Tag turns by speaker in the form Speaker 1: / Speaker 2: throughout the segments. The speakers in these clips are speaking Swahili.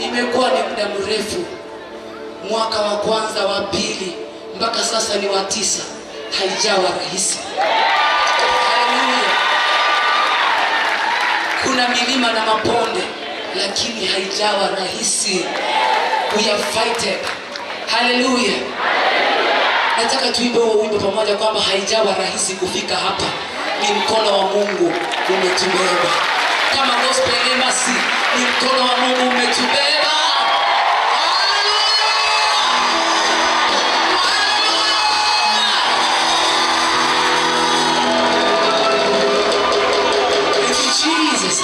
Speaker 1: Imekuwa ni muda mrefu, mwaka wa kwanza, wa pili, mpaka sasa ni wa 9, haijawa rahisi. Haleluya! Kuna milima na mabonde, lakini haijawa rahisi. We have fighted. Haleluya! Nataka tuimbe huo wimbo pamoja kwamba haijawa rahisi kufika hapa, ni mkono wa Mungu umetubeba. Kama Gospel Embassy, ni mkono wa Mungu umetubeba. Haleluya! Thank you, Jesus.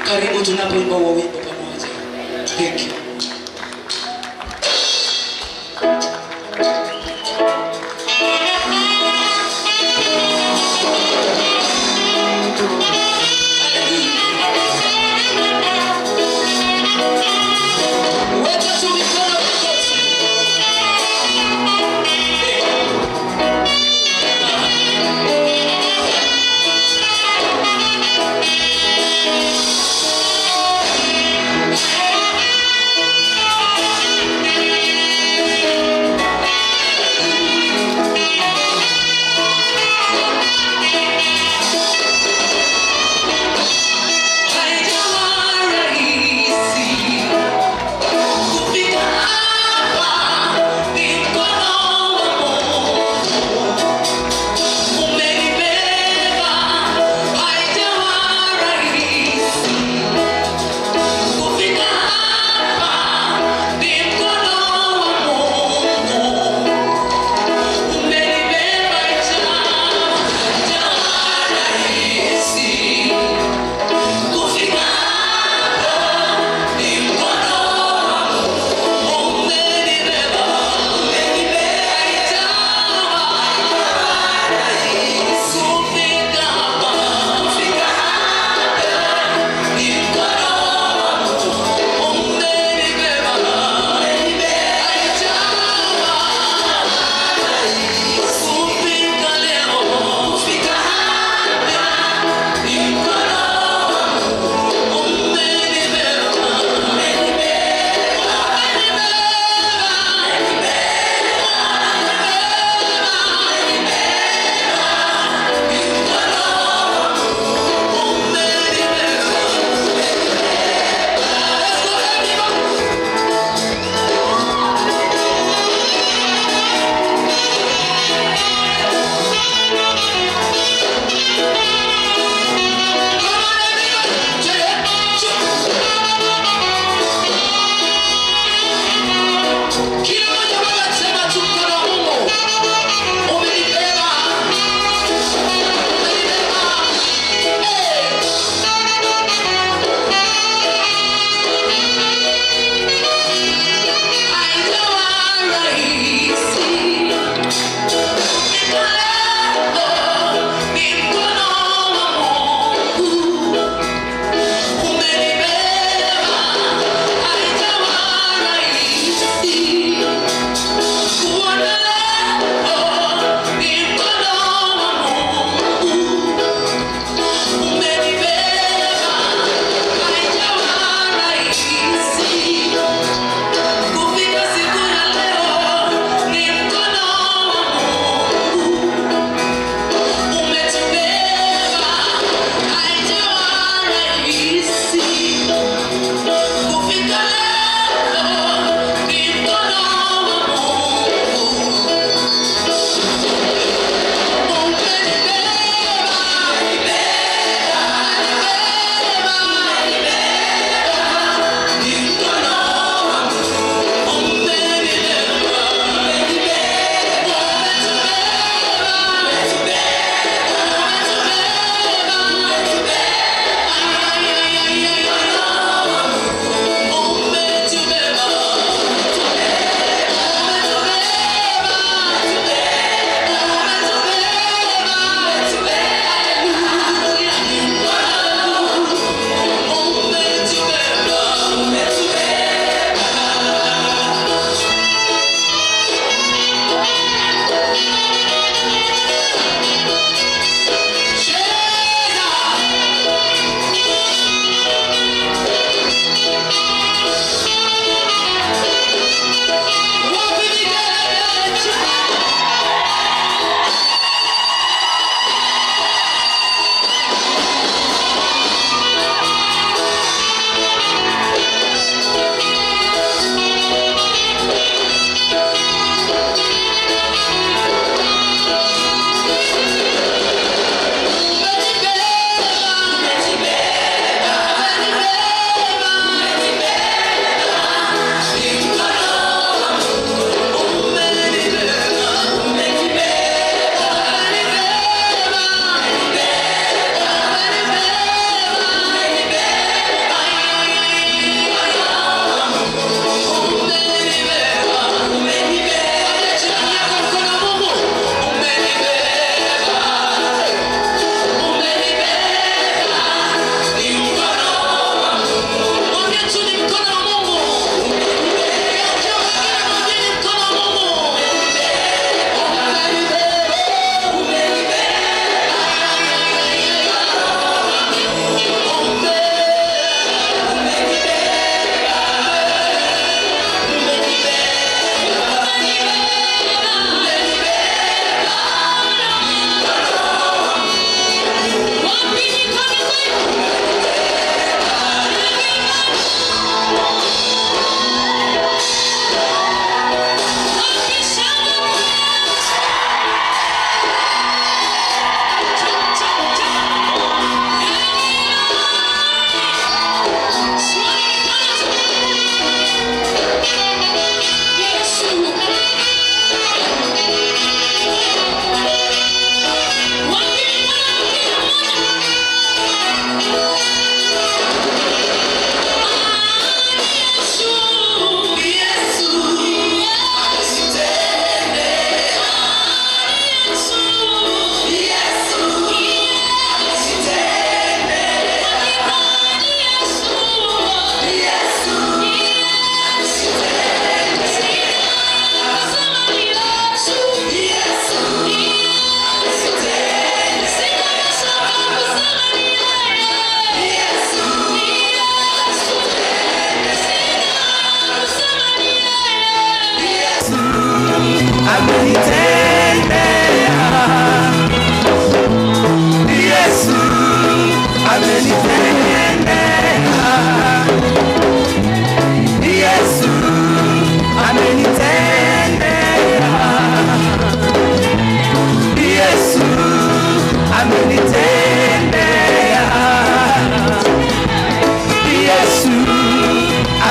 Speaker 1: Karibu tunapoimba huo wimbo pamoja. Thank you. Weka tu mikono yako chini.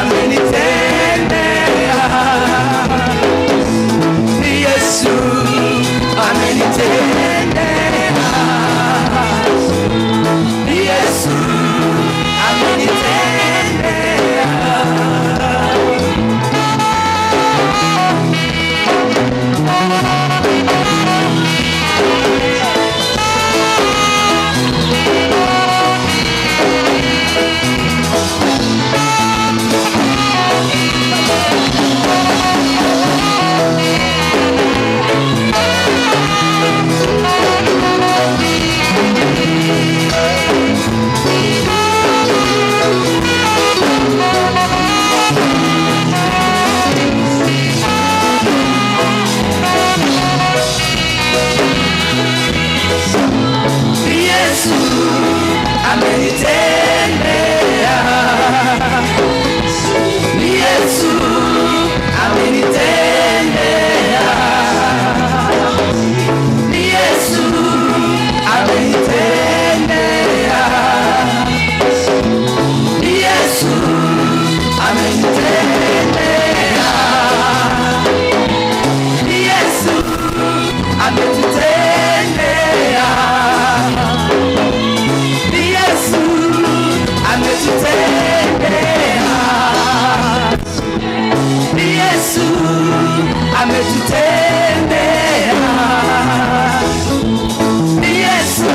Speaker 2: amenitendea. Yesu amenitendea. Yesu amenitendea. Yesu amenitendea. Yesu amenitendea. Yesu amenitendea. Yesu amenitendea. Yesu ametutendea. Yesu ametutendea. Yesu ametutendea. Yesu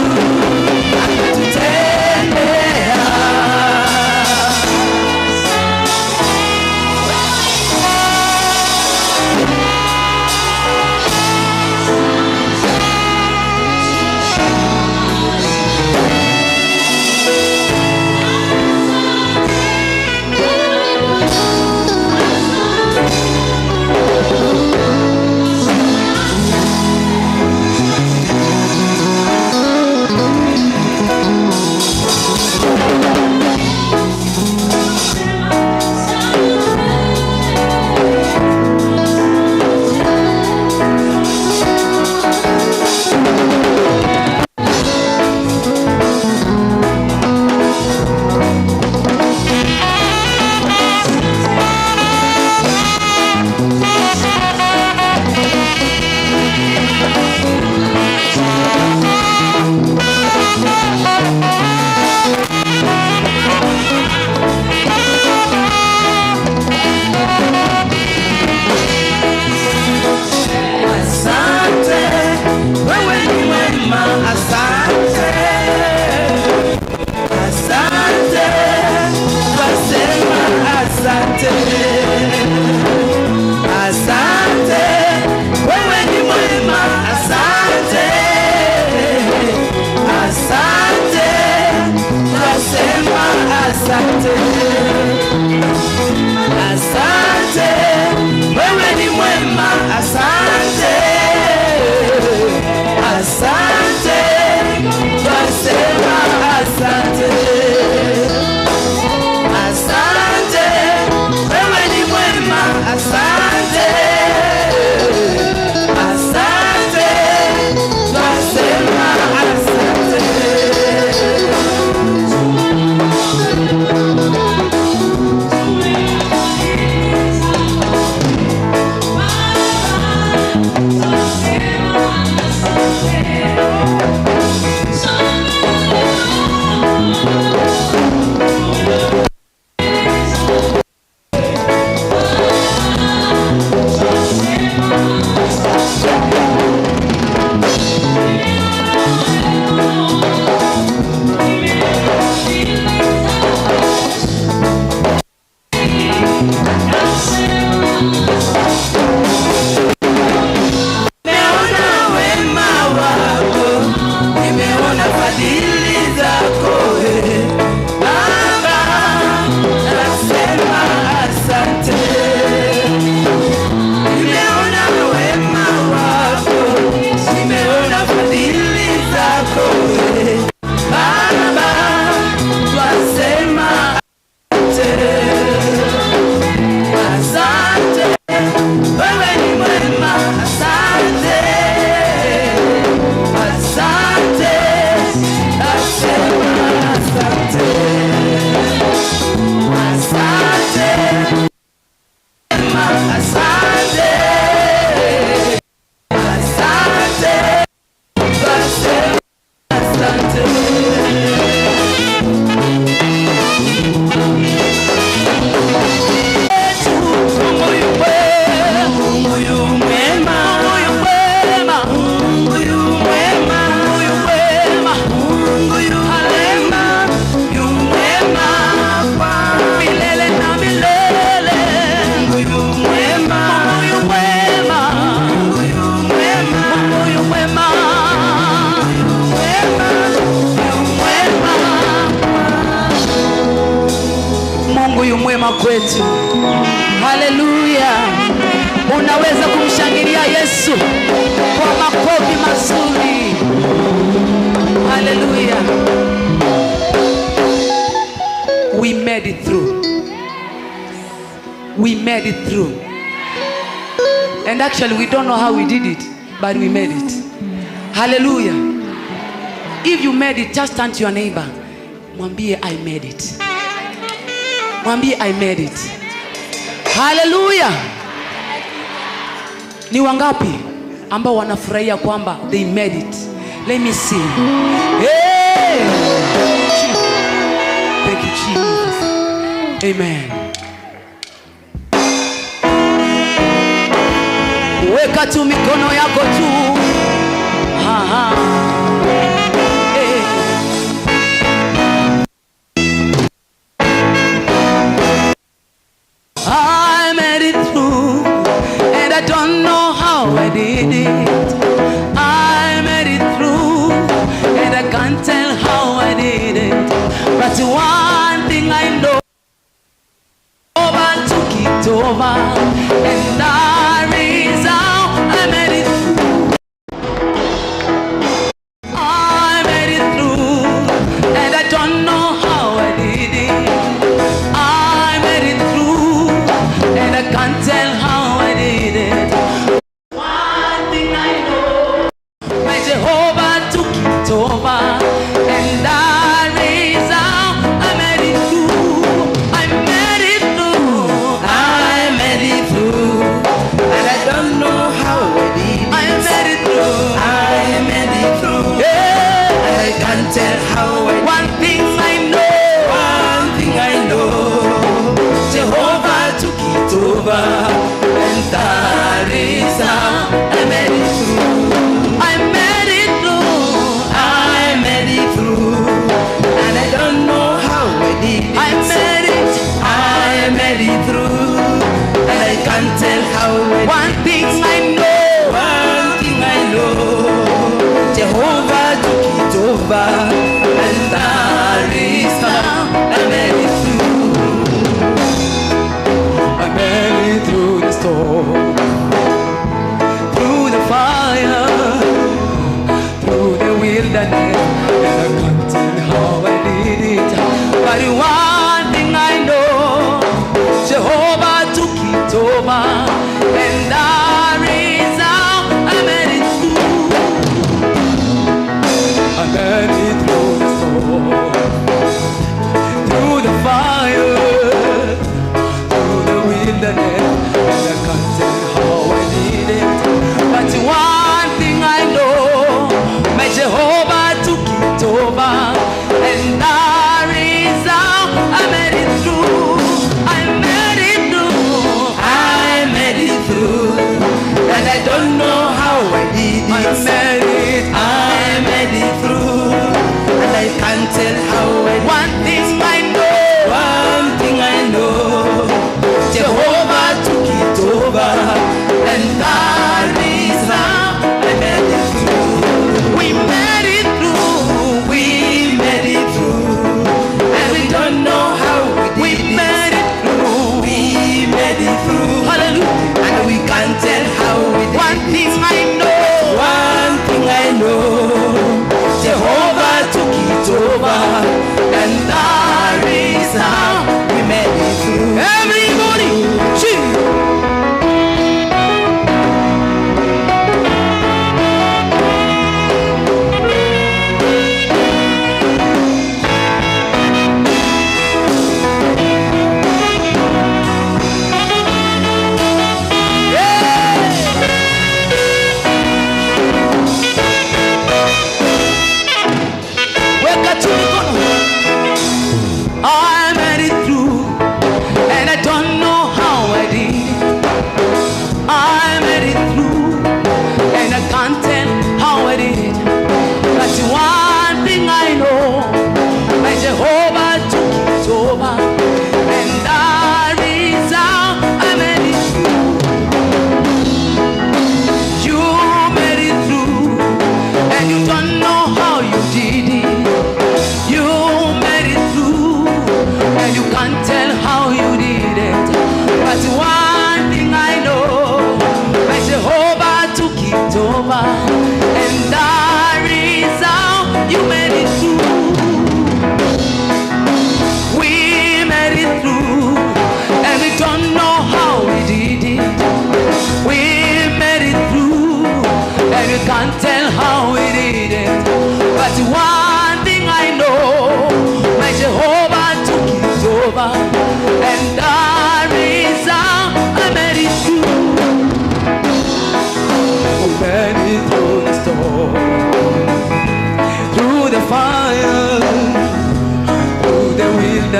Speaker 2: ametutendea. Asante, wewe ni mwema, asante. Asante, twasema asante. Asante, wewe ni mwema, asante. Asante, twasema asante. Asante, wewe ni mwema, asante. Asante, twasema asante. Asante, wewe ni mwema, asante. Asante, twasema asante.
Speaker 1: mwema kwetu. Haleluya. Unaweza kumshangilia Yesu kwa makofi mazuri. Haleluya. We made it through. We made it through. And actually we don't know how we did it, but we made it. Hallelujah. If you made it, just turn to your neighbor. Mwambie, I made it. Mwambie, I made it. Hallelujah. Ni wangapi ambao wanafurahia kwamba they made it? Let me see. Hey! Thank you, Jesus. Amen. Weka tu mikono yako juu. Ha, ha. Hey. I made it through, and I don't know how I did it. I made it through, and I can't tell how I did it. But one thing I know, I took it over, and that is how I made it through. I made it through, and I don't know how I did it. I made it through, and I can't tell how I did it. One thing I know, my Jehovah took it over, and that is how I made it through. I made it through.
Speaker 2: I made it through, and I don't know how I did it.
Speaker 1: I made it through.
Speaker 2: I made it through.
Speaker 1: Yeah.
Speaker 2: And I can't tell how I did it.
Speaker 1: One thing I know,
Speaker 2: One thing I know, Jehovah took it over, and that is how I made it through.
Speaker 1: I made it through.
Speaker 2: I made it through, and I don't know how I did it.
Speaker 1: I made it.
Speaker 2: I made it through, and I can't tell how I did
Speaker 1: One
Speaker 2: it.
Speaker 1: thing I know,
Speaker 2: One thing I know, Jehovah took it over, and that is how I made it through.
Speaker 1: I made it through.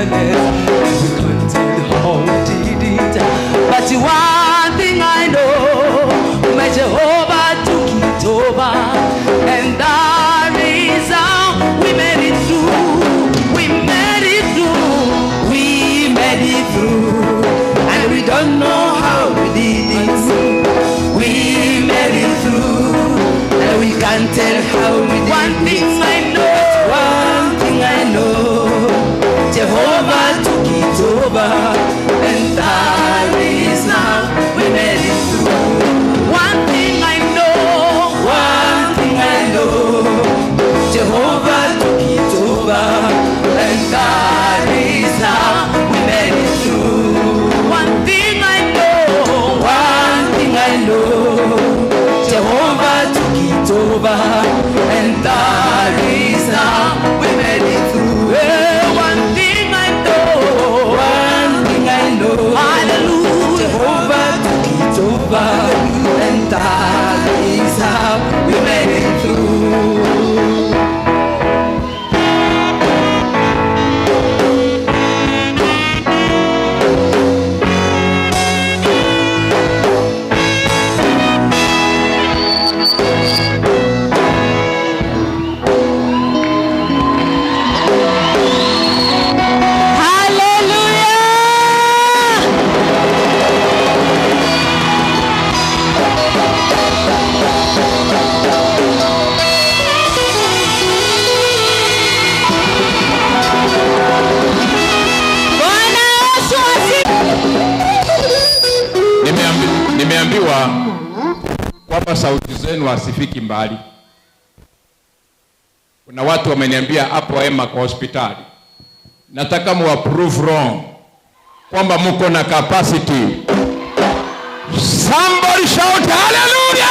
Speaker 2: wilderness. We can't tell how we did it, but one thing I know, my Jehovah took it over, and that is how we made it through. We made it through. We made it through, and we don't know how we did it. We made it through, and we can't tell how we did it. One thing I know, one thing I know, Jehovah took it over, and that is how we made it through. One thing I know, one thing I know, Jehovah took it over, and that is how we made it through. One thing I know, one thing I know, Jehovah took it over, and that is how we made it through. Hey, one thing I know, one thing I know, hallelujah, Jehovah took it over, and that is how we made it through.
Speaker 3: Hallelujah! Bwana Yesu asifiwe.
Speaker 4: Nimeambiwa kwamba sauti zenu hazifiki mbali. Kuna watu wameniambia hapo Emma kwa hospitali. Nataka muwa prove wrong kwamba mko na capacity. Somebody shout hallelujah!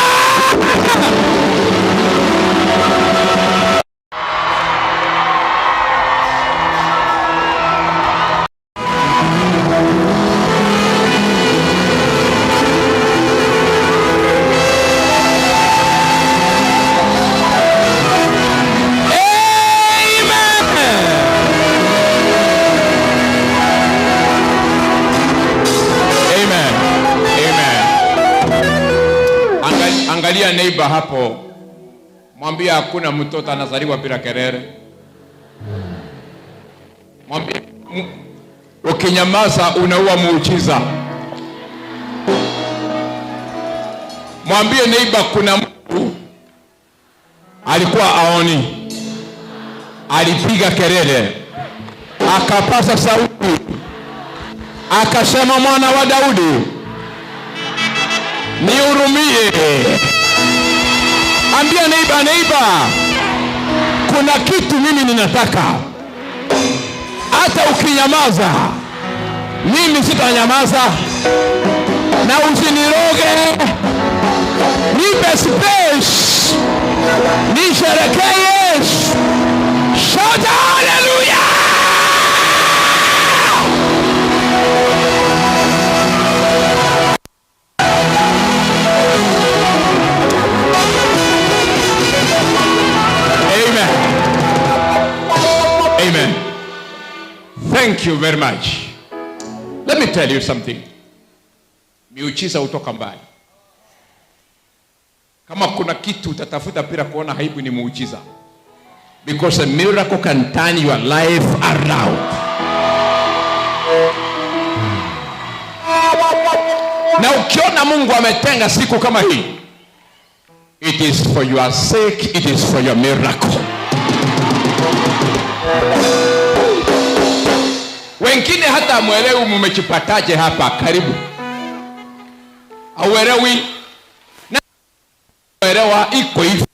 Speaker 4: Amen. Amen. Amen. Angalia neighbor hapo. Mwambie hakuna mtoto anazaliwa bila kelele. Mwambie ukinyamaza unaua muujiza. Mwambie neighbor kuna mtu alikuwa aoni, alipiga kelele, akapasa sauti, akasema, mwana wa Daudi nihurumie. Ambia neighbor, neighbor, kuna kitu mimi ninataka. Hata ukinyamaza, mimi sitanyamaza, na usiniroge, nipe space, nisherekee Yesu. Shout hallelujah! Amen. Amen. Thank you very much. Let me tell you something. Miujiza hutoka mbali. Kama kuna kitu utatafuta bila kuona aibu ni muujiza. Because a miracle can turn your life around. Na ukiona Mungu ametenga siku kama hii, it is for your sake, it is for your miracle. Wengine hata hamuelewi mumejipataje hapa karibu. Hauelewi. Na elewa iko hivi.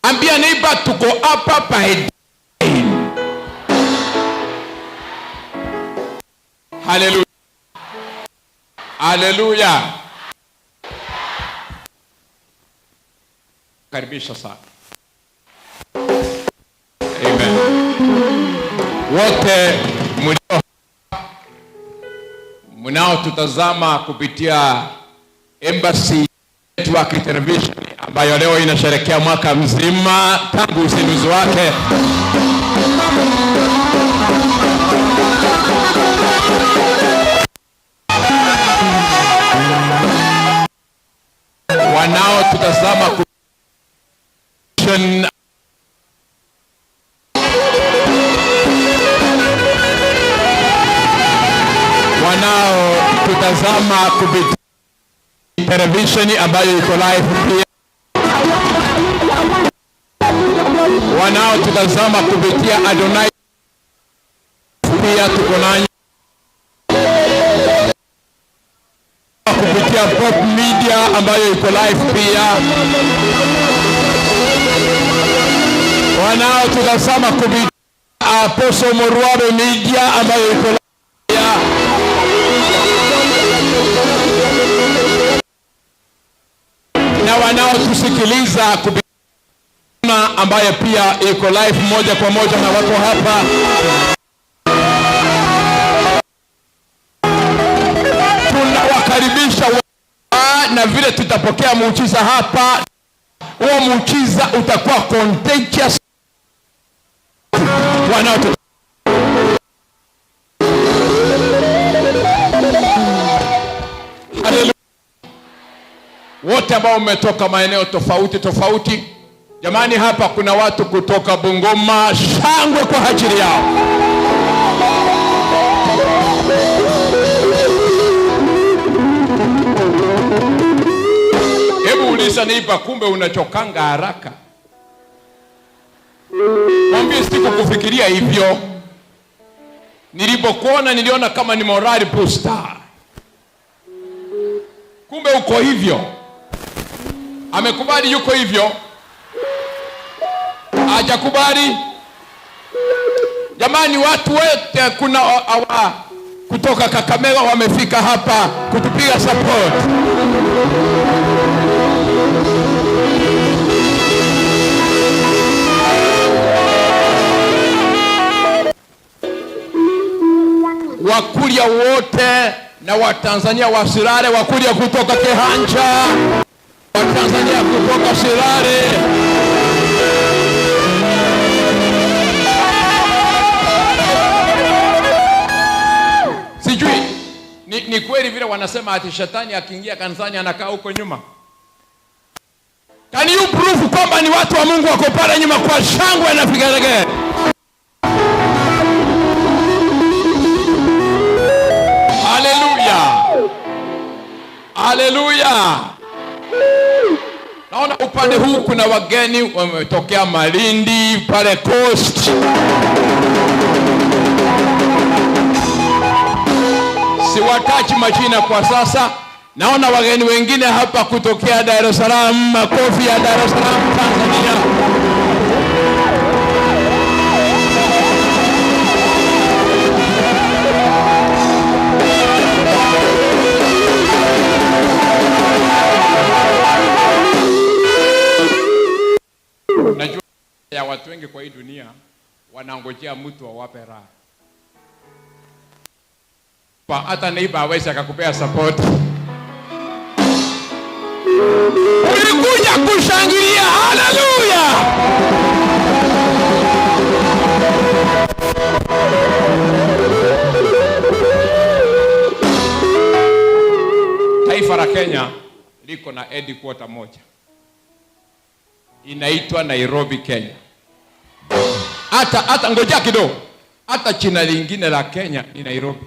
Speaker 4: Ambia neighbor tuko hapa by design. Hallelujah. Hallelujah. Karibisha sana. Amen. Wote mnaotutazama kupitia Embassy Network Television ambayo leo inasherehekea mwaka mzima tangu uzinduzi wake. wanaotutazama wanaotutazama kupitia televisheni ambayo iko live pia, wanaotutazama kupitia Adonai pia tuko nanyi, kupitia Pop Media ambayo iko live pia, wanaotutazama kupitia Apostle Morwabe Media ambayo iko live pia, na wanaotusikiliza kupitia ambayo pia iko live moja kwa moja na wako hapa. Tunawakaribisha na vile tutapokea muujiza hapa, huo muujiza utakuwa contagious. Haleluya. Wote ambao mmetoka maeneo tofauti tofauti, jamani, hapa kuna watu kutoka Bungoma, shangwe kwa ajili yao. Hebu uliza neighbor, kumbe unachokanga haraka. Mwambie sikukufikiria hivyo. Nilipokuona niliona kama ni morale booster. Kumbe uko hivyo. Amekubali yuko hivyo. Hajakubali. Jamani, watu wote kuna kutoka Kakamega wamefika hapa kutupiga support. Wakuria wote na Watanzania wa Sirare, Wakuria kutoka Kehanja, Watanzania kutoka Sirare. Sijui ni kweli vile wanasema ati shetani akiingia kanisani anakaa huko nyuma. Can you prove kwamba ni watu wa Mungu wako pale nyuma kwa shangwe na vigelegele? Haleluya. Haleluya. Naona upande huu kuna wageni wametokea Malindi pale Coast. Siwataji majina kwa sasa. Naona wageni wengine hapa kutokea Dar es Salaam. Makofi ya Dar es Salaam, Tanzania. Najua ya watu wengi kwa hii dunia wanangojea mtu awape raha. Hata neighbor hawezi akakupea support. Ulikuja kushangilia, haleluya. Taifa la Kenya liko na headquarter moja, inaitwa Nairobi, Kenya. Hata ngoja kidogo, hata jina lingine la Kenya ni Nairobi.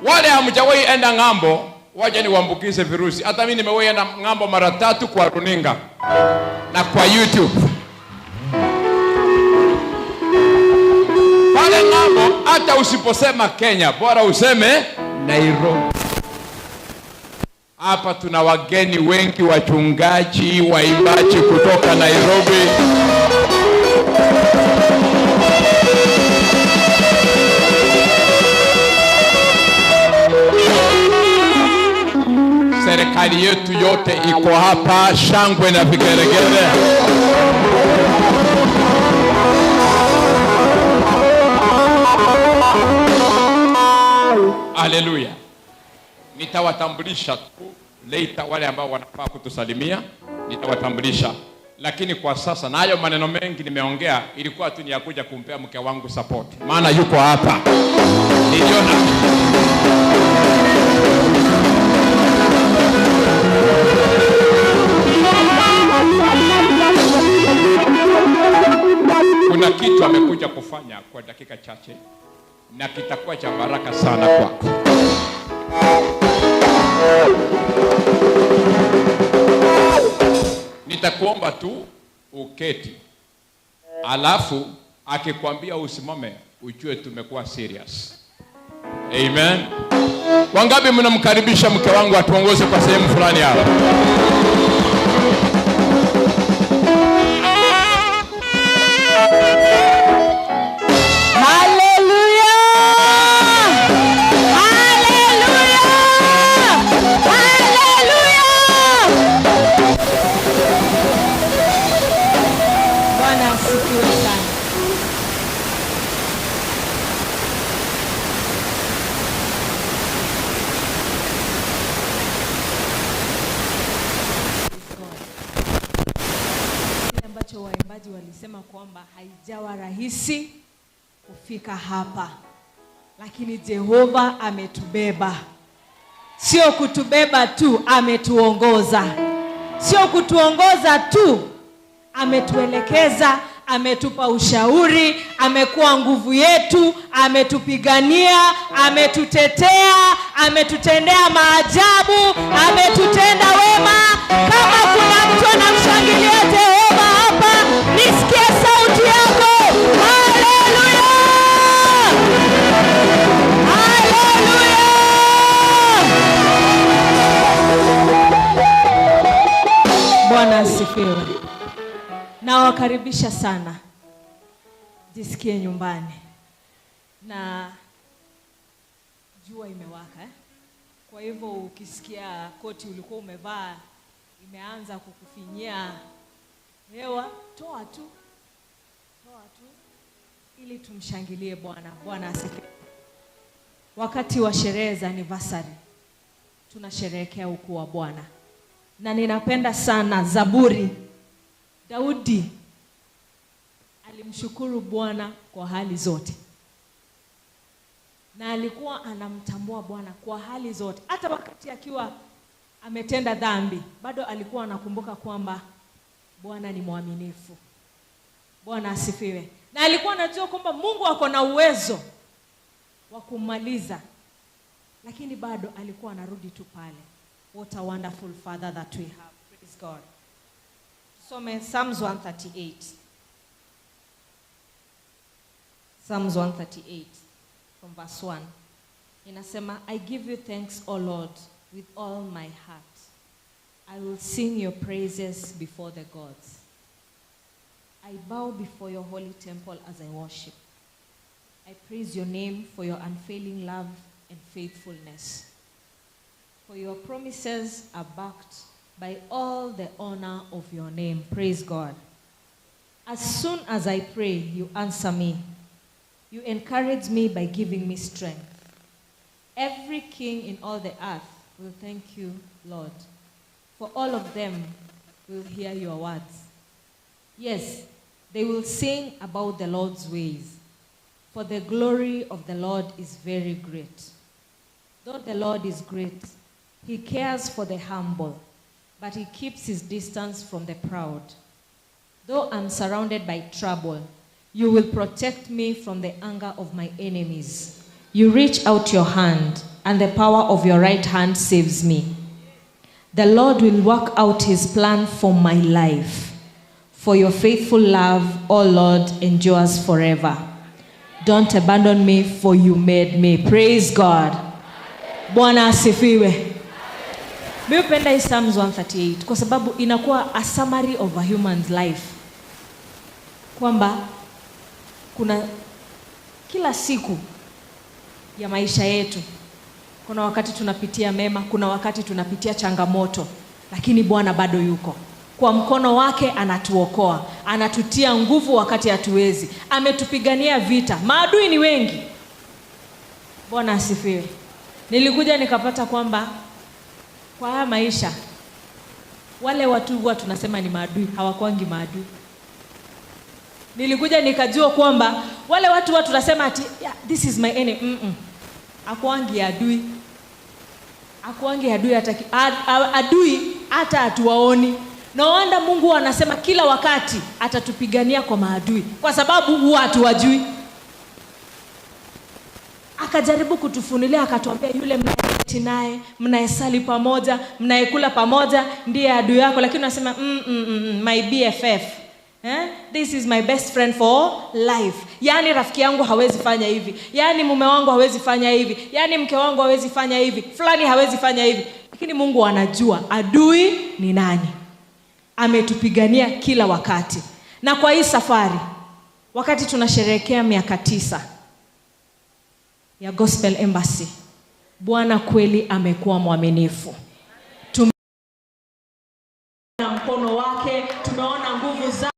Speaker 4: Wale hamjawahi enda ng'ambo, waje niwaambukize virusi. Hata mimi nimewahi enda ng'ambo mara 3 kwa runinga na kwa YouTube. Pale ng'ambo hata usiposema Kenya, bora useme Nairobi. Hapa tuna wageni wengi, wachungaji, waimbaji kutoka Nairobi. Serikali yetu yote iko hapa, shangwe na vigelegele. Haleluya. Nitawatambulisha tu later wale ambao wanafaa kutusalimia, nitawatambulisha. Lakini kwa sasa, na hayo maneno mengi nimeongea, ilikuwa tu ni ya kuja kumpea mke wangu support. Maana yuko hapa. Niliona chache na kitakuwa cha baraka sana kwako. Nitakuomba tu uketi, alafu akikwambia usimame, ujue tumekuwa serious. Amen. Wangapi mnamkaribisha mke wangu atuongoze kwa sehemu fulani hapa?
Speaker 3: Hallelujah! Hallelujah! Hallelujah! Bwana asifiwe sana. Kile ambacho waimbaji walisema kwamba haijawa rahisi kufika hapa, lakini Jehova ametubeba. Sio kutubeba tu, ametuongoza. Sio kutuongoza tu, ametuelekeza, ametupa ushauri, amekuwa nguvu yetu, ametupigania, ametutetea, ametutendea maajabu, ametutenda wema. Kama kuna mtu anamshangilia Jehova hapa, nisikie sauti yako. Haleluya! Haleluya! Bwana asifiwe. Nawakaribisha sana, jisikie nyumbani. Na jua imewaka, eh? Kwa hivyo ukisikia koti ulikuwa umevaa imeanza kukufinyia hewa, toa tu ili tumshangilie Bwana. Bwana asifiwe. Wakati wa sherehe za anniversary tunasherehekea ukuu wa Bwana, na ninapenda sana Zaburi. Daudi alimshukuru Bwana kwa hali zote, na alikuwa anamtambua Bwana kwa hali zote. Hata wakati akiwa ametenda dhambi, bado alikuwa anakumbuka kwamba Bwana ni mwaminifu. Bwana asifiwe. Na alikuwa anajua kwamba Mungu ako na uwezo wa kumaliza, lakini bado alikuwa anarudi tu pale. What a wonderful Father that we have. Praise God. Tusome Psalms 138. Psalms 138 from verse 1. Inasema, I give you thanks, O Lord, with all my heart. I will sing your praises before the gods. I bow before your holy temple as I worship. I praise your name for your unfailing love and faithfulness. For your promises are backed by all the honor of your name. Praise God. As soon as I pray, you answer me. You encourage me by giving me strength. Every king in all the earth will thank you, Lord, for all of them will hear your words. Yes, they will sing about the Lord's ways, for the glory of the Lord is very great. Though the Lord is great, he cares for the humble, but he keeps his distance from the proud. Though I'm surrounded by trouble, you will protect me from the anger of my enemies. You reach out your hand, and the power of your right hand saves me. The Lord will work out his plan for my life. For your faithful love, O Lord, endures forever. Don't abandon me, for you made me. Praise God. Bwana asifiwe. Mimi hupenda hii Psalms 138 kwa sababu inakuwa a summary of a human's life. Kwamba kuna kila siku ya maisha yetu, kuna wakati tunapitia mema, kuna wakati tunapitia changamoto, lakini Bwana bado yuko. Kwa mkono wake anatuokoa, anatutia nguvu wakati hatuwezi. Ametupigania vita. Maadui ni wengi. Bwana asifiwe. Nilikuja nikapata kwamba kwa haya maisha wale watu huwa tunasema ni maadui, hawakuangi maadui. Nilikuja nikajua kwamba wale watu huwa tunasema ati yeah, this is my enemy. Hakuangi adui. Hakuangi adui hata adui hata hatuwaoni. No wonder Mungu anasema kila wakati atatupigania kwa maadui, kwa sababu huwa hatuwajui. Akajaribu kutufunulia, akatuambia yule mnayeketi naye, mnayesali pamoja, mnayekula pamoja ndiye adui yako. Lakini unasema my BFF. This is my best friend for life. Yaani rafiki yangu hawezi fanya hivi, yaani mume wangu hawezi fanya hivi, yaani mke wangu hawezi fanya hivi, fulani hawezi fanya hivi. Lakini Mungu anajua adui ni nani. Ametupigania kila wakati. Na kwa hii safari, wakati tunasherehekea miaka 9 ya Gospel Embassy, Bwana kweli amekuwa mwaminifu. Tumeona mkono wake, tumeona nguvu zake.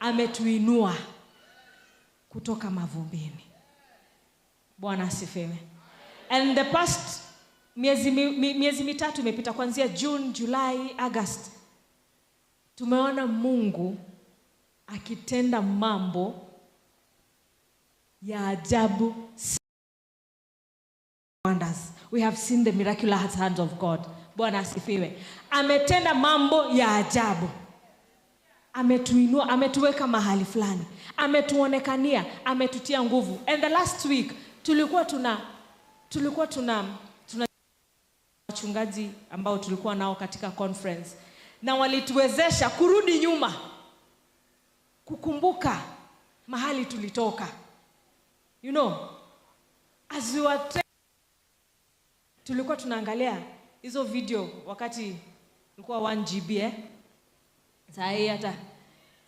Speaker 3: Ametuinua kutoka mavumbini. Bwana asifiwe. And the past miezi mitatu imepita, kuanzia June, July, August, tumeona Mungu akitenda mambo ya ajabu. Wonders. We have seen the miraculous hands of God. Bwana asifiwe. Ametenda mambo ya ajabu. Ametuinua, ametuweka mahali fulani, ametuonekania, ametutia nguvu. And the last week tulikuwa tuna wachungaji ambao tulikuwa nao katika conference, na walituwezesha kurudi nyuma, kukumbuka mahali tulitoka. You know, as we were tulikuwa tunaangalia hizo video wakati ilikuwa 1 GB Sahi hata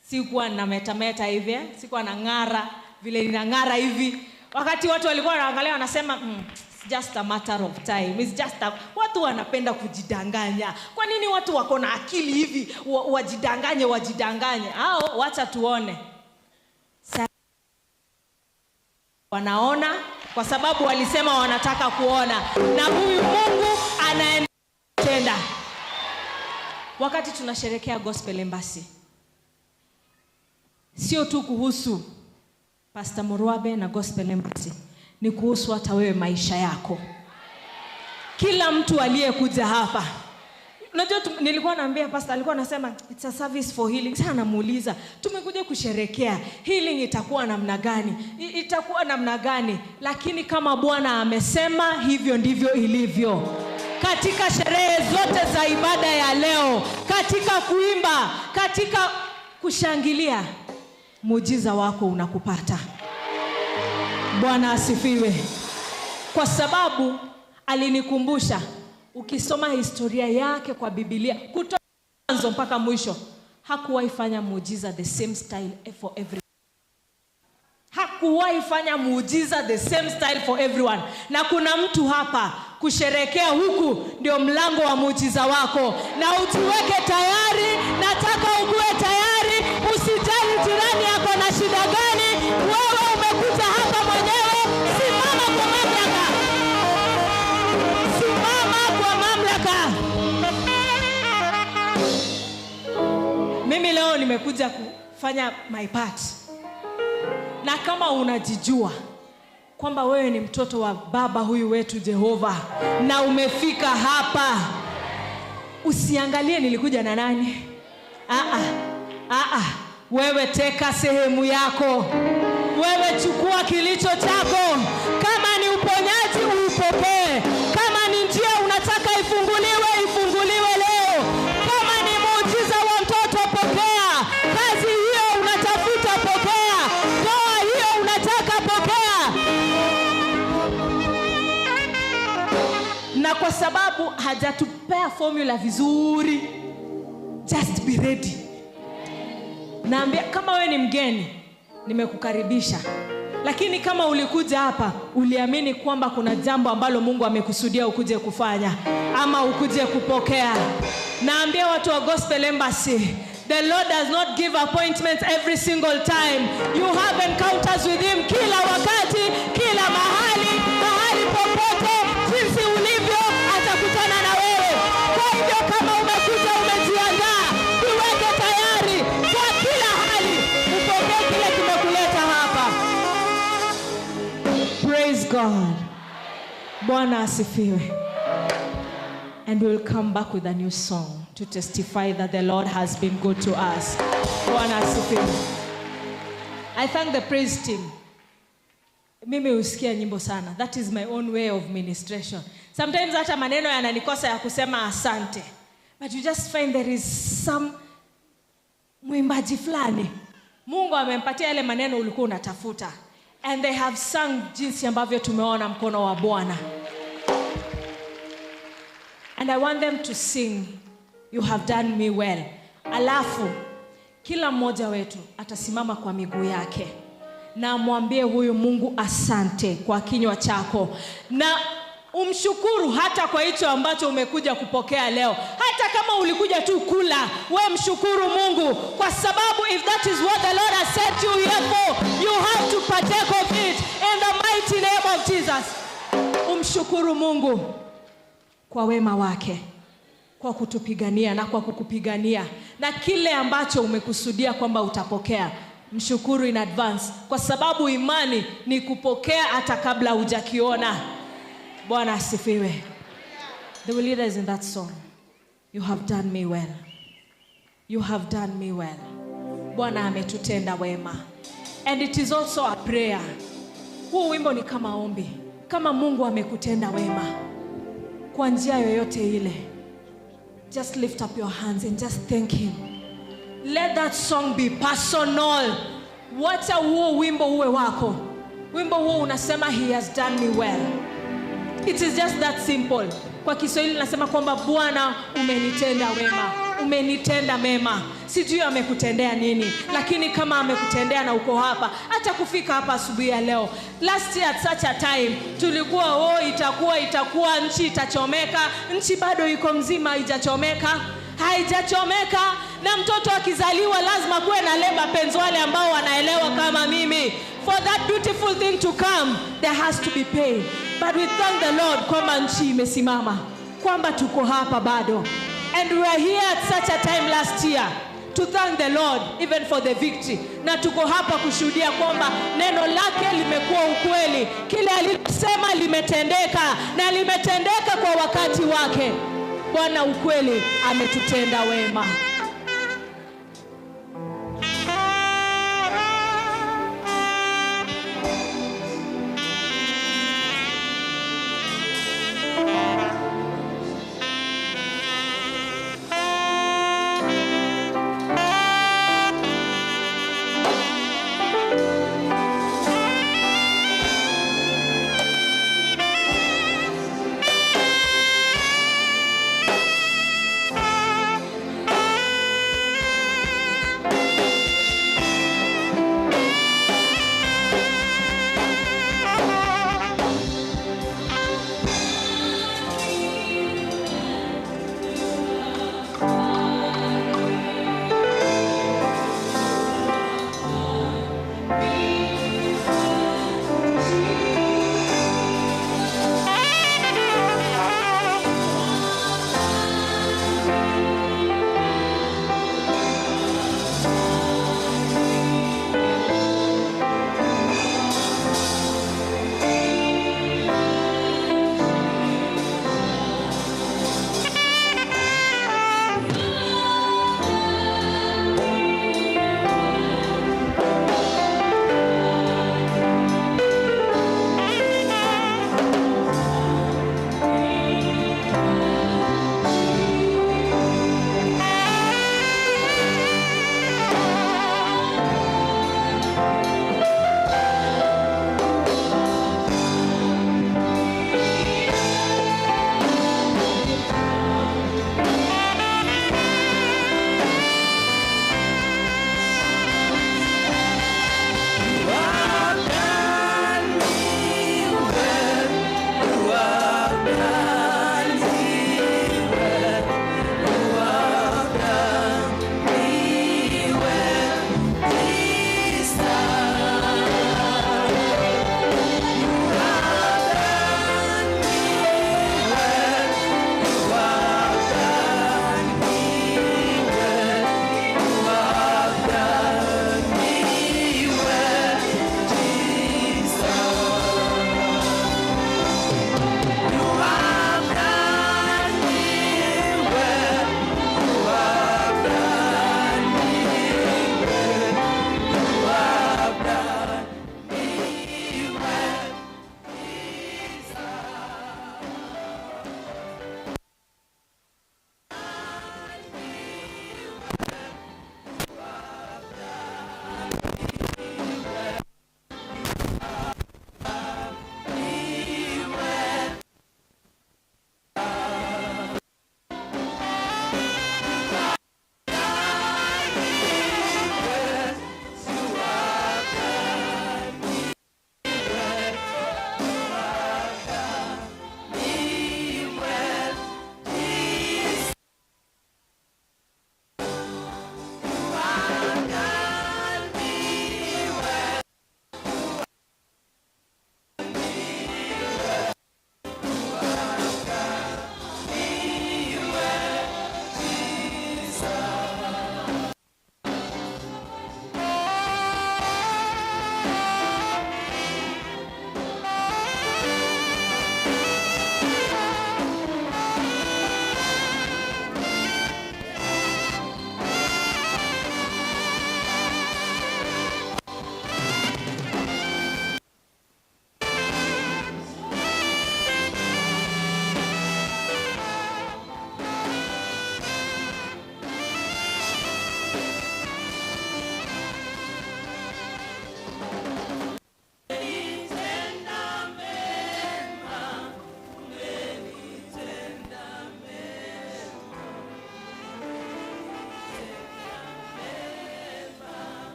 Speaker 3: sikuwa na metameta hivi, sikuwa na ng'ara vile ninang'ara hivi. Wakati watu walikuwa wanaangalia wanasema it's just a matter of time. It's just a... Watu wanapenda kujidanganya. Kwa nini watu wako na akili hivi wajidanganye wajidanganye? Hao wacha tuone. Sasa wanaona kwa sababu walisema wanataka kuona, na huyu Mungu anaenda. Wakati tunasherehekea Gospel Embassy, sio tu kuhusu Pastor Murwabe na Gospel Embassy, ni kuhusu hata wewe maisha yako. Kila mtu aliyekuja hapa. Unajua nilikuwa naambia pastor, alikuwa anasema it's a service for healing. Sasa namuuliza, tumekuja kusherehekea healing itakuwa namna gani? Itakuwa namna gani? Lakini kama Bwana amesema, hivyo ndivyo ilivyo. Katika sherehe zote za ibada ya leo, katika kuimba, katika kushangilia, muujiza wako unakupata. Bwana asifiwe. Kwa sababu alinikumbusha, ukisoma historia yake kwa Biblia kutoka mwanzo mpaka mwisho, hakuwahi fanya muujiza the same style for everyone. Hakuwahi fanya muujiza the same style for everyone. Na kuna mtu hapa kusherehekea huku ndio mlango wa muujiza wako. Na ujiweke tayari, nataka ukuwe tayari. Usijali jirani yako na shida gani, wewe umekuja hapa mwenyewe. Simama kwa mamlaka. Simama kwa mamlaka. Mimi leo nimekuja kufanya my part. Na kama unajijua kwamba wewe ni mtoto wa baba huyu wetu Jehova na umefika hapa, usiangalie nilikuja na nani. Wewe teka sehemu yako. Wewe chukua kilicho chako. Kama ni uponyaji upokee. Kama ni njia unataka ifunguliwe, ifunguliwe leo. Kama ni muujiza wa mtoto pokea. Kazi hiyo unatafuta pokea. Ndoa hiyo unataka pokea. Na kwa sababu hajatupea formula vizuri, just be ready. Naambia kama wewe ni mgeni, nimekukaribisha. Lakini kama ulikuja hapa, uliamini kwamba kuna jambo ambalo Mungu amekusudia ukuje kufanya ama ukuje kupokea. Naambia watu wa Gospel Embassy, the Lord does not give appointments every single time. You have encounters with him kila wakati, kila mahali, mahali popote, jinsi ulivyo atakutana na wewe. Kwa hivyo kama umekuja umejiandaa, uweke tayari kwa kila hali, upokee kile kimekuleta hapa. Praise God. Bwana asifiwe. and we will come back with a new song to testify that the Lord has been good to us. Bwana asifiwe. I thank the praise team. Mimi husikia nyimbo sana. That is my own way of ministration. Sometimes hata maneno yananikosa ya kusema asante. But you just find there is some mwimbaji fulani. Mungu amempatia yale maneno ulikuwa unatafuta. And they have sung jinsi ambavyo tumeona mkono wa Bwana. And I want them to sing, "You have done me well." Alafu, kila mmoja wetu atasimama kwa miguu yake. Na mwambie huyu Mungu asante kwa kinywa chako. Na umshukuru hata kwa hicho ambacho umekuja kupokea leo. Hata kama ulikuja tu kula, we mshukuru Mungu. Kwa sababu if that is what the Lord has sent you here for, you have to partake of it in the mighty name of Jesus. Umshukuru Mungu kwa wema wake, kwa kutupigania na kwa kukupigania. Na kile ambacho umekusudia kwamba utapokea, mshukuru in advance. Kwa sababu imani ni kupokea hata kabla hujakiona. Bwana asifiwe. The leader is in that song. You have done me well. You have done me well. Bwana ametutenda wema. And it is also a prayer. Huu wimbo ni kama ombi. Kama Mungu amekutenda wema kwa njia yoyote ile, just lift up your hands and just thank him. Let that song be personal. Wacha huo wimbo uwe wako. Wimbo huo unasema he has done me well. It is just that simple. Kwa Kiswahili nasema kwamba Bwana umenitenda wema, umenitenda mema. Sijui amekutendea nini, lakini kama amekutendea na uko hapa, hata kufika hapa asubuhi ya leo. Last year at such a time tulikuwa itakuwa nchi itachomeka. Nchi bado iko mzima, haijachomeka. Haijachomeka. Na mtoto akizaliwa lazima kuwe na labor pains, wale ambao wanaelewa kama mimi. For that beautiful thing to come, there has to be pain. But we thank the Lord kwamba nchi imesimama, kwamba tuko hapa bado. And we are here at such a time last year to thank the Lord even for the victory. Na tuko hapa kushuhudia kwamba neno lake limekuwa ukweli. Kile alisema limetendeka, na limetendeka kwa wakati wake. Bwana ukweli ametutenda wema.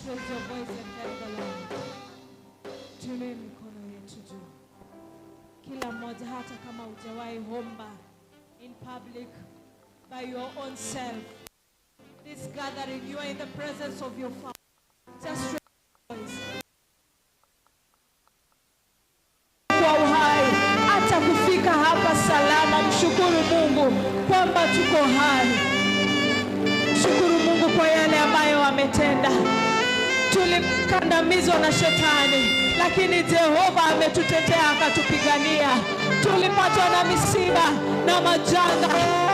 Speaker 3: Just raise your voice and thank the Lord. Tuinue mikono yetu juu. Kila mmoja, hata kama hujawahi omba in public by your own self. This gathering, you are in the presence of your Father. Just raise your voice. Kwa uhai, hata kufika hapa salama, mshukuru Mungu kwamba tuko hai. Mshukuru Mungu kwa yale ambayo ametenda. Tulikandamizwa na shetani, lakini Jehova ametutetea akatupigania. Tulipatwa na misiba na majanga,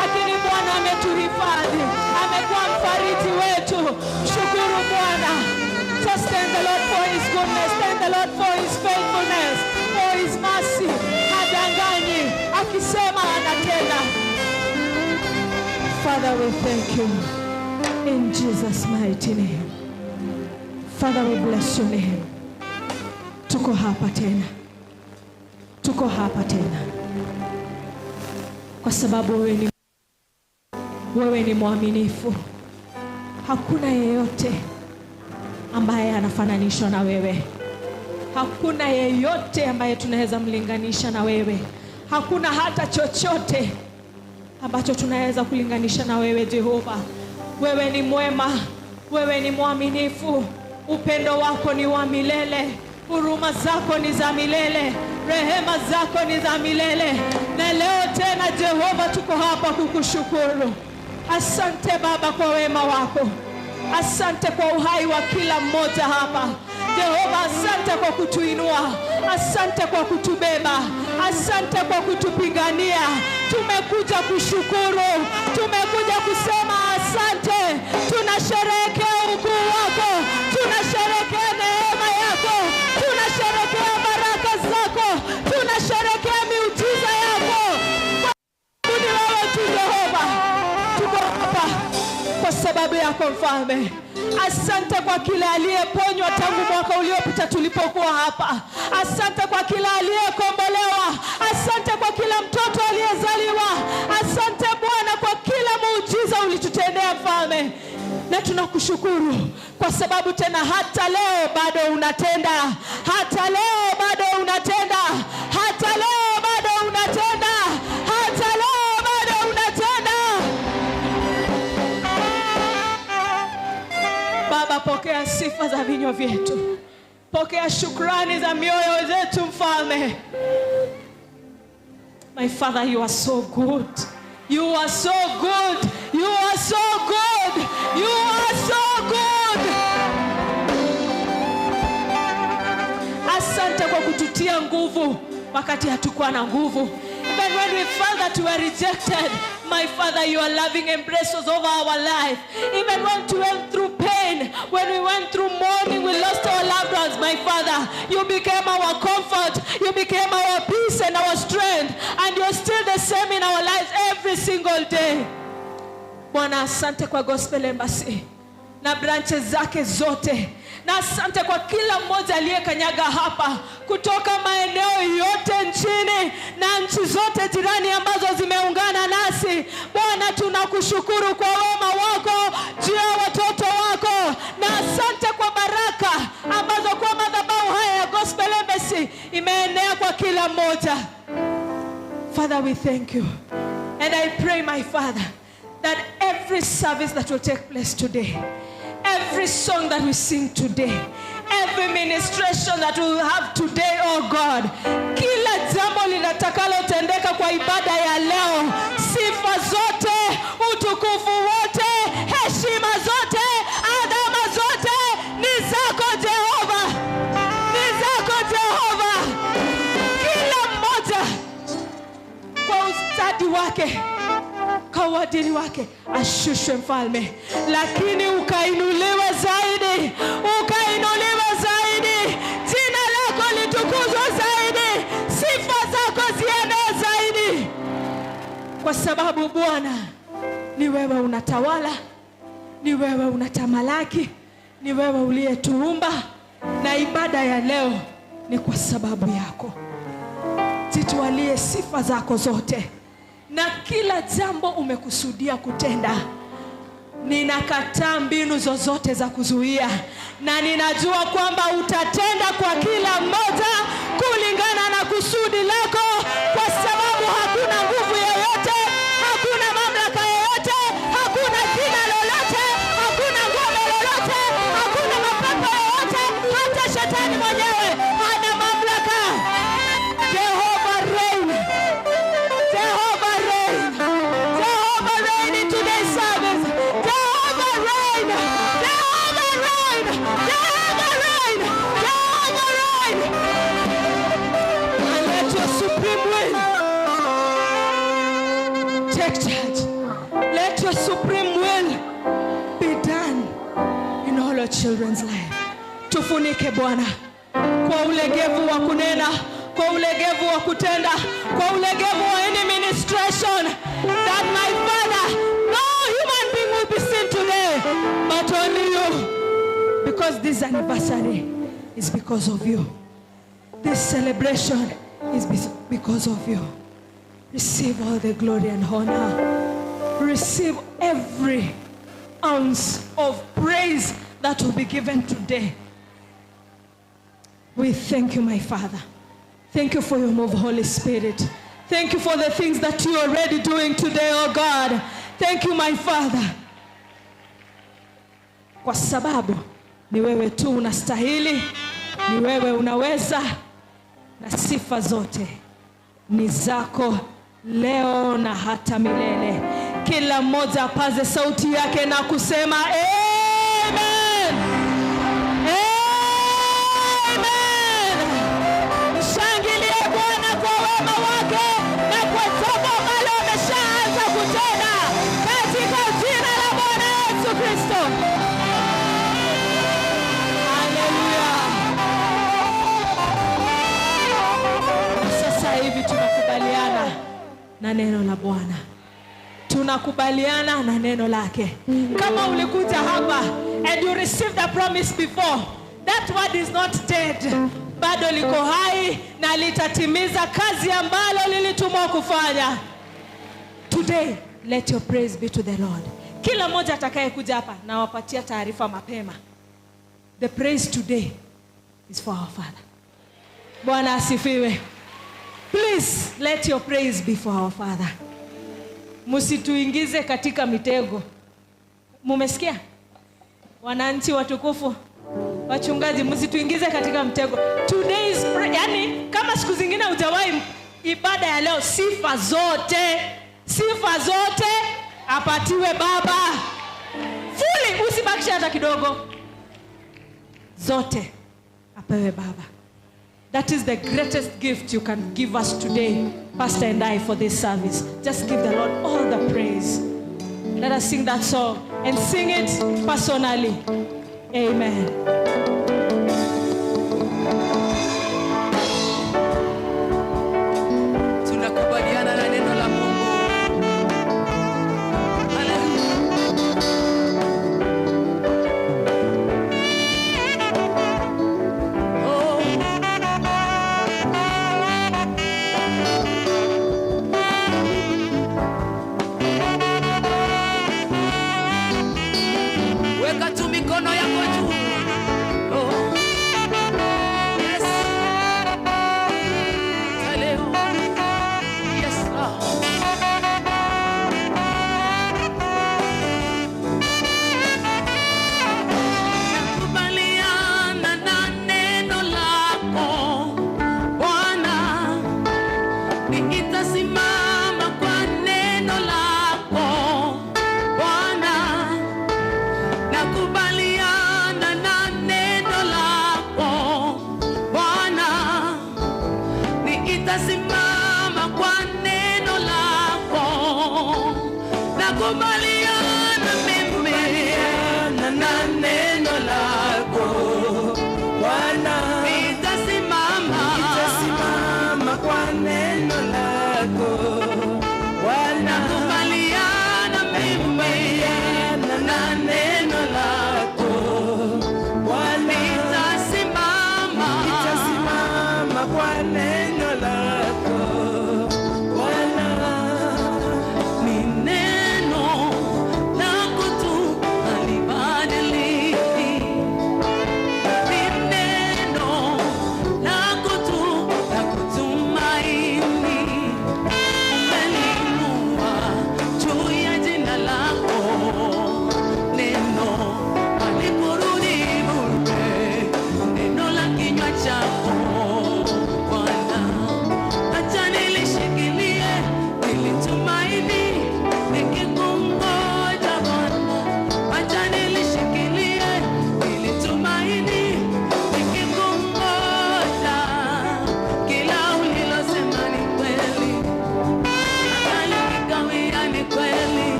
Speaker 3: lakini Bwana ametuhifadhi, amekuwa mfariji wetu. Mshukuru Bwana. Just thank the Lord for his goodness, thank the Lord for his faithfulness, for his mercy. Hadanganyi, akisema anatenda. Father, we thank you in Jesus' mighty name. Father, we bless your name. Tuko hapa tena. Tuko hapa tena. Kwa sababu wewe ni mwaminifu. Hakuna yeyote ambaye anafananishwa na wewe. Hakuna yeyote ambaye tunaweza mlinganisha na wewe. Hakuna hata chochote ambacho tunaweza kulinganisha na wewe, Jehova. Wewe ni mwema, wewe ni mwaminifu. Upendo wako ni wa milele, huruma zako ni za milele, rehema zako ni za milele. Na leo tena Jehova tuko hapa kukushukuru. Asante Baba kwa wema wako. Asante kwa uhai wa kila mmoja hapa. Jehova, asante kwa kutuinua, asante kwa kutubeba, asante kwa kutupigania. Tumekuja kushukuru, tumekuja kusema asante. Tunasherehekea ukuu wako, tunasherehekea neema yako, tunasherehekea baraka zako, tunasherehekea miujiza yako. Ni wewe tu Jehova. Tuko hapa kwa sababu yako Mfalme. Asante kwa kila aliyeponywa tangu mwaka uliopita tulipokuwa hapa. Asante kwa kila aliyekombolewa. Asante kwa kila mtoto aliyezaliwa. Asante Bwana kwa kila muujiza ulitutendea Mfalme. Na tunakushukuru kwa sababu tena hata leo bado unatenda. Hata leo bado unatenda. Hata leo bado unatenda. Hata leo bado unatenda. Baba, pokea sifa za vinywa vyetu. Pokea shukrani za mioyo zetu Mfalme. My Father, you are so good. You are so good. You are so good. You are so good. Asante kwa kututia nguvu wakati hatukuwa na nguvu. Even when we felt that we were rejected, my Father, your loving embrace was over our life. Even when we went through pain, when we went through mourning, we lost our loved ones, my Father, you became our comfort, you became our peace and our strength, and you're still the same in our lives every single day. Bwana, asante kwa Gospel Embassy na branches zake zote. Na asante kwa kila mmoja aliyekanyaga hapa kutoka maeneo yote nchini na nchi zote jirani ambazo zimeungana nasi. Bwana, tunakushukuru kwa wema wako juu ya watoto wako. Na asante kwa baraka ambazo kwa madhabahu haya ya Gospel Embassy imeenea kwa kila mmoja. Father, we thank you. And I pray, my Father, that every service that will take place today, every song that we sing today, every ministration that we will have today, oh God, kila jambo litakalotendeka kwa ibada ya leo, sifa zote, utukufu wote, heshima zote, adama zote ni zako Jehova. Ni zako Jehova. Kila mmoja kwa ustadi wake, kwa uadili wake ashushwe Mfalme, lakini ukainuliwe zaidi, ukainuliwe zaidi, jina lako litukuzwe zaidi, sifa zako zienee zaidi, kwa sababu Bwana ni wewe unatawala, ni wewe unatamalaki, ni wewe uliyetuumba, na ibada ya leo ni kwa sababu yako. Jitwalie sifa zako zote na kila jambo umekusudia kutenda.
Speaker 5: Ninakataa mbinu zozote za kuzuia, na ninajua kwamba utatenda kwa kila mmoja kulingana na kusudi lako, kwa sababu hakuna nguvu yoyote, hakuna mamlaka yoyote, hakuna jina lolote, hakuna ngome lolote, hakuna mapepo yoyote, hata shetani mwenyewe hana mamlaka. Jehovah reign. Jehovah reign. Jehovah reign in today's service. Jehovah reign. Jehovah reign. Jehovah reign. Jehovah reign. And let your supreme will take charge. Let your supreme will be done in all your children's life. Tufunike Bwana kwa ulegevu wa kunena, kwa ulegevu wa kutenda, kwa ulegevu wa any ministration, that my Father, no human being will be seen today, but only you. Because this anniversary is because of you. This celebration is because of you. Receive all the glory and honor. Receive every ounce of praise that will be given today. We thank you, my Father. Thank you for your move, Holy Spirit. Thank you for the things that you are already doing today, oh God. Thank you, my Father. Kwa sababu ni wewe tu unastahili, ni wewe unaweza, na sifa zote ni zako leo na hata milele. Kila mmoja apaze sauti yake na kusema amen. Amen. Mshangilie Bwana kwa wema wake na kwa jambo ambalo ameshaanza kutenda katika jina la Bwana Yesu Kristo. Haleluya. Sasa hivi tunakubaliana na neno la Bwana. Tunakubaliana na neno lake. Kama ulikuja hapa and you received the promise before, that word is not dead. Bado liko hai na litatimiza kazi ambalo lilitumwa kufanya. Today, let your praise be to the Lord. Kila mmoja atakayekuja hapa nawapatia taarifa mapema. The praise today is for our Father. Bwana asifiwe. Please let your praise be for our Father. Msituingize katika mitego. Mumesikia? Wananchi watukufu, wachungaji, msituingize katika mtego. Today's prayer, yani kama siku zingine hujawahi, ibada ya leo sifa zote apatiwe Baba. Fully, usibakishe hata kidogo. Zote apewe Baba. That is the greatest gift you can give us today, Pastor and I, for this service. Just give the Lord all the praise. Let us sing that song and sing it personally. Amen.
Speaker 2: Tunakubaliana na neno la Mungu. Haleluya. Oh. Weka tu mikono yako juu. Oh. Yes. Haleluya. Yes, Lord. Nakubaliana na neno lako Bwana, nitasimama kwa neno lako Bwana. Nakubaliana na neno lako Bwana, nitasimama kwa neno lako. Nakubaliana mimi na neno lako
Speaker 6: Bwana,
Speaker 2: nitasimama,
Speaker 6: nitasimama kwa neno lako Bwana,
Speaker 2: nakubaliana mimi na neno lako
Speaker 6: Bwana,
Speaker 2: nitasimama,
Speaker 6: nitasimama kwa neno lako Bwana,
Speaker 2: ni neno lako tu.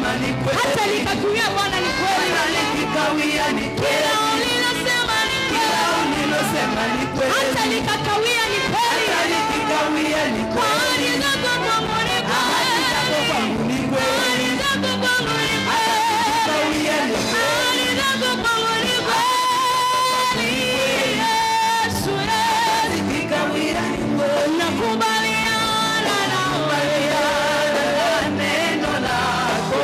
Speaker 6: Ulilosema ni kweli.
Speaker 5: Hata likakiwia Bwana ni kweli.
Speaker 6: Hata likikawia ni kweli.
Speaker 5: Kila ulilosema ni kweli.
Speaker 6: Kila ulilosema ni kweli.
Speaker 5: Hata likakawia ni kweli.
Speaker 6: Hata likikawia ni kweli.
Speaker 5: Ahadi zako kwangu ni kweli.
Speaker 6: Ahadi zako kwangu ni kweli.
Speaker 5: Ahadi zako kwangu ni
Speaker 6: Hata
Speaker 5: kweli.
Speaker 6: likikawia ni kweli.
Speaker 5: Ahadi zako kwangu ni kweli. Yesu, Yesu.
Speaker 6: Likikawia ni kweli.
Speaker 5: Nakubaliana nawe.
Speaker 6: Nakubaliana na neno lako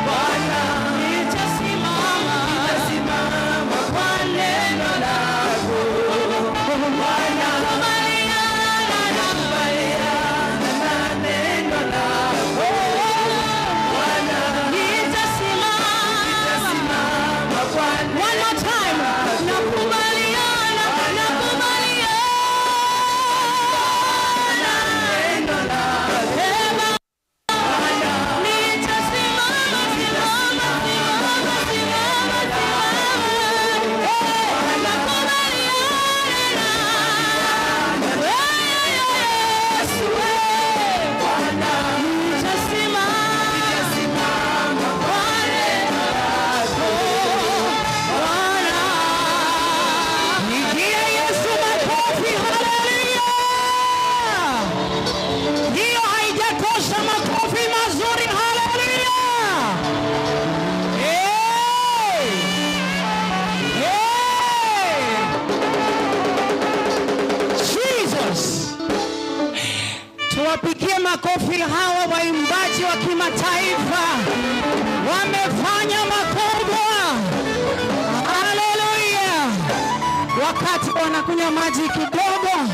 Speaker 6: Bwana.
Speaker 5: Nitasimama.
Speaker 6: Nitasimama kwa neno lako Bwana.
Speaker 5: Nakubaliana nawe.
Speaker 6: Nakubaliana na neno lako Bwana.
Speaker 5: Nitasimama.
Speaker 6: Nitasimama kwa
Speaker 5: One more time. Nakubaliana, nakubaliana.
Speaker 6: neno lako
Speaker 5: Eba. Nitasimama, simama, simama, simama, simama. Eh, nakubaliana na Yesu, eh.
Speaker 6: Bwana.
Speaker 5: Nitasimama
Speaker 6: Nitasimama
Speaker 5: kwa neno lako Bwana.
Speaker 2: Pigia Yesu makofi, haleluya! Hiyo haijatosha, makofi mazuri, haleluya! Hey! Hey! Jesus! Tuwapigie makofi hawa waimbaji wa kimataifa, wamefanya makubwa. Haleluya! Wakati wanakunywa maji kidogo,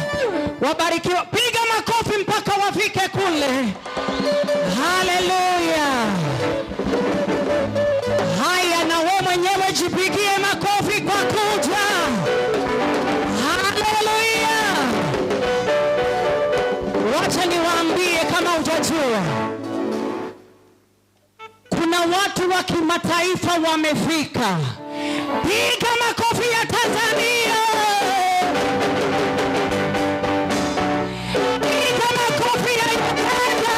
Speaker 2: wabarikiwa. Piga makofi mpaka wafike kule. Haleluya! Haya, na we mwenyewe jipigie makofi kwa kuja. Haleluya! Wacha niwaambie kama hujajua, kuna watu wa kimataifa wamefika. Piga makofi ya Tanzania! Piga makofi ya Uganda!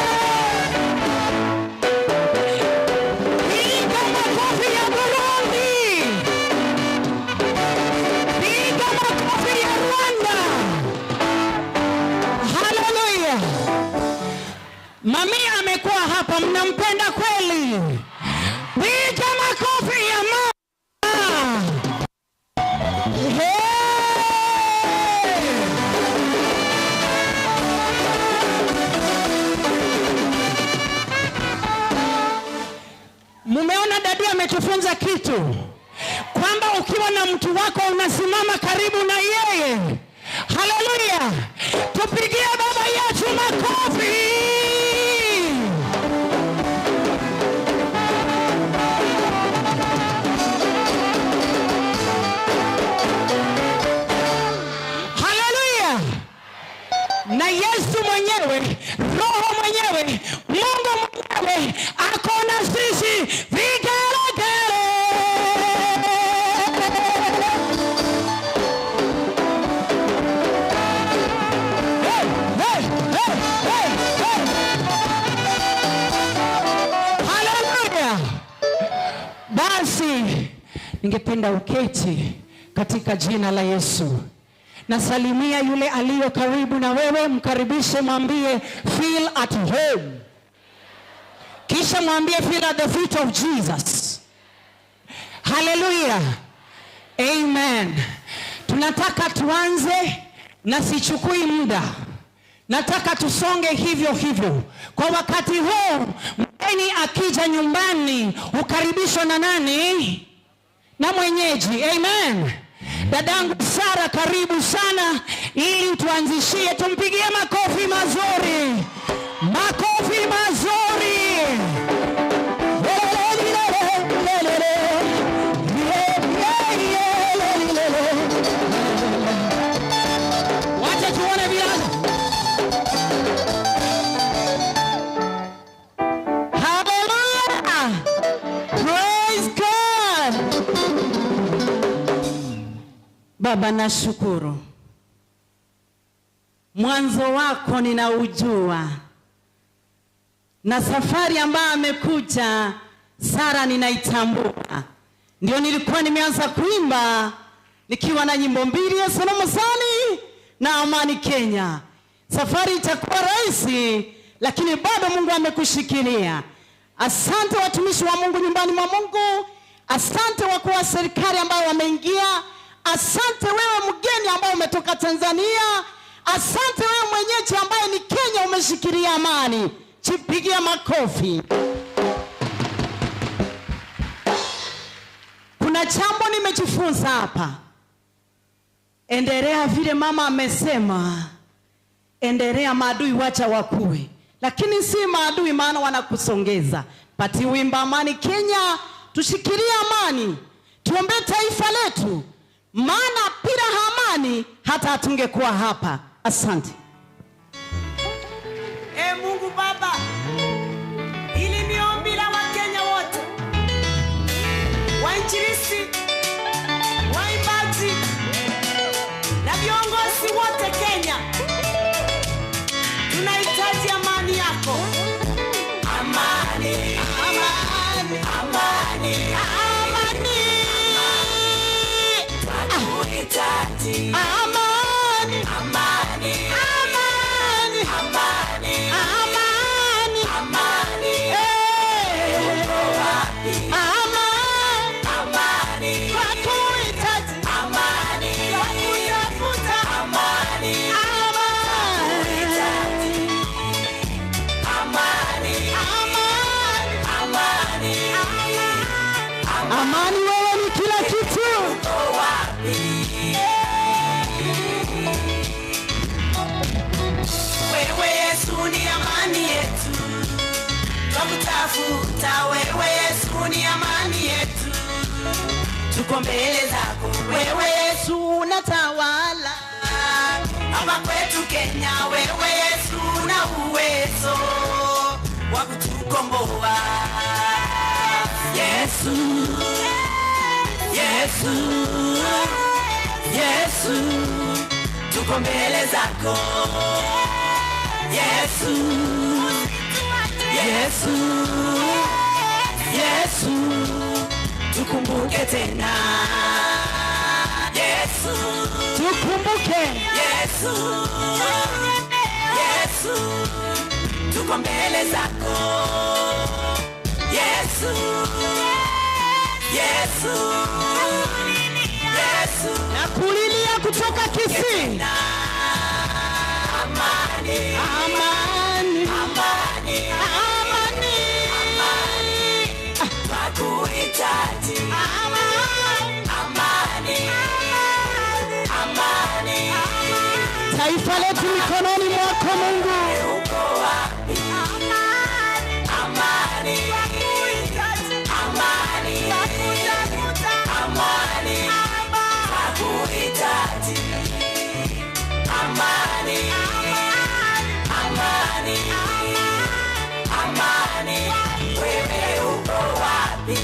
Speaker 2: Piga makofi ya Burundi! Piga makofi ya Rwanda! Haleluya! Mami amekuwa hapa, mnampenda kweli? Piga makofi ya mama! Hey! Mumeona dadi ametufunza kitu kwamba ukiwa na mtu wako unasimama karibu na yeye. Haleluya! Tupigie baba yetu makofi. Haleluya! Na Yesu mwenyewe, Roho mwenyewe, Mungu mwenyewe ako na sisi. Vigelegele. Hey, hey, hey, hey, hey. Haleluya! Basi ningependa uketi katika jina la Yesu. Nasalimia yule aliyo karibu na wewe, mkaribishe, mwambie feel at home. Kisha mwambie feel at the feet of Jesus. Haleluya. Amen. Tunataka tuanze na sichukui muda. Nataka tusonge hivyo hivyo. Kwa wakati huu mgeni akija nyumbani hukaribishwa na nani? Na mwenyeji. Amen. Dadangu Sara, karibu sana ili tuanzishie, tumpigie makofi mazuri. Makofi mazuri. Wacha tuone vile. Hallelujah. Praise God.
Speaker 7: Baba, nashukuru. Mwanzo wako ninaujua. Na safari ambayo amekuja Sara ninaitambua. Ndio nilikuwa nimeanza kuimba nikiwa na nyimbo mbili, Yesu na Msani na Amani Kenya. Safari itakuwa rahisi, lakini bado Mungu amekushikilia. Asante watumishi wa Mungu nyumbani mwa Mungu. Asante wakuu wa serikali ambao wameingia. Asante wewe mgeni ambao umetoka Tanzania. Asante wewe mwenyeji ambaye ni Kenya umeshikilia amani. Jipigie makofi. Kuna jambo nimejifunza hapa. Endelea vile mama amesema. Endelea, maadui wacha wakue. Lakini si maadui maana wanakusongeza. Pati wimba Amani Kenya, tushikilie amani. Tuombe taifa letu. Maana bila amani hata hatungekuwa hapa. Asante.
Speaker 8: E Mungu Baba, ili ni ombi la Wakenya wote, wainjilisti, waimbaji na viongozi wote Kenya, tunahitaji amani yako. Amani, amani, amani, amani. Tunakuhitaji.
Speaker 7: Amani,
Speaker 8: amani, amani, amani,
Speaker 7: amani,
Speaker 8: amani.
Speaker 7: Amani,
Speaker 8: amani.
Speaker 7: Tunakuhitaji.
Speaker 8: Amani,
Speaker 7: tunakutafuta.
Speaker 8: Amani,
Speaker 7: amani,
Speaker 8: amani,
Speaker 7: amani,
Speaker 8: amani,
Speaker 7: amani. Wewe ni kila kitu.
Speaker 8: Wewe Yesu ni amani yetu, twakutafuta. Wewe Yesu ni amani yetu, tuko mbele zako. Wewe Yesu
Speaker 7: unatawala
Speaker 8: hapa kwetu Kenya. Wewe Yesu una uwezo wa kutukomboa. Yesu, Yesu, Yesu, tuko mbele zako. Yesu, Yesu, Yesu, tukumbuke tena. Yesu,
Speaker 7: tukumbuke.
Speaker 8: Yesu, Yesu, tuko mbele zako. Yesu, Yesu, Yesu,
Speaker 7: nakulilia kutoka Kisii.
Speaker 8: Amani,
Speaker 7: amani,
Speaker 8: amani,
Speaker 7: amani,
Speaker 8: amani. Twakuhitaji.
Speaker 7: Amani,
Speaker 8: amani, amani.
Speaker 7: Taifa letu mikononi mwako Mungu.
Speaker 8: Uko wapi?
Speaker 6: Amani,
Speaker 8: amani,
Speaker 6: twakuhitaji.
Speaker 8: Amani,
Speaker 6: twakutafuta.
Speaker 8: Amani, twakuhitaji. Amani, amani, amani. Wewe uko wapi?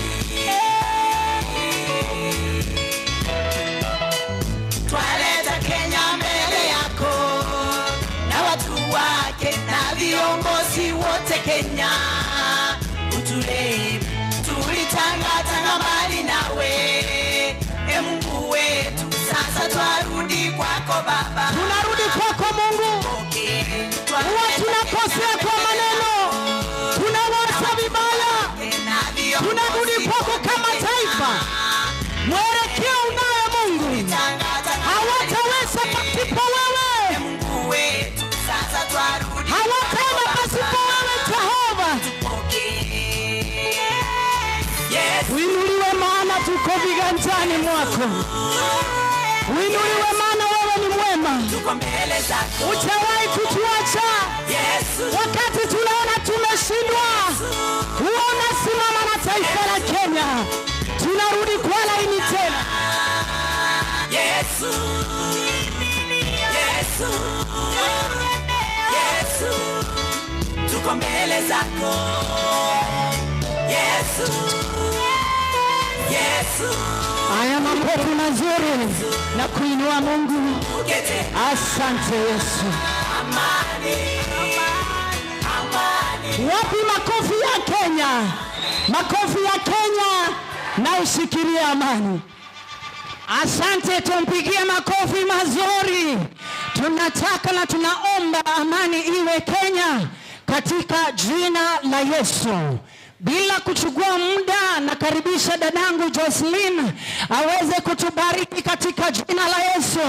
Speaker 8: Twaleta Kenya mbele yako na watu wake na viongozi wote Kenya, uturehemu. Tulitangatanga mbali nawe, e Mungu wetu, sasa twarudi kwako Baba.
Speaker 7: Tunarudi kwako Mungu. Huwa tunakosea kwa maneno, tunawaza vibaya, tunarudi kwako kama taifa. Mwelekeo unayo Mungu, hawataweza pasipo wewe, hawataenda pasipo wewe Jehova. Uinuliwe maana tuko viganjani mwako. Uinuliwe maana wewe ni mwema. Hujawahi kutuacha. Wakati tunaona tumeshindwa, unasimama na taifa la Kenya. Tunarudi kwa laini tena.
Speaker 8: Yesu, Yesu, Yesu, tuko mbele zako. Yesu, Yesu.
Speaker 7: Haya makofi mazuri na kuinua Mungu. Asante Yesu.
Speaker 8: Amani, amani.
Speaker 7: Wapi makofi ya Kenya? Makofi ya Kenya na ushikilie amani. Asante, tumpigie makofi mazuri. Tunataka na tunaomba amani iwe Kenya katika jina la Yesu. Bila kuchukua muda, nakaribisha dadangu Jocelyn aweze kutubariki katika jina la Yesu.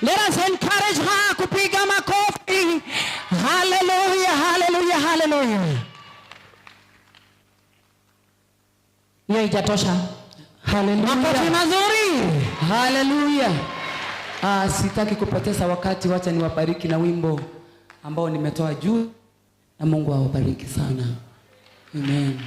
Speaker 7: Let us encourage her kupiga makofi. Hallelujah, hallelujah, hallelujah. Hiyo haijatosha.
Speaker 2: Hallelujah.
Speaker 7: Makofi mazuri.
Speaker 2: Hallelujah. Sitaki kupoteza wakati, wacha niwabariki na wimbo ambao nimetoa juu, na Mungu awabariki sana. Amen.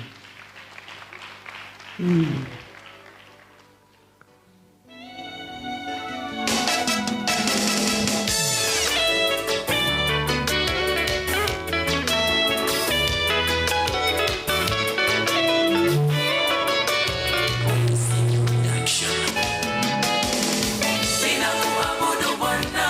Speaker 8: Ninakuabudu Bwana.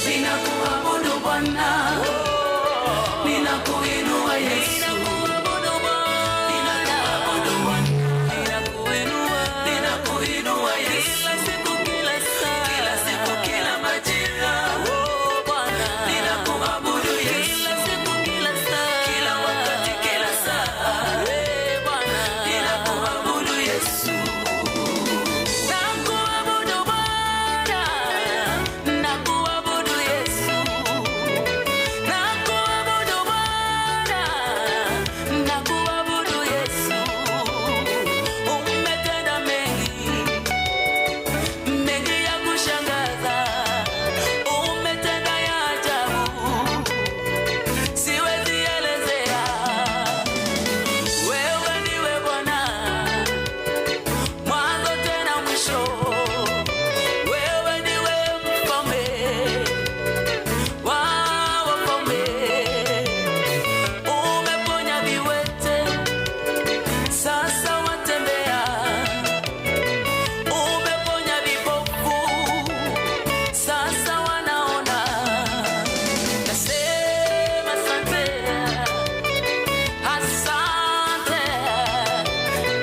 Speaker 8: Ninakuabudu Bwana, ninakuinua Yesu. Ninakuabudu Bwana, ninakuinua Yesu. Kila siku, kila majira. Ninakuabudu Yesu. Kila wakati, kila saa. Ninakuabudu Yesu. Nakuabudu Bwana, nakuabudu Yesu. Nakuabudu Bwana, nakuabudu Yesu. Umetenda mengi, mengi ya kushangaza. Umetenda ya ajabu, siwezi elezea. Wewe ndiwe Bwana, mwanzo tena mwisho. Wewe ndiwe mfalme wa wafalme. Umeponya viwete, sasa watembea. Umeponya vipofu, sasa wanaona. Nasema asante, asante.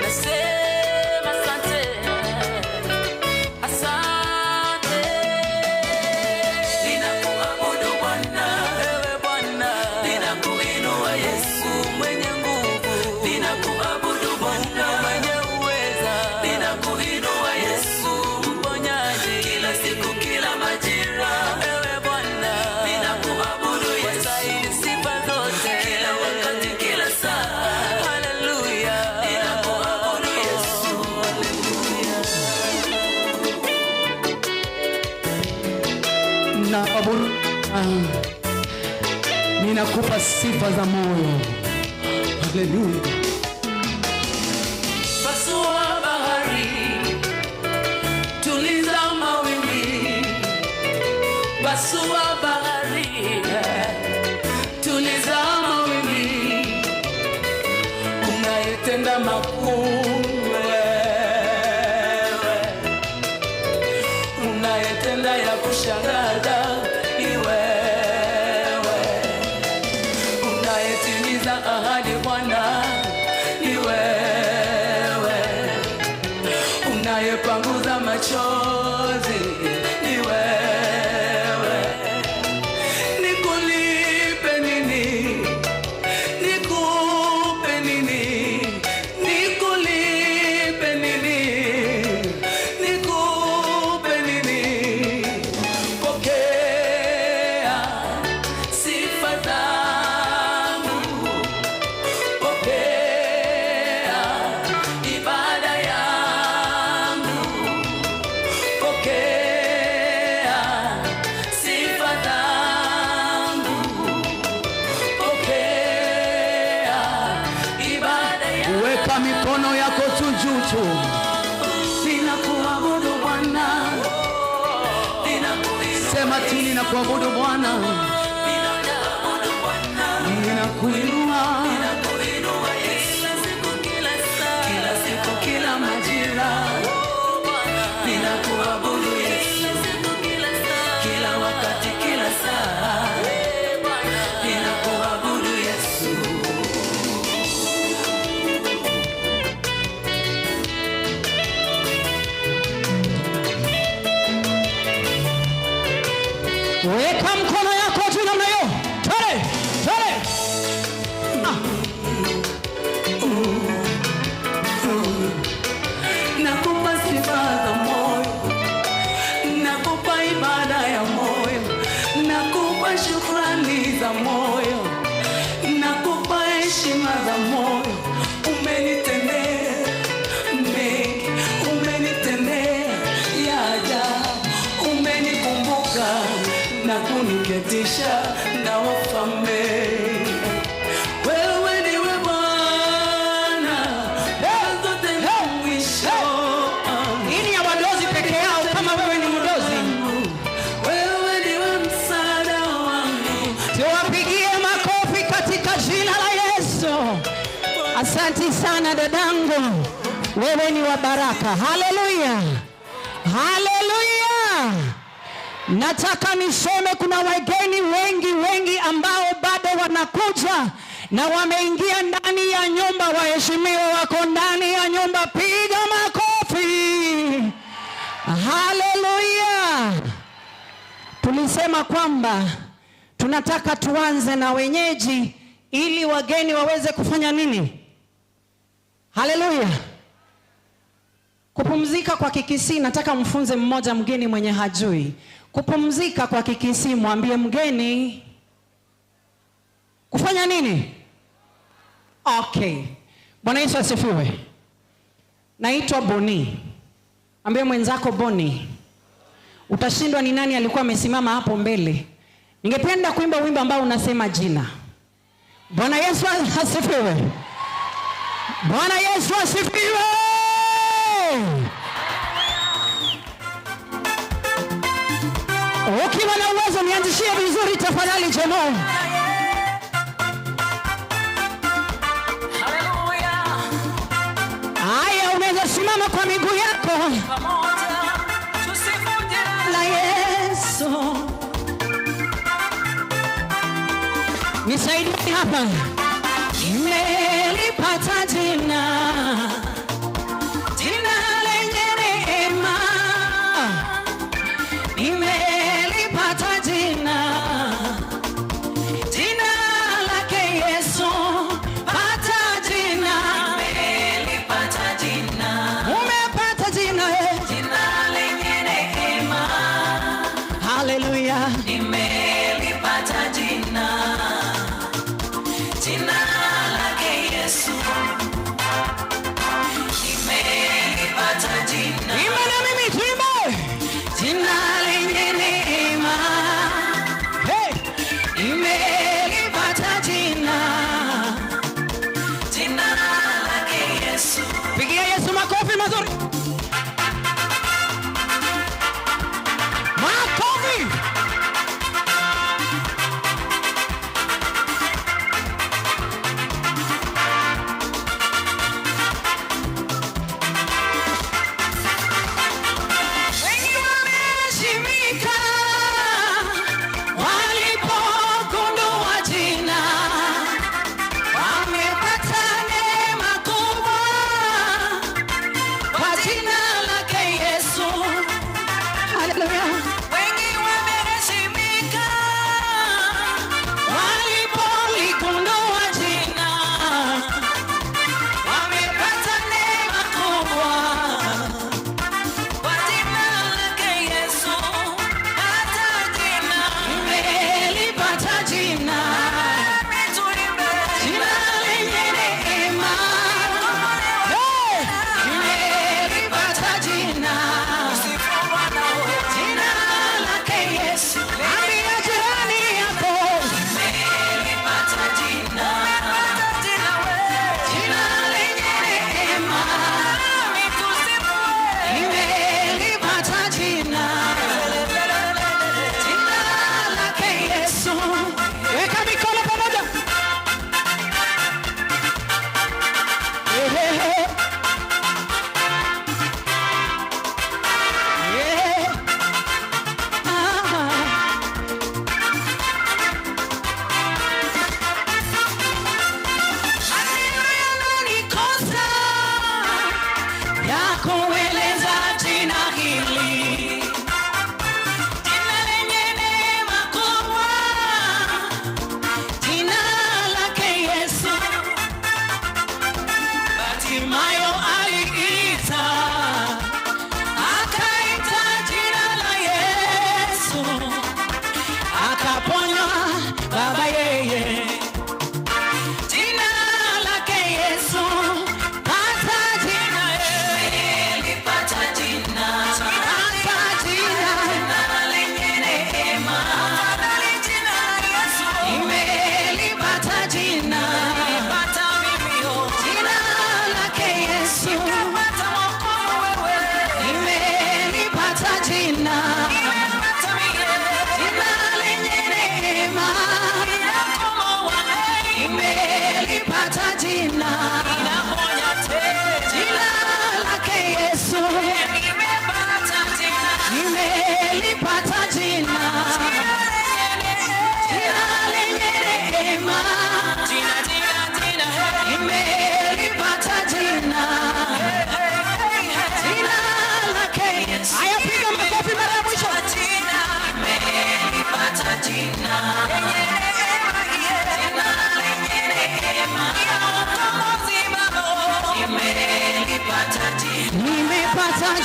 Speaker 8: Nasema asante, asante. Ninakuabudu Bwana, ewe Bwana. Ninakuinua Yesu mwenye nguvu. Ninakuabudu Bwana mwenye uweza. Ninakuinua Yesu mponyaji. Kila siku, kila majira. Ewe Bwana, ninakuabudu Yesu. Wastahili sifa zote. Kila wakati, kila saa. Hallelujah. Ninakuabudu Yesu.
Speaker 2: Naabudu, ninakupa sifa za moyo. Haleluya.
Speaker 1: Pasua bahari, tuliza mawimbi. Pasua bahari, tuliza mawimbi. Unayetenda makuu wewe, unayetenda ya kushangaza ni wewe, unayetimiza ahadi Bwana ni wewe, unayepanguza machozi ni wewe. Nikulipe nini? Nikupe nini? Nikulipe nini? Nikupe nini? Pokea sifa zangu, pokea ibada yangu, pokea sifa zangu, pokea ibada yangu.
Speaker 2: Weka mikono yako tu juu tu.
Speaker 1: Ninakuabudu Bwana, ninakuinua
Speaker 2: Sema tu ninakuabudu Bwana. Ninakuinua, ninakuinua kila siku, kila saa, kila siku, kila majira. Ninakuabudu Yesu, kila wakati, kila saa. Ninakuabudu Yesu.
Speaker 7: Weka mkono yako juu namna hiyo. Twende, twende.
Speaker 2: Nakupa sifa za moyo, nakupa ibada ya moyo, nakupa shukrani za moyo, nakupa heshima za moyo. Umenitendea mengi, umenitendea ya ajabu, umenikumbuka na kuniketisha na wafalme. Wewe ndiwe Bwana, mwanzo tena mwisho.
Speaker 7: Hii ni ya wadozi peke yao, kama wewe ni mdozi.
Speaker 2: Wewe ndiwe msaada wangu.
Speaker 7: Tuwapigie makofi katika jina la Yesu. Asante sana dadangu, wewe ni wa baraka. Haleluya, haleluya. Nataka niseme kuna wageni wengi wengi ambao bado wanakuja na wameingia ndani ya nyumba. Waheshimiwa wako ndani ya nyumba, piga makofi. Haleluya. Tulisema kwamba tunataka tuanze na wenyeji ili wageni waweze kufanya nini? Haleluya. Kupumzika kwa Kikisii, nataka mfunze mmoja mgeni mwenye hajui. Kupumzika kwa Kikisii, mwambie mgeni kufanya nini? Okay. Bwana Yesu asifiwe. Naitwa Boni. Ambie mwenzako Boni. Utashindwa ni nani alikuwa amesimama hapo mbele. Ningependa kuimba wimbo ambao unasema jina. Bwana Yesu asifiwe. Bwana Yesu asifiwe. Ukiwa na uwezo nianzishie vizuri tafadhali jamaa. Haya, unaweza simama kwa miguu yako. La Yesu. Nisaidie hapa. Nimelipata jina, jina lenye neema. Nimelipata jina, jina lake Yesu. Pata jina,
Speaker 8: Nimelipata jina,
Speaker 7: umepata jina,
Speaker 8: jina lenye neema.
Speaker 7: Haleluya.
Speaker 8: Nimelipata jina, jina lake Yesu. Nimelipata jina,
Speaker 7: Imba na mimi tuimbe. Jina lenye neema. Hey. Nimelipata jina,
Speaker 8: jina lake Yesu.
Speaker 7: Pigia Yesu makofi mazuri. Makofi.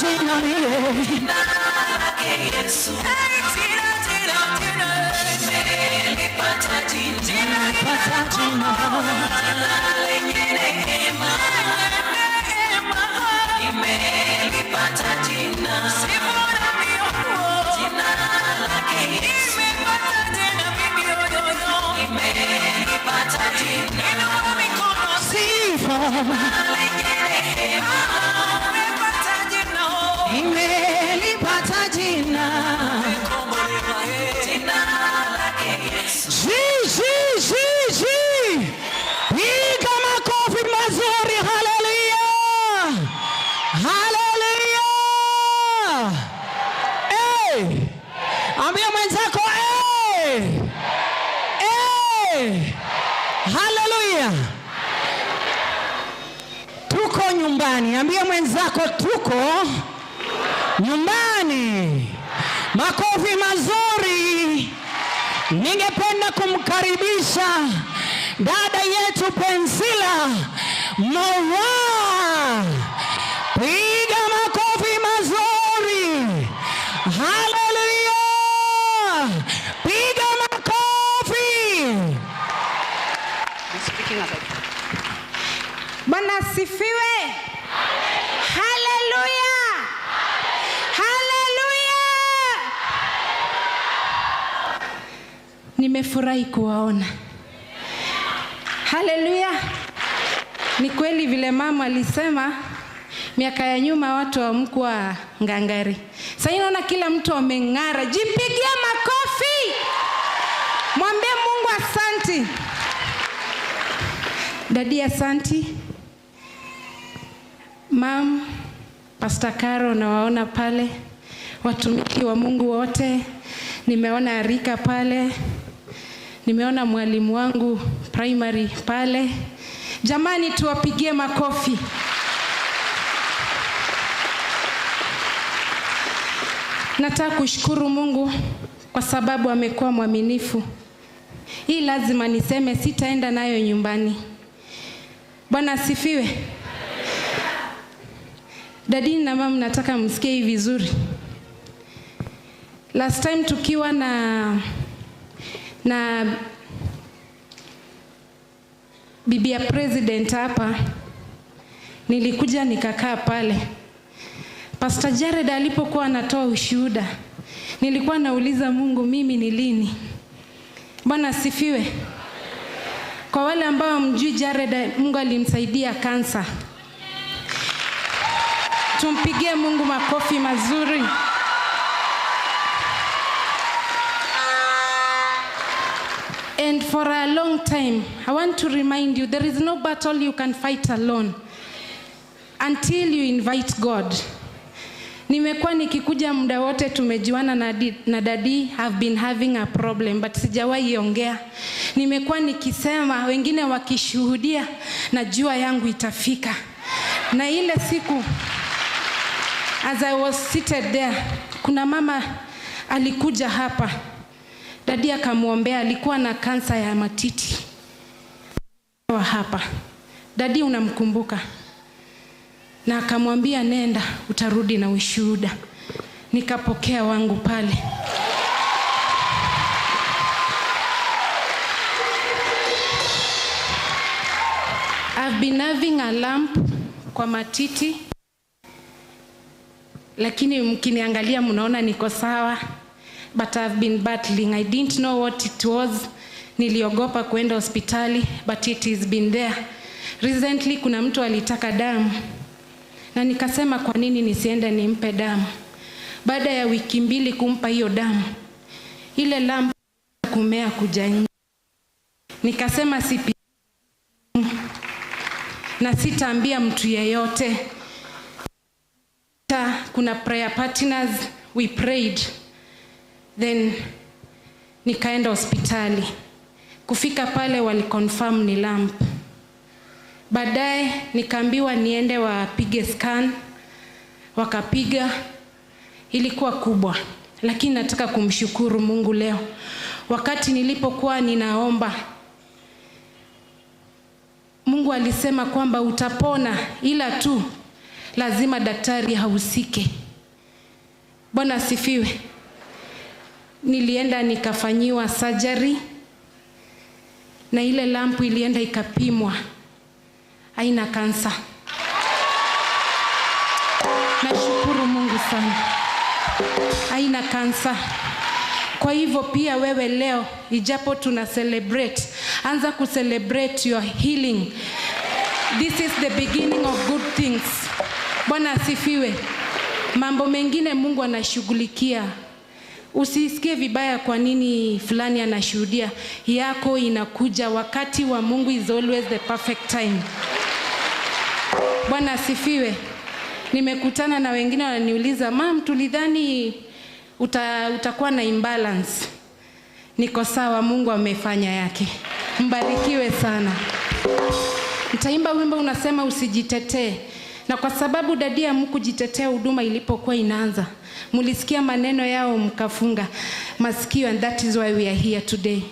Speaker 7: jina lile.
Speaker 8: Jina lake Yesu. Hey, jina, jina, jina. Nimelipata jina.
Speaker 7: Nimepata jina.
Speaker 8: Jina lenye neema. Nimelipata jina. Jina lake Yesu. Nimepata jina mimi yoyoyo. Nimelipata jina. Inua mikono.
Speaker 7: Sifa.
Speaker 8: Lenye neema. Nimepata jina.
Speaker 7: Nimelipata jina.
Speaker 8: Jina lake Yesu.
Speaker 7: G G G G. Piga makofi mazuri. Haleluya. Haleluya. Hey. Ambia mwenzako hey. Hey. Haleluya. Tuko nyumbani. Ambia mwenzako tuko nyumbani. Makofi mazuri. Ningependa kumkaribisha dada yetu Pensila Mowa. Piga makofi mazuri. Haleluya. Piga makofi.
Speaker 9: Bwana asifiwe. Haleluya. Haleluya. Nimefurahi kuwaona. Haleluya. Ni kweli vile mama alisema miaka ya nyuma watu hamkuwa ngangari. Sasa naona kila mtu ameng'ara. Jipigie makofi. Mwambie Mungu asanti. Dadi asanti. Mam, Pastor Caro nawaona pale, watumishi wa Mungu wote, nimeona Arika pale, nimeona mwalimu wangu primary pale. Jamani, tuwapigie makofi. Nataka kushukuru Mungu kwa sababu amekuwa mwaminifu. Hii lazima niseme, sitaenda nayo nyumbani. Bwana asifiwe. Dadi na mama, nataka msikie hii vizuri. Last time tukiwa na bibi ya president hapa, nilikuja nikakaa pale. Pastor Jared alipokuwa anatoa ushuhuda, nilikuwa nauliza Mungu, mimi ni lini? Bwana asifiwe. Kwa wale ambao mjui Jared, Mungu alimsaidia kansa. Tumpigie Mungu makofi mazuri. And for a long time, I want to remind you, there is no battle you can fight alone until you invite God. Nimekuwa nikikuja muda wote, tumejuana na dadi, have been having a problem, but sijawahi ongea. Nimekuwa nikisema, wengine wakishuhudia, najua yangu itafika. Na ile siku, as I was seated there, kuna mama alikuja hapa. Dadi akamuombea, alikuwa na kansa ya matiti. Wa hapa. Dadi unamkumbuka. Na akamwambia nenda, utarudi na ushuhuda. Nikapokea wangu pale. I've been having a lump kwa matiti. Lakini mkiniangalia mnaona niko sawa. But I've been battling. I didn't know what it was. Niliogopa kuenda hospitali, but it has been there. Recently kuna mtu alitaka damu. Na nikasema kwa nini nisiende nimpe damu? Baada ya wiki mbili kumpa hiyo damu, ile lump kumea kuja nje. Nikasema sipi na sitaambia mtu yeyote. Kuna prayer partners, we prayed. Then nikaenda hospitali. Kufika pale waliconfirm ni lump. Baadaye nikaambiwa niende wapige scan. Wakapiga, ilikuwa kubwa. Lakini nataka kumshukuru Mungu leo. Wakati nilipokuwa ninaomba, Mungu alisema kwamba utapona, ila tu Lazima daktari ahusike. Bwana asifiwe. Nilienda nikafanyiwa surgery na ile lampu ilienda ikapimwa, haina kansa. Nashukuru Mungu sana, haina kansa. Kwa hivyo pia wewe leo, ijapo tuna celebrate, anza ku celebrate your healing. This is the beginning of good things. Bwana asifiwe. Mambo mengine Mungu anashughulikia. Usisikie vibaya kwa nini fulani anashuhudia. Yako inakuja, wakati wa Mungu is always the perfect time. Bwana asifiwe. Nimekutana na wengine wananiuliza, "Mam, tulidhani utakuwa na imbalance." Niko sawa, Mungu amefanya yake. Mbarikiwe sana. Nitaimba wimbo unasema usijitetee. Na kwa sababu dadia mkujitetea huduma ilipokuwa inaanza, mulisikia maneno yao mkafunga masikio, and that is why we are here today.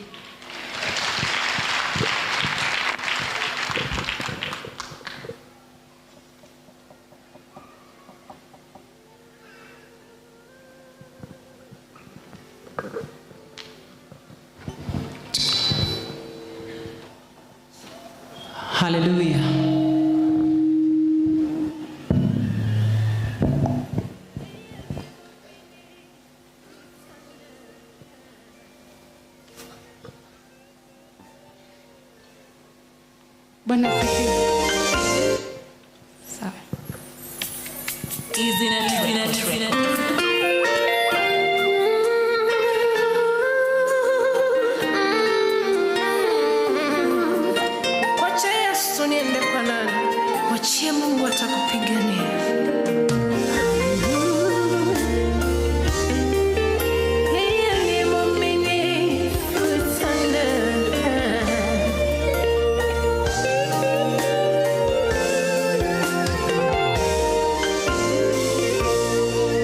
Speaker 7: Hallelujah.
Speaker 9: Bwana asifiwe. Sawa.
Speaker 10: Easy na easy na easy na.
Speaker 11: Wacha Yesu niende kwa nani? Wachie Mungu atakupigania. Yeye ni mwaminifu sana.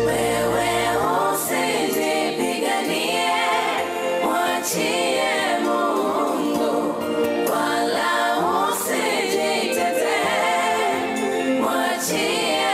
Speaker 10: Wewe usijipiganie, mwachie Mungu, wala usijitetee, mwachie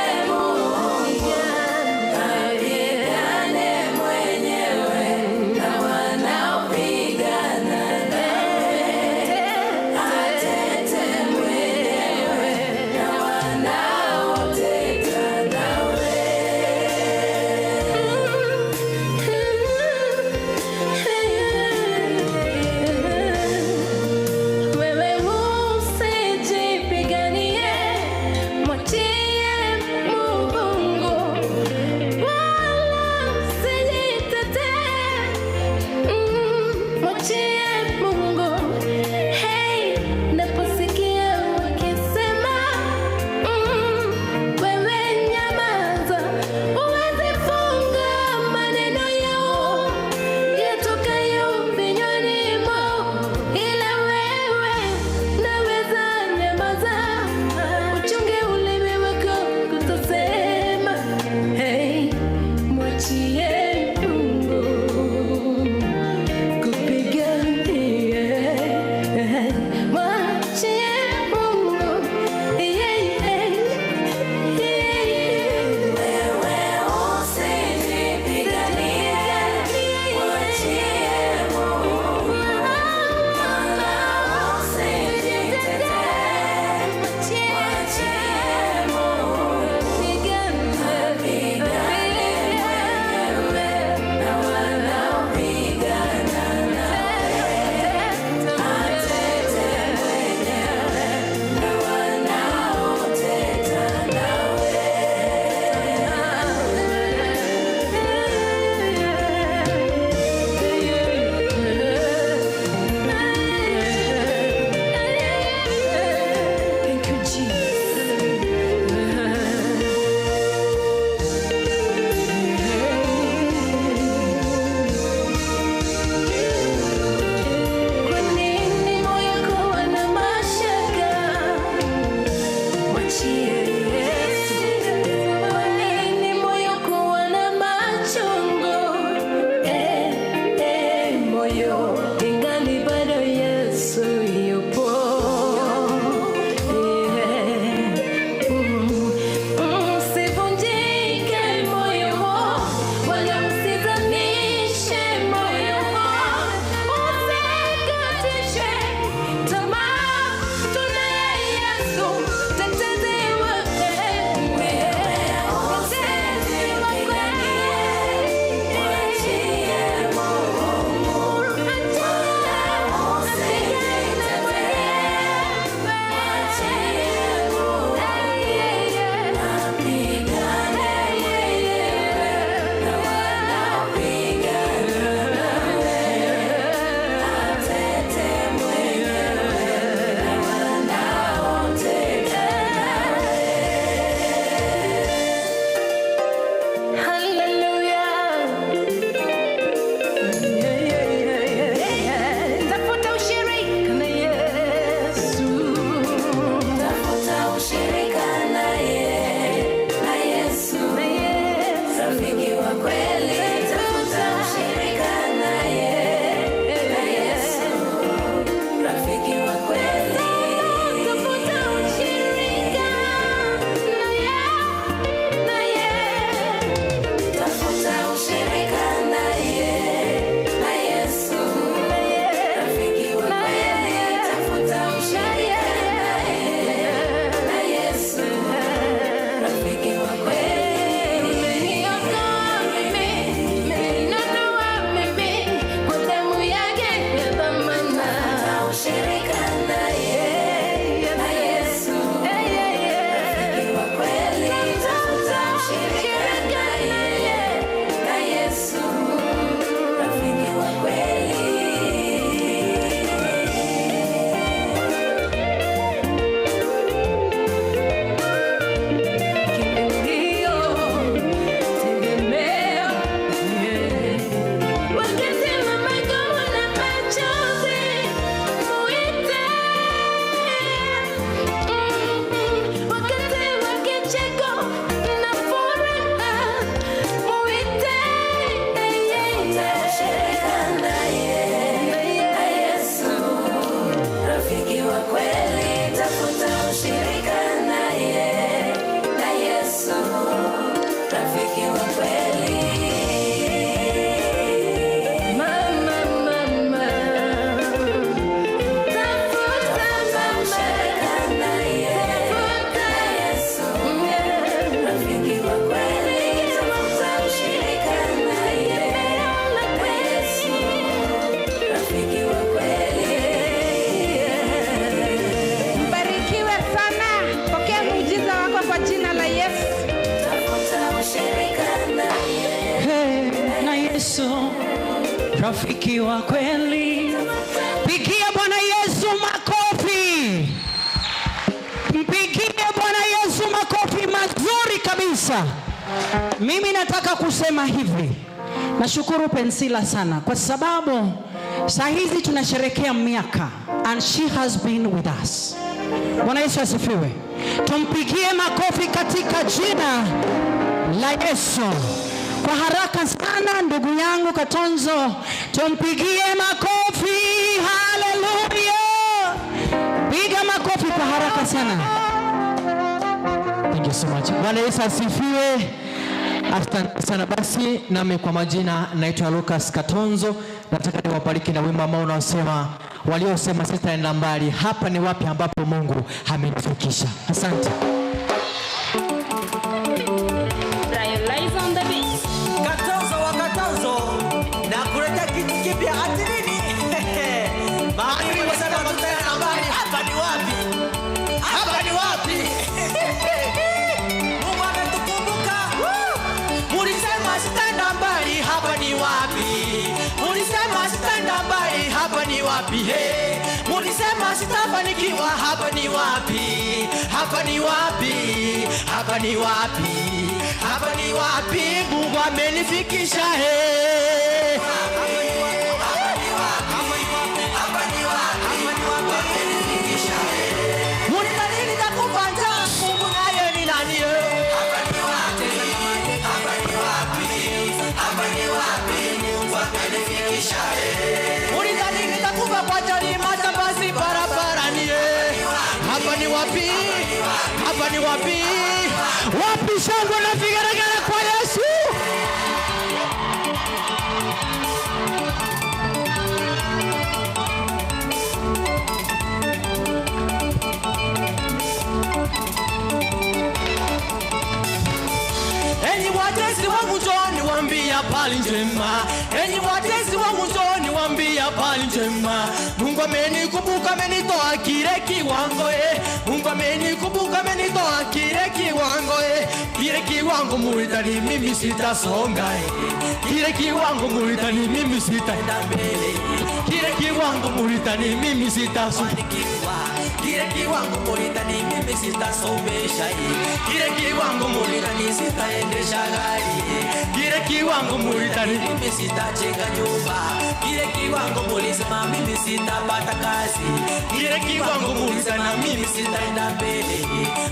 Speaker 7: Rafiki wa kweli. Pigia Bwana Yesu makofi. Mpigie Bwana Yesu makofi mazuri kabisa. Mimi nataka kusema hivi. Nashukuru Pensila sana kwa sababu saa hizi tunasherehekea miaka and she has been with us. Bwana Yesu asifiwe. Tumpigie makofi katika jina la Yesu. Kwa haraka sana ndugu yangu Katonzo, tumpigie makofi. Haleluya. Piga makofi kwa haraka sana.
Speaker 12: Thank you so much. Bwana Yesu asifiwe. Asante sana. Basi nami kwa majina naitwa Lucas Katonzo. Nataka niwabariki na wimbo ambao unaosema waliosema sitaenda mbali, hapa ni wapi ambapo Mungu amenifikisha. Asante.
Speaker 10: On the beat.
Speaker 13: Katonzo wa Katonzo na kuleta kitu kipya ati nini? Maadui wasema tutaenda mbali, hapa ni wapi? Hapa ni wapi? Mungu ametukumbuka. Mulisema sitaenda mbali, hapa ni wapi? Mulisema sitaenda mbali, hapa ni wapi? Hey. Mulisema sitafanikiwa, hapa ni wapi? Hapa ni wapi? Hapa ni wapi? Hapa ni wapi Mungu amenifikisha? Hey. Hapa ni wapi? Hapa ni wapi? Hapa ni wapi Mungu amenifikisha? Hey. Munitani nitakufa njaa, Mungu naye ni nani? Hapa ni wapi? Hapa ni wapi? Hapa ni wapi Mungu amenifikisha? Hey. Munitani nitakufa kwa ajali, majambazi barabarani. Hapa ni wapi? Hapa ni wapi?
Speaker 12: Wapi shangwe na vigelegele kwa Yesu?
Speaker 13: Enyi watesi wangu njooni waambie habari njema. Enyi watesi wangu njooni waambie habari njema. Mungu amenikumbuka, amenitoa kile kiwango eh. Mungu amenikumbuka, amenitoa kile kiwango eh. Kile kiwango mulitani mimi sitasonga eh. Kile kiwango mulitani mimi sitaenda mbele. Kile kiwango mulitani mimi sitasofanikiwa. Kile kiwango mulitani mimi sitasomesha eh. Kile kiwango mulitani sitaendesha gari eh. Kile kiwango mulitani mimi sitajenga nyumba. Kile kiwango mulisema mimi sitapata kazi. Kile kiwango mulisema mimi sitaenda mbele.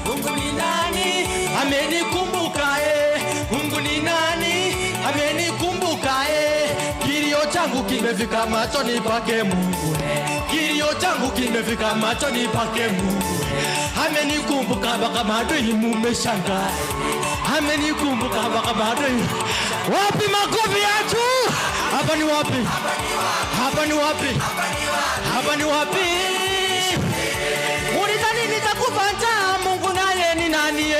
Speaker 13: Mungu ni nani amenikumbuka eh. Mungu ni nani amenikumbuka eh. Kilio changu kimefika machoni pake Mungu eh. Kilio changu kimefika machoni pake Mungu eh. Amenikumbuka mpaka maadui mumeshangaa. Amenikumbuka mpaka maadui.
Speaker 12: Wapi makofi yetu? Hapa ni wapi? Hapa ni wapi? Hapa ni wapi?
Speaker 13: Ulidhani nitakufa njaa, Mungu naye ni nani?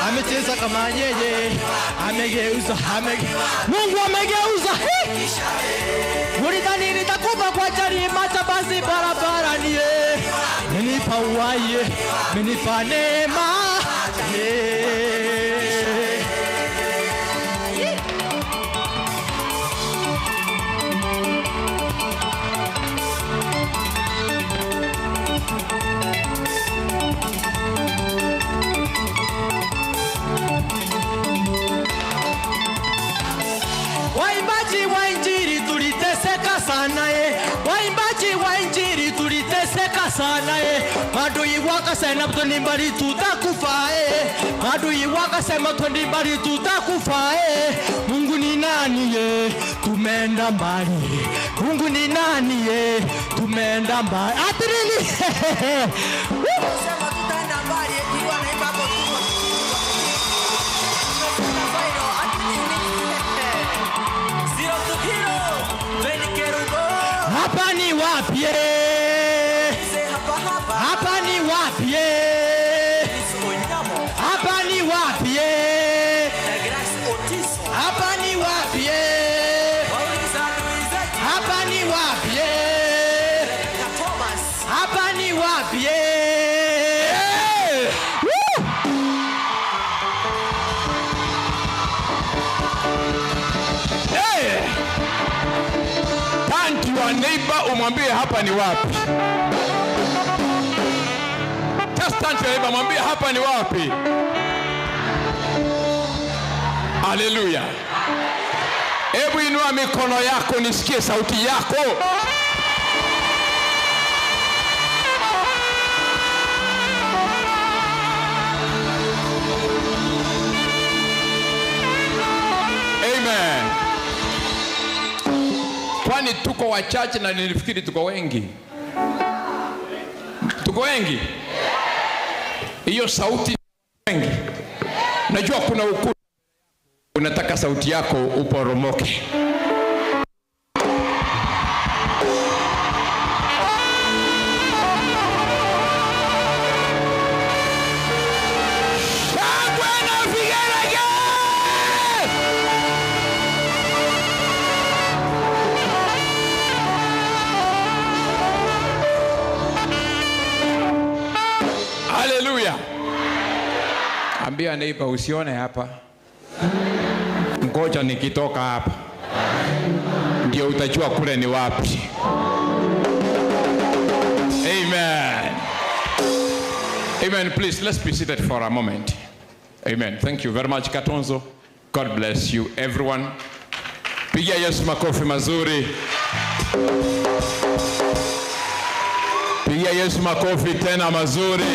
Speaker 12: Amecheza kama yeye, amegeuza, Mungu amegeuza.
Speaker 13: Ulidhani nitakufa kwa ajali, majambazi barabarani.
Speaker 12: Menipa uhai, menipa neema.
Speaker 13: Waimbaji wa injili tuliteseka sana eh. Waimbaji wa injili tuliteseka sana eh. Maadui wakasema twende mbali tutakufa eh. Maadui wakasema twende mbali tutakufa eh. Mungu ni nani eh? Tumeenda mbali. Mungu ni nani eh? Tumeenda mbali.
Speaker 12: Atirili.
Speaker 13: Sema tutaenda mbali ikiwa naimba hapo tu.
Speaker 12: Hapa ni wapi? Hapa ni wapi? Hapa ni wapi? Hapa ni wapi? Hapa ni wapi? Hapa ni wapi? Hey!
Speaker 4: mwambie hapa ni wapi. Just turn to your neighbor, mwambie hapa ni wapi. Haleluya. Hebu inua mikono yako nisikie sauti yako. Amen. Kwani tuko wachache na nilifikiri tuko wengi. Tuko wengi? Hiyo sauti wengi. Najua kuna ukuta unataka sauti yako uporomoke. Shangwe na vigelegele! Haleluya. Ambia neighbor usione hapa. Ngoja nikitoka hapa ndio utajua kule ni wapi. Amen. Amen. Please, let's be seated for a moment. Amen. Thank you very much, Katonzo. God bless you, everyone. Pigia Yesu makofi mazuri. Pigia Yesu makofi tena mazuri.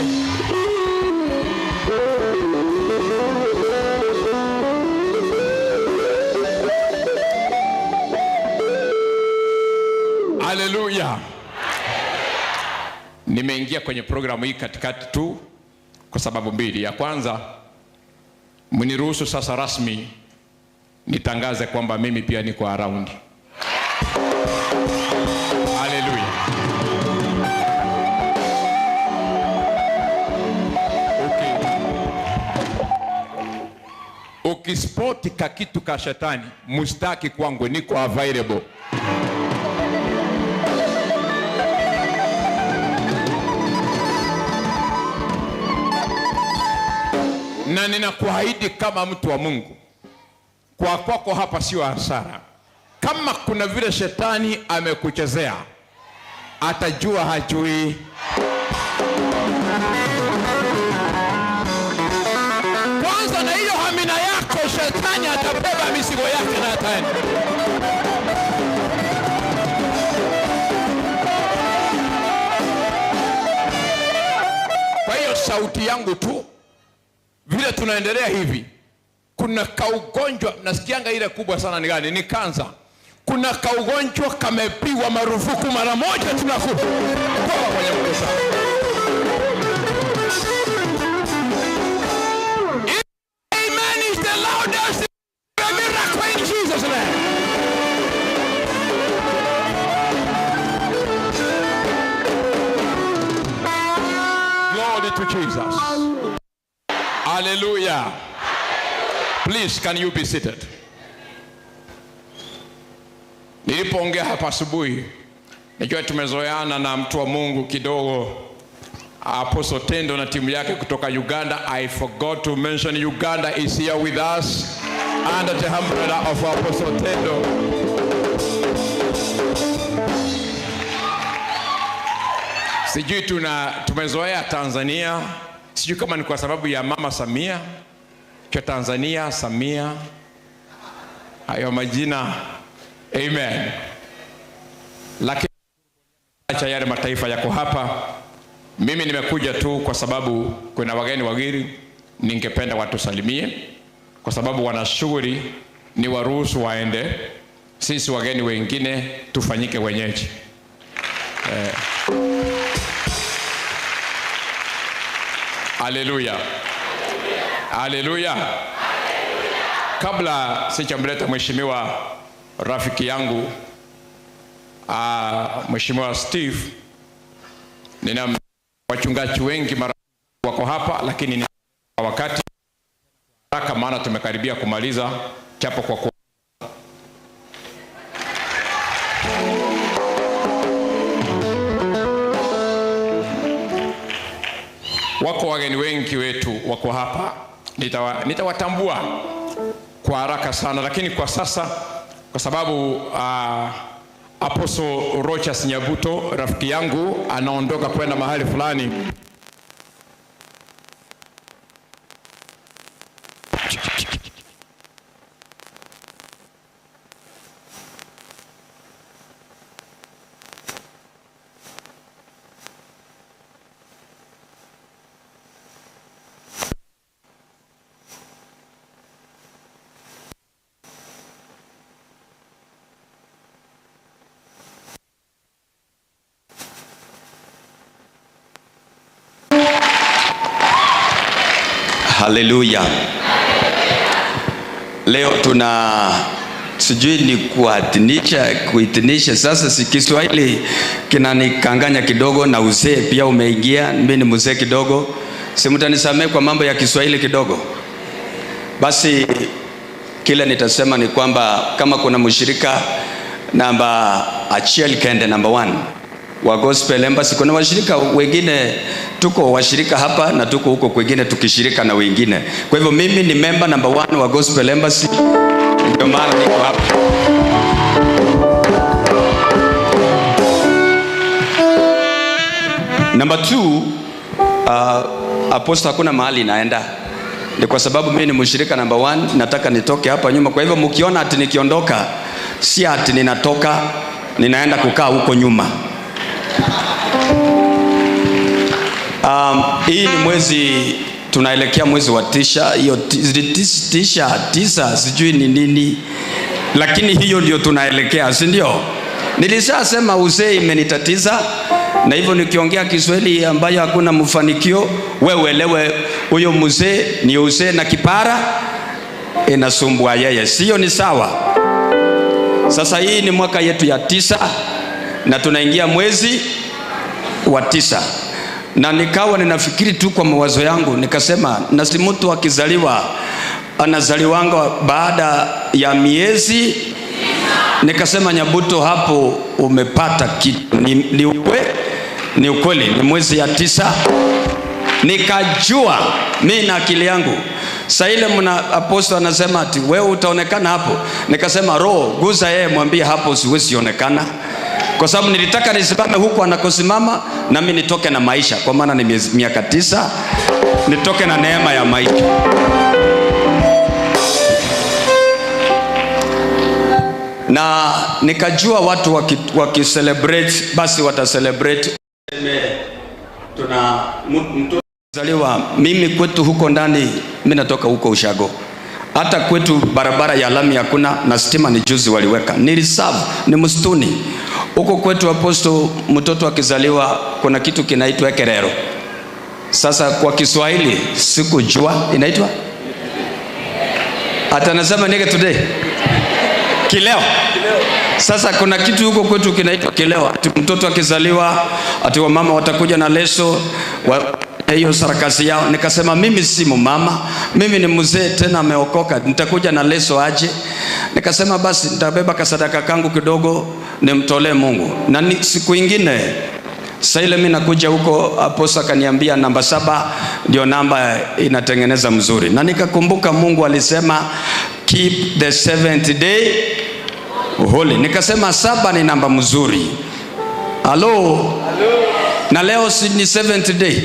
Speaker 4: Haleluya. Nimeingia kwenye programu hii katikati tu kwa sababu mbili. Ya kwanza, mniruhusu sasa rasmi nitangaze kwamba mimi pia niko around. Haleluya. Okay. Ukispoti kakitu ka shetani, mustaki kwangu, niko available. Na ninakuahidi kama mtu wa Mungu, kwa kwako hapa sio hasara. Kama kuna vile shetani amekuchezea, atajua hajui. Kwanza na hiyo hamina yako, shetani atabeba mizigo yake na ataenda. Kwa hiyo sauti yangu tu, vile tunaendelea hivi, kuna kaugonjwa, nasikianga ile kubwa sana ni gani? Ni kansa. Kuna kaugonjwa kamepigwa marufuku mara moja tunakufa. Toka kwenye mkosa. Amen is the loudest miracle in Jesus' name. Glory to Jesus. Hallelujah. Please, can you be seated? Nilipoongea hapa asubuhi, najua tumezoeana na mtu wa Mungu kidogo, Apostle Tendo na timu yake kutoka Uganda. I forgot to mention Uganda is here with us under the umbrella of Apostle Tendo. Sijui tumezoea Tanzania, sijui kama ni kwa sababu ya Mama Samia, kwa Tanzania Samia, hayo majina. Amen. Lakini acha yale mataifa yako hapa. Mimi nimekuja tu kwa sababu kuna wageni wagiri, ningependa watusalimie kwa sababu wana shughuli, ni waruhusu waende. Sisi wageni wengine tufanyike wenyeji. Haleluya. Haleluya. Kabla sijamleta mheshimiwa rafiki yangu Mheshimiwa Steve, nina wachungaji wengi mara wako hapa, lakini ni wakati haraka maana tumekaribia kumaliza chapo kwa kwa. Wako wageni wengi wetu wako hapa, nitawatambua kwa haraka sana, lakini kwa sasa kwa sababu Apostle Rochas Nyabuto, rafiki yangu, anaondoka kwenda mahali fulani.
Speaker 14: Haleluya. Leo tuna sijui ni kuitinisha sasa, si Kiswahili kinanikanganya kidogo na uzee pia umeingia. Mimi ni mzee kidogo, si mtanisamee kwa mambo ya Kiswahili kidogo. Basi kile nitasema ni kwamba kama kuna mshirika namba Achiel Kende namba 1 wa Gospel Embassy, kuna washirika wengine, tuko washirika hapa na tuko huko kwingine tukishirika na wengine. Kwa hivyo mimi ni member number 1 wa Gospel Embassy, ndio maana niko hapa. Number 2, apostle hakuna mahali naenda. Ni kwa sababu mimi ni mshirika number 1, nataka nitoke hapa nyuma. Kwa hivyo mkiona ati nikiondoka, si ati ninatoka, ninaenda kukaa huko nyuma. Hii ni mwezi, tunaelekea mwezi wa tisha, hiyo tisa sijui ni nini, lakini hiyo ndio tunaelekea, si ndio? Nilishasema uzee imenitatiza, na hivyo nikiongea Kiswahili ambayo hakuna mfanikio, wewe uelewe huyo mzee ni uzee na kipara inasumbua yeye, sio? Ni sawa. Sasa hii ni mwaka yetu ya 9 na tunaingia mwezi wa 9. Na nikawa ninafikiri tu kwa mawazo yangu, nikasema na si mtu akizaliwa anazaliwanga baada ya miezi. Nikasema Nyabuto, hapo umepata kitu. Ni ukweli, ni mwezi ya 9. Nikajua mimi na akili yangu. Sasa ile mna apostle anasema ati wewe utaonekana hapo. Nikasema roho guza yeye, mwambie hapo siwezi onekana. Kwa sababu nilitaka nisimame huku anakosimama na mimi nitoke na maisha, kwa maana ni miaka 9, nitoke na neema ya maisha. Na nikajua watu waki celebrate basi wata celebrate. Tuna mtoto zaliwa, mimi kwetu huko ndani, mimi natoka huko Ushago. Hata kwetu barabara ya lami hakuna na stima ni juzi waliweka. Ni reserve, ni msituni. Huko kwetu apostle, mtoto akizaliwa kuna kitu kinaitwa kerero. Sasa kwa Kiswahili sikujua inaitwa? Hata nasema nige today. Kileo. Sasa kuna kitu huko kwetu kinaitwa kileo. Ati mtoto akizaliwa, ati wamama watakuja na leso, hiyo sarakasi yao. Nikasema mimi si mama, mimi ni mzee tena ameokoka, nitakuja na leso aje? Nikasema basi nitabeba kasadaka kangu kidogo nimtolee Mungu. Na siku ingine sasa ile mimi nakuja huko, apostle akaniambia namba 7 ndio namba inatengeneza mzuri. Na nikakumbuka Mungu alisema keep the 7th day holy. Nikasema 7 ni namba mzuri. Hello. Na leo si ni 7th day.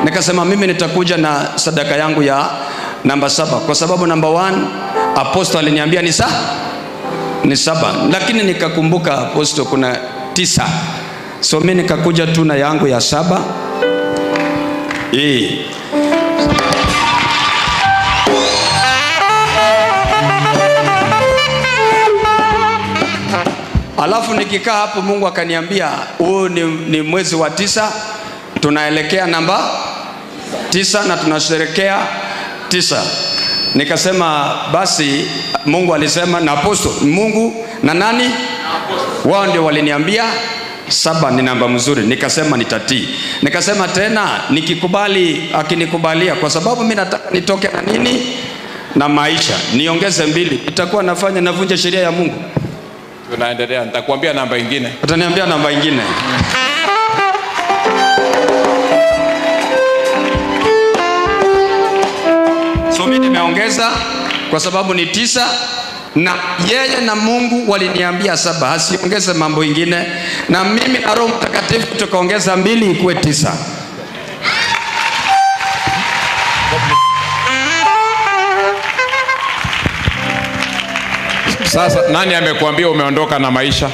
Speaker 14: Nikasema mimi nitakuja na sadaka yangu ya namba 7, kwa sababu namba 1 apostle aliniambia ni 7, lakini nikakumbuka apostle kuna 9. So mimi nikakuja tu na yangu ya 7. Alafu nikikaa hapo Mungu akaniambia huu ni mwezi wa 9, tunaelekea namba 9 na tunasherehekea 9. Nikasema basi Mungu alisema na apostle, Mungu na nani? Wao ndio waliniambia 7 ni namba mzuri. Nikasema nitatii. Nikasema tena nikikubali, akinikubalia, kwa sababu mimi nataka nitoke na nini? Na maisha. Niongeze 2, itakuwa nafanya navunja sheria ya Mungu.
Speaker 4: Tunaendelea, nitakwambia namba nyingine.
Speaker 14: Utaniambia namba nyingine. So mimi nimeongeza kwa sababu ni 9 Na yeye na Mungu waliniambia 7, asiongeze mambo ingine, na mimi na Roho Mtakatifu tukaongeza 2 ikuwe 9.
Speaker 4: Sasa nani amekuambia umeondoka na maisha?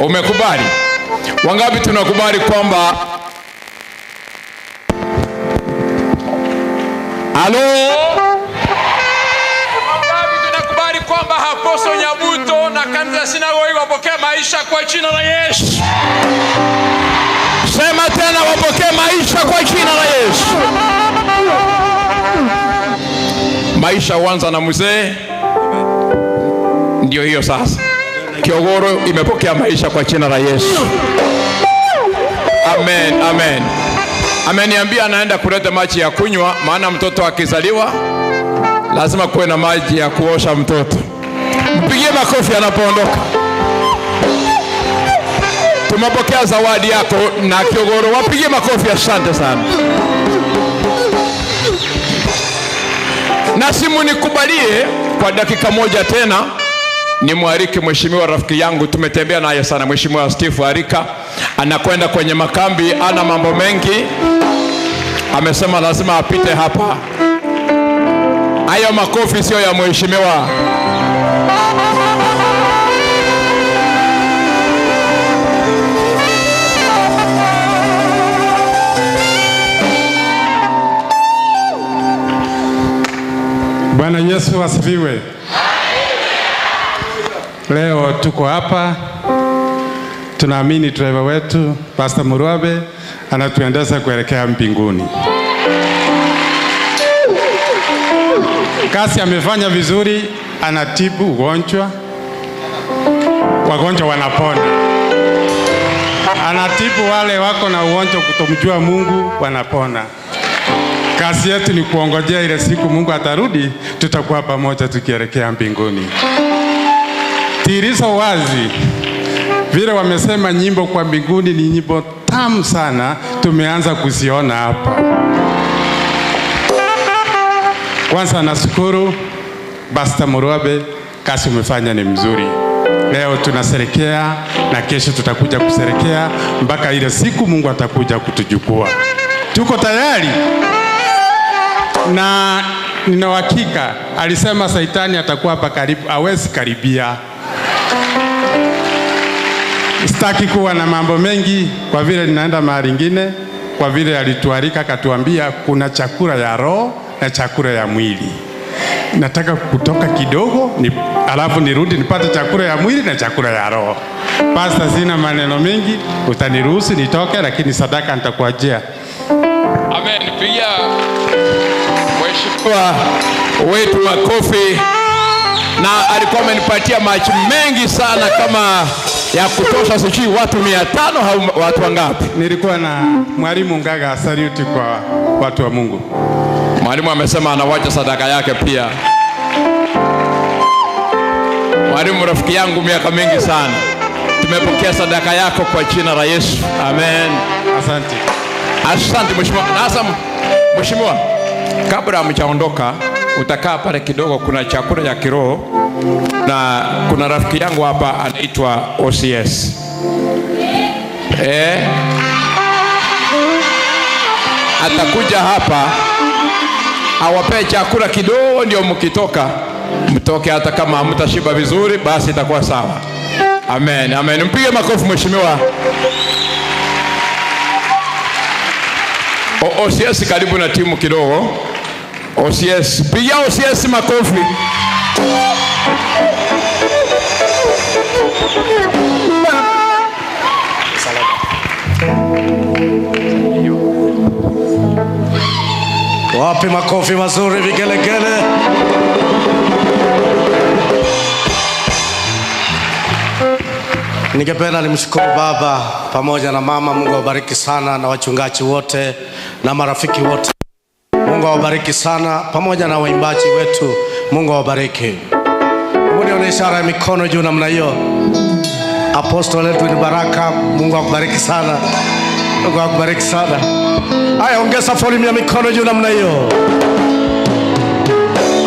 Speaker 4: Umekubali? Wangapi tunakubali kwamba halo? Wangapi tunakubali kwamba Apostle Nyabuto na kanisa sinagogi wapokee maisha kwa jina la Yesu? Sema tena, wapokee maisha kwa jina la Yesu. Maisha huanza na mzee. Ndio hiyo sasa. Kiogoro imepokea maisha kwa jina la Yesu. Amen, amen. Ameniambia anaenda kuleta maji ya kunywa, maana mtoto akizaliwa lazima kuwe na maji ya kuosha mtoto. Mpigie makofi anapoondoka. Tumepokea zawadi yako na Kiogoro, wapigie makofi, asante sana. Na simu nikubalie kwa dakika moja tena nimwalike mheshimiwa rafiki yangu, tumetembea naye sana, Mheshimiwa Steve Arika. Anakwenda kwenye makambi, ana mambo mengi, amesema lazima apite hapa. Hayo makofi sio ya mheshimiwa.
Speaker 15: Bwana Yesu asifiwe. Leo tuko hapa, tunaamini driver wetu Pastor Murwabe anatuendesha kuelekea mbinguni. Kazi amefanya vizuri, anatibu ugonjwa, wagonjwa wanapona. Anatibu wale wako na ugonjwa kutomjua Mungu, wanapona. Kazi yetu ni kuongojea ile siku Mungu atarudi, tutakuwa pamoja tukielekea mbinguni. Tiriso wazi, vile wamesema nyimbo kwa mbinguni ni nyimbo tamu sana, tumeanza kuziona hapa. Kwanza nashukuru Pastor Murwabe, kazi umefanya ni mzuri. Leo tunasherekea na kesho tutakuja kusherekea mpaka ile siku Mungu atakuja kutuchukua. Tuko tayari? Na nina uhakika alisema Saitani atakuwa hapa karibu, hawezi karibia. Sitaki kuwa na mambo mengi kwa vile ninaenda mahali ingine, kwa vile alitualika akatuambia kuna chakula ya roho na chakula ya mwili. Nataka kutoka kidogo alafu nirudi nipate chakula ya mwili na chakula ya roho. Pastor, sina maneno mengi, utaniruhusu nitoke, lakini sadaka nitakuachia.
Speaker 4: Amen. Pigia mheshimiwa wetu makofi. Na alikuwa amenipatia maji mengi sana kama ya kutosha, sijui watu 500 au watu wangapi.
Speaker 15: Nilikuwa na mwalimu Ngaga, salute kwa watu wa Mungu.
Speaker 4: Mwalimu amesema anawacha sadaka yake pia. Mwalimu rafiki yangu miaka mingi sana. Tumepokea sadaka yako kwa jina la Yesu. Amen.
Speaker 15: Asante.
Speaker 4: Asante mheshimiwa. Sasa mheshimiwa, kabla hamjaondoka utakaa pale kidogo, kuna chakula ya kiroho na kuna rafiki yangu hapa anaitwa OCS. Atakuja hapa awapee chakula kidogo, ndio mkitoka mtoke hata kama hamtashiba vizuri, basi itakuwa sawa. Amen, amen. Mpige makofi mheshimiwa. OCS karibu na timu kidogo. OCS, piga OCS makofi.
Speaker 16: Wapi makofi mazuri, vigelegele. Ningependa nimshukuru baba pamoja na mama, Mungu awabariki sana, na wachungaji wote na marafiki wote. Mungu awabariki sana, pamoja na waimbaji wetu. Mungu awabariki. Mungu nione ishara ya mikono juu namna hiyo. Apostle Edwin Baraka, Mungu akubariki sana. Mungu akubariki sana. Haya, ongeza volume ya mikono juu namna hiyo.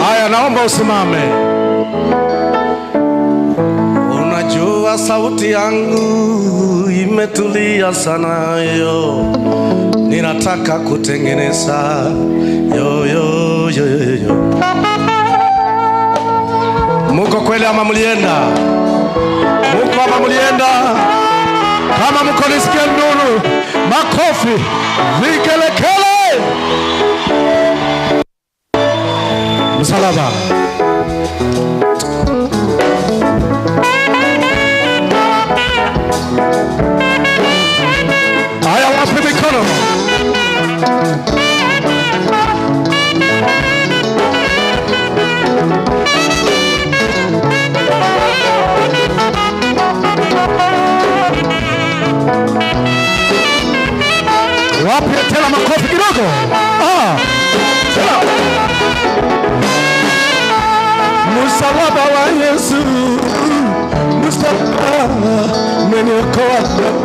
Speaker 16: Haya, naomba usimame. Unajua sauti yangu imetulia sana yo, ninataka kutengeneza yo yo yo yo yo. Muko kweli ama mlienda? Muko ama mlienda? Kama mko nisikie nduru, makofi, vikelekele. Msalaba. Haya, wapi mikono? Wapi tena makofi kidogo? Ah, tena. Msalaba wa Yesu, msalaba umeniokoa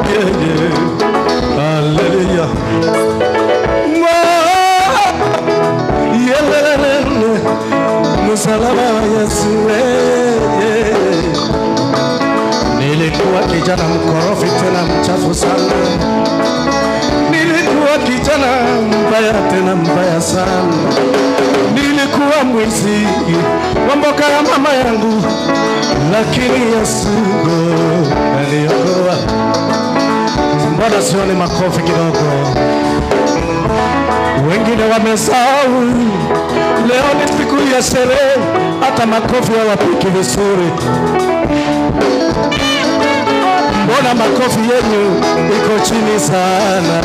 Speaker 16: yeye. Haleluya. Yelelele, msalaba wa Yesu. Nilikuwa kijana mkorofi tena mchafu sana. Nilikuwa kijana mbaya tena mbaya sana. Nilikuwa mwizi wa mboka ya mama yangu, lakini Yesu aliokoa. Mbona sioni makofi kidogo? Wengine wamesahau leo ni siku ya sherehe, hata makofi hawapiki vizuri. Mbona makofi yenu iko chini sana?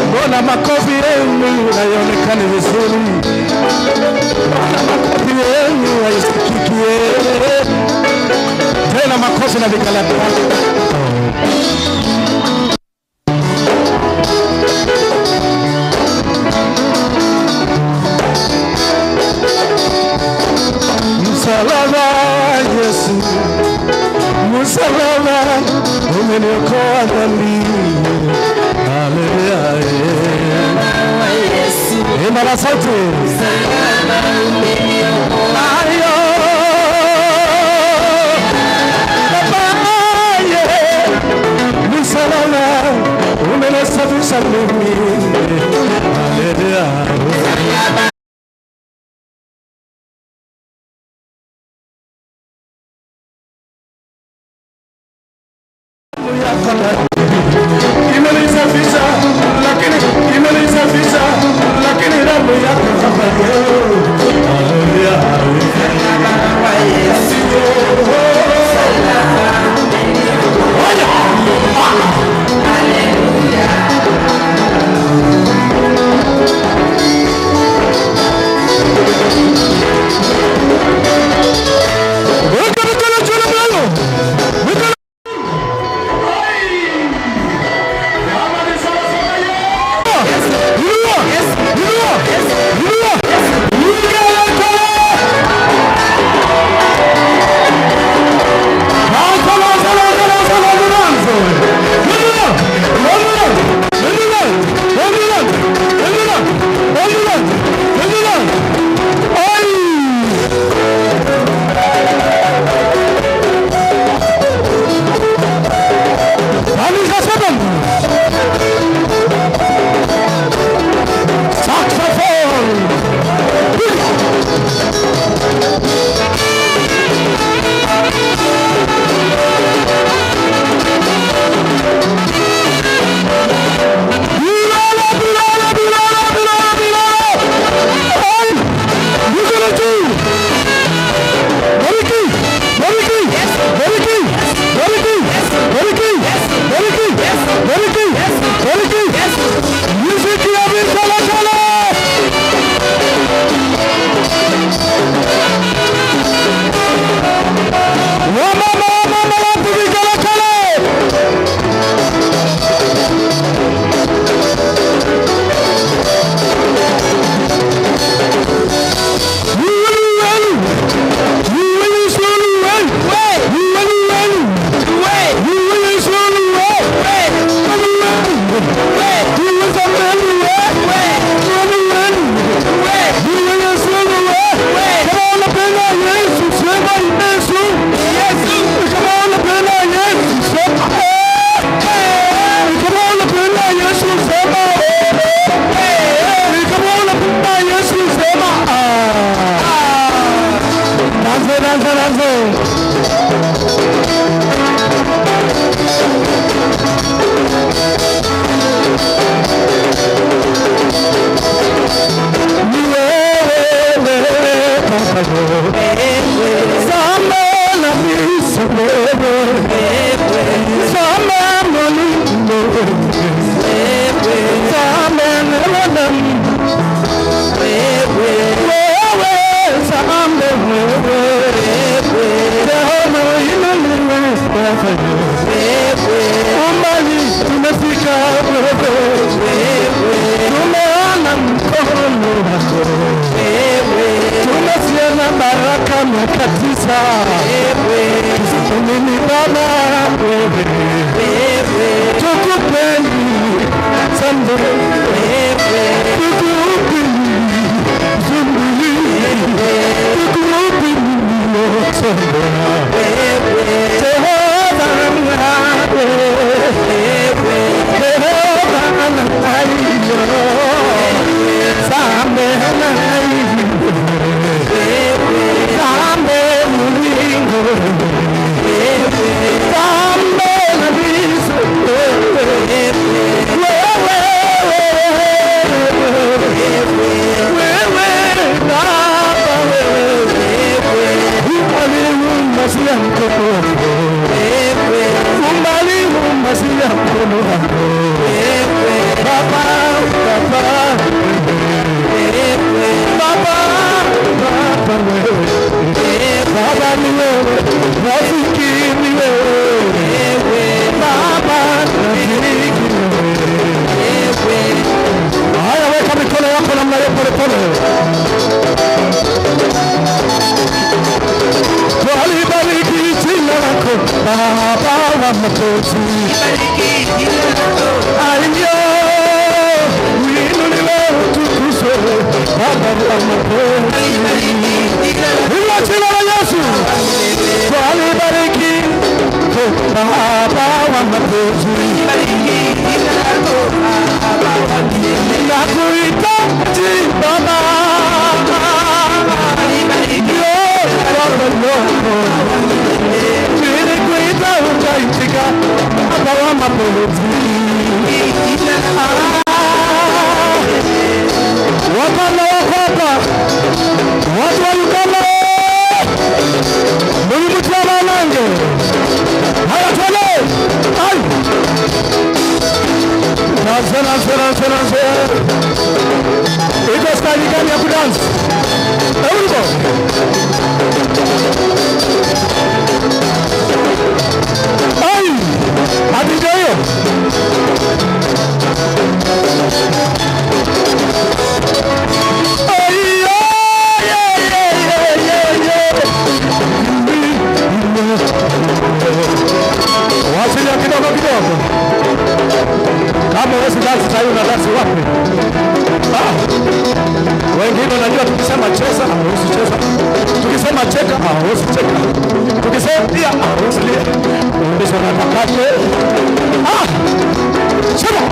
Speaker 16: Mbona makofi yenu hayaonekani vizuri? Mbona makofi yenu hayasikiki? Tena makofi na vikalata. Msalaba Yesu, msalaba umeniokoa dhambi. Haleluya. Imba na sauti. Ayo Baba, msalaba umenisafisha mimi. Haleluya. Imenisafisha, lakini imenisafisha, lakini damu yako Baba. Haleluya. Weka mikono juu na mlango. Mikono.
Speaker 17: tisa. Mimi Baba wewe, tukupeni sambe, tukupeni zumbuli, tukupeni sambe. Jehova mwawe, Jehova naiyo, sambe naiyo, sambe mulingo. Haya, weka mikono yako namna hiyo polepole. Twalibariki jina lako Baba wa mapenzi, aliyo uinuliwe utukuzwe Baba wa mapenzi. Inua jina la Yesu. Twalibariki Baba wa mapenzi, nakuhitaji Baba. Nilikuita ukaitika, Baba wa mapenzi. Wakanda wako hapa, watu wa Uganda, mlimutia malange. Haya, twende. Ai. Danse, danse, danse, danse. Iko style gani ya kudansi? Everybody. Ai! Hadi ndio hiyo. Ai, ai, ai, ai, ai, ai. Wachilia kidogo kidogo. Kama wewe si dansi sasa una dansi wapi? Ah. Wengine unajua tukisema cheza hauwezi cheza. Tukisema cheka hauwezi cheka. Tukisema pia hauwezi lia. Unaweza unatakaje? Ah! Sema.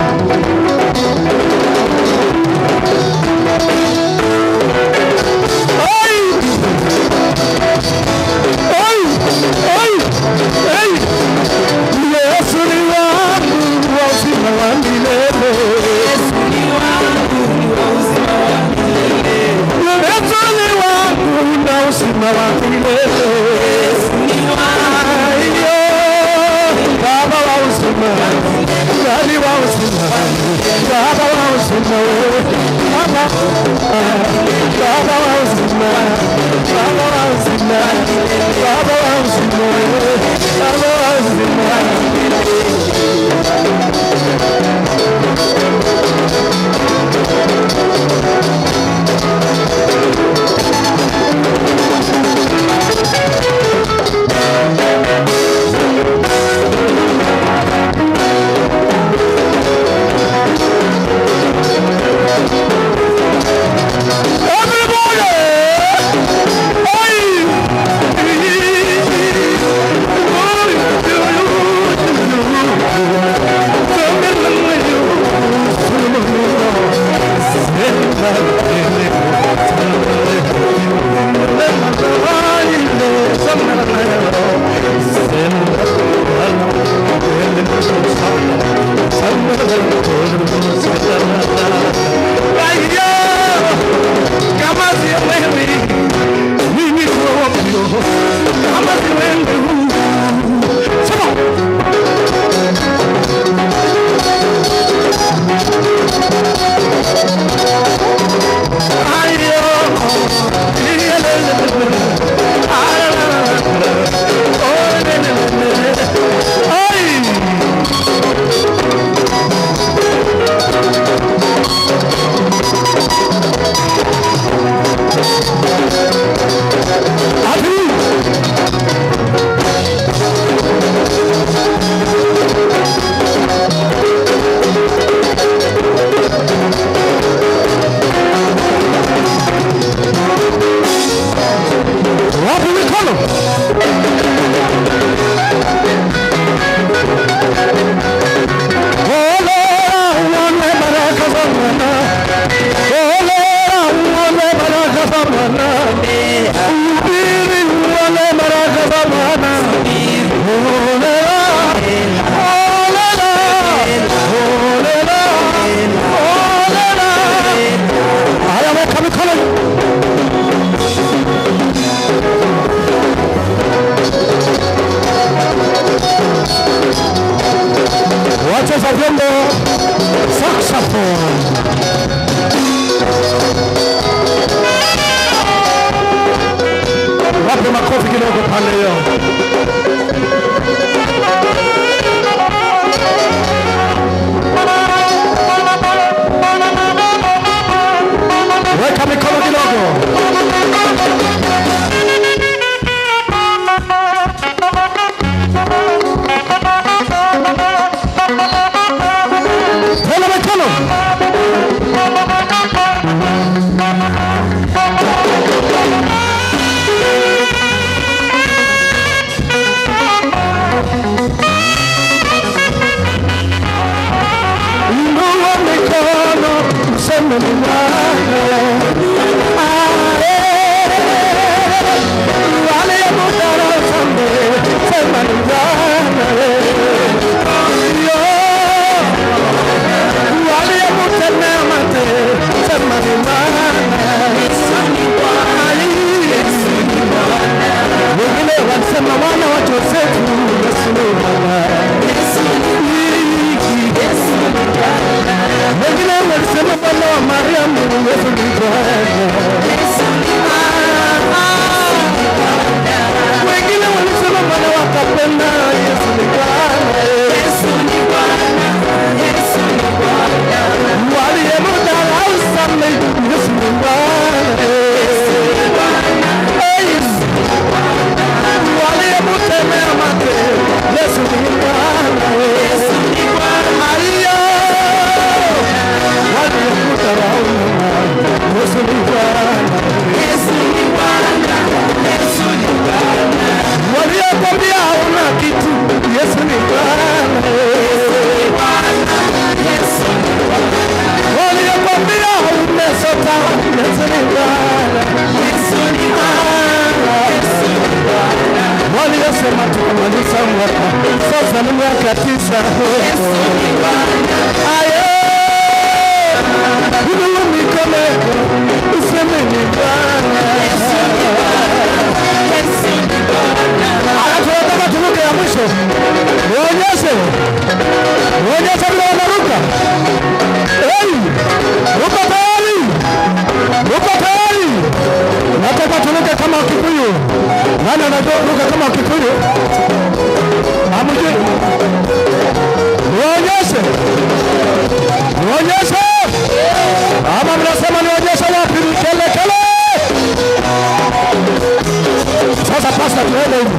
Speaker 17: Ai! Ai! Ai! Ai! Yesu ni wangu wa uzima wa milele. Yesu ni wangu wa uzima wa milele. Yesu ni wangu na uzima wa milele. Yesu ni wangu, Baba wa uzima, Baba wa uzima, Baba wa uzima, Baba, Baba wa uzima, Baba wa uzima, Baba wa uzima, Baba wa uzima. Everybody! Hey! Wacheza vyombo saxophone. Wape makofi kidogo pande hiyo. Weka mikono kidogo. Tena mikono. Inua mikono, useme ni wengine wanasema wana wa Josefu, Yesu ni Bwana. Wengine wanasema mwana wa Mariamu, Yesu ni Bwana. Wengine wanasema mwana wa Kapena, Yesu ni Bwana. Waliyemdharau sana, Yesu ni Bwana. Waliyemtemea mate, Yesu ni Bwana. Maria, waliyemdharau, Yesu ni Bwana. Waliokwambia hauna kitu, Yesu ni Bwana. Waliokwambia umesota, Yesu ni Bwana. Waliosema tukamaliza mwaka, sasa ni miaka 9. Ayo, inua mikono yako, useme ni Bwana. Alafu nataka turuke ya mwisho. Nionyeshe. Nionyeshe vile wanaruka. Hey, uko tayari? Uko tayari? Nataka turuke kama Wakikuyu. Nani anajua kuruka kama Wakikuyu? Hamjui? Nionyeshe. Nionyeshe. Ama mnasema nionyeshe wapi? Kelele. Sasa pasta tuende hivi.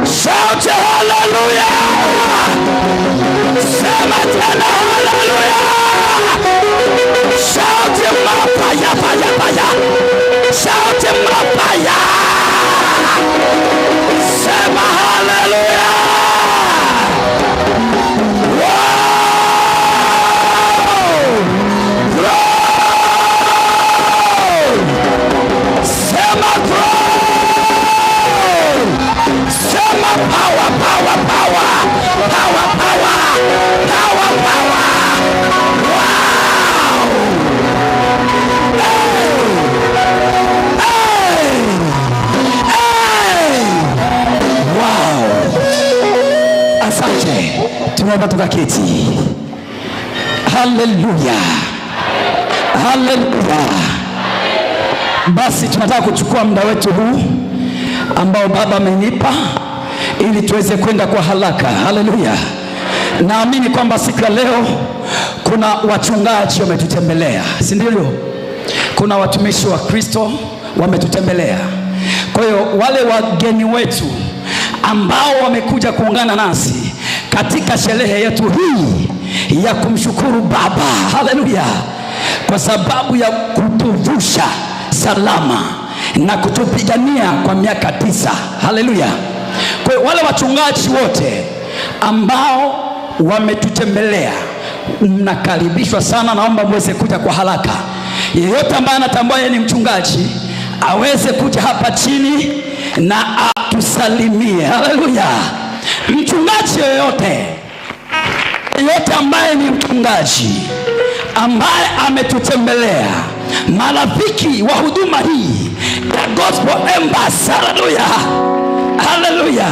Speaker 14: Shout hallelujah! Sema tena hallelujah! Shout mapaya paya paya! Shout mapaya! Sema hallelujah! Wow! Glory! Sema glory! Sema power, power, power, power, power, power, power. Wow! Hey! Hey! Hey! Wow! Asante. Tunaomba tukaketi.
Speaker 18: Hallelujah. Hallelujah. Basi tunataka kuchukua muda wetu huu ambao Baba amenipa ili tuweze kwenda kwa haraka. Haleluya. Naamini kwamba siku ya leo kuna wachungaji wametutembelea, si ndio? Kuna watumishi wa Kristo wametutembelea. Kwa hiyo wale wageni wetu ambao wamekuja kuungana nasi katika sherehe yetu hii ya kumshukuru Baba. Haleluya. kwa sababu ya kutuvusha salama na kutupigania kwa miaka 9. Haleluya. Kwa hiyo wale wachungaji wote ambao wametutembelea, mnakaribishwa sana. Naomba muweze kuja kwa haraka. Yeyote ambaye anatambua yeye ni mchungaji aweze kuja hapa chini na atusalimie. Haleluya. Mchungaji yeyote ambaye ni mchungaji ambaye ametutembelea, marafiki wa huduma hii ya Gospel Embassy. Haleluya. Haleluya.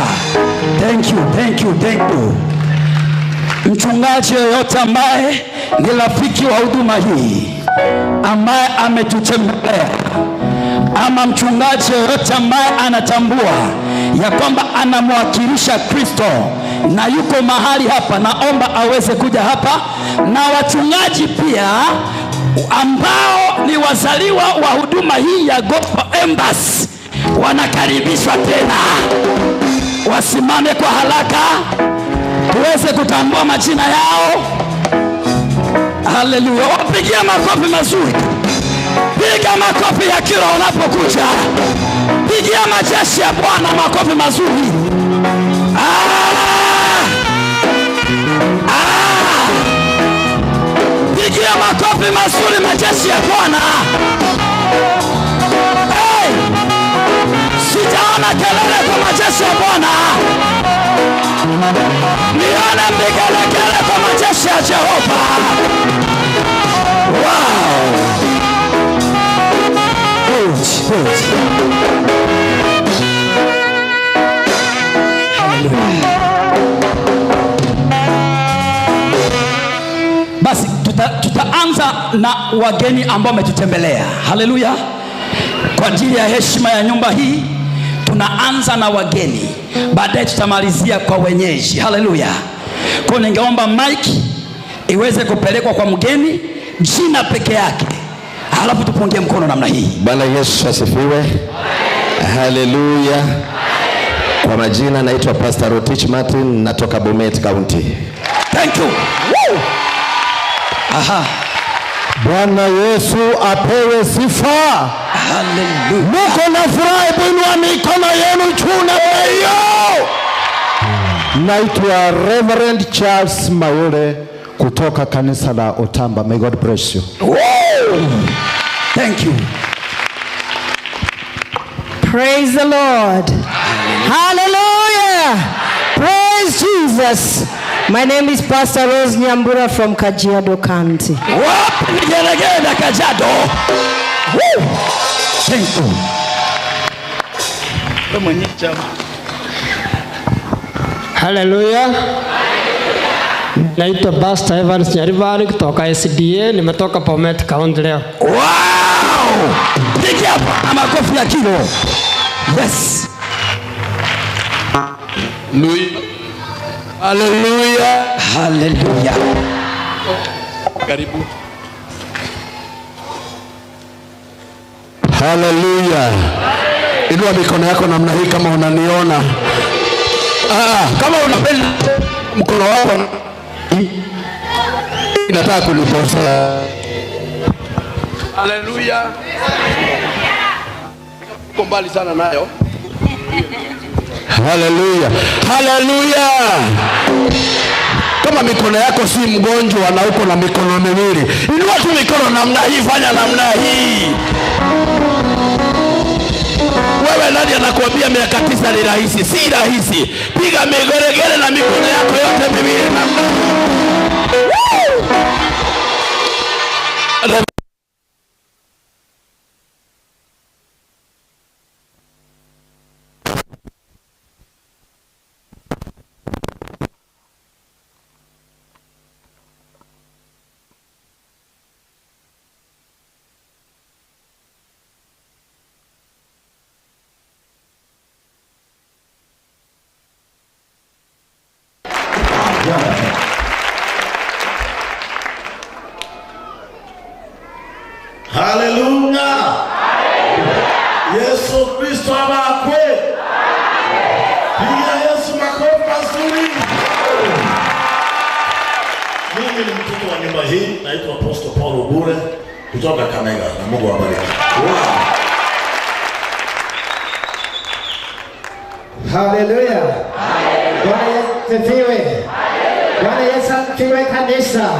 Speaker 18: Thank you, thank you, thank you. Mchungaji yeyote ambaye ni rafiki wa huduma hii ambaye ametutembelea, ama mchungaji yeyote ambaye anatambua ya kwamba anamwakilisha Kristo na yuko mahali hapa, naomba aweze kuja hapa. Na wachungaji pia ambao ni wazaliwa wa huduma hii ya Gospel Embassy wanakaribishwa tena, wasimame kwa haraka tuweze kutambua majina yao. Haleluya. Wapigie makofi mazuri. Piga makofi ya kila unapokuja. Pigia majeshi ya Bwana makofi mazuri. Pigia makofi mazuri majeshi ya Bwana. Hey! Sijaona kelele kwa majeshi ya Bwana. Nione migelegele kwa majeshi ya Jehova. Wow. Good, good. Hallelujah. Basi tutaanza na wageni ambao wametutembelea. Haleluya. Kwa ajili ya heshima ya nyumba hii tunaanza na wageni, baadaye tutamalizia kwa wenyeji. Haleluya. Kwa ningeomba mic iweze kupelekwa kwa mgeni, jina peke yake, halafu tupungie mkono namna hii.
Speaker 19: Bwana Yesu asifiwe. Haleluya. Kwa majina naitwa Pastor Rotich Martin, natoka Bomet County.
Speaker 18: Thank you. Woo! Aha.
Speaker 17: Bwana Yesu apewe sifa.
Speaker 18: Haleluya.
Speaker 17: Muko na furaha, inua mikono yenu juu na hiyo. Naitwa Reverend Charles Maule kutoka kanisa la Otamba. May God bless you.
Speaker 18: Wow. Thank you.
Speaker 20: Praise the Lord. Hallelujah. Praise Jesus. My name is Pastor Rose Nyambura from Kajiado County.
Speaker 18: Wapi nigelegele Kajiado? Woo! Thank you.
Speaker 21: Hallelujah. Naitwa Pastor Evans Nyaribari kutoka SDA, nimetoka Bomet County leo.
Speaker 18: Wow! Piga hapa makofi ya kilo. Yes.
Speaker 17: Hallelujah.
Speaker 18: Hallelujah.
Speaker 4: Karibu.
Speaker 17: Hallelujah. Inua mikono yako namna hii kama unaniona. Kama unapenda mkono wako inataka kuniposa.
Speaker 14: Hallelujah. Uko mbali sana nayo.
Speaker 17: Hallelujah. Hallelujah. Kama mikono yako si mgonjwa na uko na mikono miwili, inua tu mikono namna hii, fanya namna hii. Wewe nani anakuambia miaka 9 ni rahisi? Si rahisi. Piga migeregere na mikono yako yote miwili namna hii.
Speaker 22: Hallelujah. Yesu Kristo abakwe. Piga Yesu makofi mazuri. Mimi ni mtoto wa nyumba hii, naitwa Apostle Paul Obure. kutoka Kakamega, na Mungu awabariki.
Speaker 3: Haleluya. Bwana Yesu asifiwe. Bwana Yesu asifiwe kanisa.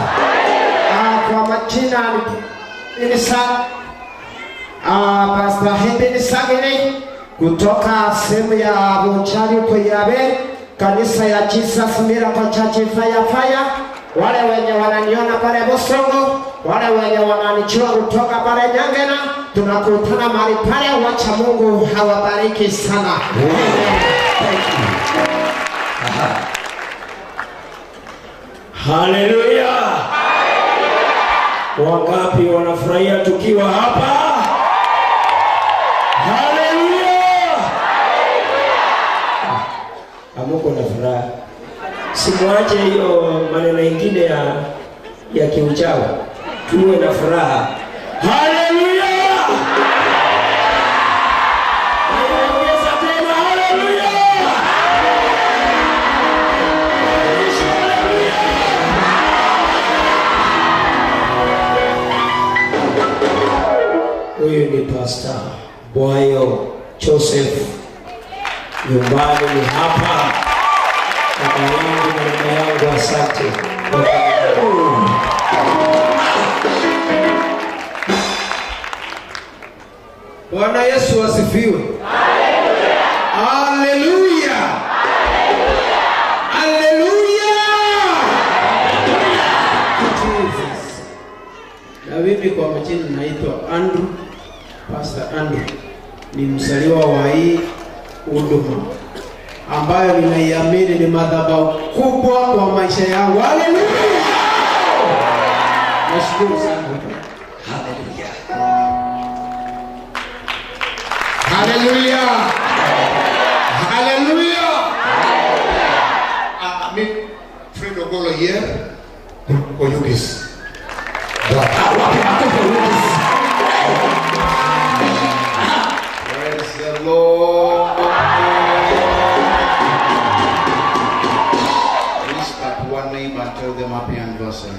Speaker 3: Kwa majina ni Pastor Henry Sagini kutoka sehemu ya Bonchari Koyabe, kanisa ya Jesus Miracle Church Fire Fire. Wale wenye wananiona pale Bosongo, wale wenye wananichua kutoka pale Nyangena, tunakutana mahali pale. Wacha Mungu hawabariki sana.
Speaker 5: Thank you. Haleluya. Wangapi wanafurahia tukiwa hapa? Haleluya. Amuko na furaha. Simwache hiyo maneno mengine ya kiuchawi. Tuwe na furaha. Haleluya. Ongeza tena haleluya. Huyu ni Pastor Bwayo Joseph. Nyumbani ni hapa. Baba yangu na mama yangu, asante.
Speaker 23: Bwana Yesu asifiwe. Haleluya. Haleluya.
Speaker 24: Jesus. Na mimi kwa majina naitwa Andrew, Pastor Andrew. Ni mzaliwa wa hii huduma ambayo ninaiamini ni madhabahu kubwa kwa maisha yangu. Haleluya. Nashukuru sana.
Speaker 18: Haleluya.
Speaker 23: Haleluya. Haleluya.
Speaker 22: Mi Fred Ogolo here Oyugis.
Speaker 23: Praise the Lord.
Speaker 25: Please tap one name and tell them happy anniversary.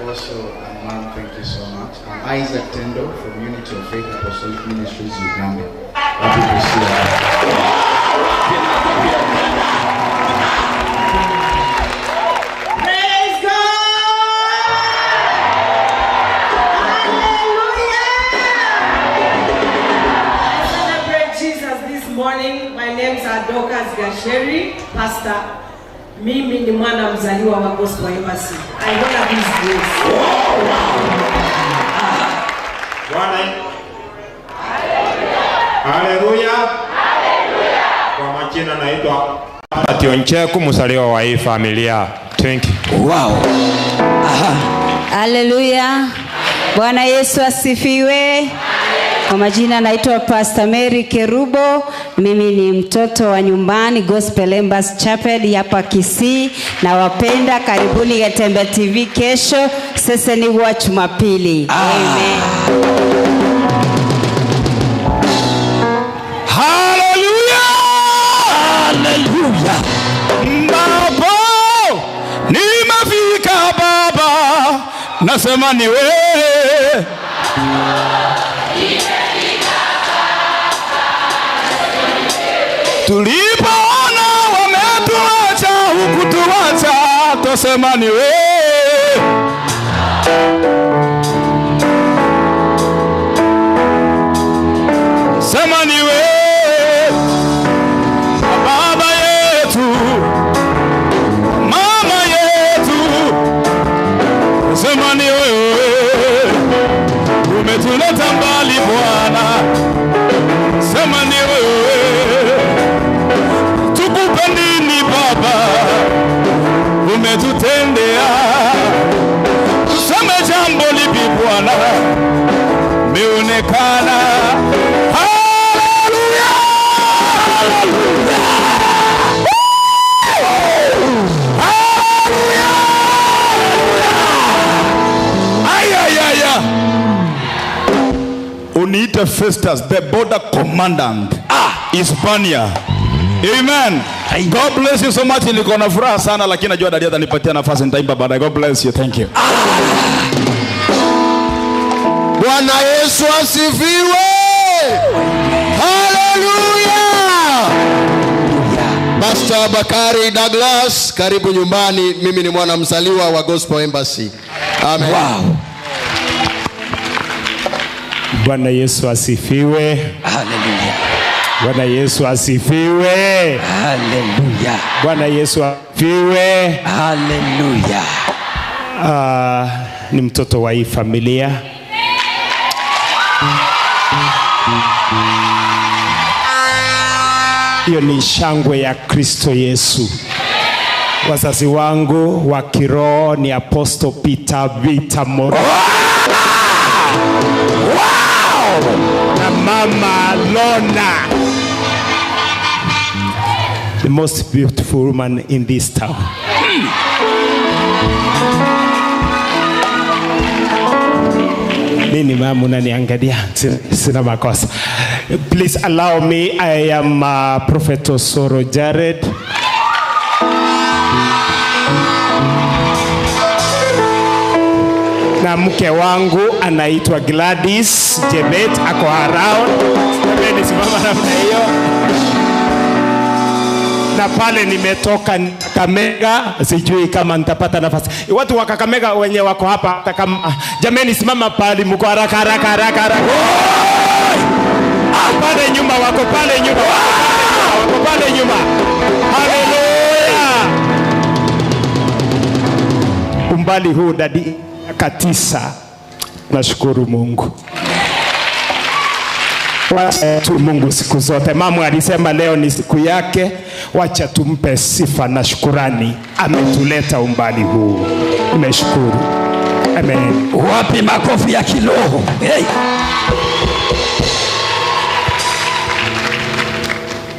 Speaker 25: Also, and ma'am, thank you so much. I'm Isaac Tendo from Unity of Faith Apostolic Ministries, Uganda. Happy to see you.
Speaker 8: Praise God! Hallelujah! I celebrate Jesus this morning. My name is Dorcas Gasheri, Pastor. Mimi ni mwana mzaliwa wa Gospel Embassy. I honor this grace.
Speaker 26: Bwana. Haleluya. Kwa majina naitwa Tioncheku, mzaliwa wa hii familia. Thank you.
Speaker 18: Wow.
Speaker 27: Haleluya. Bwana Yesu asifiwe. Kwa majina naitwa Pastor Mary Kerubo. Mimi ni mtoto wa nyumbani Gospel Embassy Chapel hapa Kisii. Nawapenda, karibuni Getembe TV kesho. Sasa ni wa Jumapili. Amen.
Speaker 17: Haleluya. Haleluya. Baba, nimefika Baba, nasema ni wewe. Tulipoona wametuacha, hukutuacha, tosema ni wewe. Sema ni wewe, baba yetu, mama yetu. Sema ni wewe, umetuleta mbali Bwana. Sema ni wewe, tukupe nini Baba, umetutendea. Tuseme jambo lipi Bwana, umeonekana. Haleluya, haleluya, haleluya.
Speaker 4: Ay. Uniite Festus, the border commandant. Hispania. Amen. God bless you so much. Niko na furaha sana, lakini najua dada atanipatia nafasi nitaimba baadaye. God bless you. Thank you.
Speaker 1: Bwana Yesu asifiwe. Haleluya. Pastor Bakari Douglas, karibu nyumbani. Mimi ni mwana mzaliwa wa Gospel Embassy. Amen.
Speaker 18: Wow.
Speaker 2: Bwana Yesu asifiwe.
Speaker 18: Haleluya.
Speaker 2: Bwana Yesu asifiwe.
Speaker 18: Haleluya.
Speaker 2: Bwana Yesu asifiwe.
Speaker 18: Haleluya.
Speaker 2: Ni mtoto wa hii familia. Hiyo ni shangwe ya Kristo Yesu. Wazazi wangu wa kiroho ni Apostle Peter Vita Moro.
Speaker 18: Wow!
Speaker 2: Na Mama Lona, the most beautiful woman in this town. Nini mama unaniangalia? Sina makosa. Please allow me. I am Prophet Osoro Jared. Na mke wangu anaitwa Gladys Jebet, ako around. Jameni, simama namna hiyo. Na pale nimetoka Kakamega, sijui kama nitapata nafasi. Watu wa Kakamega wenye wako hapa, hata kama jameni, simama pale, mko haraka haraka haraka haraka. Pale nyuma wako, pale nyuma wako, pale nyuma. Haleluya. Umbali huu dadi 9. Nashukuru Mungu. Wacha tu Mungu siku zote. Mama alisema leo ni siku yake, wacha tumpe sifa na shukurani. Ametuleta umbali huu. Nimeshukuru. Amen.
Speaker 18: Wapi makofi ya kiroho? Hey.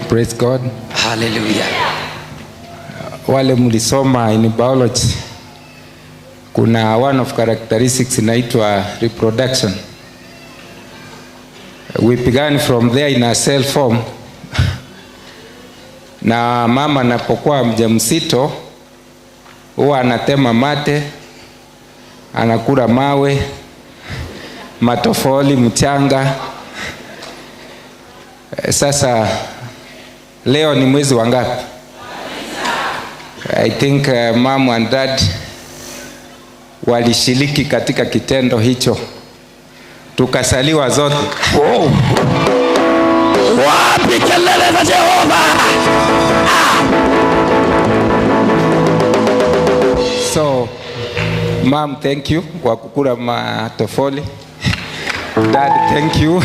Speaker 6: Praise God.
Speaker 18: Hallelujah.
Speaker 6: Wale mlisoma in biology, kuna one of characteristics inaitwa reproduction. We began from there in a cell form. Na mama anapokuwa mjamzito huwa anatema mate, anakula mawe, matofali, mchanga. Sasa leo ni mwezi wa ngapi? I think mom and dad walishiriki katika kitendo hicho. Tukasaliwa zote.
Speaker 18: Oh. Wapi kelele za Jehova?
Speaker 6: So, mom, thank you kwa kukula matofali. Dad, thank you.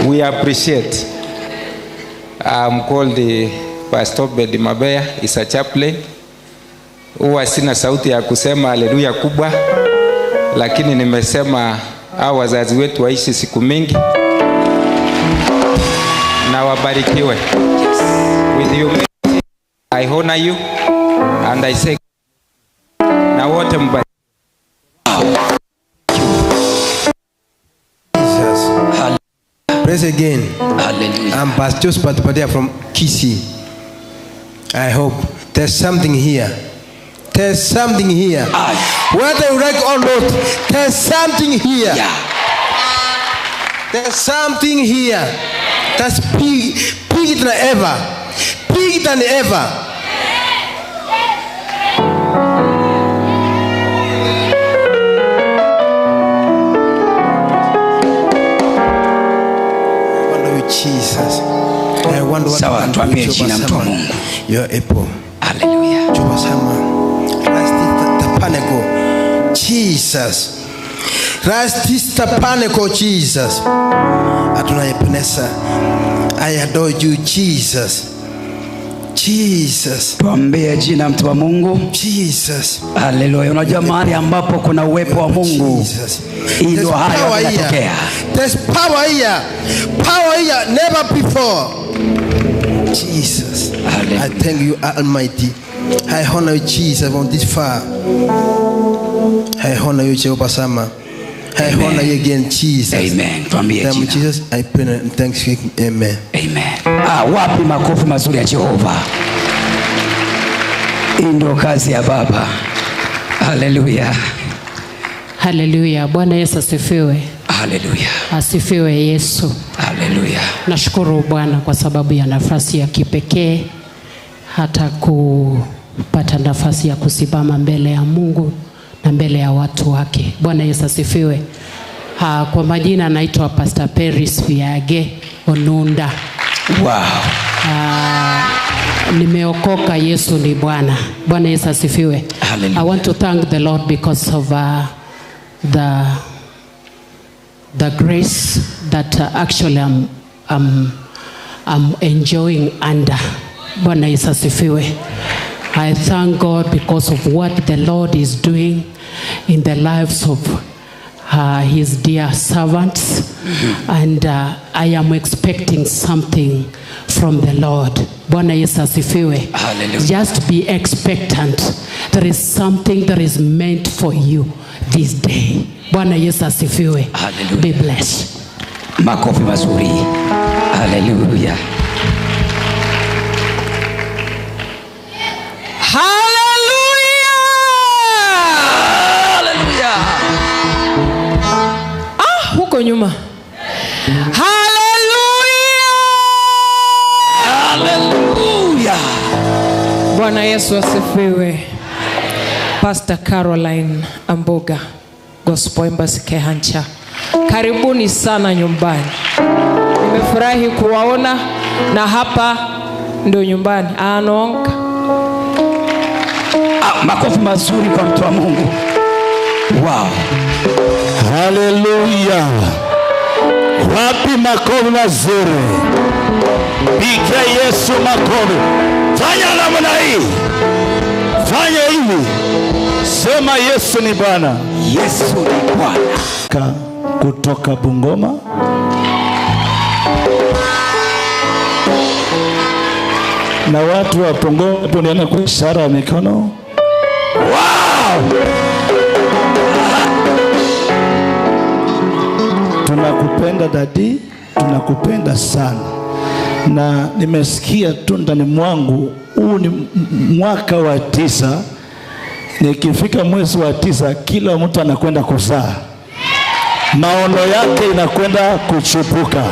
Speaker 6: We appreciate. I'm called the Pastor Bedi Mabea, is a chaplain. Huwa sina sauti ya kusema haleluya kubwa, lakini nimesema hao wazazi wetu waishi siku mingi na wabarikiwe.
Speaker 18: Yes.
Speaker 6: With you I honor you and I say na wote mbarikiwe.
Speaker 7: Jesus. Praise again.
Speaker 18: Hallelujah.
Speaker 7: I'm Pastor Josephat Padia from Kisii. I hope there's something here. There's something here. Whether you like or not, there's something here.
Speaker 18: Yeah.
Speaker 7: There's something here that's big, bigger than ever. Bigger than ever. I wonder with Jesus. I wonder what
Speaker 18: Sawa, tuambie jina mtu wa Mungu.
Speaker 7: You are able.
Speaker 18: Hallelujah.
Speaker 7: Jesus. Rastistapaneko Jesus. Adonai Ebenezer. I adore you Jesus. Jesus.
Speaker 18: Tuambie jina mtu wa Mungu.
Speaker 7: Jesus.
Speaker 18: Hallelujah. Unajua mahali ambapo kuna uwepo wa Mungu, ndio hayo yanatokea.
Speaker 7: There's power here. Power here never before. Jesus.
Speaker 18: Hallelujah.
Speaker 7: I thank you Almighty. I honor you Jesus from this far. I honor you Jehovah Sama. I
Speaker 18: Amen.
Speaker 7: honor you again Jesus.
Speaker 18: Amen. Tuambie jina.
Speaker 7: Jesus, I pray and thanksgiving. Amen.
Speaker 18: Amen. Wapi makofi mazuri ya Jehova. Hii ndio kazi ya Baba. Hallelujah.
Speaker 9: Haleluya. Bwana Yesu asifiwe.
Speaker 18: Haleluya.
Speaker 9: Asifiwe Yesu.
Speaker 18: Haleluya.
Speaker 9: Nashukuru Bwana kwa sababu ya nafasi ya kipekee hata kupata nafasi ya kusimama mbele ya Mungu na mbele ya watu wake. Bwana Yesu asifiwe. Kwa majina naitwa Pastor Peris Viage Onunda.
Speaker 18: Wow.
Speaker 9: Nimeokoka, Yesu ni Bwana. Bwana Yesu asifiwe.
Speaker 18: Hallelujah.
Speaker 9: I want to thank the Lord because of the grace that actually I'm enjoying under. Bwana Yesu asifiwe. I thank God because of what the Lord is doing in the lives of his dear servants. And I am expecting something from the Lord. Bwana Yesu asifiwe.
Speaker 18: Hallelujah.
Speaker 9: Just be expectant. There is something that is meant for you this day. Bwana Yesu asifiwe.
Speaker 18: Hallelujah.
Speaker 9: Be blessed.
Speaker 18: Makofi mazuri. Hallelujah.
Speaker 8: Hallelujah.
Speaker 18: Hallelujah.
Speaker 8: Ah, huko nyuma. Hallelujah.
Speaker 18: Hallelujah.
Speaker 8: Bwana Yesu asifiwe. Pastor Caroline Amboga, Gospel Embassy Kehancha. Karibuni sana nyumbani. Nimefurahi kuwaona na hapa ndio nyumbani. Anonka.
Speaker 18: Makofi mazuri kwa mtu wa Mungu. Wow.
Speaker 17: Hallelujah. Wapi makofi mazuri? Piga Yesu makofi. Fanya namna hii. Fanya hivi. Sema Yesu ni Bwana.
Speaker 18: Yesu ni Bwana.
Speaker 17: Kutoka Bungoma. Na watu wa Bungoma tunaona kwa ishara ya mikono.
Speaker 18: Wow!
Speaker 17: Tunakupenda dadi, tunakupenda sana. Na nimesikia tu ndani mwangu, huu ni mwaka wa 9. Nikifika mwezi wa 9 kila mtu anakwenda kuzaa. Maono yake inakwenda kuchipuka.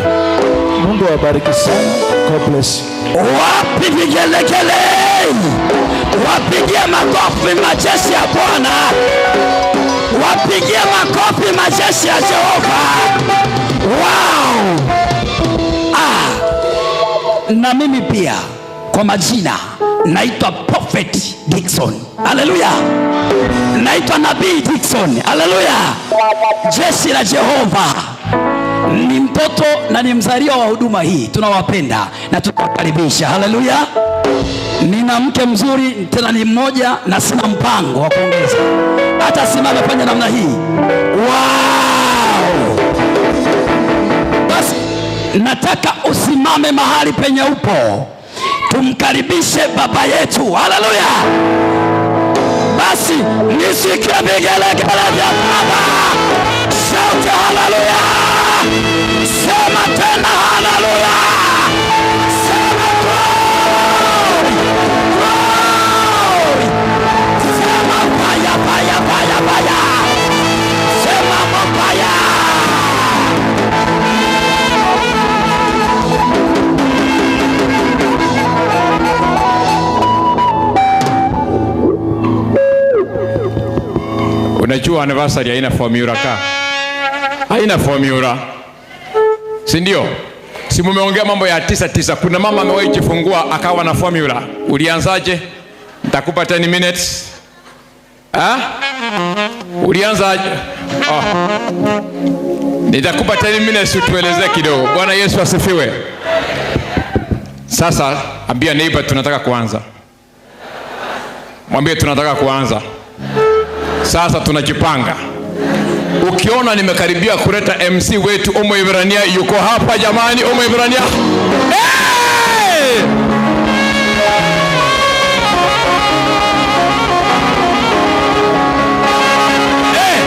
Speaker 17: Mungu awabariki sana. God bless you.
Speaker 18: Wapi vigelegele? Wapigie makofi majeshi ya Bwana. Wapigie makofi majeshi ya Jehova. Wow. Na mimi pia kwa majina naitwa Prophet Dickson. Hallelujah. Naitwa Nabii Dickson. Hallelujah. Jeshi la Jehova. Ni mtoto na ni mzaliwa wa huduma hii. Tunawapenda na tunawakaribisha. Hallelujah. Nina mke mzuri, tena ni mmoja na sina mpango wa kuongeza. Hata simama fanya namna hii. Wow! Basi nataka usimame mahali penye upo. Tumkaribishe baba yetu. Hallelujah. Basi nisikie vigelegele vya baba. Shout hallelujah. Sema tena hallelujah. Sema glory. Glory. Sema fire, fire, fire, fire. Sema fire.
Speaker 4: Unajua anniversary haina formula ka. Haina formula. Si ndio? Si mumeongea mambo ya 9-9. Kuna mama amewahi jifungua akawa na formula. Ulianzaje? Nitakupa 10 minutes. Ah? Ulianzaje? Oh. Nitakupa 10 minutes utuelezee kidogo. Bwana Yesu asifiwe. Sasa ambia neighbor tunataka kuanza. Mwambie tunataka kuanza. Sasa tunajipanga. Ukiona nimekaribia kuleta MC wetu Omo Ibrania yuko hapa jamani. Omo Ibrania. Hey! Hey!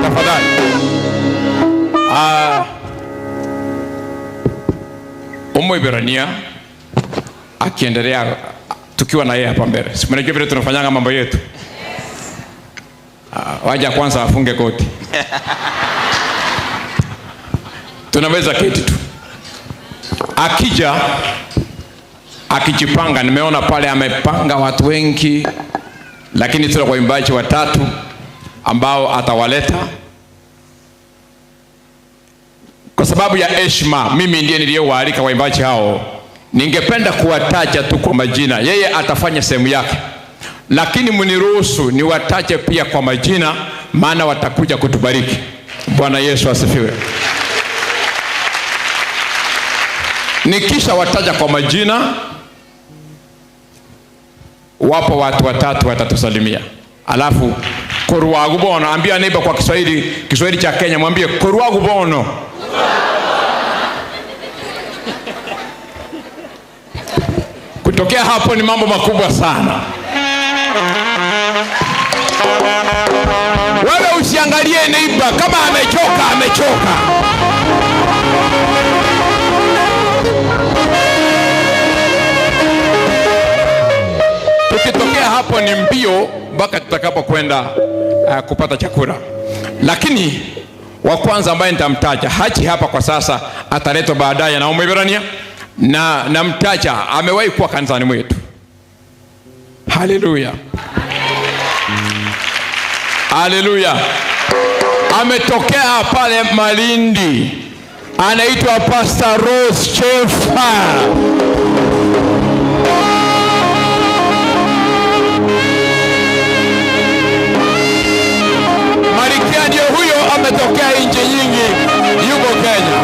Speaker 4: Tafadhali. Mwibrania akiendelea tukiwa na yeye hapa mbele. Si mnajua vile tunafanyanga mambo yetu. Waja kwanza afunge koti. Tunaweza keti tu. Akija akijipanga, nimeona pale amepanga watu wengi, lakini tuna waimbaji watatu ambao atawaleta. Kwa sababu ya heshima, mimi ndiye niliyewaalika waimbaji hao. Ningependa kuwataja tu kwa majina. Yeye atafanya sehemu yake, lakini mniruhusu niwataje pia kwa majina, maana watakuja kutubariki. Bwana Yesu asifiwe. Nikisha wataja kwa majina, wapo watu watatu watatusalimia. Alafu koruagu bono, ambia neighbor kwa Kiswahili, Kiswahili cha Kenya, mwambie koruagu bono. Kutokea hapo ni mambo makubwa sana. Wewe usiangalie neighbor kama amechoka, amechoka. Tukitokea hapo ni mbio mpaka tutakapokwenda kupata chakula. Lakini wa kwanza ambaye nitamtaja hachi hapa kwa sasa, ataletwa baadaye na Mwibrania, na namtaja amewahi kuwa kanisani mwetu. Haleluya. Haleluya. Ametokea pale Malindi. Anaitwa Pastor Rose Chefa. Marikia ndio huyo, ametokea nchi nyingi, yuko Kenya.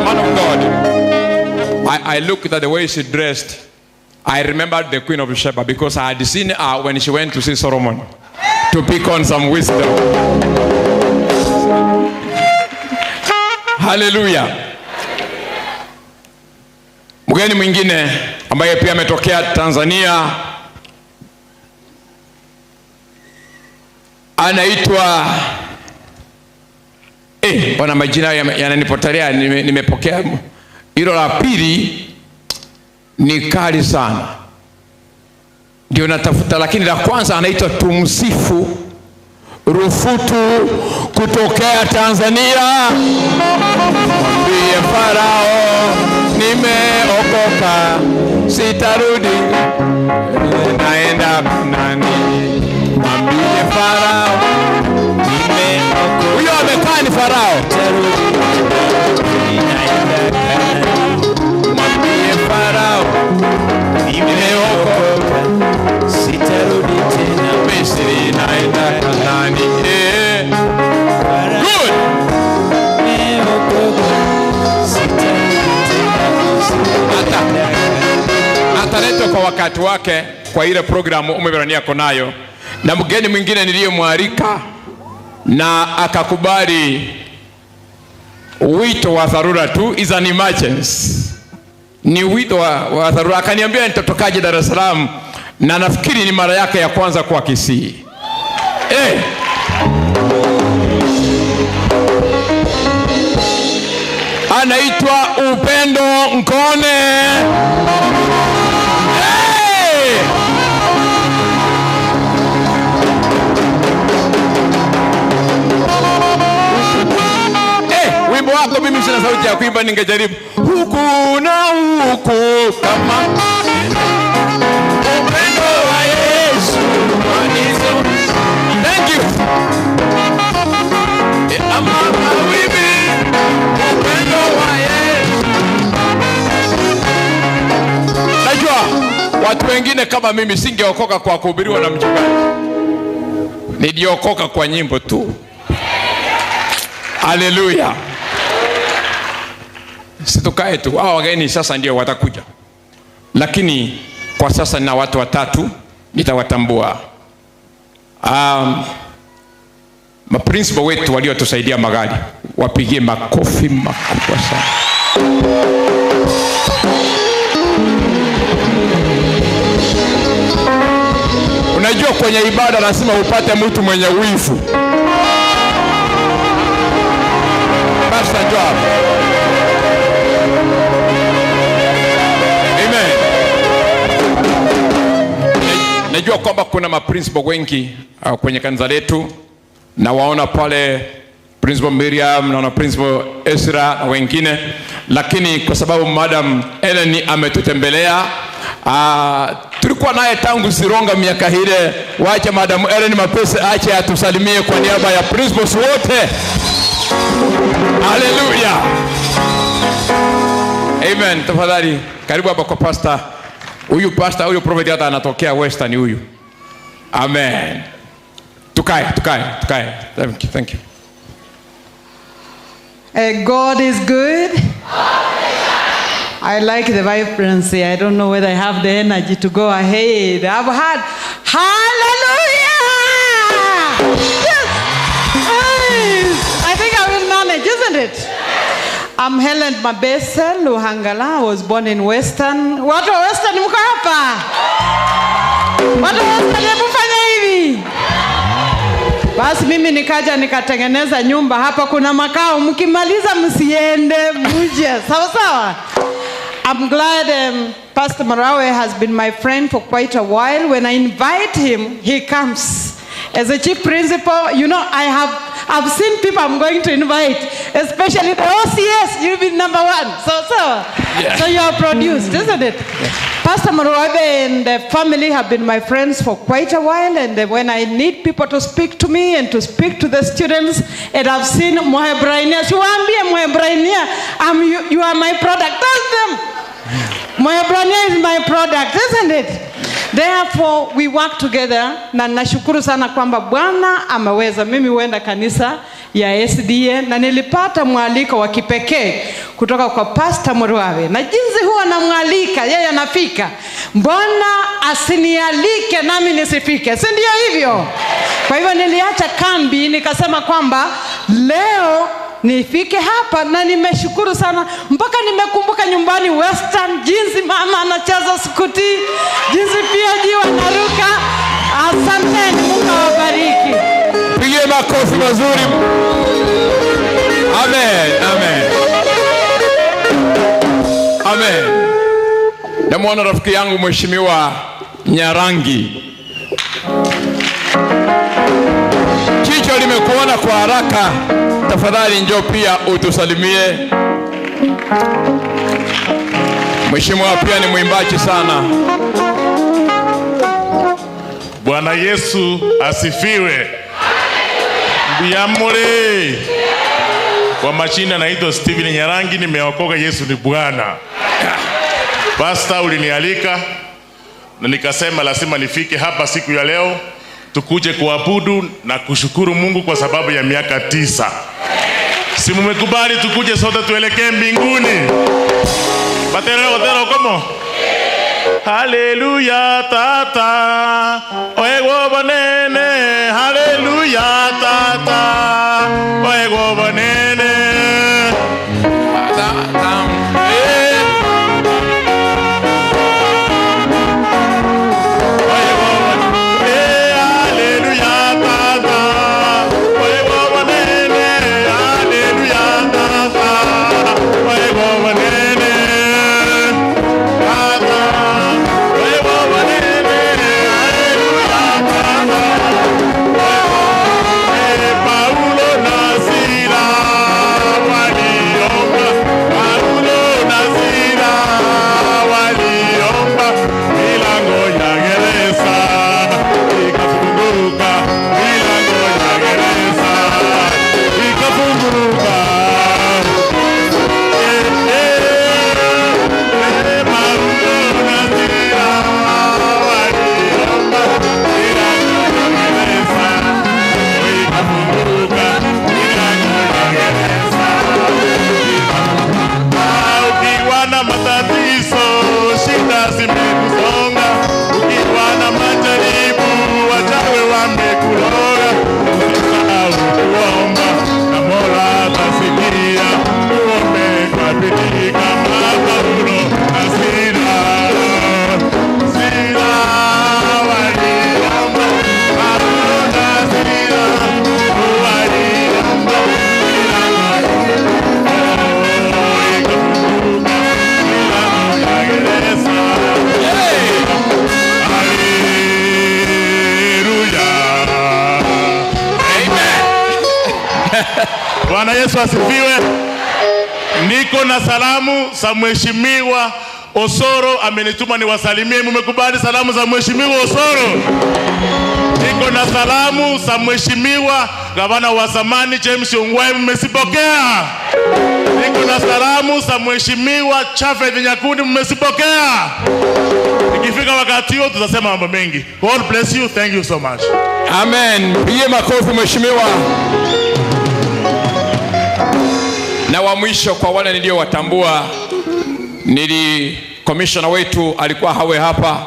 Speaker 4: Man of God, I looked at the way she dressed. I remembered the Queen of Sheba because I had seen her when she went to see Solomon to pick on some wisdom. Hallelujah. Mgeni mwingine ambaye pia ametokea Tanzania anaitwa bwana, majina yananipotelea, nimepokea hilo la pili ni kali sana, ndio natafuta, lakini la kwanza anaitwa Tumsifu Rufutu kutokea Tanzania. Mwambie Farao nimeokoka, sitarudi, naenda nani. Mwambie Farao nimeokoka. Huyo amekaa ni Farao. Mwambie Farao nimeokoka, sitarudi tena Misri, naenda Kanaani. Good. Ataletwa kwa wakati wake kwa ile programu Mwibrania konayo. Na mgeni mwingine niliyemwalika na akakubali wito wa dharura tu, is an emergency. Ni wito wa dharura. Akaniambia nitatokaje Dar es Salaam, na nafikiri ni mara yake ya kwanza kwa Kisii. Anaitwa Upendo Nkone. Hey! Wimbo wako mimi sina sauti ya kuimba, ningejaribu. Huku na huku kama upendo wa Yesu wanizo. Thank you. Ama mawimbi upendo wa Yesu. Najua watu wengine kama mimi singeokoka kwa kuhubiriwa na mchungaji. Niliokoka kwa nyimbo tu. Haleluya. Situkae tu. Hao wageni sasa ndio watakuja. Lakini kwa sasa na watu watatu nitawatambua. Maprincipo wetu waliotusaidia magari, wapigie makofi makubwa sana. Unajua kwenye ibada lazima upate mtu mwenye wivu. Pastor, njoo hapa. Amen. Najua kwamba kuna maprincipal wengi kwenye kanisa letu, na waona pale Principal Miriam, naona Principal Ezra na wengine, lakini kwa sababu Madam Ellen ametutembelea, tulikuwa naye tangu Sironga miaka ile, wacha Madam Ellen Mapese ache atusalimie kwa niaba ya principals wote. Hallelujah. Amen. Tafadhali karibu hapa kwa pastor. Huyu pastor, huyu prophet hata anatokea Western huyu. Amen. Tukae, tukae, tukae. Thank you, thank you.
Speaker 10: God is good. I like the vibrancy. I don't know whether I have the energy to go ahead. I've had hallelujah. Yes. I think I will manage, isn't it? I'm Helen Mabese Luhangala. I was born in Western. Watu wa Western mko hapa? Watu wa Western hebu fanya hivi. Basi mimi nikaja nikatengeneza nyumba hapa, kuna makao, mkimaliza msiende, muje. Sawa sawa. I'm glad Pastor Marawe has been my friend for quite a while. When I invite him, he comes. As a chief principal, you know, I've seen people I'm going to invite, especially the OCS, you'll be number one. So,
Speaker 4: Yeah.
Speaker 10: So you are produced, isn't it?
Speaker 4: Yes.
Speaker 10: Pastor Marawe and the family have been my friends for quite a while, and when I need people to speak to me and to speak to the students, and I've seen Mohebrainia, Shuambie Mohebrainia, you are my product. Tell them, Mohebrainia is my product, isn't it? Therefore, we work together, na nashukuru sana kwamba Bwana ameweza. Mimi huenda kanisa ya SDA na nilipata mwaliko wa kipekee kutoka kwa Pastor Murawe. Na jinsi huwa namwalika, yeye anafika. Mbona asinialike nami nisifike? Si ndio hivyo? Kwa hivyo niliacha kambi nikasema kwamba leo nifike hapa, na nimeshukuru sana mpaka nimekumbuka nyumbani Western, jinsi mama anacheza sukuti, jinsi pia jiwa naruka. Asanteni, Mungu awabariki.
Speaker 4: Pigie makofi mazuri. Amen, amen. Amen. Namuona rafiki yangu Mheshimiwa Nyarangi. Jicho limekuona kwa haraka. Tafadhali njoo pia utusalimie. Mheshimiwa pia ni mwimbaji sana.
Speaker 11: Bwana Yesu asifiwe. Mbiyamure. Kwa majina naitwa Steven Nyarangi, nimeokoka, Yesu ni Bwana. Pastor ulinialika na nikasema lazima nifike hapa siku ya leo tukuje kuabudu na kushukuru Mungu kwa sababu ya miaka 9. Si mmekubali tukuje sote tuelekee mbinguni? Batero batero komo. Haleluya tata, oego bonene. Haleluya tata, oego bonene. Bwana Yesu asifiwe. Niko na salamu za Mheshimiwa Osoro, amenituma niwasalimie. Mmekubali salamu za Mheshimiwa Osoro? Niko na salamu za Mheshimiwa Gavana wa zamani James Ongwae, mmesipokea? Niko na salamu za Mheshimiwa Chafed Nyakundi, mmesipokea? Ikifika wakati huo tutasema mambo mengi. God bless you. Thank you so much.
Speaker 4: Amen. Pigie makofi mheshimiwa. Na wa mwisho kwa wale niliowatambua, nili commissioner wetu alikuwa hawe hapa,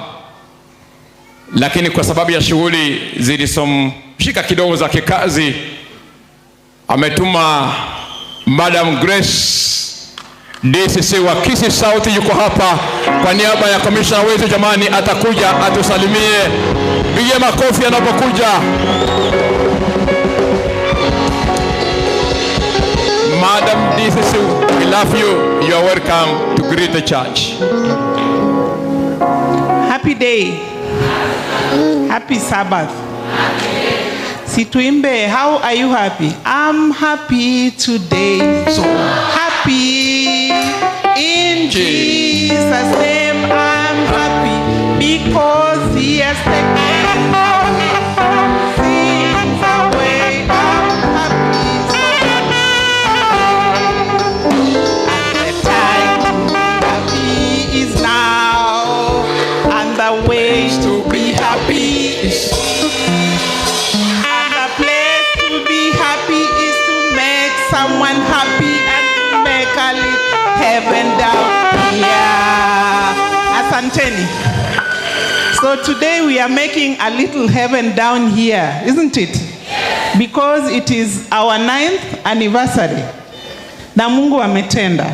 Speaker 4: lakini kwa sababu ya shughuli zilizomshika kidogo za kikazi, ametuma Madam Grace DCC wa Kisii South, yuko hapa kwa niaba ya commissioner wetu. Jamani, atakuja atusalimie. Pigie makofi anapokuja. Madam DCC, we love you. You are welcome to greet the church.
Speaker 12: Happy day. Happy Sabbath. Situimbe, how are you happy? I'm happy today. So happy in Jesus' name. I'm happy because he has taken sins away. I'm happy. So and the time happy is now, and the way to be happy is, and the place to be happy is to make someone happy and to make a little heaven down here. Asanteni. So today we are making a little heaven down here, isn't it? Because it is our 9th anniversary. Na Mungu ametenda.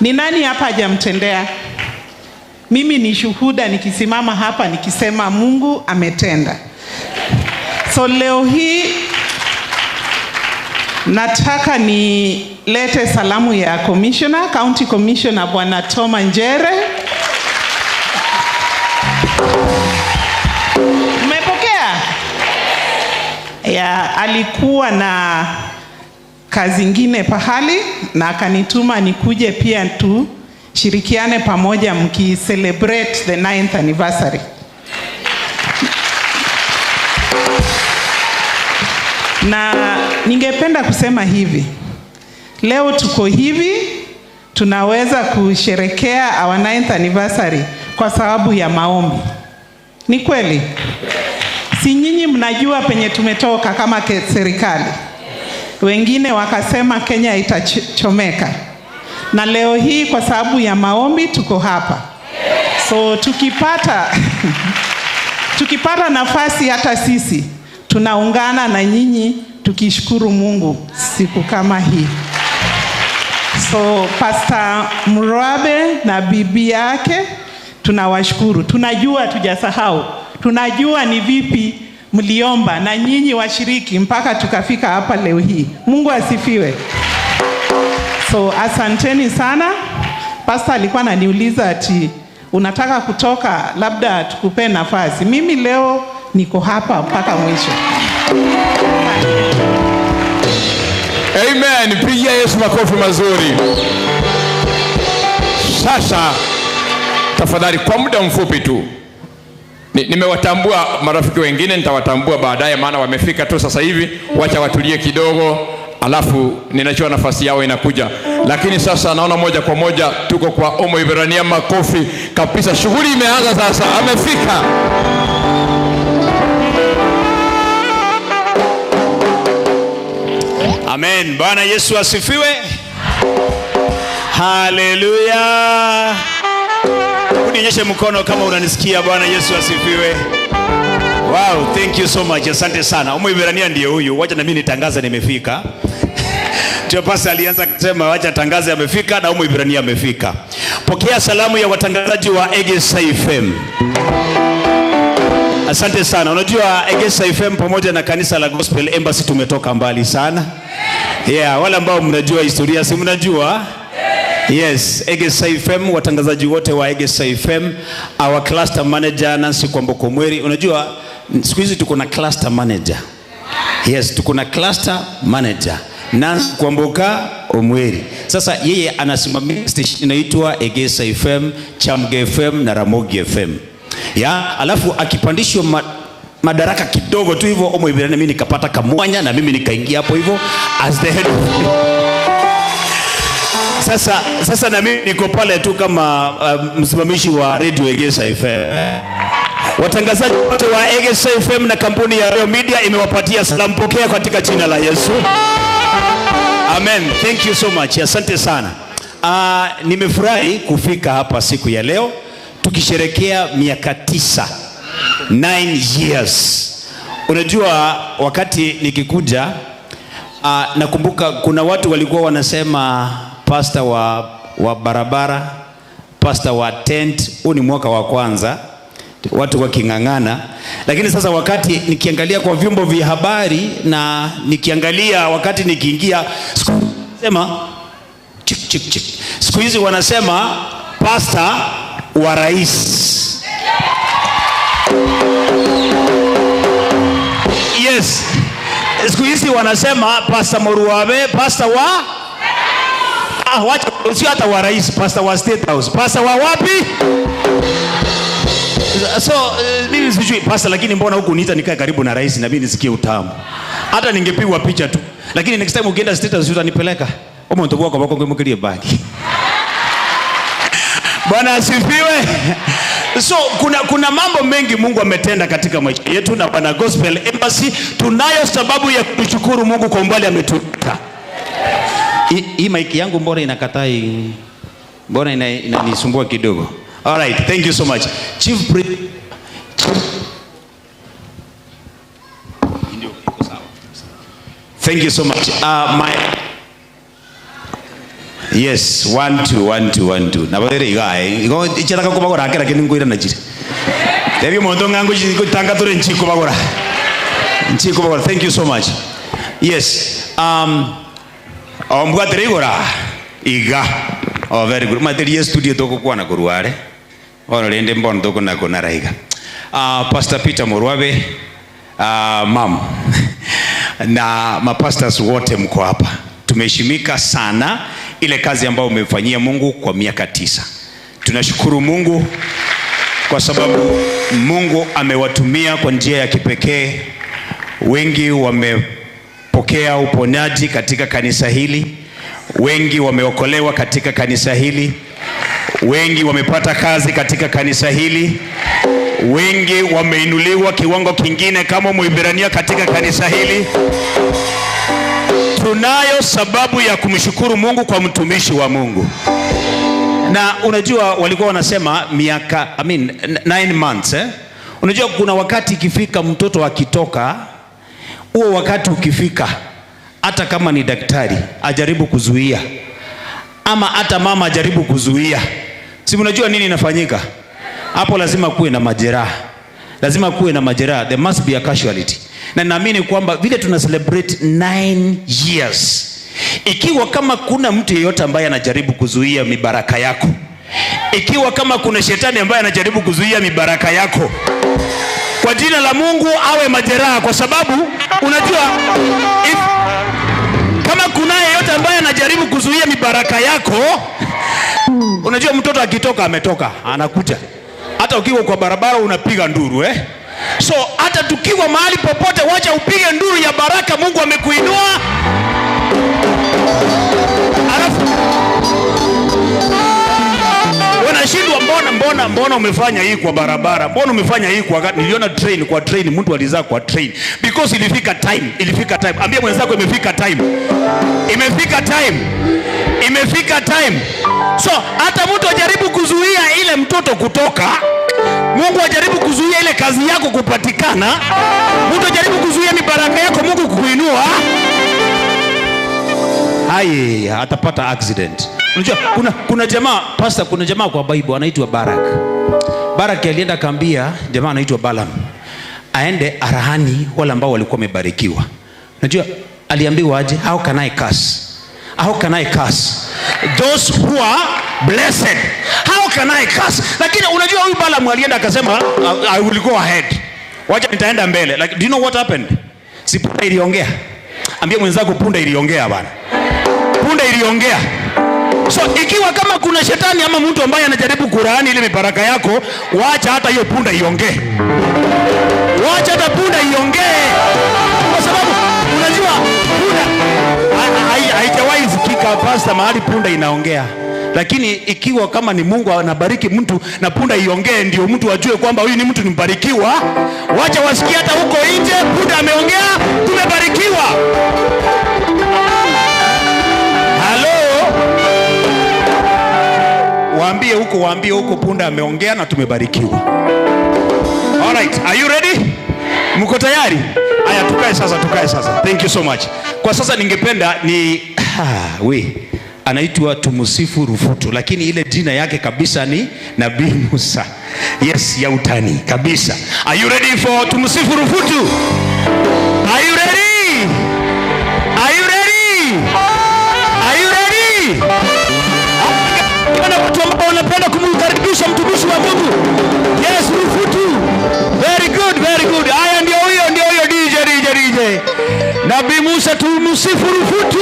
Speaker 12: Ni nani hapa hajamtendea? Mimi ni shuhuda nikisimama hapa nikisema Mungu ametenda. So leo hii nataka nilete salamu ya commissioner, County Commissioner Bwana Toma Njere. Mmepokea? Ya, alikuwa na kazi ingine pahali na akanituma nikuje pia tu shirikiane pamoja mki celebrate the 9th anniversary. Na ningependa kusema hivi. Leo tuko hivi, tunaweza kusherekea our 9th anniversary kwa sababu ya maombi. Ni kweli? Si nyinyi mnajua penye tumetoka kama serikali. Wengine wakasema Kenya itachomeka. Na leo hii kwa sababu ya maombi tuko hapa. So tukipata nafasi hata sisi tunaungana na nyinyi tukishukuru Mungu siku kama hii. So Pastor Murabe na bibi yake tunawashukuru. Tunajua tujasahau. Tunajua ni vipi mliomba na nyinyi washiriki mpaka tukafika hapa leo hii. Mungu asifiwe. So asanteni sana. Pastor alikuwa ananiuliza ati unataka kutoka, labda tukupe nafasi. Mimi leo niko hapa mpaka mwisho.
Speaker 4: Amen. Pigia Yesu makofi mazuri. Sasa tafadhali kwa muda mfupi tu, nimewatambua marafiki wengine, nitawatambua baadaye maana wamefika tu sasa hivi. Wacha watulie kidogo, alafu ninachua nafasi yao inakuja. Lakini sasa naona moja kwa moja tuko kwa Omo Ibrania. Makofi kabisa, shughuli imeanza sasa, amefika.
Speaker 13: Amen. Bwana Yesu asifiwe. Haleluya. Unionyeshe mkono kama unanisikia. Bwana Yesu asifiwe. Wow, thank you so much. Asante sana. Omo Ibrania ndiye huyu. Wacha na mimi nitangaze nimefika. Ndio pasi alianza kusema wacha tangaze amefika, na Omo Ibrania amefika. Pokea salamu ya watangazaji wa Egesa FM. Asante sana. Unajua Egesa FM pamoja na kanisa la Gospel Embassy tumetoka mbali sana. Yeah, wale ambao mnajua historia, si mnajua? Yes, Egesa FM, watangazaji wote wa Egesa FM, our cluster manager Nancy Kwamboko Mweri. Unajua siku hizi tuko na cluster manager. Yes, tuko na cluster manager. Nancy Kwamboka Omweri. Sasa yeye anasimamia station inaitwa Egesa FM, Chamge FM na Ramogi FM. Ya, alafu akipandishwa madaraka kidogo tu hivyo Omoiberania, mimi nikapata kamwanya na mimi nikaingia hapo hivyo as the head. Sasa na mimi niko pale tu kama msimamishi wa Radio Egesa FM. Watangazaji wote wa Egesa FM na kampuni ya Royal Media imewapatia salamu, pokea katika jina la Yesu. Amen. Thank you so much. Asante sana. Nimefurahi kufika hapa siku ya leo tukisherekea miaka 9. 9 years. Unajua wakati nikikuja nakumbuka kuna watu walikuwa wanasema pastor wa barabara, pastor wa tent. Huu ni mwaka wa kwanza watu wakingangana. Lakini sasa wakati nikiangalia kwa vyombo vya habari na nikiangalia wakati nikiingia, sema chik chik chik. Siku hizi wanasema pastor wa rais. Yes. Siku hizi wanasema pastor Moruabe, pastor wa wacha sio hata wa rais, pastor wa State House. Pastor wa wapi? So mimi sijui pastor, lakini mbona huku niita nikae karibu na rais na mimi nisikie utamu. Hata ningepigwa picha tu. Lakini next time ukienda State House utanipeleka. Omo ntoboa kwa bako ngemukirie bagi. Bwana asifiwe. So kuna mambo mengi Mungu ametenda katika maisha yetu, na Bwana Gospel Embassy tunayo sababu ya kushukuru Mungu kwa umbali ametutoa. Hii mic yangu mbona inakataa? Mbona inanisumbua kidogo? All right, thank you so much. Chief Priest. Thank you so much. Yes, 1 2 1 2 1 2. Nabadere iga igo ichataka kubagora akera kini nguira na jire. Debi mondo ngangu tanga tore nchi kubagora. Nchi kubagora. Thank you so much. Yes. Ombwatere igora iga. Oh, very good. Materia studio toko kwa na kuruare. Ono lende mbono toko na konara iga. Pastor Peter Moruabe, mam na mapastors wote mko hapa. Tumeheshimika sana ile kazi ambayo umefanyia Mungu kwa miaka 9. Tunashukuru Mungu kwa sababu Mungu amewatumia kwa njia ya kipekee. Wengi wamepokea uponyaji katika kanisa hili. Wengi wameokolewa katika kanisa hili. Wengi wamepata kazi katika kanisa hili. Wengi wameinuliwa kiwango kingine kama Muibrania katika kanisa hili. Tunayo sababu ya kumshukuru Mungu kwa mtumishi wa Mungu. Na unajua walikuwa wanasema miaka, 9 months eh? Unajua kuna wakati ikifika mtoto akitoka, huo wakati ukifika, hata kama ni daktari ajaribu kuzuia, ama hata mama ajaribu kuzuia, si unajua nini inafanyika? Hapo lazima kuwe na majeraha. Lazima kuwe na majeraha. There must be a casualty. Na naamini kwamba vile tuna celebrate 9 years, ikiwa kama kuna mtu yeyote ambaye anajaribu kuzuia mibaraka yako, ikiwa kama kuna shetani ambaye anajaribu kuzuia mibaraka yako, kwa jina la Mungu awe majeraha. Kwa sababu unajua kama kuna yeyote ambaye anajaribu kuzuia mibaraka yako, unajua mtoto akitoka ametoka, anakuja. Hata ukiwa kwa barabara unapiga nduru eh? So hata tukiwa mahali popote, wacha upige nduru ya baraka. Mungu amekuinua. Alafu wanashindwa, mbona umefanya hii kwa barabara? Mbona umefanya hii kwa, niliona train, kwa train mtu alizaa kwa train. Because ilifika time, ilifika time. Ambia mwenzako imefika time. Imefika time. Imefika time. So hata mtu ajaribu kuzuia ile mtoto kutoka, Mungu ajaribu kuzuia ile kazi yako kupatikana, mtu ajaribu kuzuia mibaraka yako Mungu kukuinua, hai atapata accident. Unajua kuna jamaa pastor, kuna jamaa kwa Bible anaitwa Barak. Barak alienda kaambia jamaa anaitwa Balaam aende arahani wale ambao walikuwa wamebarikiwa. Unajua aliambiwa aje? How can I curse? How can I curse those who are blessed? How can I curse? Lakini unajua huyu Balaam alienda akasema I will go ahead. Wacha nitaenda mbele. Like, do you know what happened? Sipora iliongea. Ambia mwenzako punda iliongea bana. Punda iliongea. So ikiwa kama kuna shetani ama mtu ambaye anajaribu kulaani ile mibaraka yako, waacha hata hiyo punda iongee. Waacha hata punda iongee. Kwa sababu unajua punda haijawahi sikika pastor mahali punda inaongea. Lakini ikiwa kama ni Mungu anabariki mtu na punda iongee, ndio mtu ajue kwamba huyu ni mtu nimbarikiwa. Wacha wasikie hata huko nje punda ameongea, tumebarikiwa. Halo, waambie huko punda ameongea na tumebarikiwa. All right, are you ready? Mko tayari? Aya, tukae sasa. Thank you so much. Kwa sasa ningependa ni anaitwa Tumusifu Rufutu, lakini ile jina yake kabisa ni Nabii Musa. Yes, ya utani kabisa. Are you ready for Tumusifu Rufutu? Are you ready? Are you ready? Are you ready? Kuna watu ambao wanapenda kumkaribisha mtumishi wa Mungu. Yes, Rufutu. Very good, very good. Haya ndio huyo DJ. Nabii Musa Tumusifu Rufutu.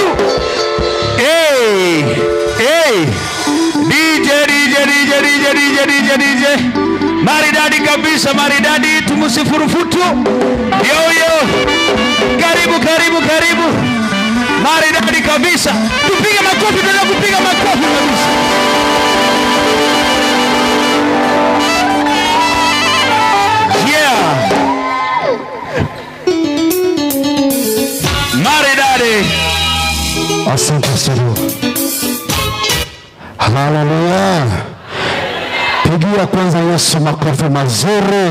Speaker 13: Hey, hey, DJ. Maridadi kabisa, maridadi. Tumusifu Rufutu. Yo. Karibu. Maridadi kabisa. Tupige makofi, tunataka kupiga makofi kabisa. Yeah. Maridadi.
Speaker 17: Asante sana. Haleluya. Pigia kwanza Yesu makofi mazuri.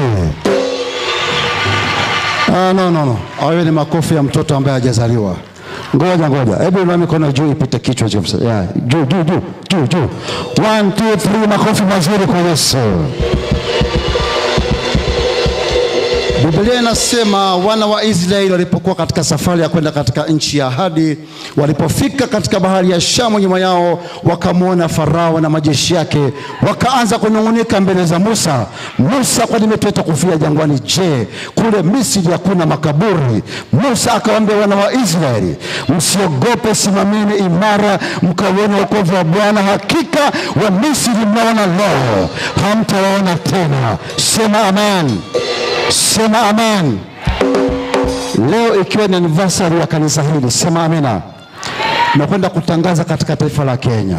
Speaker 17: No. Hayo ni makofi ya mtoto ambaye hajazaliwa. Ngoja. Hebu inua mikono juu ipite kichwa juu. Yeah, juu. 1 2 3, makofi mazuri kwa Yesu. Biblia inasema wana wa Israeli walipokuwa katika safari ya kwenda katika nchi ya ahadi, walipofika katika bahari ya Shamu, nyuma yao wakamwona Farao na majeshi yake, wakaanza kunung'unika mbele za Musa. Musa, kwa nini umetuleta kufia jangwani? Je, kule Misri hakuna makaburi? Musa akawaambia wana wa Israeli, msiogope, simameni imara, mkaone wokovu wa Bwana. Hakika wa Misri mnaona leo, hamtawaona tena. Sema amen. Sema amen. Leo ikiwa ni anniversary ya kanisa hili, sema amina. Nakwenda kutangaza katika taifa la Kenya,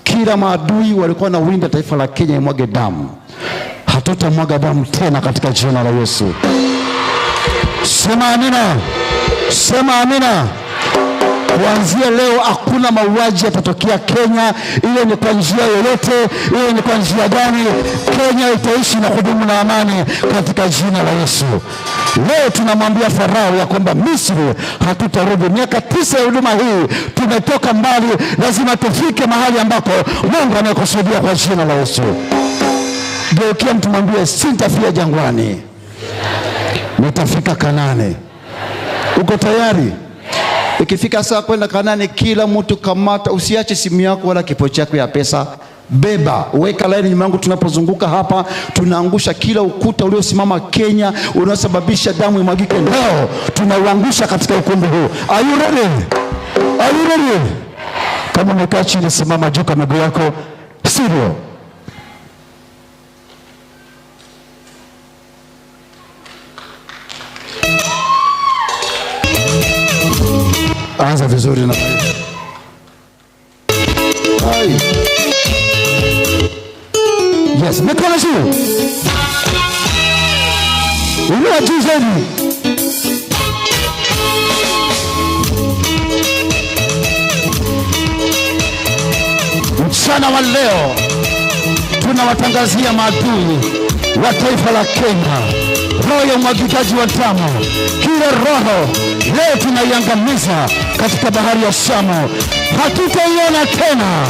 Speaker 17: kila maadui walikuwa na winda taifa la Kenya imwage damu, hatutamwaga damu tena katika jina la Yesu. Sema amina. Sema amina. Kuanzia leo hakuna mauaji yatatokea Kenya, ile ni kwa njia yoyote, ile ni kwa njia gani. Kenya itaishi na kudumu na amani katika jina la Yesu. Leo tunamwambia Farao ya kwamba Misri hatutarudi. Miaka 9 ya huduma hii tumetoka mbali, lazima tufike mahali ambako Mungu amekusudia kwa jina la Yesu. Geukia mtu mwambie, sitafia jangwani, nitafika Kanaani. Uko tayari? Ikifika saa kwenda Kanaani, kila mtu kamata, usiache simu yako wala kipochi chako ya pesa. Beba, weka laini nyuma yangu. Tunapozunguka hapa, tunaangusha kila ukuta uliosimama Kenya unaosababisha damu imwagike. Leo tunauangusha katika ukumbi huu. Are you ready? Are you ready? Kama umekaa chini, simama juu kwa miguu yako, sivyo? Anza vizuri na ai. Yes, mikono juu. Inua juu zaidi. Mchana wa leo tunawatangazia maadui wa taifa la Kenya, roho ya umwagikaji wa damu, kila roho leo tunaiangamiza katika bahari ya Shamu, hatutaiona tena.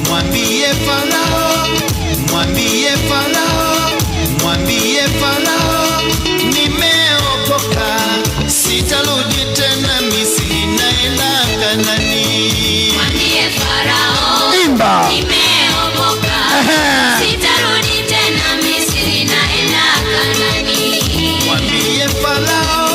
Speaker 3: Mwambie Farao, mwambie Farao, mwambie Farao, nimeokoka, sitarudi tena Misri, naenda Kanaani.
Speaker 14: Mwambie Farao,
Speaker 17: imba,
Speaker 14: nimeokoka, sitarudi tena Misri, naenda Kanaani.
Speaker 3: Mwambie Farao,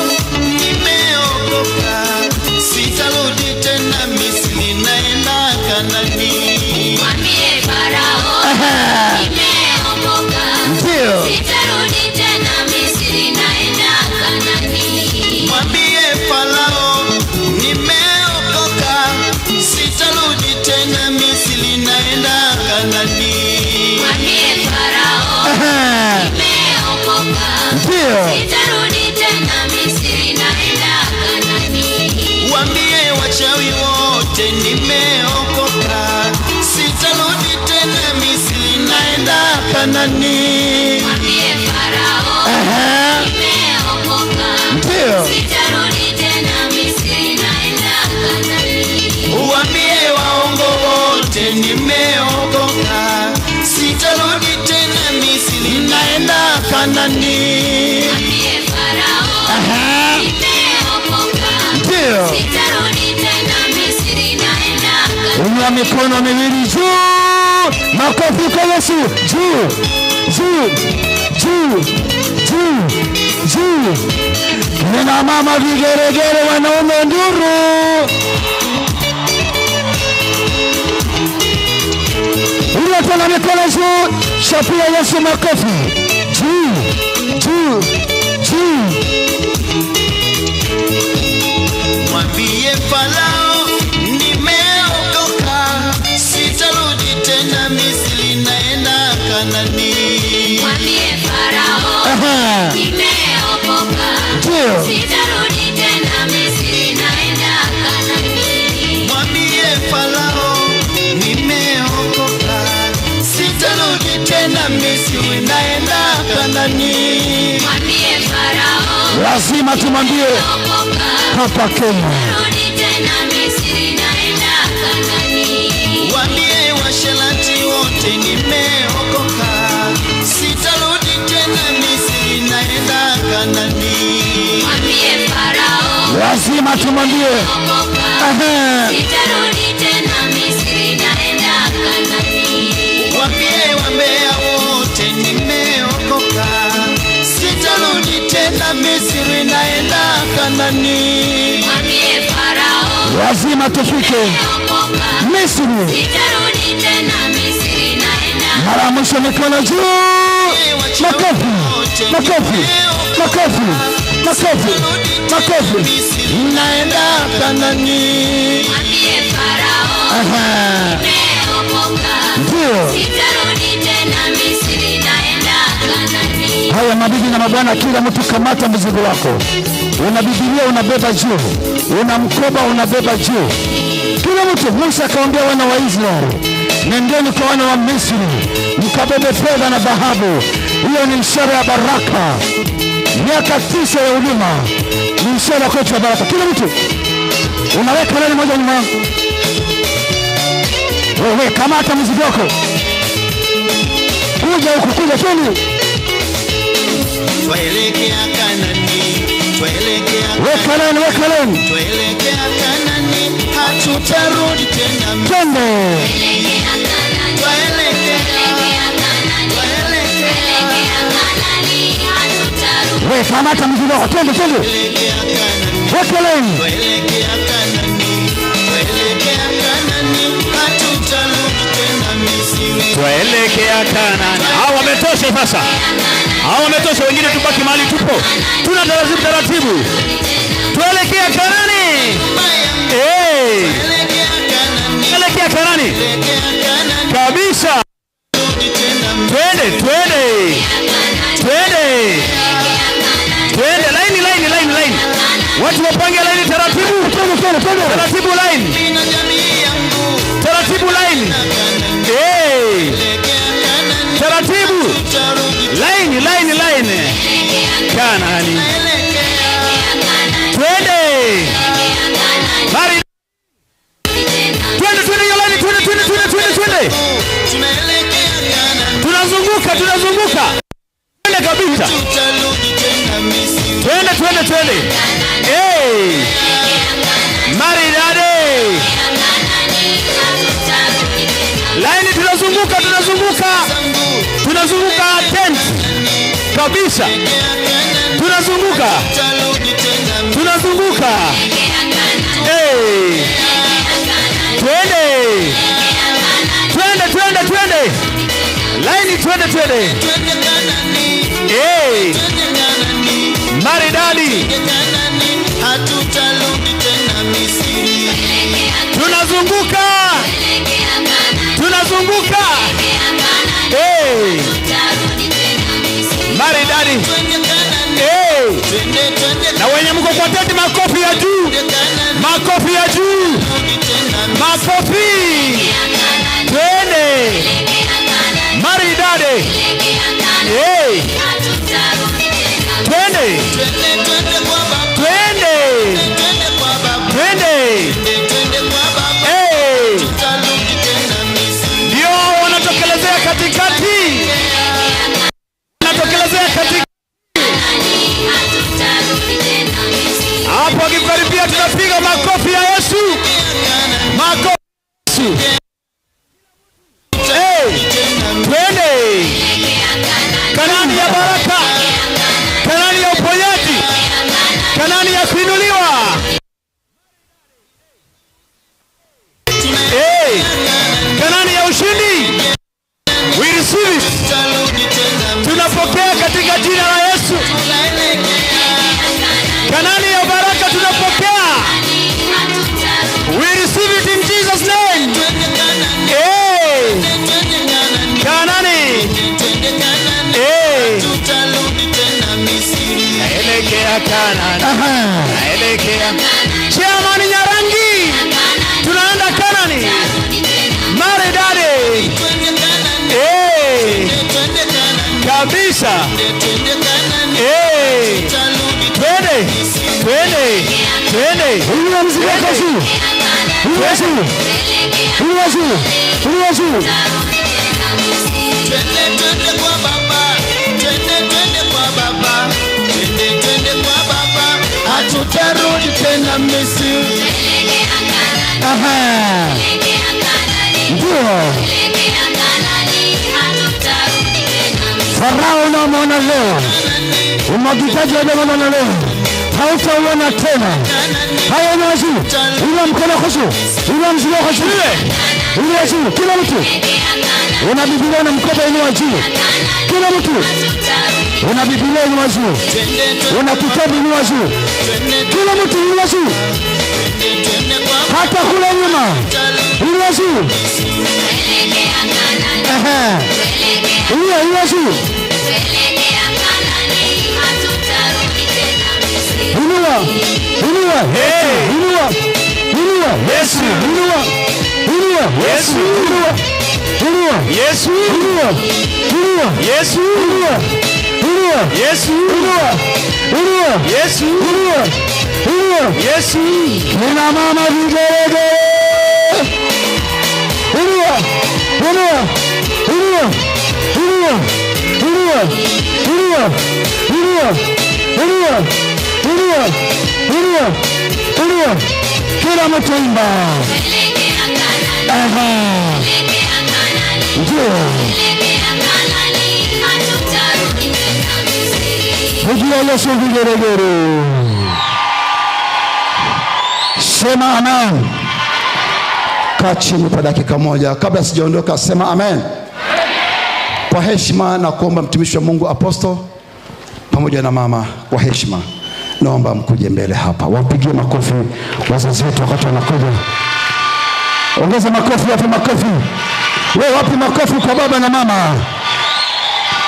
Speaker 3: wachawi wote nimeokoka, sitarudi tena Misri, naenda Kanani.
Speaker 14: Mwambie Farao, nimeokoka.
Speaker 3: Ndio.
Speaker 14: Sitarudi tena Misri, naenda Kanani.
Speaker 3: Uambie waongo wote nimeokoka, sitarudi tena Misri, naenda Kanani.
Speaker 14: Mwambie Farao, nimeokoka.
Speaker 3: Ndio.
Speaker 14: Sitarudi tena Misri, naenda Kanani.
Speaker 17: Inua mikono miwili juu, makofi kwa Yesu, juu, juu, juu, juu, juu. Kina mama vigeregere, wanaume nduru. Inua tena mikono juu, chapia Yesu makofi, juu, juu, juu.
Speaker 3: Mwambie Farao nimeokoka, sitarudi tena Misri, naenda Kanani.
Speaker 14: Mwambie Farao, nimeokoka.
Speaker 17: Ndio.
Speaker 14: Sitarudi tena Misri, naenda Kanani.
Speaker 3: Mwambie Farao nimeokoka, sitarudi tena Misri, naenda Kanani.
Speaker 14: Mwambie Farao,
Speaker 17: Lazima tumwambie hapa Kenya.
Speaker 14: Rudi tena Misri, naenda Kanani.
Speaker 3: Waambie washerati wote nimeokoka, sitarudi tena Misri, naenda Kanani.
Speaker 14: Mwambie Farao,
Speaker 17: Lazima tumwambie.
Speaker 14: Sitarudi tena Misri, naenda Kanani.
Speaker 3: Waambie wambea wote nimeokoka, sitarudi tena Misri, naenda Kanani.
Speaker 14: Mwambie Farao,
Speaker 17: Lazima tufike Misri.
Speaker 14: Sitarudi tena Misri, naenda
Speaker 17: Mara mwisho mikono juu, makofi, makofi, makofi, makofi, makofi.
Speaker 3: Naenda Kanani.
Speaker 14: Mwambie Farao, nimeokoka.
Speaker 17: Ndio.
Speaker 14: Sitarudi tena Misri, naenda Kanani.
Speaker 17: Haya mabibi na mabwana, kila mtu kamata mzigo wako. Una Biblia unabeba juu, una mkoba unabeba juu. Kila mtu. Musa akawaambia wana wa Israeli, nendeni kwa wana wa Misri mkabebe fedha na dhahabu. Hiyo ni ishara ya baraka. Miaka 9 ya ulima ni ishara kwetu ya baraka. Kila mtu unaweka nani moja nyuma yangu. Wewe kamata mzigo wako, kuja huku, kuja chini.
Speaker 3: Twaelekea Kanani, twaelekea
Speaker 17: Weka leni, weka leni.
Speaker 3: Twaelekea Kanani, hatutarudi tena Misri.
Speaker 17: Twende.
Speaker 3: Twaelekea
Speaker 17: Wewe kamata mzigo wako, twende, twende. Weka leni.
Speaker 3: Twaelekea Kanani, twaelekea Kanani, hatutarudi tena Misri.
Speaker 13: Twaelekea Kanani. Hao wametosha sasa. Hao wametosha, wengine tubaki mahali tupo. Tuna taratibu taratibu. Tuelekea Kanani. Eh. Tuelekea Kanani. Kabisa. Twende, twende. Twende. Twende line line line line. Watu wapange line taratibu. Taratibu line. Taratibu line. Eh. Taratibu. Line line line. Kanani. Twende. Mari. Twende twende hiyo line, twende twende twende twende twende. Tunazunguka tunazunguka. Twende kabisa. Twende twende twende. Eh. Maridadi. Line tunazunguka tunazunguka. Tunazunguka tent kabisa. Tunazunguka. Tunazunguka. Eh. Twende. Twende twende twende. Line twende twende. Eh. Maridadi. Tunazunguka. Tunazunguka. Eh. Maridadi. Eh. Na wenye mko kwa tenti, makofi ya juu. Makofi ya juu. Makofi. Twende. Maridadi. Hey. Twende. Twende. Twende. Hey. Ndio wanatokelezea katikati. Wanatokelezea katikati. Hapo akikaribia tunapiga makofi ya Yesu. Makofi. Hey. Twende. Kanani ya baraka. Kanani ya uponyaji. Kanani ya kuinuliwa. Hey. Kanani ya ushindi. We receive it. Tunapokea katika jina la Yesu. Kanani ya baraka tunapokea. We receive it in Jesus name. Hey. Kanani. Hey. Naelekea Kanani. Naelekea. Chairman Nyarangi. Tunaenda Kanani. Maridadi. Hey. Kabisa. Hey. Twende. Twende. Twende.
Speaker 17: Inua mzigo wako juu. Inua juu. Inua juu. Inua juu.
Speaker 3: Twende twende kwa baba. Twende twende kwa baba. Twende twende kwa baba. Hatutarudi tena Misri.
Speaker 17: Aha. Ndio. Farao unamwona leo, umwagikaji wa damu unaona leo, hautauona tena. Haya, inua juu, inua mkono wako juu, inua mzigo wako juu, inua juu, kila mtu. Una Biblia na mkoba, inua juu, kila mtu. Una Biblia, inua juu, una kitabu, inua juu, kila mtu inua juu, hata kule nyuma, inua juu. Aha. Inua, inua juu. Inua, inua, hey. Inua, inua, Yesu, inua, inua, Yesu, inua, inua, Yesu, inua, inua, Yesu, inua, inua, Yesu, inua, inua, Yesu, inua, inua, Yesu. Kina mama vigelegele. Inua, inua, inua, inua, inua, inua, inua, inua, inua, inua, inua. Kila mtu imba. Aha. Ndio. Pigia Yesu vigelegele. Sema amen. Kaa chini kwa dakika moja kabla sijaondoka, sema amen. Kwa heshima na kuomba mtumishi wa Mungu Apostle pamoja na mama, kwa heshima naomba mkuje mbele hapa. Wapigie makofi wazazi wetu wakati wanakuja. Ongeza makofi, wapi makofi? Wewe wapi makofi kwa baba na mama?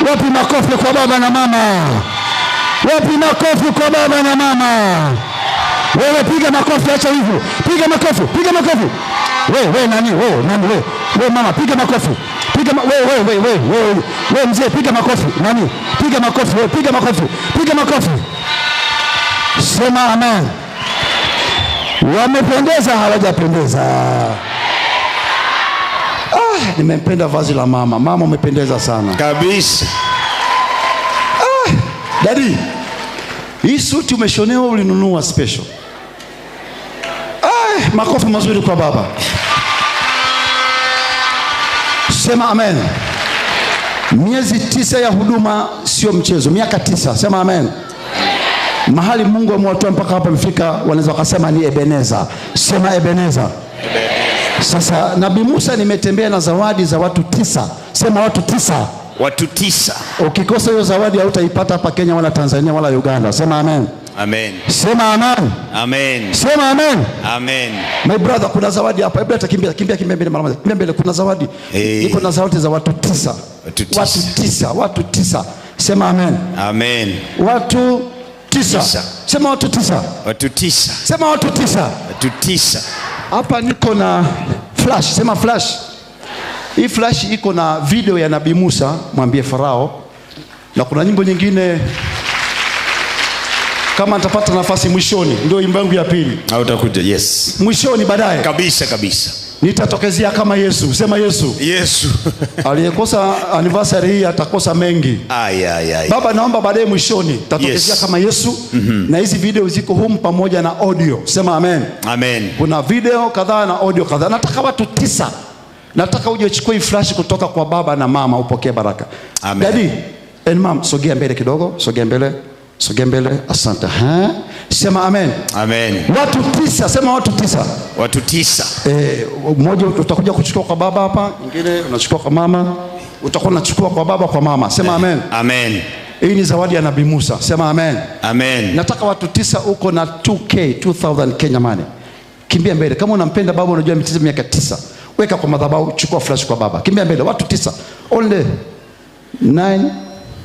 Speaker 17: Wapi makofi kwa baba na mama? Wapi makofi kwa baba na mama? Wewe piga makofi, acha hivyo. Piga makofi, piga makofi. Wewe nani? Wewe nani wewe? Wewe mama piga makofi. Piga wewe wewe mzee piga makofi. Nani? Piga makofi, wewe piga makofi. Piga makofi. Sema amen. Wamependeza hawajapendeza? Ah, nimempenda vazi la mama. Mama umependeza sana.
Speaker 13: Kabisa.
Speaker 17: Ah, daddy. Hii suti umeshonewa ulinunua special? Ah, makofi mazuri kwa baba. Sema amen. Miezi 9 ya huduma sio mchezo. Miaka 9. Sema amen. Mahali Mungu amewatoa mpaka hapa mfika, wanaweza wakasema ni Ebeneza. Sema Ebeneza. Sasa Nabii Musa, nimetembea na zawadi za watu 9. Sema watu 9.
Speaker 13: Watu 9.
Speaker 17: Ukikosa hiyo zawadi hautaipata hapa Kenya wala Tanzania wala Uganda. Sema amen.
Speaker 13: Amen.
Speaker 17: Sema amen.
Speaker 13: Amen.
Speaker 17: Sema amen.
Speaker 13: Amen.
Speaker 17: My brother, kuna zawadi hapa. Hebu hata kimbia kimbia kimbia mbele mara moja. Kimbia mbele, kuna zawadi.
Speaker 13: Hey.
Speaker 17: Niko na zawadi za watu 9.
Speaker 13: Watu 9.
Speaker 17: Watu 9, watu 9. Sema amen.
Speaker 13: Amen.
Speaker 17: Watu 9. Sema watu 9.
Speaker 13: Watu 9.
Speaker 17: Sema watu 9.
Speaker 13: Watu 9.
Speaker 17: Hapa niko na flash, sema flash. Hii flash iko na video ya Nabii Musa, mwambie Farao. Na kuna nyimbo nyingine kama nitapata nafasi mwishoni, ndio wimbo wangu ya pili.
Speaker 13: Hautakuja, yes.
Speaker 17: Mwishoni baadaye.
Speaker 13: Kabisa kabisa.
Speaker 17: Nitatokezea kama Yesu. Sema Yesu.
Speaker 13: Yesu.
Speaker 17: Aliyekosa anniversary hii atakosa mengi.
Speaker 13: Ay, ay, ay.
Speaker 17: Baba, naomba baadaye mwishoni nitatokezea
Speaker 13: Yes.
Speaker 17: kama Yesu. Na hizi video ziko humu pamoja na audio. Sema amen.
Speaker 13: Amen.
Speaker 17: Kuna video kadhaa na audio kadhaa. Nataka watu 9. Nataka uje uchukue hii flash kutoka kwa baba na mama upokee baraka.
Speaker 13: Amen.
Speaker 17: Daddy and mom, sogea mbele kidogo, sogea mbele. Sogea mbele, asante. Ha? Sema amen.
Speaker 13: Amen.
Speaker 17: Watu 9, sema watu 9.
Speaker 13: Watu 9.
Speaker 17: Mmoja utakuja kuchukua kwa baba hapa, mwingine unachukua kwa mama, utakuwa unachukua kwa baba kwa mama. Sema amen.
Speaker 13: Amen.
Speaker 17: Hii ni zawadi ya Nabii Musa. Sema amen.
Speaker 13: Amen.
Speaker 17: Nataka watu 9 uko na 2K, 2000 Kenya money. Kimbia mbele. Kama unampenda baba, unajua ametiza miaka 9. Weka kwa madhabahu, chukua flash kwa baba. Kimbia mbele, watu 9. Only 9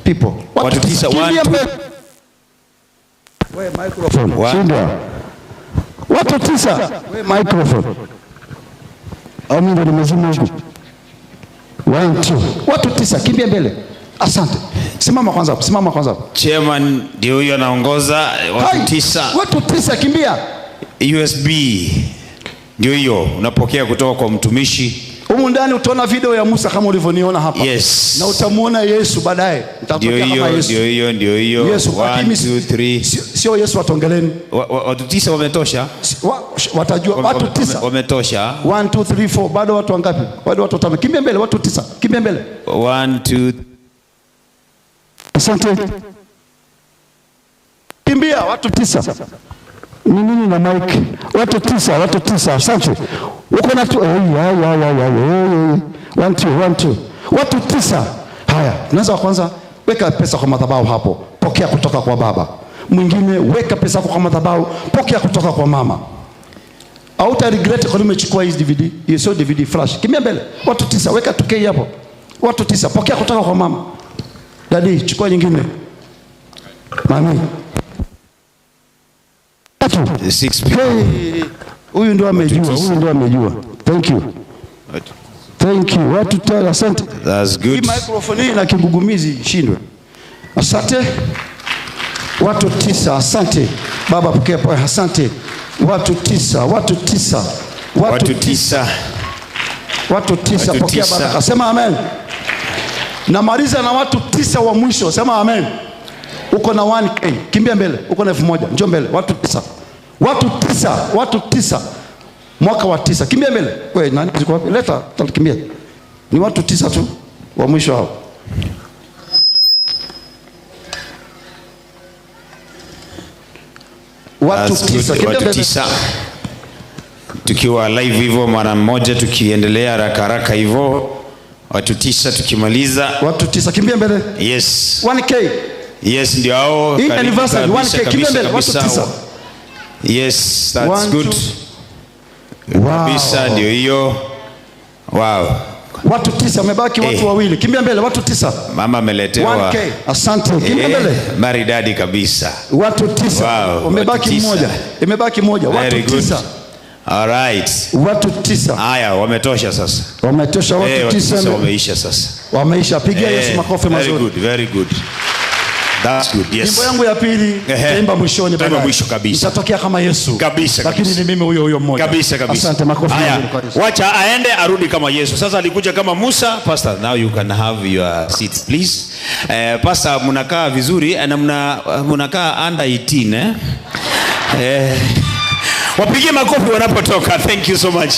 Speaker 17: people.
Speaker 13: Watu 9.
Speaker 17: Kimbia mbele. We microphone. Shindwa. Watu 9. We microphone. Au mimi ndo nimezima huku. 1 2. Watu 9, kimbia mbele. Asante. Simama kwanza hapo, simama kwanza hapo.
Speaker 13: Chairman ndio huyo anaongoza watu 9.
Speaker 17: Watu 9 kimbia.
Speaker 13: USB ndio hiyo unapokea kutoka kwa mtumishi.
Speaker 17: Humu ndani utaona video ya Musa kama ulivyoniona hapa.
Speaker 13: Yes.
Speaker 17: Na utamuona Yesu baadaye. Nitatokea kama Yesu.
Speaker 13: Ndio hiyo, ndio hiyo.
Speaker 17: Yesu
Speaker 13: 1 2 3.
Speaker 17: Sio Yesu watongeleni.
Speaker 13: Watu 9 wametosha.
Speaker 17: Watajua watu 9.
Speaker 13: Wametosha.
Speaker 17: 1 2 3 4. Bado watu wangapi? Bado watu 5. Kimbia mbele watu 9. Kimbia mbele.
Speaker 13: 1 2.
Speaker 17: Asante. Kimbia watu 9. Ni nini na mic? Watu 9, watu 9. Asante. Uko na tu ya 1 2 1 2. Watu 9. Haya, tunaanza kwanza, weka pesa kwa madhabahu hapo. Pokea kutoka kwa baba. Mwingine weka pesa kwa madhabahu, pokea kutoka kwa mama. Hauta regret kwa nini umechukua hizi DVD. Hiyo sio DVD, flash. Kimbia mbele. Watu 9, weka 2K hapo. Watu 9, pokea kutoka kwa mama. Daddy, chukua nyingine. Mami.
Speaker 13: 6 people.
Speaker 17: Huyu ndio amejua, huyu ndio amejua. Thank you. Thank you. Watu 9, asante.
Speaker 13: That's good.
Speaker 17: Hii microphone hii na kigugumizi shindwe. Asante. Watu 9, asante. Baba pokea, asante. Watu 9, watu 9.
Speaker 13: Watu 9.
Speaker 17: Watu 9, pokea baraka. Sema amen. Namaliza na watu 9 wa mwisho. Sema amen. Uko na 1K, kimbia mbele. Uko na 1000, njoo mbele. Watu 9. Watu 9, watu 9. Mwaka wa 9. Kimbia mbele. Wewe nani ziko wapi? Leta, tutakimbia. Ni watu 9 tu wa mwisho hao. Watu 9, kimbia
Speaker 13: watu
Speaker 17: mbele.
Speaker 13: 9. Tukiwa live hivyo mara moja, tukiendelea haraka haraka hivyo. Watu 9 tukimaliza.
Speaker 17: Watu 9, kimbia mbele.
Speaker 13: Yes.
Speaker 17: 1K.
Speaker 13: Yes, ndio hao.
Speaker 17: Hii anniversary 1K, kimbia mbele watu 9.
Speaker 13: Yes, that's
Speaker 17: 1,
Speaker 13: good.
Speaker 17: 2. Wow.
Speaker 13: Kabisa ndio hiyo. Wow.
Speaker 17: Watu 9 wamebaki, watu wawili. Kimbia mbele watu 9.
Speaker 13: Mama ameletewa
Speaker 17: 1K. Asante. Kimbia mbele.
Speaker 13: Maridadi kabisa.
Speaker 17: Watu 9.
Speaker 13: Wow.
Speaker 17: Wamebaki mmoja. Imebaki mmoja. Watu 9.
Speaker 13: All right.
Speaker 17: Watu 9.
Speaker 13: Haya, wametosha sasa.
Speaker 17: Wametosha watu 9.
Speaker 13: Wameisha sasa.
Speaker 17: Wameisha. Pigia Yesu makofi mazuri.
Speaker 13: Very good, very good. That's good. Yes.
Speaker 17: Nyimbo yangu ya pili nitaimba mwishoni baadaye.
Speaker 13: Mwisho kabisa.
Speaker 17: Nitatokea kama Yesu.
Speaker 13: Kabisa.
Speaker 17: Lakini ni mimi huyo huyo mmoja.
Speaker 13: Kabisa kabisa.
Speaker 17: Asante, makofi mazuri kwa Yesu.
Speaker 13: Wacha aende arudi kama Yesu. Sasa alikuja kama Musa. Pastor, now you can have your seat please. Pastor, mnakaa vizuri na mnakaa under 18 eh? Wapigie makofi wanapotoka. Thank you so much.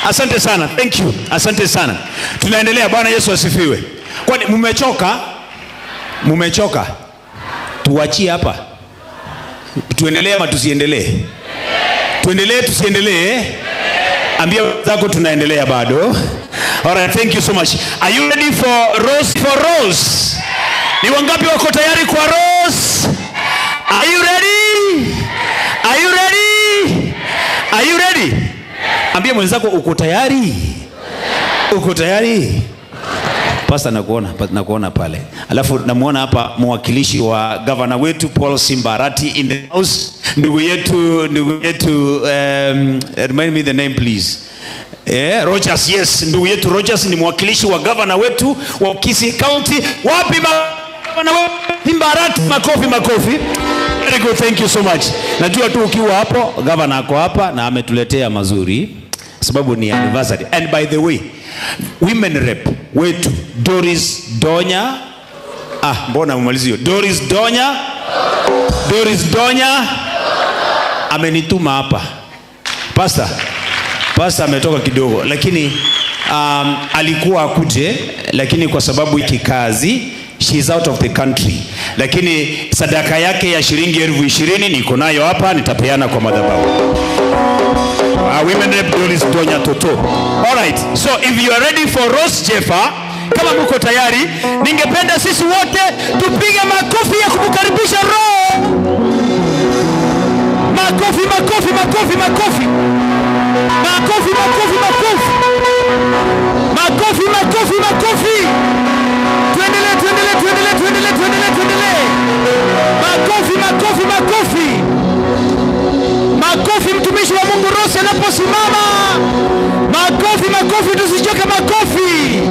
Speaker 13: Asante sana. Thank you. Asante sana. Tunaendelea. Bwana Yesu asifiwe. Kwani mmechoka? Mmechoka? Tuachie hapa. Tuendelee ama tusiendelee? Tuendelee tusiendelee? Ambia wenzako tunaendelea bado. All right, thank you so much. Are you ready for Rose for Rose? Ni wangapi wako tayari kwa Rose? Are you ready? Are you ready? Are you ready? Ambia mwenzako uko tayari? Uko tayari? Pastor, nakuona, nakuona pale. Alafu namuona hapa mwakilishi wa governor wetu Paul Simbarati in the house. Ndugu yetu remind me the name please. Rogers, yes, ndugu yetu Rogers ni mwakilishi wa governor wetu wa Kisii County. Wapi governor wetu Simbarati? Makofi, makofi. Very good, thank you so much. Najua tu ukiwa hapo, governor ako hapa na ametuletea mazuri sababu ni anniversary. And by the way, women rep wetu Doris Donya. Mbona umalizi hiyo? Doris Donya. Doris Donya amenituma hapa. Pastor ametoka kidogo, lakini alikuwa akuje, lakini kwa sababu kikazi she is out of the country. Lakini sadaka yake ya shilingi 20,000 niko nayo hapa, nitapeana kwa madhabahu. Women rep Doris Donya Toto. All right. So if you are ready for Rose Jeffer, kama mko tayari, ningependa sisi wote tupige makofi ya kumkaribisha Roho. Makofi, makofi, makofi, makofi. Makofi, makofi, makofi. Makofi, makofi, makofi. Tuendelee, tuendelee, tuendelee, tuendelee, tuendelee, tuendelee. Makofi, makofi, makofi. Makofi mtumishi wa Mungu Rose anaposimama. Makofi, makofi, tusichoke makofi.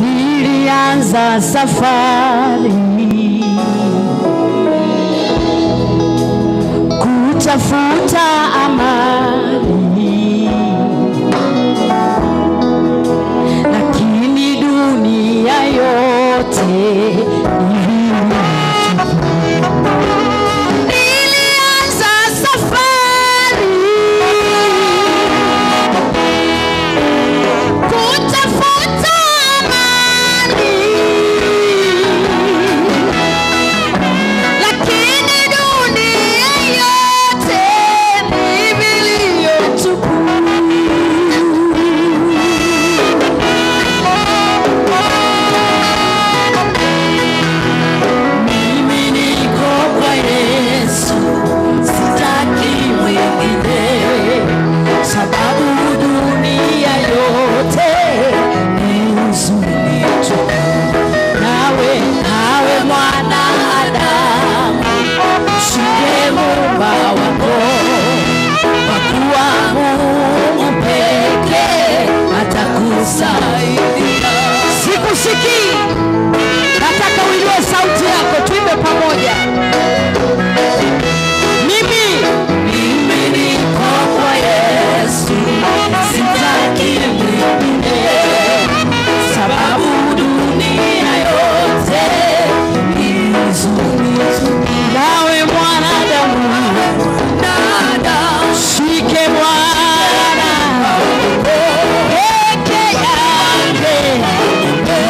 Speaker 5: Nilianza safari kutafuta amani, lakini dunia yote nilianza safari kutafuta amani, lakini dunia yote ni vilio tupu. Mimi niko kwa Yesu, sitaki mwingine, sababu dunia yote ni huzuni tupu. Nawe, nawe mwanadamu, mshike Muumba wako, kwa kuwa Mungu pekee atakusaidia. Sikusikii. Nataka uinue sauti yako tuimbe pamoja. Mimi niko kwa Yesu, sitaki mwingine, sababu dunia yote ni huzuni tupu. Nawe mwanadamu, shike Bwana peke yake.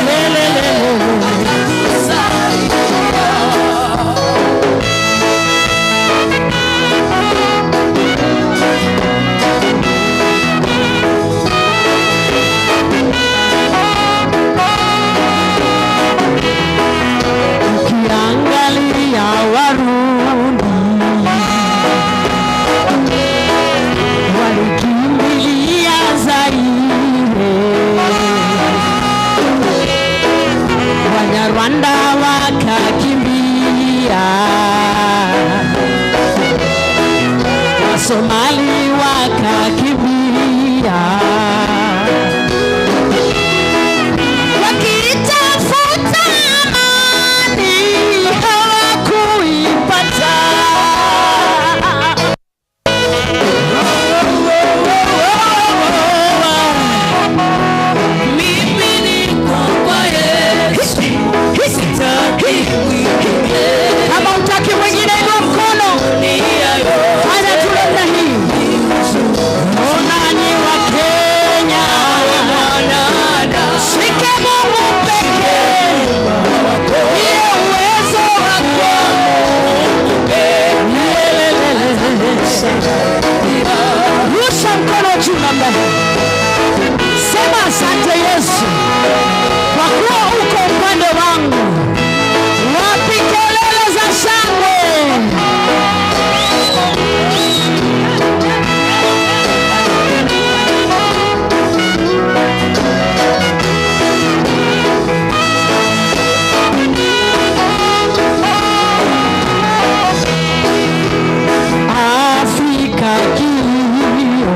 Speaker 5: Lelelele. Ukiangalia Warundi walikimbilia Zaire, Wanyarwanda wakakimbia, Wasomali wakakimbia, wakitafuta amani hawakuipata. Mimi niko kwa Yesu, sitaki mwingine. Kama hutaki mwingine, inua mkono, fanya tu namna hii. Baba. Sema asante Yesu kwa kuwa uko upande wangu. Wapi kelele za shangwe? Afrika kilio,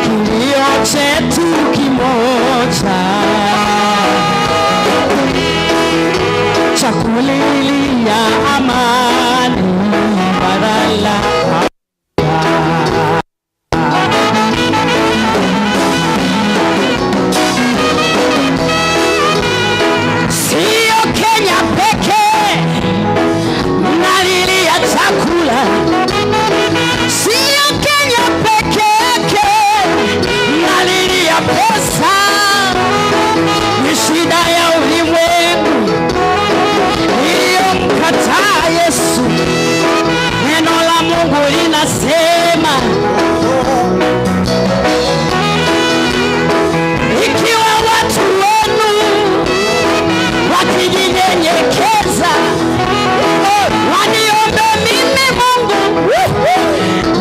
Speaker 5: kilio chetu kimoja, cha kulilia amani bara la Sio Kenya pekee mnalilia chakula, sio Kenya pekee mnalilia pesa. Ni shida ya ulimwengu iliyomkataa Yesu. Neno la Mungu linasema, ikiwa watu wenu wakijinyenyekeza, waniombe mimi Mungu,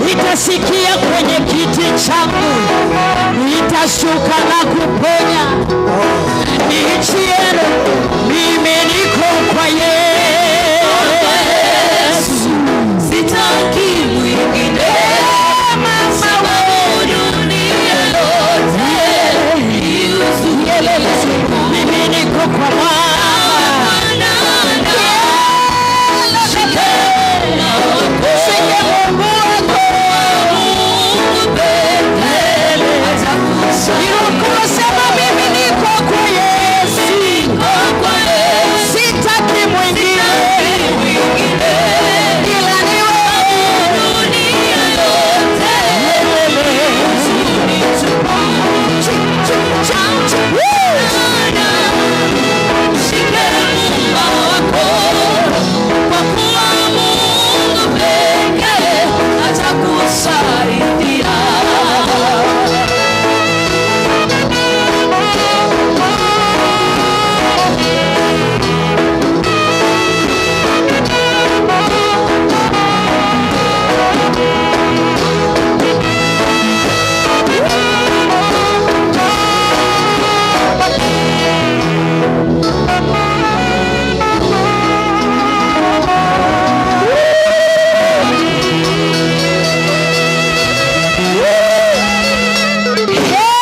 Speaker 5: nitasikia kwenye kiti changu, nitashuka na kuponya nchi yenu. Mimi niko kwa Yesu,
Speaker 14: Sitaki mwingine, sababu dunia yote
Speaker 5: mimi niko kwa Bwana. Shike Mungu wako, sema mimi niko kwa Yesu, sitaki mwingine ila ni wewe.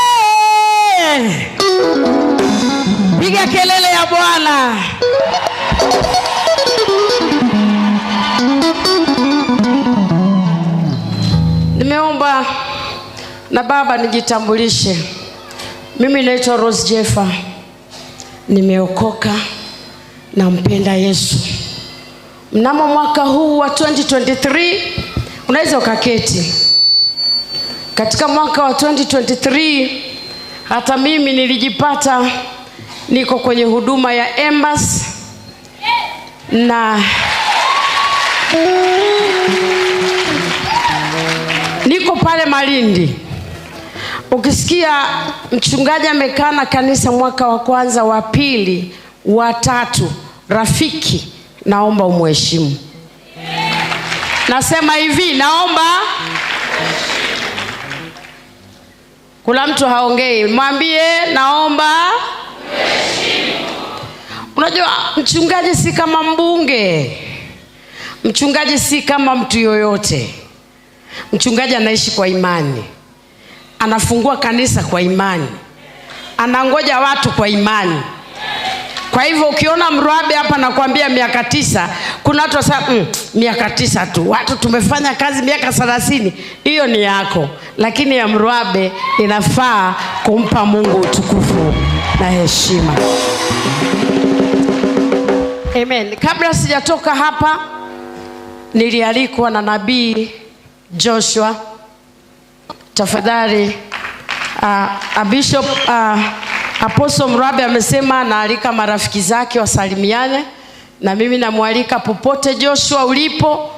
Speaker 5: Hey! Piga kelele ya Bwana. Nimeomba na Baba nijitambulishe. Mimi naitwa Rose Jeffa. Nimeokoka, nampenda Yesu. Mnamo mwaka huu wa 2023, unaweza ukaketi. Katika mwaka wa 2023 hata mimi nilijipata niko kwenye huduma ya Embassy na niko pale Malindi. Ukisikia mchungaji amekaa na kanisa mwaka wa kwanza, wa pili, wa tatu, rafiki, naomba umheshimu. Nasema hivi, naomba. Kuna mtu haongei, mwambie naomba. Unajua mchungaji si kama mbunge. Mchungaji si kama mtu yoyote. Mchungaji anaishi kwa imani. Anafungua kanisa kwa imani. Anangoja watu kwa imani. Kwa hivyo ukiona Mrwabe hapa nakwambia miaka 9, kuna watu wasema miaka 9 tu. Watu tumefanya kazi miaka 30, hiyo ni yako. Lakini ya Mrwabe inafaa kumpa Mungu utukufu na heshima. Amen. Kabla sijatoka hapa, nilialikwa na Nabii Joshua. Tafadhali Bishop Apostle Mrwabe amesema naalika marafiki zake wasalimiane, na mimi namwalika popote Joshua ulipo,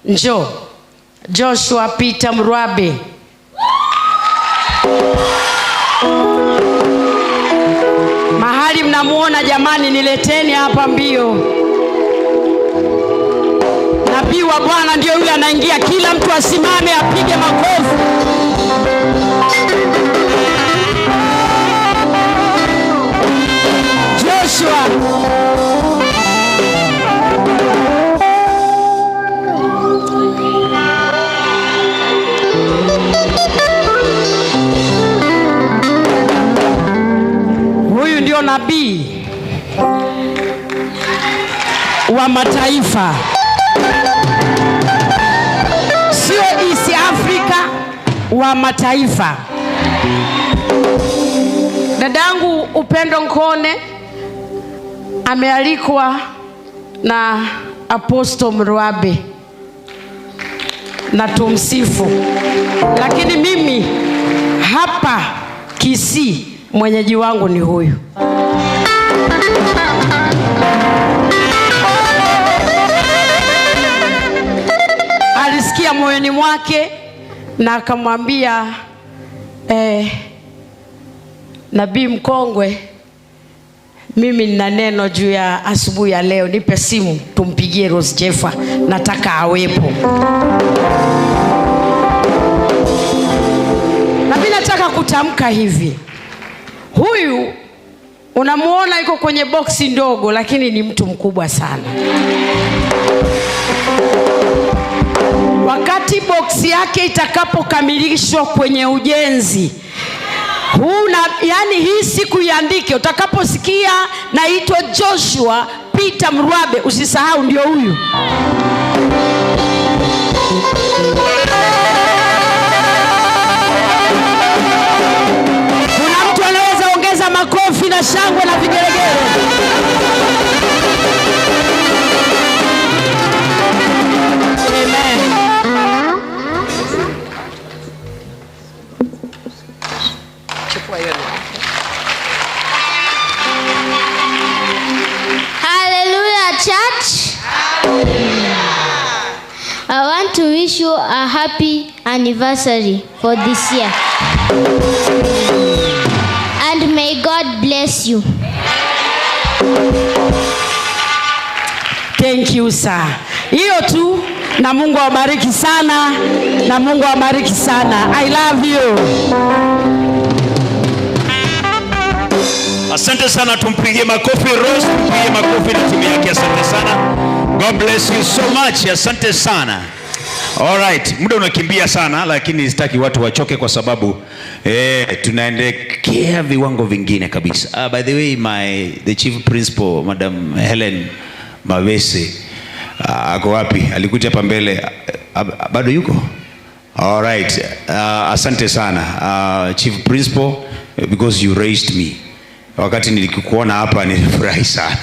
Speaker 5: njoo. Joshua Peter Mrwabe. Mahali mnamuona jamani, nileteni hapa mbio. Nabii wa Bwana ndio yule anaingia, kila mtu asimame apige makofi. Joshua. Huyu ndio nabii wa mataifa, sio East Africa, wa mataifa. Dadangu Upendo Nkone amealikwa na Apostle Mrwabe na tumsifu, lakini mimi hapa Kisii mwenyeji wangu ni huyu. Alisikia moyoni mwake na akamwambia nabii mkongwe, mimi nina neno juu ya asubuhi ya leo, nipe simu tumpigie Rose Jeffa, nataka awepo. Na mimi nataka kutamka hivi, huyu unamuona yuko kwenye boksi ndogo, lakini ni mtu mkubwa sana. Wakati boksi yake itakapokamilishwa kwenye ujenzi, huna, yani hii siku iandike, utakaposikia naitwa Joshua Peter Mrwabe, usisahau ndio huyu. Kuna mtu anaweza ongeza makofi na shangwe na vigelegele? Amen.
Speaker 15: Hallelujah, church. Hallelujah. I want to wish you a happy anniversary for this year. And may God bless you.
Speaker 5: Thank you, sir. Hiyo tu, na Mungu awabariki sana, na Mungu awabariki sana. I love you.
Speaker 13: Asante sana, tumpigie makofi Rose, tumpigie makofi na timu yake. Asante sana. God bless you so much. Asante sana. All right, muda unakimbia sana, lakini sitaki watu wachoke kwa sababu tunaendelea viwango vingine kabisa. By the way, the chief principal Madam Helen Mawese ako wapi? Alikuja hapa mbele, bado yuko? All right. Asante sana chief principal, because you raised me. Wakati nilikuona hapa nilifurahi sana.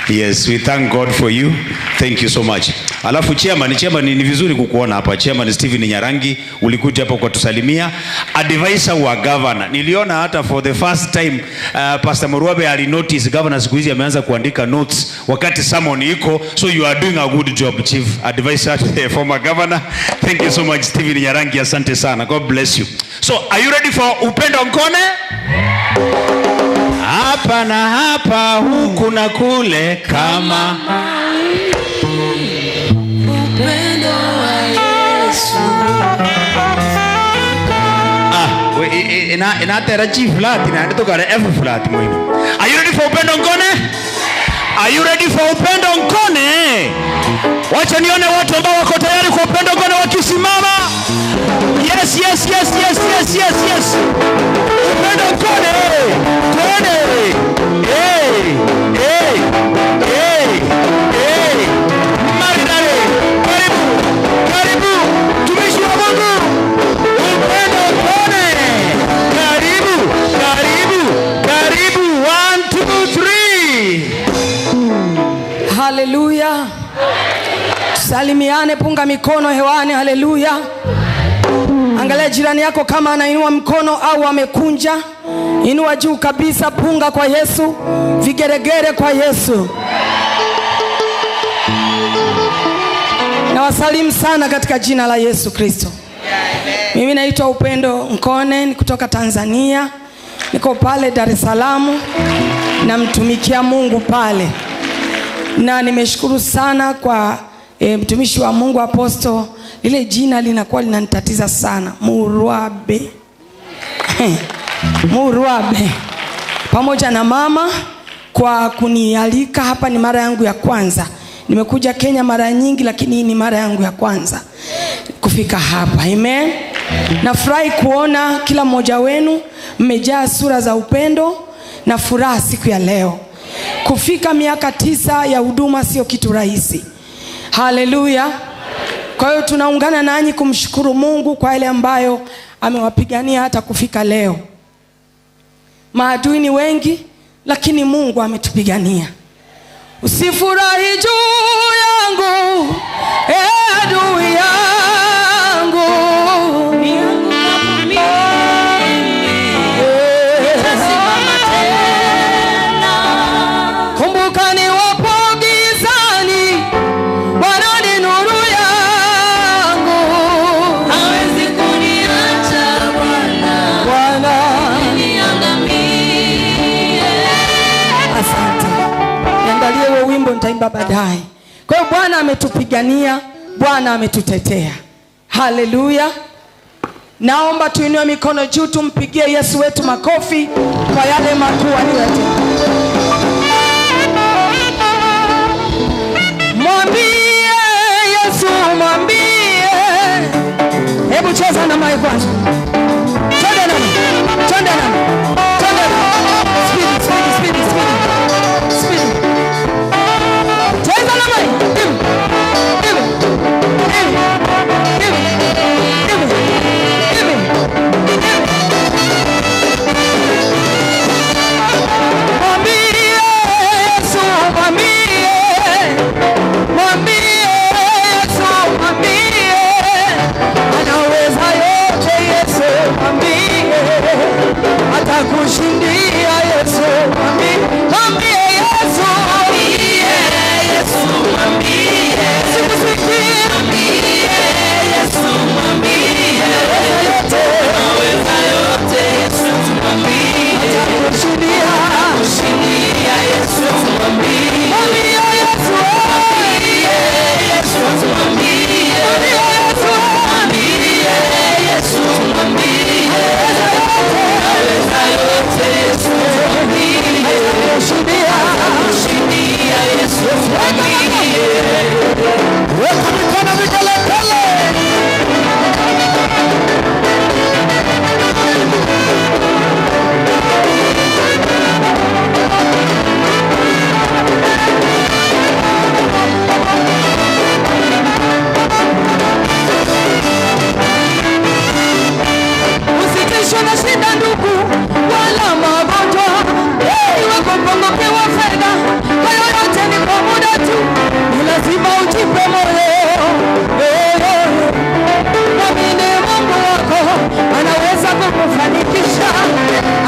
Speaker 13: Yes, we thank God for you. Thank you so much. Alafu chairman ni vizuri kukuona hapa. Chairman Steven Nyarangi, ulikuja hapa kutusalimia. Advisor wa governor. Niliona hata for the first time Pastor Mrwabe alinotice governor siku hizi ameanza kuandika notes wakati sermon iko. So you are doing a good job, chief advisor to the former governor. Thank you so much Steven Nyarangi, asante sana. God bless you. So, are you ready for Upendo Nkone? Hapa na hapa, huku na kule, kama
Speaker 14: upendo wa Yesu.
Speaker 13: Ina G flat, ina toka F flat mwini. Are you ready for Upendo Nkone? Are you ready for Upendo Nkone? Wacha nione watu ambao wako tayari kwa Upendo Nkone wakisimama. Yes, yes, yes, yes, yes, yes, yes. Upendo Nkone. Twende. Hey, hey, hey, hey. Maridadi. Karibu, karibu. Tumishi wa Mungu. Upendo Nkone. Karibu, karibu, karibu. 1, 2, 3.
Speaker 16: Hallelujah. Salimiane, punga mikono hewani. Haleluya. Angalia jirani yako kama anainua mkono au amekunja. Inua juu kabisa, punga kwa Yesu, vigeregere kwa Yesu. Na Nawasalimu sana katika jina la Yesu Kristo. Mimi naitwa Upendo Nkone, ni kutoka Tanzania. Niko pale Dar es Salaam, namtumikia Mungu pale. Na nimeshukuru sana kwa mtumishi wa Mungu Apostle. Lile jina linakuwa linanitatiza sana, Murwabe. Murwabe. Pamoja na mama kwa kunialika hapa. Ni mara yangu ya kwanza. Nimekuja Kenya mara nyingi, lakini hii ni mara yangu ya kwanza kufika hapa. Amen. Nafurahi kuona kila mmoja wenu mmejaa sura za upendo na furaha siku ya leo. Kufika miaka 9 ya huduma sio kitu rahisi. Haleluya. Kwa hiyo tunaungana nanyi kumshukuru Mungu kwa yale ambayo amewapigania hata kufika leo. Maadui ni wengi, lakini Mungu ametupigania. Usifurahi juu yangu, adui yangu. Kumbuka ni wapo gizani, Bwana ni nuru yangu.
Speaker 14: Hawezi kuniacha Bwana,
Speaker 16: Bwana
Speaker 14: niangamie.
Speaker 16: Asante. Niangalie huo wimbo nitaimba baadaye. Kwa hiyo Bwana ametupigania, Bwana ametutetea. Haleluya. Naomba tuinue mikono juu tumpigie Yesu wetu makofi kwa yale makuu aliyotenda. Mwambie Yesu, mwambie. Hebu cheza na mic kwanza. Twende nami. Twende nami. Twende nami. Speed, speed, speed, speed. Speed. Cheza na mic. Hivi. Hivi. Hivi. Hivi. Hivi. Hivi. Hivi. Mwambie Yesu, mwambie. Mwambie Yesu, mwambie. Anaweza yote Yesu, mwambie. Atakushindia Yesu, mwambie. Mwambie Yesu,
Speaker 14: mwambie Yesu, mwambie.
Speaker 16: Sikusikie.
Speaker 14: Mwambie Yesu, mwambie. Anaweza yote Yesu, mwambie.
Speaker 16: Atakushindia.
Speaker 14: Atakushindia Yesu, mwambie.
Speaker 16: Mwambie Yesu,
Speaker 14: mwambie Yesu, mwambie. Mwambie Yesu, mwambie. Anaweza yote Yesu, mwambie.
Speaker 16: Atakushindia.
Speaker 14: Atakushindia Yesu, mwambie.
Speaker 17: Weka mikono vigelegele.
Speaker 16: Usitishwe na shida ndugu, wala magonjwa. Iwe kupungukiwa fedha, hayo yote ni kwa muda tu. Ni lazima ujipe moyo. Mwamini Mungu wako, anaweza kukufanikisha.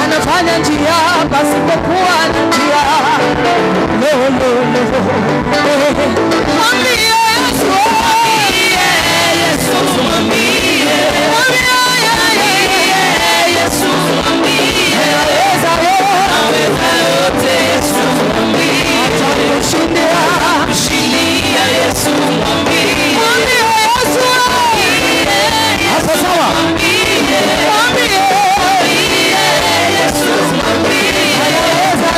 Speaker 16: Anafanya njia pasipokuwa na njia. Lo, lo, lo. Mwambie Yesu,
Speaker 14: mwambie Yesu, mwambie. Yesu, mwambie. Anaweza yote Yesu, mwambie.
Speaker 16: Atakushindia.
Speaker 14: Atakushindia Yesu, mwambie.
Speaker 16: Mwambie Yesu,
Speaker 17: Hapo sawa.
Speaker 16: mwambie.
Speaker 14: Yesu, mwambie. Anaweza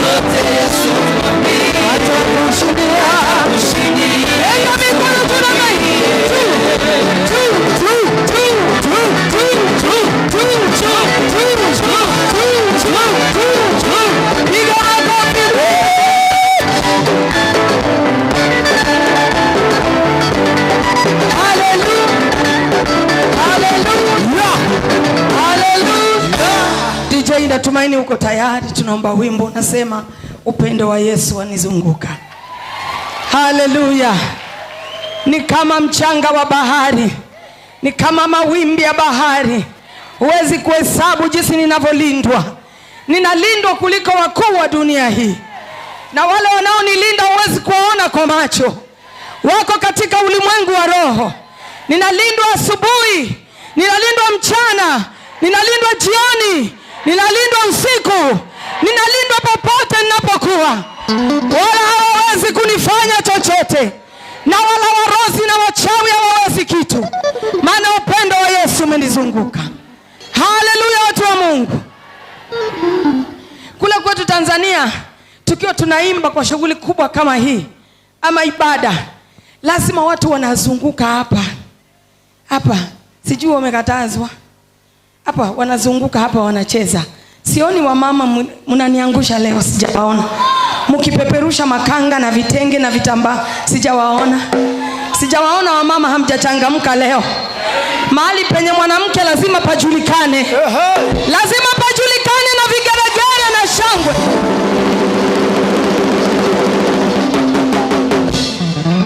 Speaker 14: yote Yesu, mwambie.
Speaker 16: Atakushindia.
Speaker 14: Atakushindia.
Speaker 16: Weka mikono juu namna hii. Two, two, two, two, two, two, two, two, two, two, two, two, two, two. Piga makofi. Hallelujah. Hallelujah. Hallelujah. DJ, natumaini uko tayari. Tunaomba wimbo unasema upendo wa Yesu wanizunguka. Hallelujah. Ni kama mchanga wa bahari, ni kama mawimbi ya bahari. Huwezi kuhesabu jinsi ninavyolindwa. Ninalindwa kuliko wakuu wa dunia hii, na wale wanaonilinda huwezi kuwaona kwa macho. wako katika ulimwengu wa roho. Ninalindwa asubuhi, ninalindwa mchana, ninalindwa jioni, ninalindwa usiku, ninalindwa popote ninapokuwa. Wala hawawezi kunifanya chochote, na wala warozi na wachawi hawawezi kitu, maana upendo wa Yesu umenizunguka. Haleluya, watu wa Mungu. Kule kwetu Tanzania, tukiwa tunaimba kwa shughuli kubwa kama hii ama ibada, lazima watu wanazunguka hapa hapa, sijui wamekatazwa hapa, wanazunguka hapa wanacheza. Sioni wamama mnaniangusha leo, sijawaona mkipeperusha makanga na vitenge na vitambaa, sijawaona. Sijawaona wamama, hamjachangamka leo. Mahali penye mwanamke lazima pajulikane, lazima pajulikane na vigelegele na shangwe.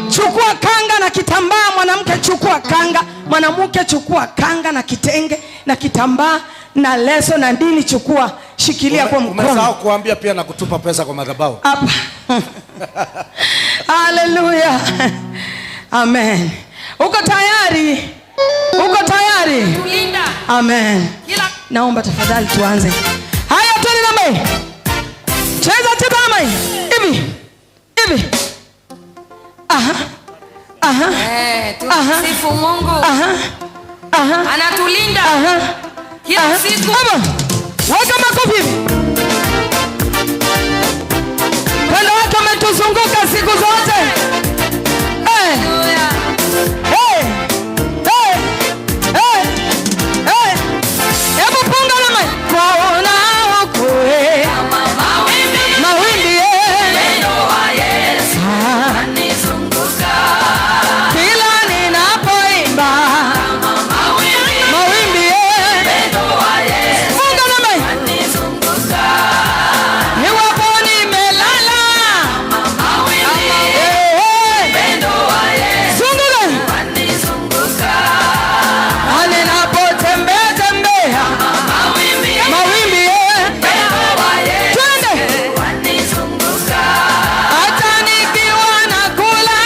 Speaker 16: Chukua kanga na kitambaa, mwanamke chukua kanga, mwanamke chukua kanga na kitenge na kitambaa na leso na dini, chukua, shikilia kwa mkono.
Speaker 19: Umesahau kuambia pia na kutupa pesa kwa madhabahu.
Speaker 16: Hapa. Haleluya. Amen. Uko tayari? Uko tayari? Amen. Naomba tafadhali tuanze. Haya, twende namba hii. Cheza cheza namba hii. Hivi. Hivi. Aha. Aha.
Speaker 20: Tumsifu Mungu.
Speaker 16: Aha. Aha.
Speaker 20: Anatulinda.
Speaker 16: Aha.
Speaker 20: Kila siku.
Speaker 16: Weka makofi. Pendo wake umetuzunguka siku zote. Eh. Eh. Eh. Eh. Eh. Hebu punga na mai. Kwaona okoe. Mawimbi.
Speaker 20: Pendo wa Yesu anizunguka.
Speaker 16: Kila ninapoimba. Mawimbi.
Speaker 20: Pendo wa Yesu
Speaker 16: Punga na mai.
Speaker 20: anizunguka.
Speaker 16: Iwapo nimelala.
Speaker 20: Mawimbi. Pendo wa Yesu
Speaker 16: Zunguka.
Speaker 20: anizunguka.
Speaker 16: Ninapotembea tembea.
Speaker 20: Mawimbi.
Speaker 16: Mawimbi.
Speaker 20: Pendo wa Yesu
Speaker 16: Twende.
Speaker 20: anizunguka.
Speaker 16: Hata nikiwa nakula.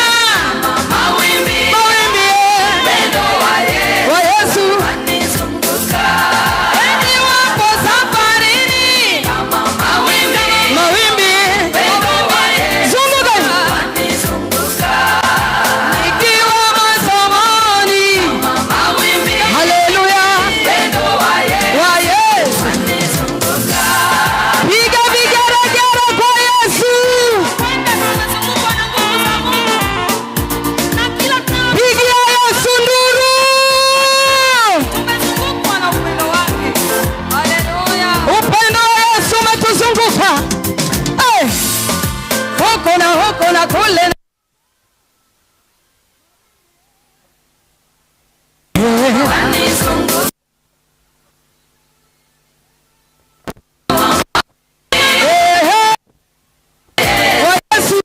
Speaker 20: Mawimbi.
Speaker 16: Mawimbi.
Speaker 20: Pendo wa Yesu
Speaker 16: Wa Yesu.
Speaker 20: anizunguka.
Speaker 16: Niwapo safarini.
Speaker 20: Mawimbi.
Speaker 16: Mawimbi.
Speaker 20: Pendo wa Yesu
Speaker 16: Zunguka.
Speaker 20: anizunguka.
Speaker 16: Nikiwa masomoni.
Speaker 20: Mawimbi.
Speaker 16: Haleluya.
Speaker 20: Pendo wa Yesu
Speaker 16: Wa Yesu.
Speaker 20: anizunguka.
Speaker 16: Piga vigelegele kwa Yesu. Pigia Yesu nduru. Upendo wa Yesu umetuzunguka. Eh. Huko na huko na kule. Eh, eh. Wa Yesu.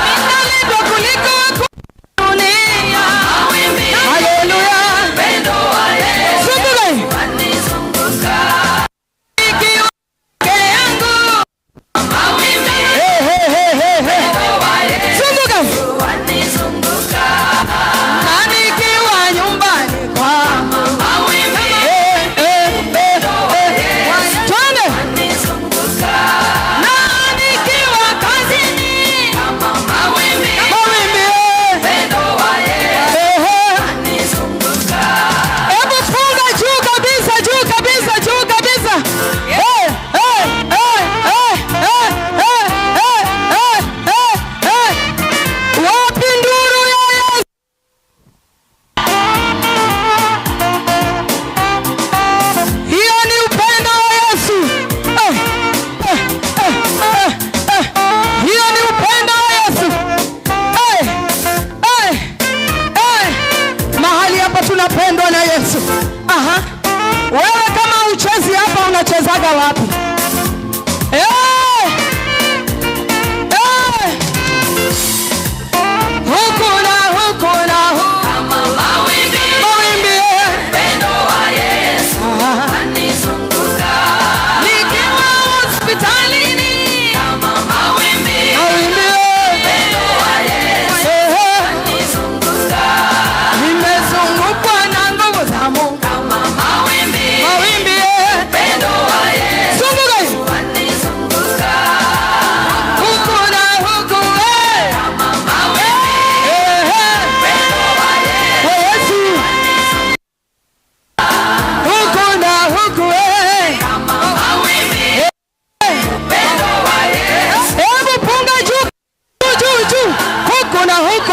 Speaker 16: Ninalindwa kuliko dunia. Haleluya. Zunguka. Nikiwa peke yangu. Hey, hey, hey, hey, hey. Zunguka. Na nikiwa nyumbani kwangu. Eh, eh, eh, eh. Twende. Na nikiwa kazini.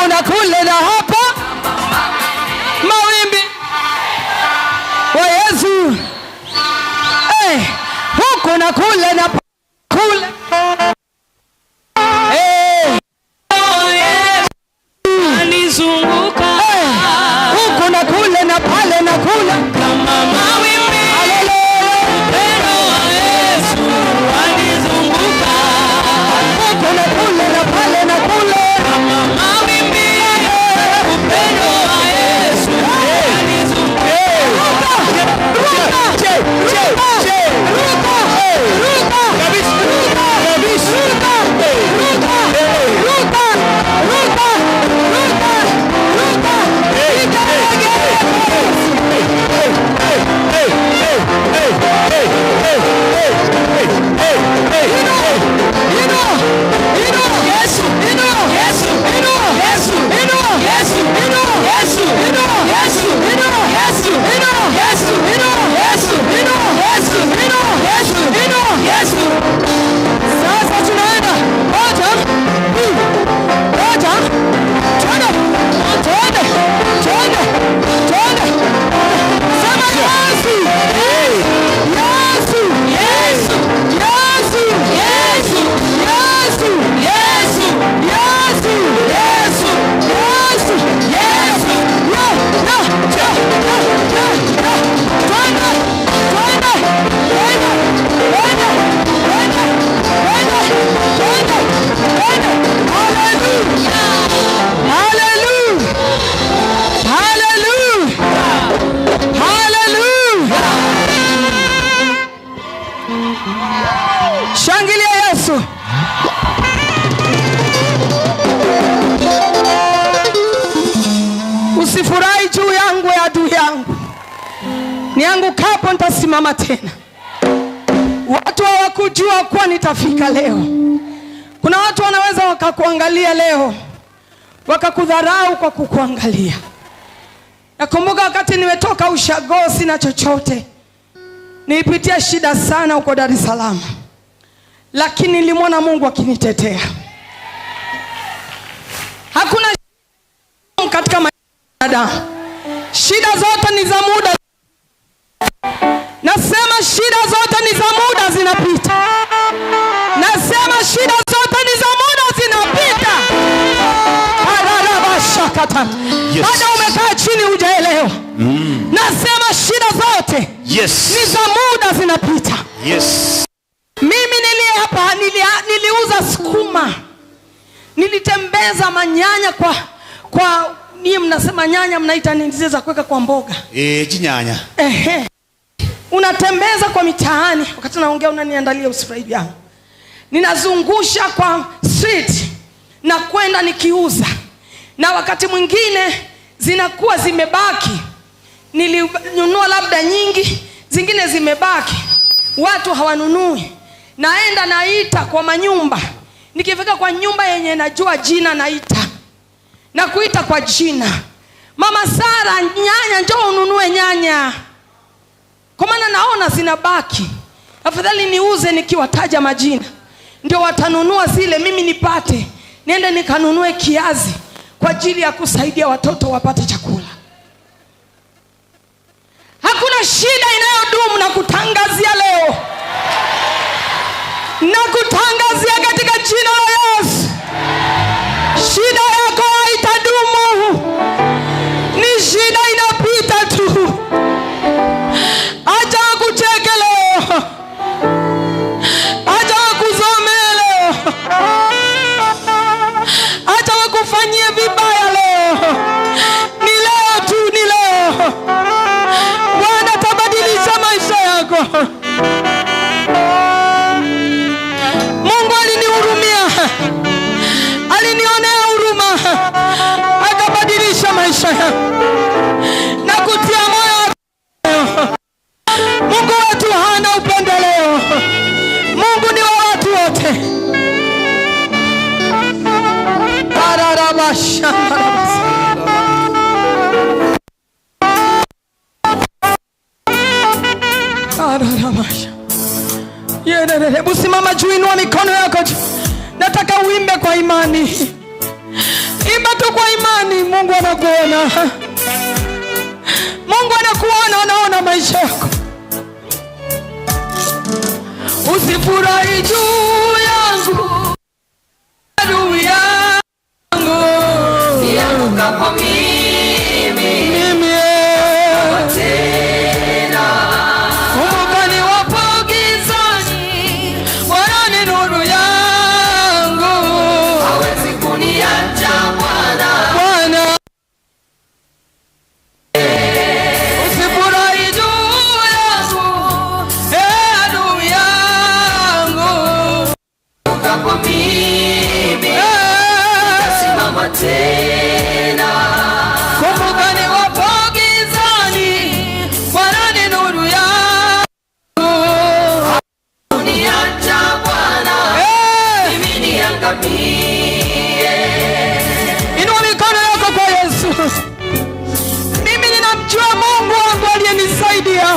Speaker 16: Huku na kule na hapa, mawimbi wa Yesu. Huku na kule na kule.
Speaker 20: Anizunguka.
Speaker 16: Huku na kule na pale na kule,
Speaker 20: kama mawimbi. Upendo wa Yesu anizunguka.
Speaker 16: Huku na kule na pale na kule,
Speaker 20: kama mawimbi. Upendo wa Yesu anizunguka.
Speaker 16: Sasa tunaenda moja, mbili, moja, twende, twende, twende, twende. Sema Yesu, Yesu, Yesu, Yesu, Yesu, Yesu, Yesu, Yesu, Yesu, Yesu, Yesu, ya, ya, ya, ya, ya, ya. Twende, twende, twende, twende, twende, twende, twende, twende. Hallelujah. Hallelujah. Hallelujah. Hallelujah. Shangilia Yesu. Usifurahi juu yangu ya adui yangu. Niangukapo nitasimama tena. Watu hawakujua kuwa nitafika leo. Kuna watu wanaweza wakakuangalia leo, wakakudharau kwa kukuangalia. Nakumbuka wakati nimetoka ushago sina chochote. Nilipitia shida sana huko Dar es Salaam. Lakini nilimwona Mungu akinitetea. Hakuna katika maisha ya binadamu. Shida zote ni za muda. Nasema shida zote ni za muda, zinapita. Nasema shida zote ni za muda, zinapita. Ararabashakata.
Speaker 13: Yes.
Speaker 16: Bado umekaa chini hujaelewa. Nasema shida zote ni za muda, zinapita.
Speaker 13: Yes.
Speaker 16: Mimi niliye hapa niliuza sukuma. Nilitembeza manyanya kwa ninyi mnasema nyanya, mnaita nini zile za kuweka kwa mboga?
Speaker 13: Chinyanya.
Speaker 16: Ehe. Unatembeza kwa mitaani. Wakati naongea unaniandalia usifurahi yangu. Ninazungusha kwa street na kwenda nikiuza. Na wakati mwingine zinakuwa zimebaki. Nilinunua labda nyingi, zingine zimebaki. Watu hawanunui. Naenda naita kwa manyumba. Nikifika kwa nyumba yenye najua jina naita. Na kuita kwa jina. Mama Sara, nyanya, njoo ununue nyanya. Kwa maana naona zinabaki. Afadhali niuze nikiwataja majina. Ndio watanunua zile, mimi nipate. Niende nikanunue kiazi kwa ajili ya kusaidia watoto wapate chakula. Hakuna shida inayodumu, na kutangazia leo. Na kutangazia katika jina la Yesu. Shida yako haitadumu. Ni shida inapita tu. Acha kucheke leo. Acha kuzomee leo. Acha kufanyie vibaya leo. Ni leo tu, ni leo. Bwana atabadilisha maisha yako. Mungu alinihurumia. Alinionea huruma. Akabadilisha maisha yangu. Na kutia moyo. Mungu wetu hana upendeleo. Mungu ni wa watu wote. Ararabasha. Ararabasha. Hebu simama juu, inua mikono yako juu. Nataka uimbe kwa imani. Imba tu kwa imani. Mungu anakuona. Mungu anakuona, anaona maisha yako. Usifurahi juu yangu, adui yangu,
Speaker 14: niangukapo mimi,
Speaker 16: mimi
Speaker 14: tena.
Speaker 16: Kumbuka niwapo gizani, Bwana ni nuru yangu,
Speaker 14: hawezi kuniacha Bwana.
Speaker 16: Bwana, usifurahi juu yangu, adui yangu,
Speaker 14: niangukapo mimi, nitasimama tena.
Speaker 16: Kumbuka niwapo gizani, Bwana ni nuru yangu,
Speaker 14: kuniacha Bwana, mimi niangamie.
Speaker 16: Inua mikono yako kwa Yesu. Mimi ninamjua Mungu wangu aliyenisaidia.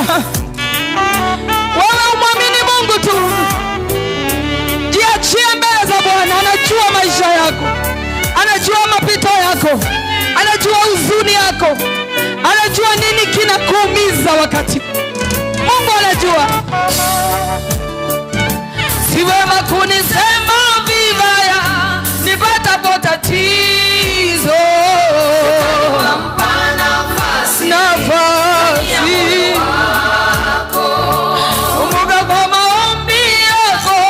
Speaker 16: Wewe umwamini Mungu tu. Jiachie mbele za Bwana. Anajua maisha yako, anajua mapito yako, anajua huzuni yako, anajua nini kinakuumiza wakati. Mungu anajua. Si wema kunisema vibaya nipatapo tatizo. Nafasi kumbuka kwa maombi yako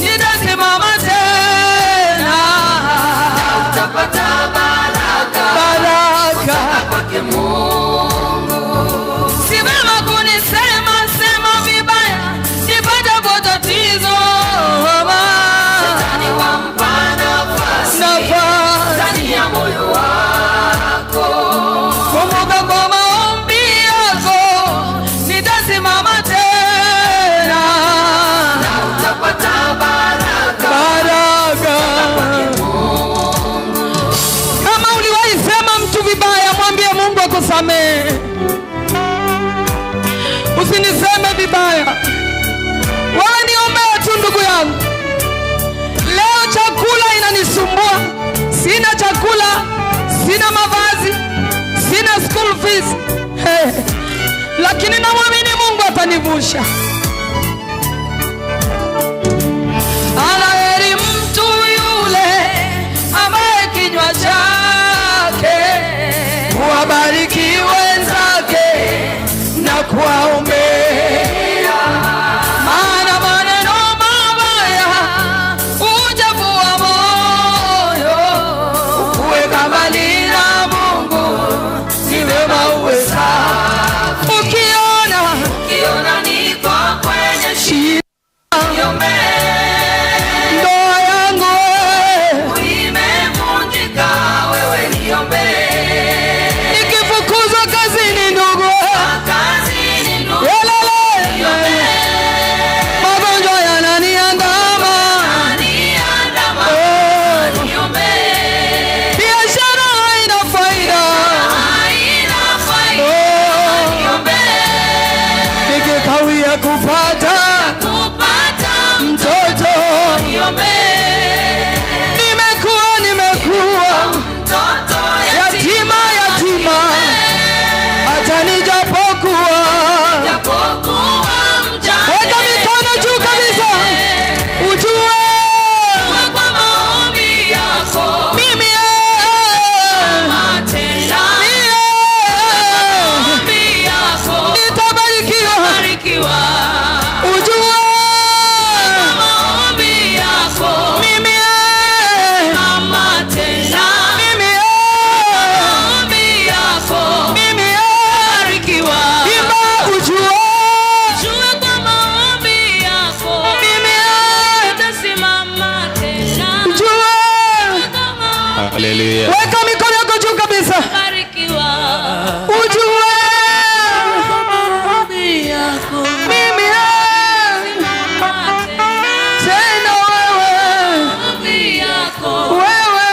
Speaker 16: nitasimama tena.
Speaker 14: Utapata baraka,
Speaker 16: baraka
Speaker 14: kwake Mungu.
Speaker 16: Si vema kunisema sema vibaya nipatapo tatizo.
Speaker 14: Shetani wampa nafasi ndani ya moyo wako.
Speaker 16: Kumbuka kwa maombi yako nitasimama tena.
Speaker 14: Na utapata baraka,
Speaker 16: baraka. Kama uliwahi sema mtu vibaya, mwambie Mungu akusamehe. Usiniseme vibaya. Wewe niombee tu ndugu yangu. Leo chakula inanisumbua. Sina chakula, sina mavazi, sina school fees. Hey. Lakini namwamini Mungu atanivusha. Anaheri mtu yule ambaye kinywa chake huwabariki wenzake na kuwaombea. Maana maneno mabaya huchafua moyo. Kuweka mbali na Mungu ni wema uwe safi.
Speaker 14: Ukiona niko kwenye
Speaker 16: shida,
Speaker 14: niombee.
Speaker 16: Ndoa yangu
Speaker 14: imevunjika, wewe niombee.
Speaker 16: Nikifukuzwa kazini ndugu,
Speaker 14: niombee.
Speaker 16: Magonjwa yananiandama,
Speaker 14: niombee.
Speaker 16: Biashara haina faida,
Speaker 14: niombee.
Speaker 16: Nikikawia kupata mtoto,
Speaker 14: niombee.
Speaker 16: Nimekuwa yatima, yatima hata nijapokuwa. Weka mikono juu kabisa, ujue
Speaker 14: kwa maombi yako
Speaker 16: mimi nitabarikiwa. Ujue
Speaker 14: maombi yako
Speaker 16: mimi imba ujue
Speaker 14: kwa maombi yako
Speaker 16: mimi
Speaker 14: nitasimama tena.
Speaker 16: Ujue.
Speaker 6: Haleluya.
Speaker 16: Weka mikono yako juu kabisa.
Speaker 14: Barikiwa.
Speaker 16: Ujue mimi tena wewe, wewe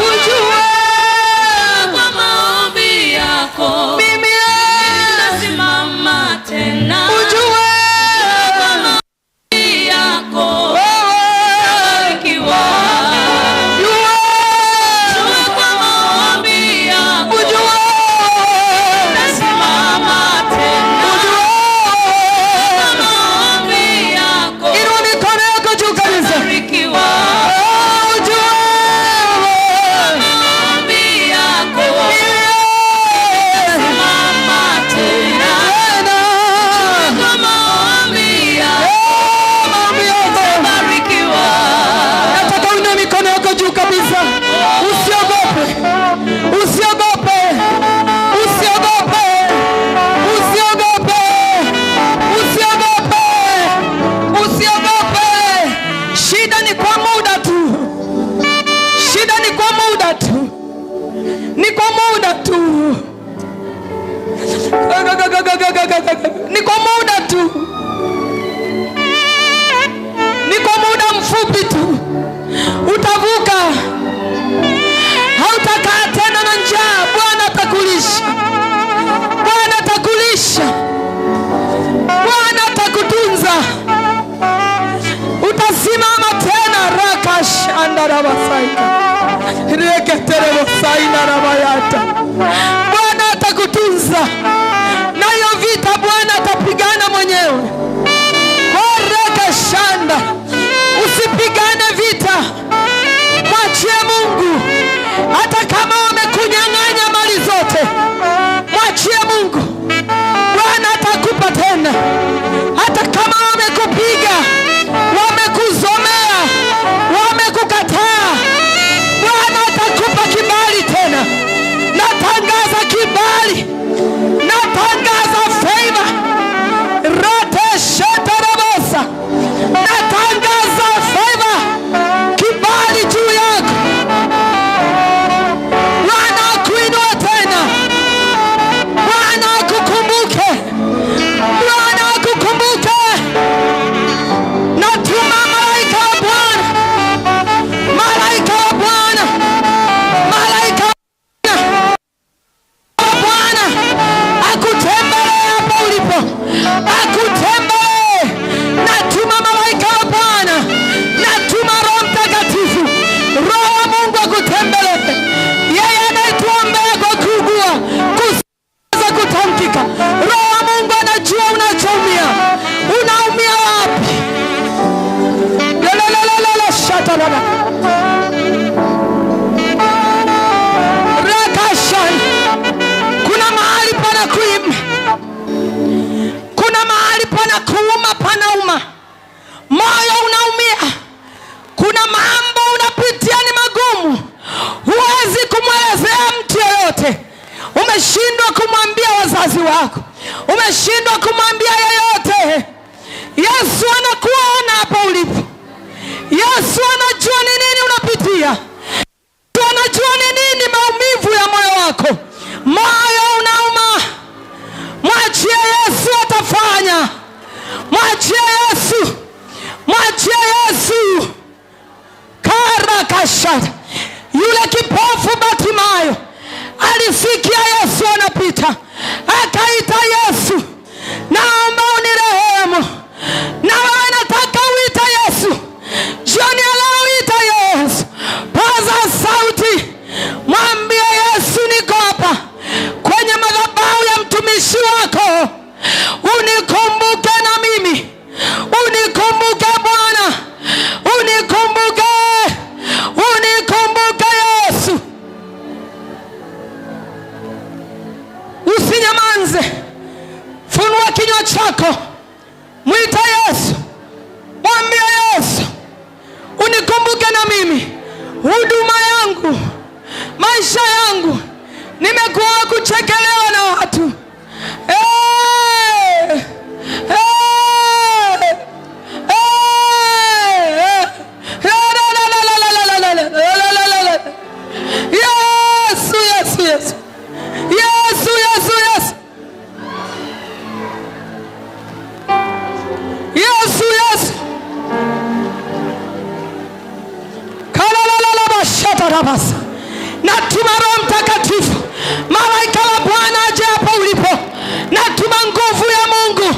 Speaker 16: ujue
Speaker 14: kwa maombi yako
Speaker 16: mimi
Speaker 14: nitasimama tena.
Speaker 16: Ujue
Speaker 14: kwa maombi yako
Speaker 16: wewe
Speaker 14: barikiwa.
Speaker 16: Ujue
Speaker 14: kwa
Speaker 16: Ni kwa muda tu. Ni kwa muda tu. Ni kwa muda mfupi tu. Utavuka. Hautakaa tena na njaa. Bwana atakulisha. Bwana atakulisha. Bwana atakutunza. Utasimama tena. Rakashandarabasaika. Reketerebosainarabayata. Bwana atakutunza. Na hiyo vita Bwana atapigana mwenyewe. Rekashanda. Usipigane vita. Mwachie Mungu. Hata kama wamekunyang'anya mali zote, mwachie Mungu. Bwana atakupa tena. Hata kama wamekupiga, wamekuzomea, wamekukataa, Bwana atakupa kibali tena. Natangaza kibali. Natangaza favor. Rote shetarabosa. Natangaza favor. Kibali juu yako. Bwana akuinue tena. Bwana akukumbuke. Bwana akukumbuke. Natuma malaika wa Bwana. Malaika wa Bwana. Malaika wa Bwana akutembelee hapo ulipo. Akutembelee. Natuma malaika wa Bwana. Natuma Roho Mtakatifu. Roho wa Mungu akutembelee. Yeye anayetuombea kwa kuugua, kusiweza kutamkika. Roho wa Mungu anajua unachoumia. Unaumia wapi? Lelelelele shatalala. Rakashan. Kuna mahali pana kuima. Kuna mahali pana kuuma, panauma. Moyo unaumia. Kuna mambo unapitia ni magumu. Huwezi kumwelezea mtu yeyote. Umeshindwa kumwambia wazazi wako. Umeshindwa kumwambia yeyote. Yesu anakuona hapo ulipo. Yesu anajua ni nini unapitia. Yesu anajua ni nini maumivu ya moyo wako. Moyo unauma. Mwachie Yesu atafanya. Mwachie Yesu. Mwachie Yesu. Karakashata. Yule kipofu Bartimayo alisikia Yesu anapita, akaita Yesu, naomba unirehemu. Na wewe nataka uite Yesu jioni ya leo, ita Yesu, paza sauti, mwambie Yesu, niko hapa kwenye madhabahu ya mtumishi wako, unikumbuke na mimi, unikumbuke Bwana, unikumbuke, unikumbuke Yesu. Usinyamanze, funua kinywa chako, mwita Yesu, mwambie Yesu, unikumbuke na mimi, huduma yangu, maisha yangu, nimekuwa kuchekelewa na watu. Hey! Hey! Hey! Yesu, Yesu, Yesu. Yesu, Yesu, Yesu. Yesu, Yesu. Kalalalabashatarabasa. Natuma Roho Mtakatifu, malaika wa Bwana aje hapo ulipo. Natuma nguvu ya Mungu.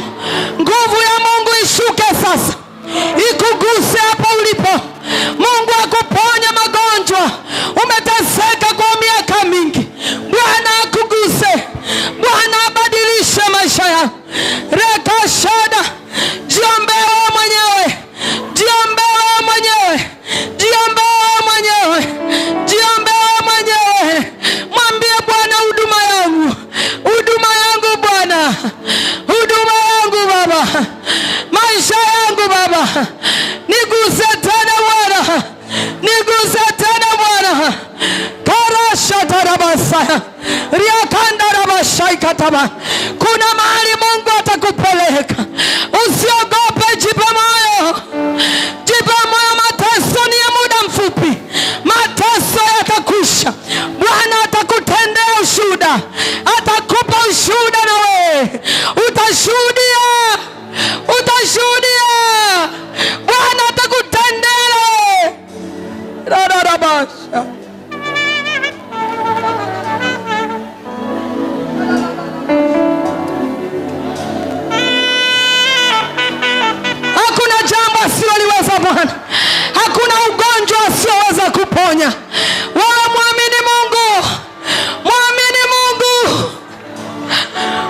Speaker 16: Nguvu ya Mungu ishuke sasa, ikuguse hapo ulipo. Mungu akuponye magonjwa. Umeteseka kwa miaka mingi, Bwana akuguse. Bwana abadilishe maisha yako. Rekashada. Jiombee wewe mwenyewe. Jiombee wewe mwenyewe. Jiombee wewe mwenyewe. Jiombee wewe mwenyewe. Mwambie Bwana, huduma yangu, huduma yangu Bwana, huduma yangu Baba, maisha yangu Baba, niguse tena Bwana, niguse tena Bwana. Karasha tarabasa riakanda rabashaikataba. Kuna mahali Mungu atakupeleka. Usiogope, jipe moyo, jipe moyo. Mateso ni ya muda mfupi, mateso yatakwisha. Bwana atakutenda. Rabasha. Hakuna jambo asiloliweza Bwana. Hakuna ugonjwa asioweza kuponya. Wewe muamini Mungu. Muamini Mungu.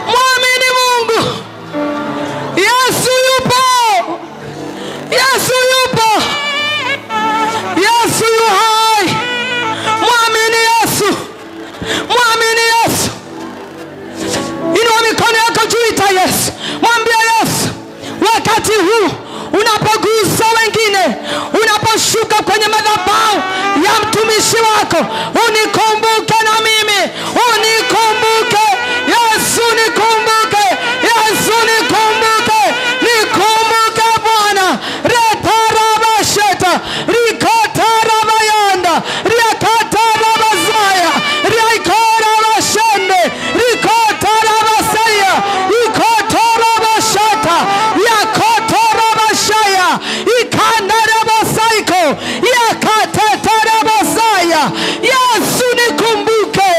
Speaker 16: Muamini Mungu. Yesu yupo. Yesu yupo. Yesu yu hai. Muamini Yesu. Muamini Yesu. Inua mikono yako juu, ita Yesu. Mwambie Yesu, wakati huu unapogusa wengine, unaposhuka kwenye madhabahu ya mtumishi wako, unikumbuke na mimi. Unikumbuke Yesu, nikumbuke Yesu, nikumbuke, nikumbuke Bwana. Retarabasheta rikotarabayanda riakatarabazaya riaikorabashende rikotarabasaya ikotorabashata yakotorabashaya ikandarabasaiko yakatetarabasaya. Yesu nikumbuke.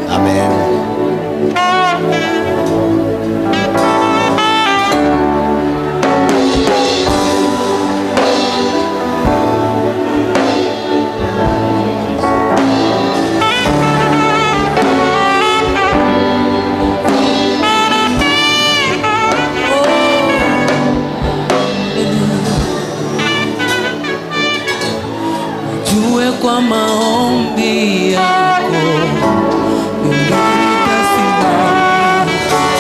Speaker 1: Amen.
Speaker 20: Jue kwa maombi yako nitasimama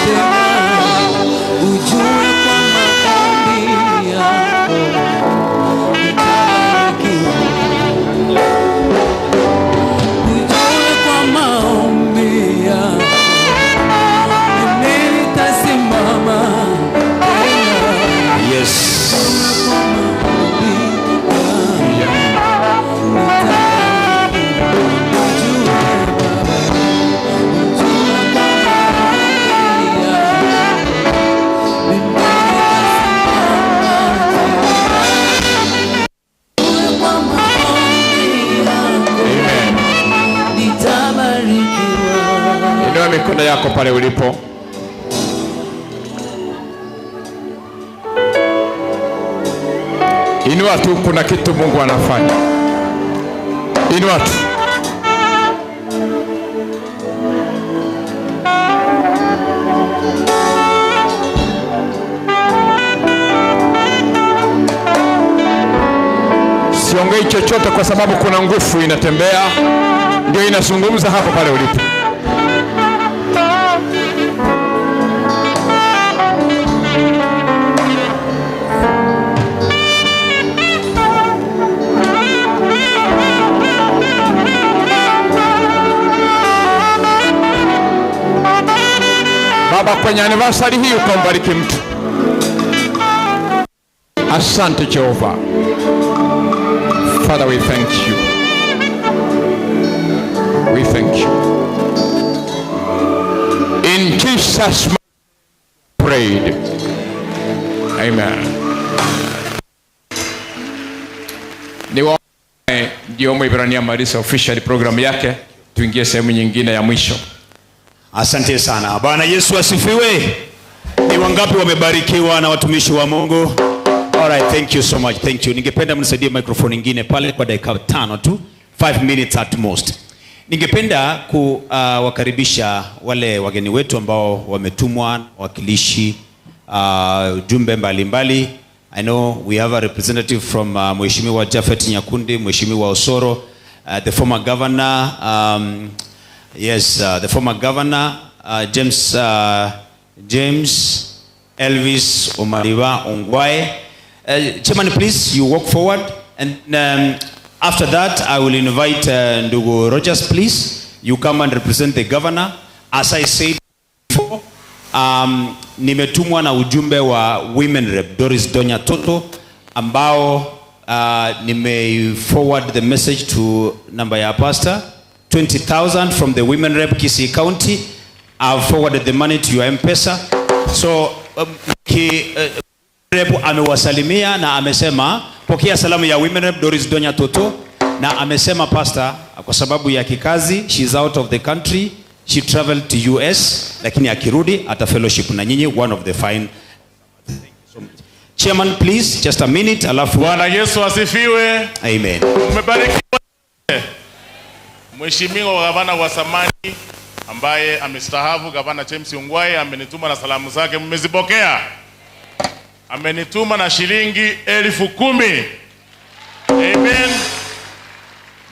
Speaker 20: tena. Ujue kwa maombi yako nitabarikiwa. Ujue kwa maombi yako mimi nitasimama tena.
Speaker 13: Yes.
Speaker 4: Inua mikono yako pale ulipo. Inua tu, kuna kitu Mungu anafanya. Inua tu. Siongei chochote kwa sababu kuna nguvu inatembea, ndio inazungumza hapo pale ulipo. Baba, kwenye anniversary hii ukambariki mtu. Asante Jehova. Father, we thank you. We thank you. In Jesus' name prayed. Amen. Ni ndio Mwibrania Marisa official program yake, tuingie sehemu nyingine ya mwisho.
Speaker 13: Asante sana. Bwana Yesu asifiwe. Ni wangapi wamebarikiwa na watumishi wa Mungu? All right, thank you so much. Thank you. Ningependa mnisaidie microphone nyingine pale kwa dakika 5 tu, 5 minutes at most. Ningependa kuwakaribisha wale wageni wetu ambao wametumwa, wakilishi jumbe mbalimbali. I know we have a representative from Mheshimiwa Japhet Nyakundi, Mheshimiwa Osoro, the former governor, the former governor James Elvis Omariba Ongwae. Chairman, please, you walk forward, and after that I will invite Ndugu Rogers, please. You come and represent the governor. As I said before, nimetumwa na ujumbe wa Women Rep Doris Donya Toto, ambao nime forward the message to namba ya pastor, 20,000 from the Women Rep Kisii County. I've forwarded the money to your M-Pesa. So rep amewasalimia na amesema pokea salamu ya Women Rep Doris Donya Toto, na amesema pastor kwa sababu ya kikazi she's out of the country, she traveled to US, lakini akirudi ata fellowship na nyinyi one of the fine. Thank you so much. Chairman, please just a minute alafu.
Speaker 11: Bwana Yesu asifiwe.
Speaker 13: Amen.
Speaker 11: Umebarikiwa. Mheshimiwa gavana wa zamani ambaye amestaafu, Gavana James Ongwae, amenituma na salamu zake, mmezipokea. Amenituma na shilingi 10,000. Amen.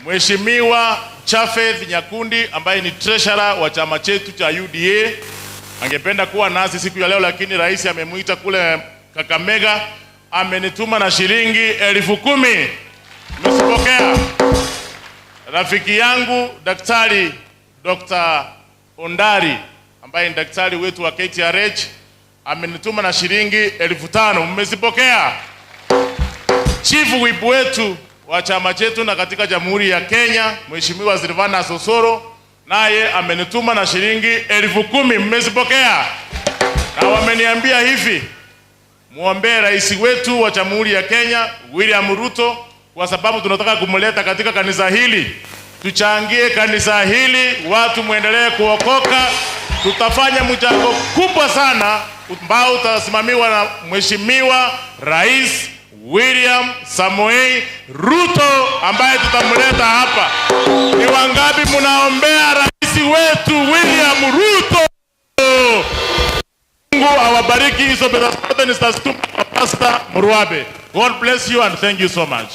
Speaker 11: Mheshimiwa Chafeth Nyakundi ambaye ni treasurer wa chama chetu cha UDA angependa kuwa nasi siku ya leo, lakini rais amemuita kule Kakamega. Amenituma na shilingi 10,000. Mmezipokea. Rafiki yangu Daktari Dr. Ondari ambaye ni daktari wetu wa KTRH amenituma na shilingi 5,000. Mmezipokea. Chief whip wetu wa chama chetu na katika Jamhuri ya Kenya Mheshimiwa Silvana Sosoro naye amenituma na shilingi 10,000. Mmezipokea. Na wameniambia hivi, muombe rais wetu wa Jamhuri ya Kenya William Ruto, kwa sababu tunataka kumleta katika kanisa hili. Tuchangie kanisa hili, watu muendelee kuokoka. Tutafanya mchango kubwa sana ambao utasimamiwa na Mheshimiwa Rais William Samoei Ruto ambaye tutamleta hapa. Ni wangapi mnaombea rais wetu William Ruto? Mungu awabariki. Hizo pesa zote nitazituma kwa Pastor Mruabe. God bless you and thank you so much.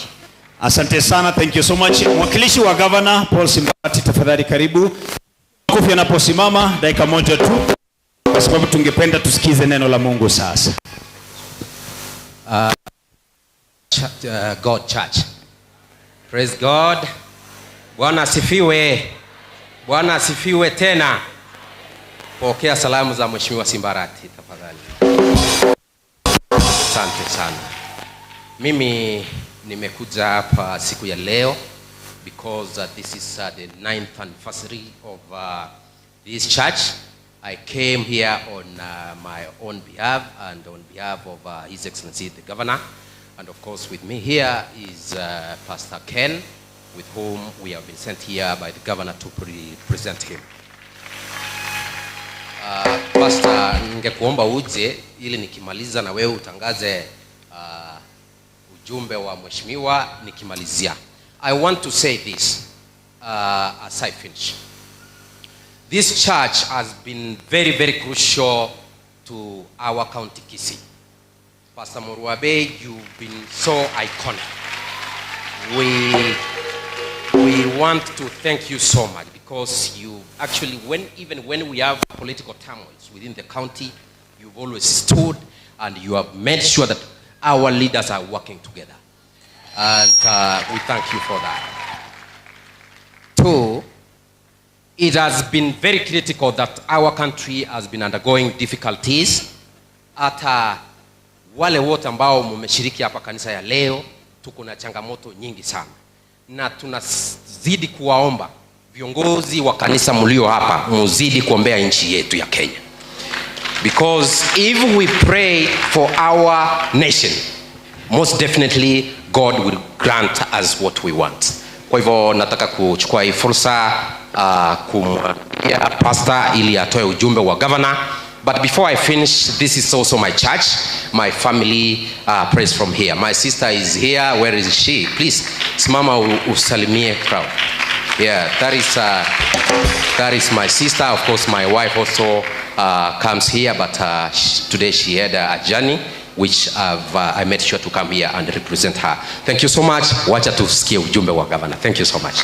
Speaker 13: Asante sana, thank you so much. Mwakilishi wa Governor Paul Simbati, tafadhali karibu. Makofi yanaposimama dakika moja tu, kwa sababu tungependa tusikize neno la Mungu sasa.
Speaker 21: God Church. Praise God. Bwana asifiwe. Bwana asifiwe tena. Pokea salamu za Mheshimiwa Simbarati tafadhali. Asante sana. Mimi nimekuja hapa siku ya leo because this is the 9th anniversary of this church. I came here on my own behalf and on behalf of His Excellency the Governor. And of course with me here is Pastor Ken, with whom we have been sent here by the governor to present him. Pastor, ningekuomba uje ili nikimaliza na wewe utangaze ujumbe wa mheshimiwa nikimalizia. I want to say this as I finish. This church has been very, very crucial to our county Kisii. Pastor Mruabe, you've been so iconic. We want to thank you so much because you actually, even when we have political turmoils within the county, you've always stood and you have made sure that our leaders are working together. And we thank you for that. Two, it has been very critical that our country has been undergoing difficulties. Hata wale wote ambao mmeshiriki hapa kanisa ya leo, tuko na changamoto nyingi sana. Na tunazidi kuwaomba viongozi wa kanisa mlio hapa, muzidi kuombea nchi yetu ya Kenya. Because if we pray for our nation, most definitely God will grant us what we want. Kwa hivyo nataka kuchukua hii fursa kumwambia pastor ili atoe ujumbe wa governor. But before I finish, this is also my church. My family prays from here. My sister is here. Where is she? Please, simama usalimie crowd. Yeah, that is my sister. Of course, my wife also comes here, but today she had a journey, which I made sure to come here and represent her. Thank you so much. Wacha tusikie ujumbe wa governor. Thank you so much.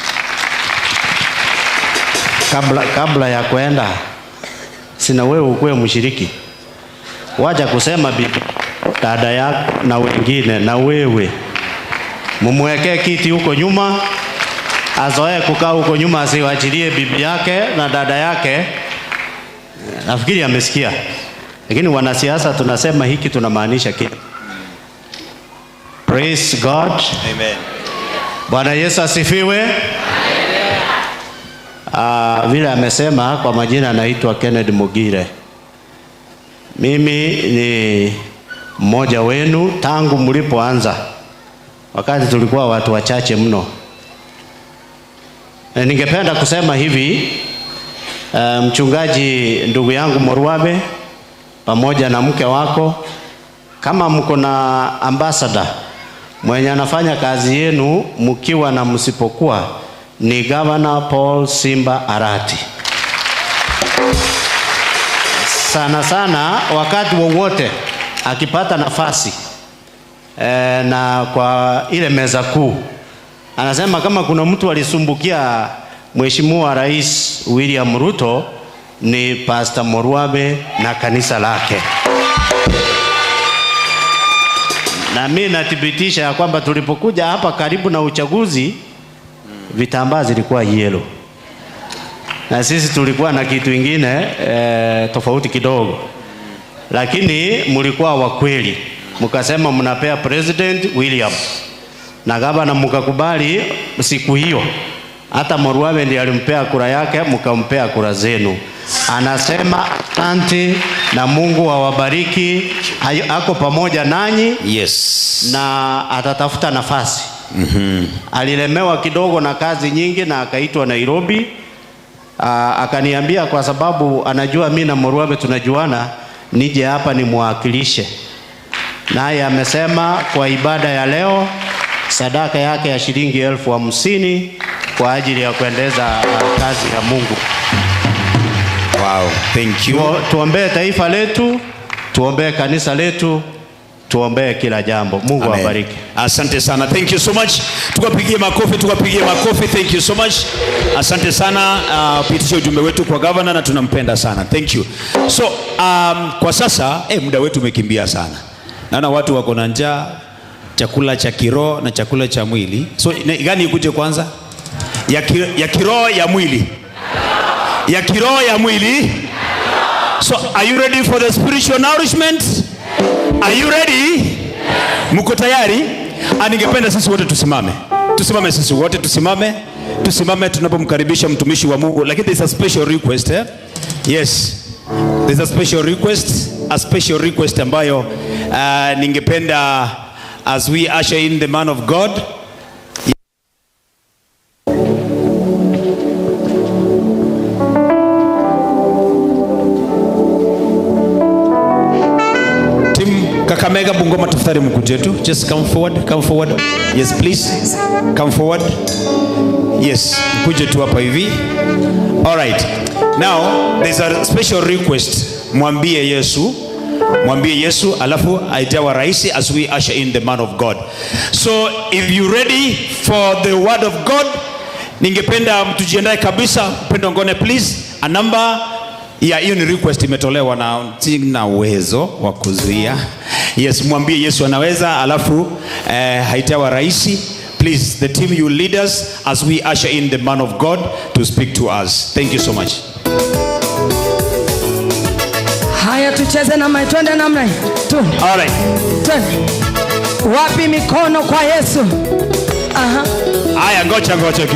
Speaker 22: Kabla ya kuenda, sina wewe ukuwe mshiriki. Wacha kusema bibi, dada yako na wengine na wewe. Mumwekee kiti huko nyuma, azoee kukaa huko nyuma, asiwachilie bibi yake na dada yake. Nafikiri amesikia. Lakini wanasiasa tunasema hiki tunamaanisha kile. Praise God.
Speaker 13: Amen.
Speaker 22: Bwana Yesu asifiwe. Vile amesema kwa majina anaitwa Kennedy Mugire. Mimi ni mmoja wenu tangu mlipoanza, wakati tulikuwa watu wachache mno. Na ningependa kusema hivi, mchungaji ndugu yangu Morwabe pamoja na mke wako, kama mko na ambassador mwenye anafanya kazi yenu mkiwa na msipokuwa, ni Governor Paul Simba Arati. Sana sana wakati wowote akipata nafasi na kwa ile meza kuu, anasema kama kuna mtu alisumbukia Mheshimiwa Rais William Ruto ni Pastor Morwabe na kanisa lake. Na mimi nathibitisha ya kwamba tulipokuja hapa karibu na uchaguzi, vitambaa zilikuwa yellow. Na sisi tulikuwa na kitu ingine tofauti kidogo. Lakini mlikuwa wa kweli. Mkasema mnapea President William. Na gavana mkakubali siku hiyo. Hata Morwabe ndiye alimpea kura yake, mkampea kura zenu. Anasema asante na Mungu awabariki, ako pamoja nanyi.
Speaker 13: Yes.
Speaker 22: Na atatafuta nafasi. Alilemewa kidogo na kazi nyingi na akaitwa Nairobi. Akaniambia kwa sababu anajua mimi na Morwabe tunajuana, nije hapa nimwakilishe. Naye amesema kwa ibada ya leo sadaka yake ya shilingi 50,000 kwa ajili ya kuendeleza kazi ya Mungu.
Speaker 13: Wow, thank you.
Speaker 22: Tuombee taifa letu, tuombee kanisa letu, tuombee kila jambo. Mungu awabariki.
Speaker 13: Asante sana. Thank you so much. Tukapigie makofi, tukapigie makofi. Thank you so much. Asante sana. Pitisha ujumbe wetu kwa governor na tunampenda sana. Thank you. So, kwa sasa muda wetu umekimbia sana. Naona watu wako na njaa, chakula cha kiroho na chakula cha mwili. So, gani ikuje kwanza? Ya kiroho ya mwili. Ya kiroho ya mwili. So, are you ready for the spiritual nourishment? Are you ready? Mko tayari? Ningependa sisi wote tusimame. Tusimame sisi wote, tusimame. Tusimame tunapomkaribisha mtumishi wa Mungu. Lakini there's a special request, eh? Yes. There's a special request, a special request ambayo ningependa as we usher in the man of God. Kakamega Bungoma tafadhali mkuje tu. Just come forward, come forward. Yes please. Come forward. Yes, mkuje tu hapa hivi. All right. Now there's a special request. Mwambie Yesu. Mwambie Yesu alafu aitawa rais as we usher in the man of God. So if you ready for the word of God, ningependa mtujiandae kabisa. Mpendo Ngone please. A number ya hiyo ni request imetolewa na sina uwezo wa kuzuia. Yes, mwambie Yesu anaweza alafu haitawa rais. Please, the team, you lead us as we usher in the man of God to speak to us. Thank you so much.
Speaker 16: Haya, tucheze namna, twende namna. Twende.
Speaker 13: All right.
Speaker 16: Twende. Wapi mikono kwa Yesu? Aha.
Speaker 13: Haya, ngoja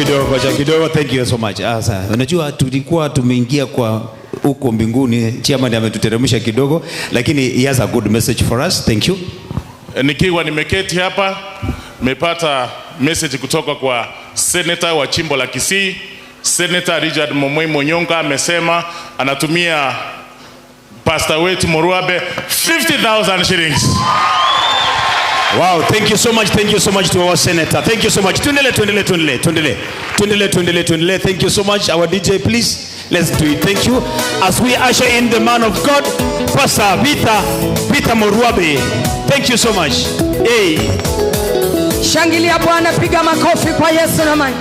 Speaker 13: kidogo. Thank you so much. Sasa unajua tulikuwa tumeingia kwa huko mbinguni, chairman ametuteremsha kidogo, lakini he has a good message for us. Thank you.
Speaker 11: Nikiwa nimeketi hapa, nimepata message kutoka kwa senator wa jimbo la Kisii, Senator Richard Momoi Monyonga amesema anatumia pastor wetu Morwabe 50,000 shillings.
Speaker 13: Wow, thank you so much. Thank you so much to our senator. Thank you so much. Tuendelee. Thank you so much. Our DJ, please. Let's do it. Thank you. As we usher in the man of God, Pastor Peter Morwabe. Thank you so much. Hey.
Speaker 16: Shangilia Bwana, piga makofi kwa Yesu na maana.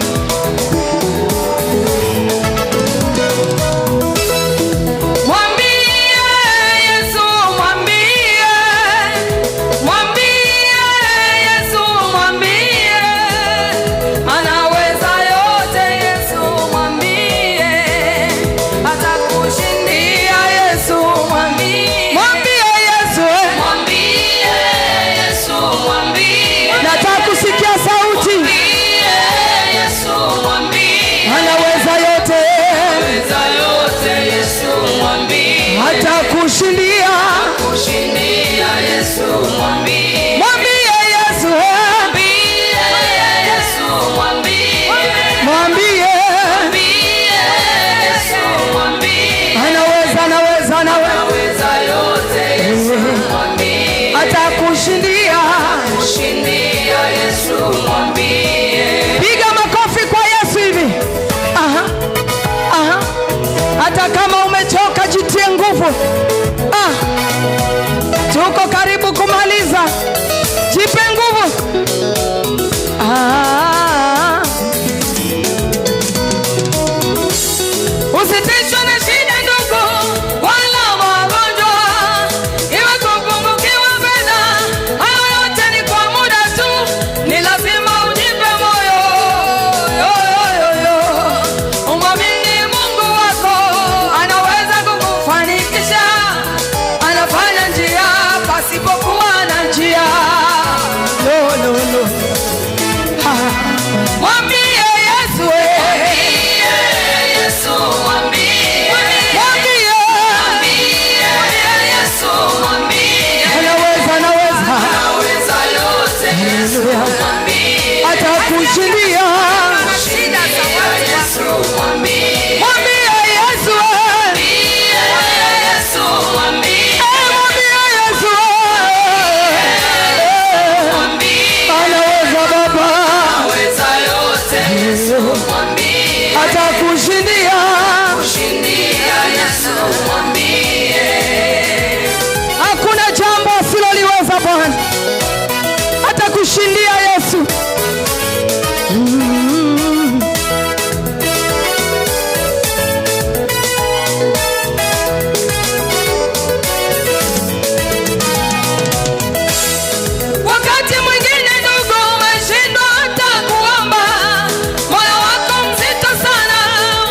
Speaker 14: Yesu,
Speaker 16: Atakushindia.
Speaker 14: Kushindia Yesu mwambie.
Speaker 16: Mwambie Yesu,
Speaker 14: Mwambie Yesu mwambie.
Speaker 16: Mwambie.
Speaker 14: Mwambie Yesu mwambie.
Speaker 16: Anaweza, anaweza, anaweza.
Speaker 14: Anaweza yote Yesu mwambie.
Speaker 16: Atakushindia.
Speaker 14: Kushindia Yesu mwambie.
Speaker 16: Piga makofi kwa Yesu hivi. Aha. Aha. Hata kama umechoka jitie nguvu. Ah. Tuko karibu kumaliza. Jipe nguvu. Ah. Usitishwe na shida ndugu, wala magonjwa, iwe kupungukiwa fedha, hayo yote ni kwa muda tu, ni lazima ujipe moyo. Yo, yo, yo, yo. Umwamini Mungu wako, anaweza kukufanikisha, anafanya njia pasipokuwa na njia. No, no, no. Ah. Mwambie Yesu,
Speaker 14: Mwambie Yesu mwambie.
Speaker 16: Mwambie.
Speaker 14: Mwambie Yesu mwambie.
Speaker 16: Anaweza, anaweza.
Speaker 14: Anaweza yote Yesu mwambie.
Speaker 16: Atakushindia.
Speaker 14: Kushindia Yesu mwambie.
Speaker 16: Mwambie Yesu,
Speaker 14: Mwambie Yesu mwambie.
Speaker 16: Mwambie Yesu,
Speaker 14: Mwambie.
Speaker 16: Anaweza Baba,
Speaker 14: Anaweza yote Yesu mwambie.
Speaker 16: Atakushindia.
Speaker 14: Kushindia Yesu mwambie.
Speaker 16: Hakuna jambo asiloliweza Bwana, atakushindia Yesu.
Speaker 14: Wakati mwingine ndugu, umeshindwa hata kuomba, moyo wako mzito sana,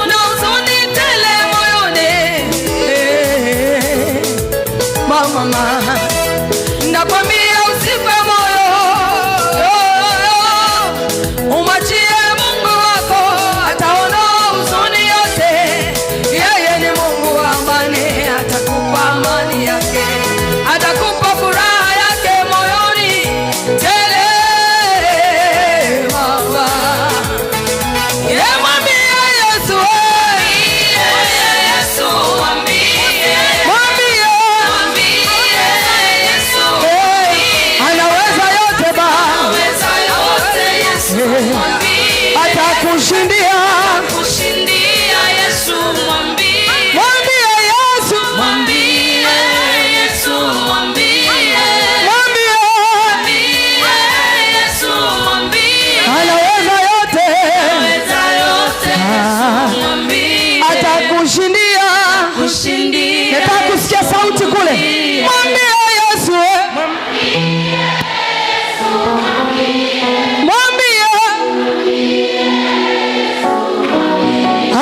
Speaker 14: una huzuni tele moyoni.
Speaker 16: Mama, mama,
Speaker 14: Nakwambia usife moyo, umwachie Mungu wako, ataondoa huzuni yote. Yeye ni Mungu wa amani, atakupa amani yake, atakupa furaha yake moyoni tele. Mama, ye mwambie Yesu, Yesu mwambie,
Speaker 16: mwambie,
Speaker 14: mwambie Yesu
Speaker 16: anaweza yote Baba,
Speaker 14: anaweza yote Yesu mwambie,
Speaker 16: atakushindia.
Speaker 14: Kushindia Yesu mwambie,
Speaker 16: Mwambie Yesu,
Speaker 14: mwambie Yesu mwambie,
Speaker 16: mwambie,
Speaker 14: mwambie Yesu mwambie,
Speaker 16: anaweza yote,
Speaker 14: anaweza yote Yesu mwambie,
Speaker 16: atakushindia.
Speaker 14: Kushindia
Speaker 16: Nataka kusikia sauti kule. Mwambie Yesu, mwambie,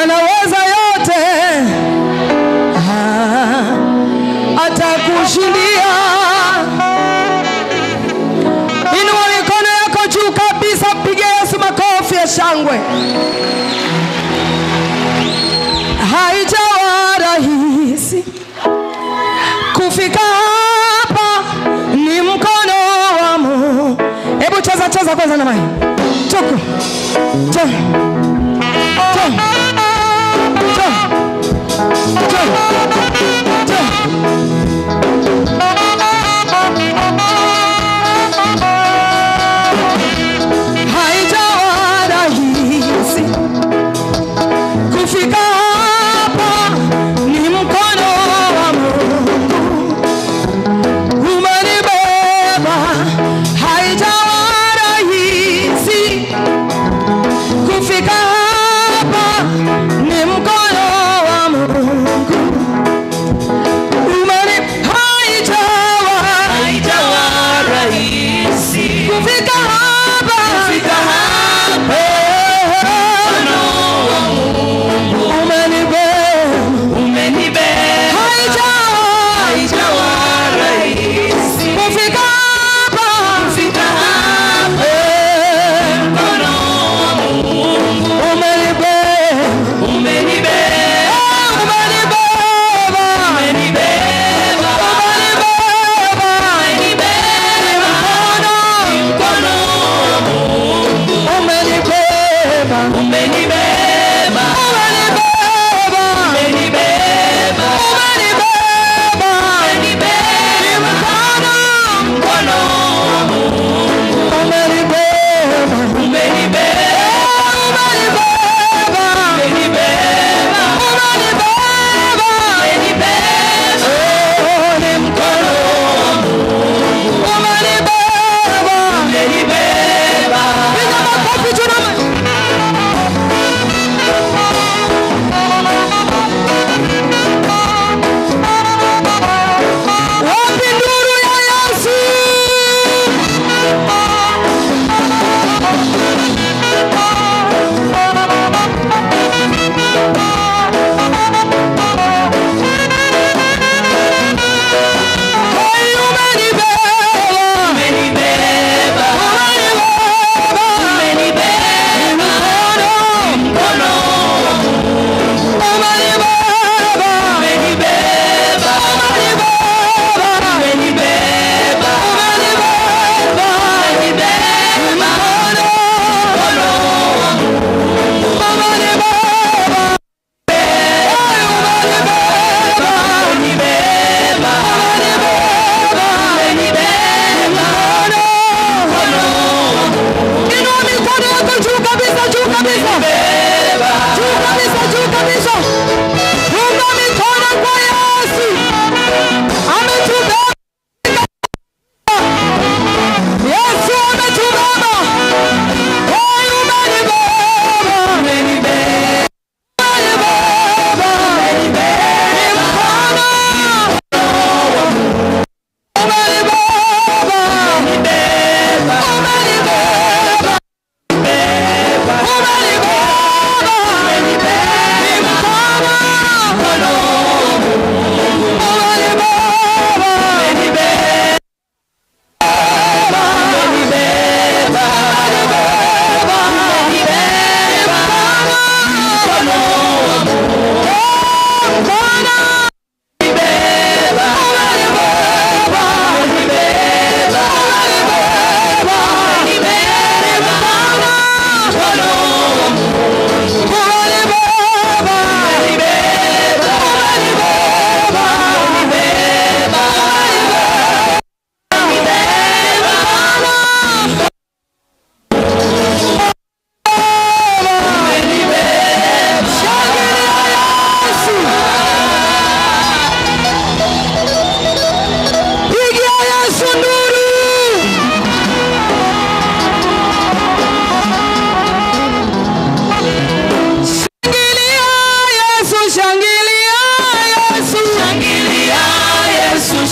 Speaker 16: anaweza yote, Ah, atakushindia. Inua mikono yako juu kabisa, mpige Yesu makofi ya shangwe. Haijawa rahisi kufika hapa, ni mkono wa Mungu. Hebu cheza cheza kwanza na mai tuku tu tu tu tu tu. Haijawa rahisi kufika hapa, ni mkono wa Mungu umenibeba. Haijawa rahisi kufika hapa,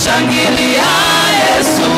Speaker 20: Shangilia Yesu.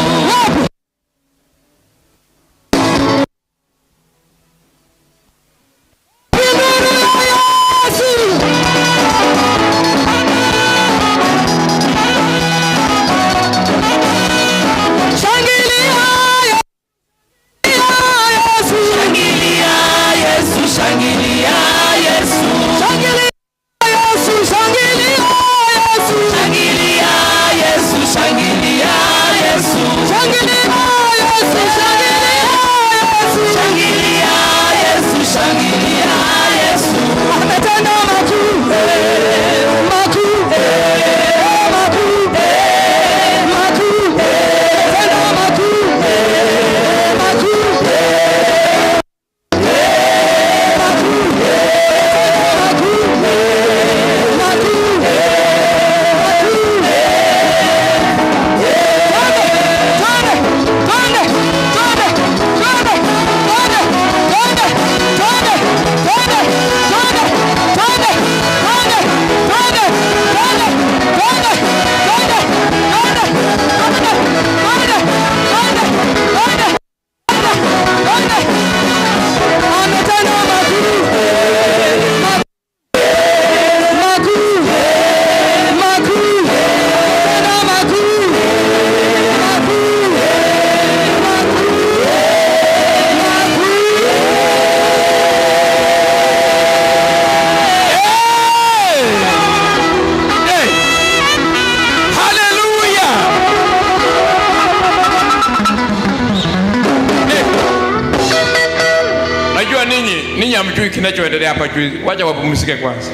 Speaker 4: Najua ninyi hamjui kinachoendelea hapa juu. Wacha wapumzike kwanza.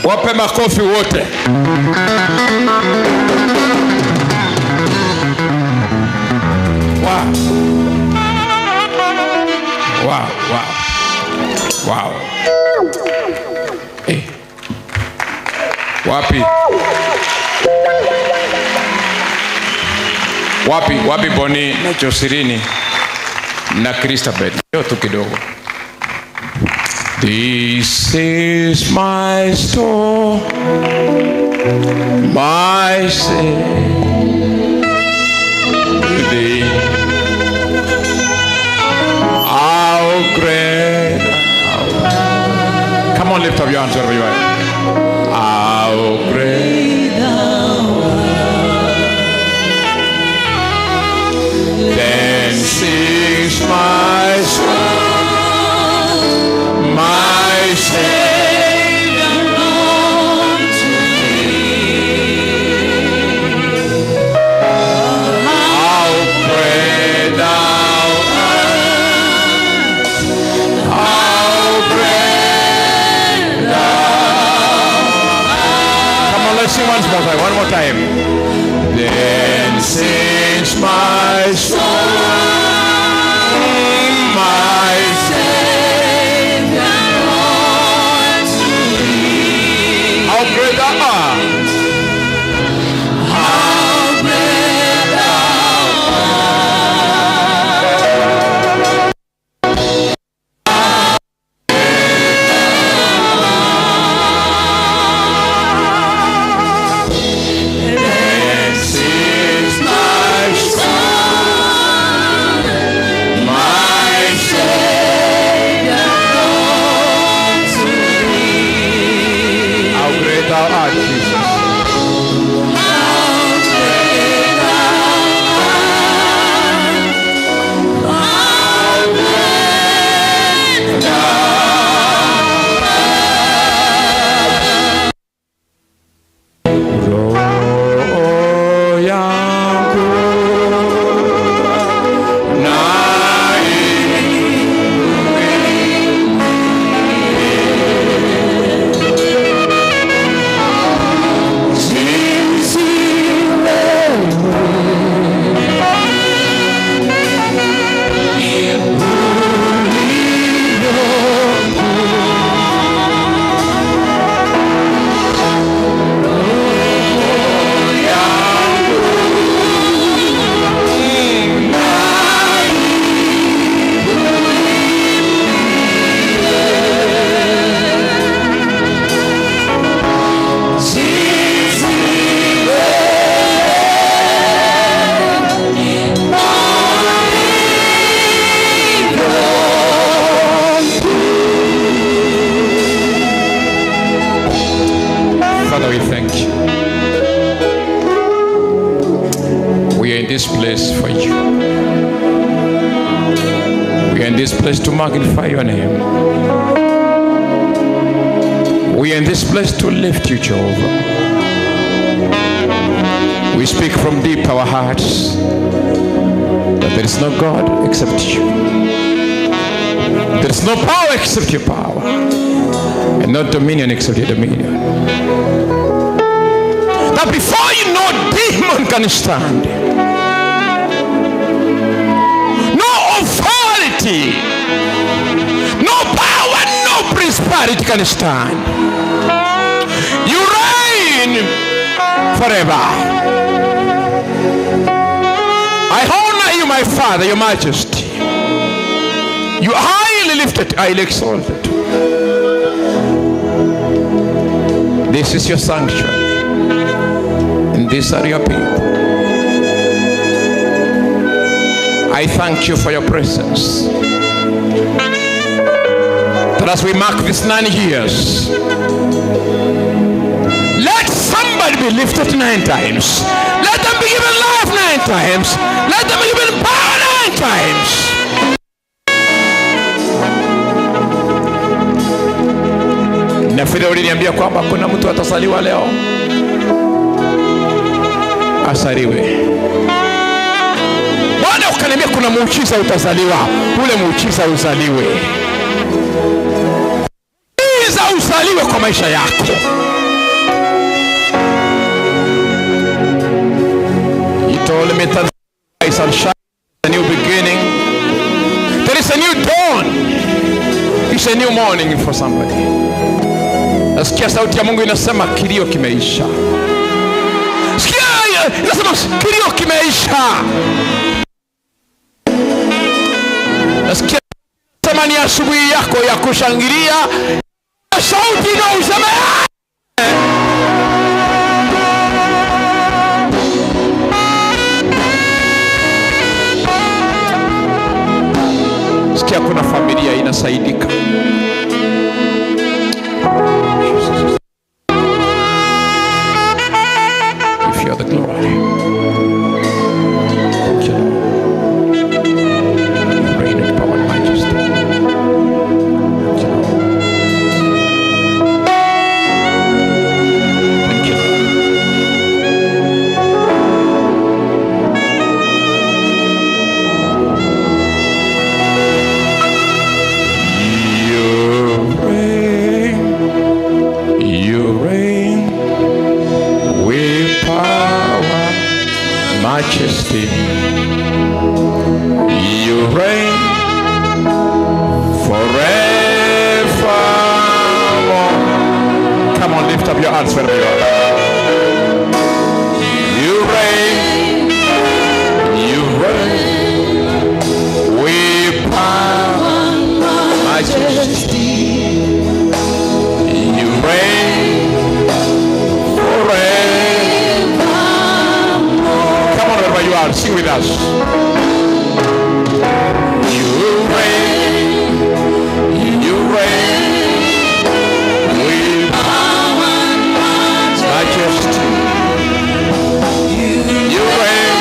Speaker 4: Wape makofi wote. Wow. Wow, wow. Wow. Eh. Wapi? Wapi, wapi Boni na Josirini na Christabel? Leo tu kidogo. This is my story, my sin. How great. Come on, lift up your hands wherever you are. How great thou art. Then sings my soul, my Savior unto thee. How great thou art, how great thou art. Come on, let's sing once more time, one more time. Then sings my soul, my Savior unto thee. How great thou art, how great thou art. Then sings my soul, this place for you. We are in this place to magnify your name. We are in this place to lift you, Jehovah. We speak from deep our hearts that there is no God except you. There is no power except your power, and no dominion except your dominion. That before you, no demon can stand, no authority, no power, no principality can stand. You reign forever. I honor you, my Father, your majesty. You are highly lifted, highly exalted. This is your sanctuary, and these are your people. I thank you for your presence. That as we mark these 9 years, let somebody be lifted 9 times. Let them be given life 9 times. Let them be given power 9 times. Nafikiri uliniambia kwamba kuna mtu atazaliwa leo, asaliwe. Bwana ukaniambia kuna muujiza utazaliwa, ule muujiza uzaliwe. Muujiza uzaliwe kwa maisha yako. You told me that I shall shine a new beginning. There is a new dawn. It's a new morning for somebody. Nasikia sauti ya Mungu inasema kilio kimeisha. Sikia inasema kilio kimeisha. Nasikia sema ni asubuhi yako ya kushangilia. Sauti inausema sikia kuna familia inasaidika. If you are the glory. Thank you, Lord. You reign in power and majesty. Thank you, Lord. Thank you, Lord. You reign with power, majesty. You reign forevermore. Come on, lift up your hands wherever you are. You reign with power, majesty. You reign forever. Come on, wherever you are, sing with us. You reign with majesty. You reign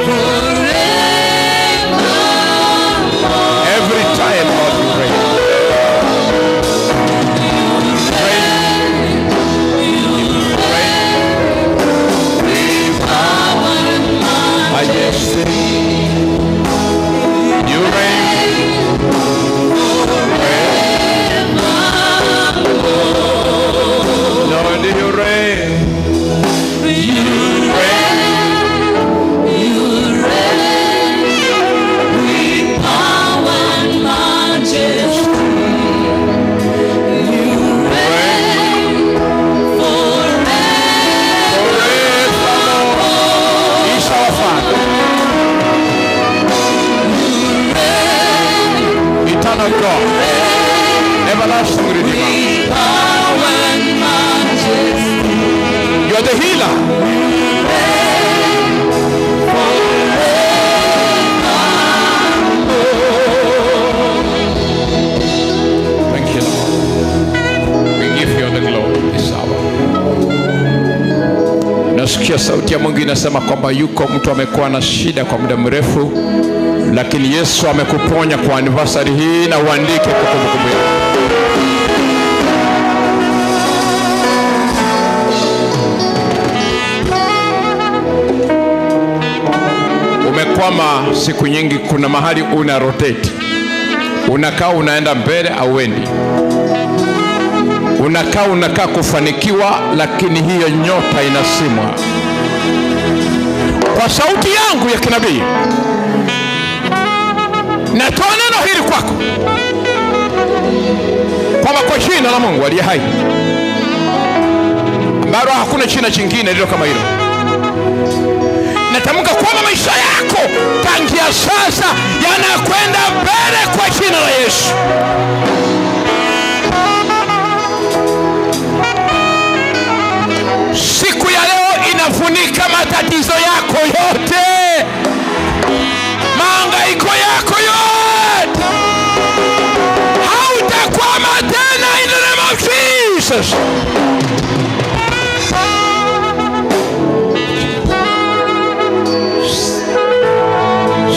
Speaker 4: forever. Every time, Lord, you reign. Majesty. Nasikia sauti ya Mungu inasema kwamba yuko mtu amekuwa na shida kwa muda mrefu, lakini Yesu amekuponya kwa anniversary hii, na uandike kwa kumbukumbu yako. Umekwama siku nyingi, kuna mahali una rotate, unakaa unaenda mbele au uendi, unakaa kufanikiwa, lakini hiyo nyota inasimwa. Kwa sauti yangu ya kinabii natoa neno hili kwako, kwamba kwa jina la Mungu aliye hai, ambalo hakuna jina jingine lililo kama hilo, natamka kwamba maisha yako tangia sasa yanakwenda mbele kwa jina la Yesu. Siku ya leo inafunika matatizo yako yote, mahangaiko yako yote. Hautakwama tena in the name of Jesus.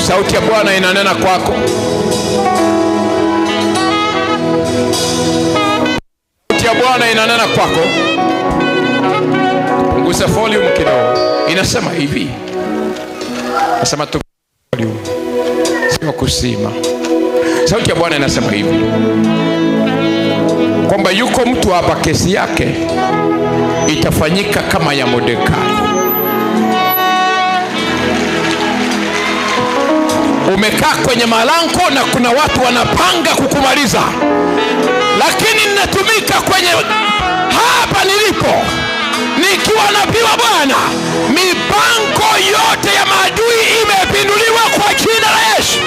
Speaker 4: Sauti ya Bwana inanena kwako. Sauti ya Bwana inanena kwako. Punguza volume kidogo. Inasema hivi. Nasema tu volume. Sio kusima. Sauti ya Bwana inasema hivi, kwamba yuko mtu hapa kesi yake itafanyika kama ya Mordekai. Umekaa kwenye malango na kuna watu wanapanga kukumaliza, lakini ninatumika kwenye hapa nilipo nikiwa nabii wa Bwana, mipango yote ya maadui imepinduliwa kwa jina la Yesu.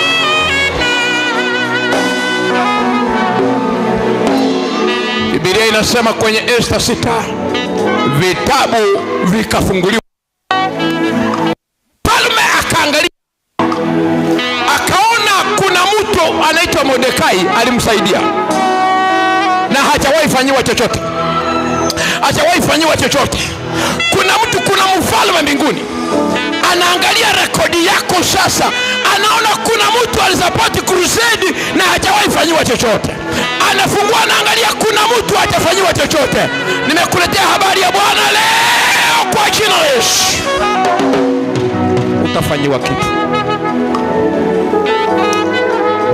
Speaker 4: Biblia inasema kwenye Esta 6, vitabu vikafunguliwa. Mfalme akaangalia, akaona kuna mtu anaitwa Mordekai alimsaidia na hajawahi fanyiwa chochote. Hajawahi fanyiwa chochote. Kuna mtu, kuna mfalme mbinguni anaangalia rekodi yako sasa, anaona kuna mtu alisapoti crusade na hajawahi fanyiwa chochote. Anafungua anaangalia kuna mtu hajafanyiwa chochote. Nimekuletea habari ya Bwana leo kwa jina la Yesu. Utafanyiwa kitu.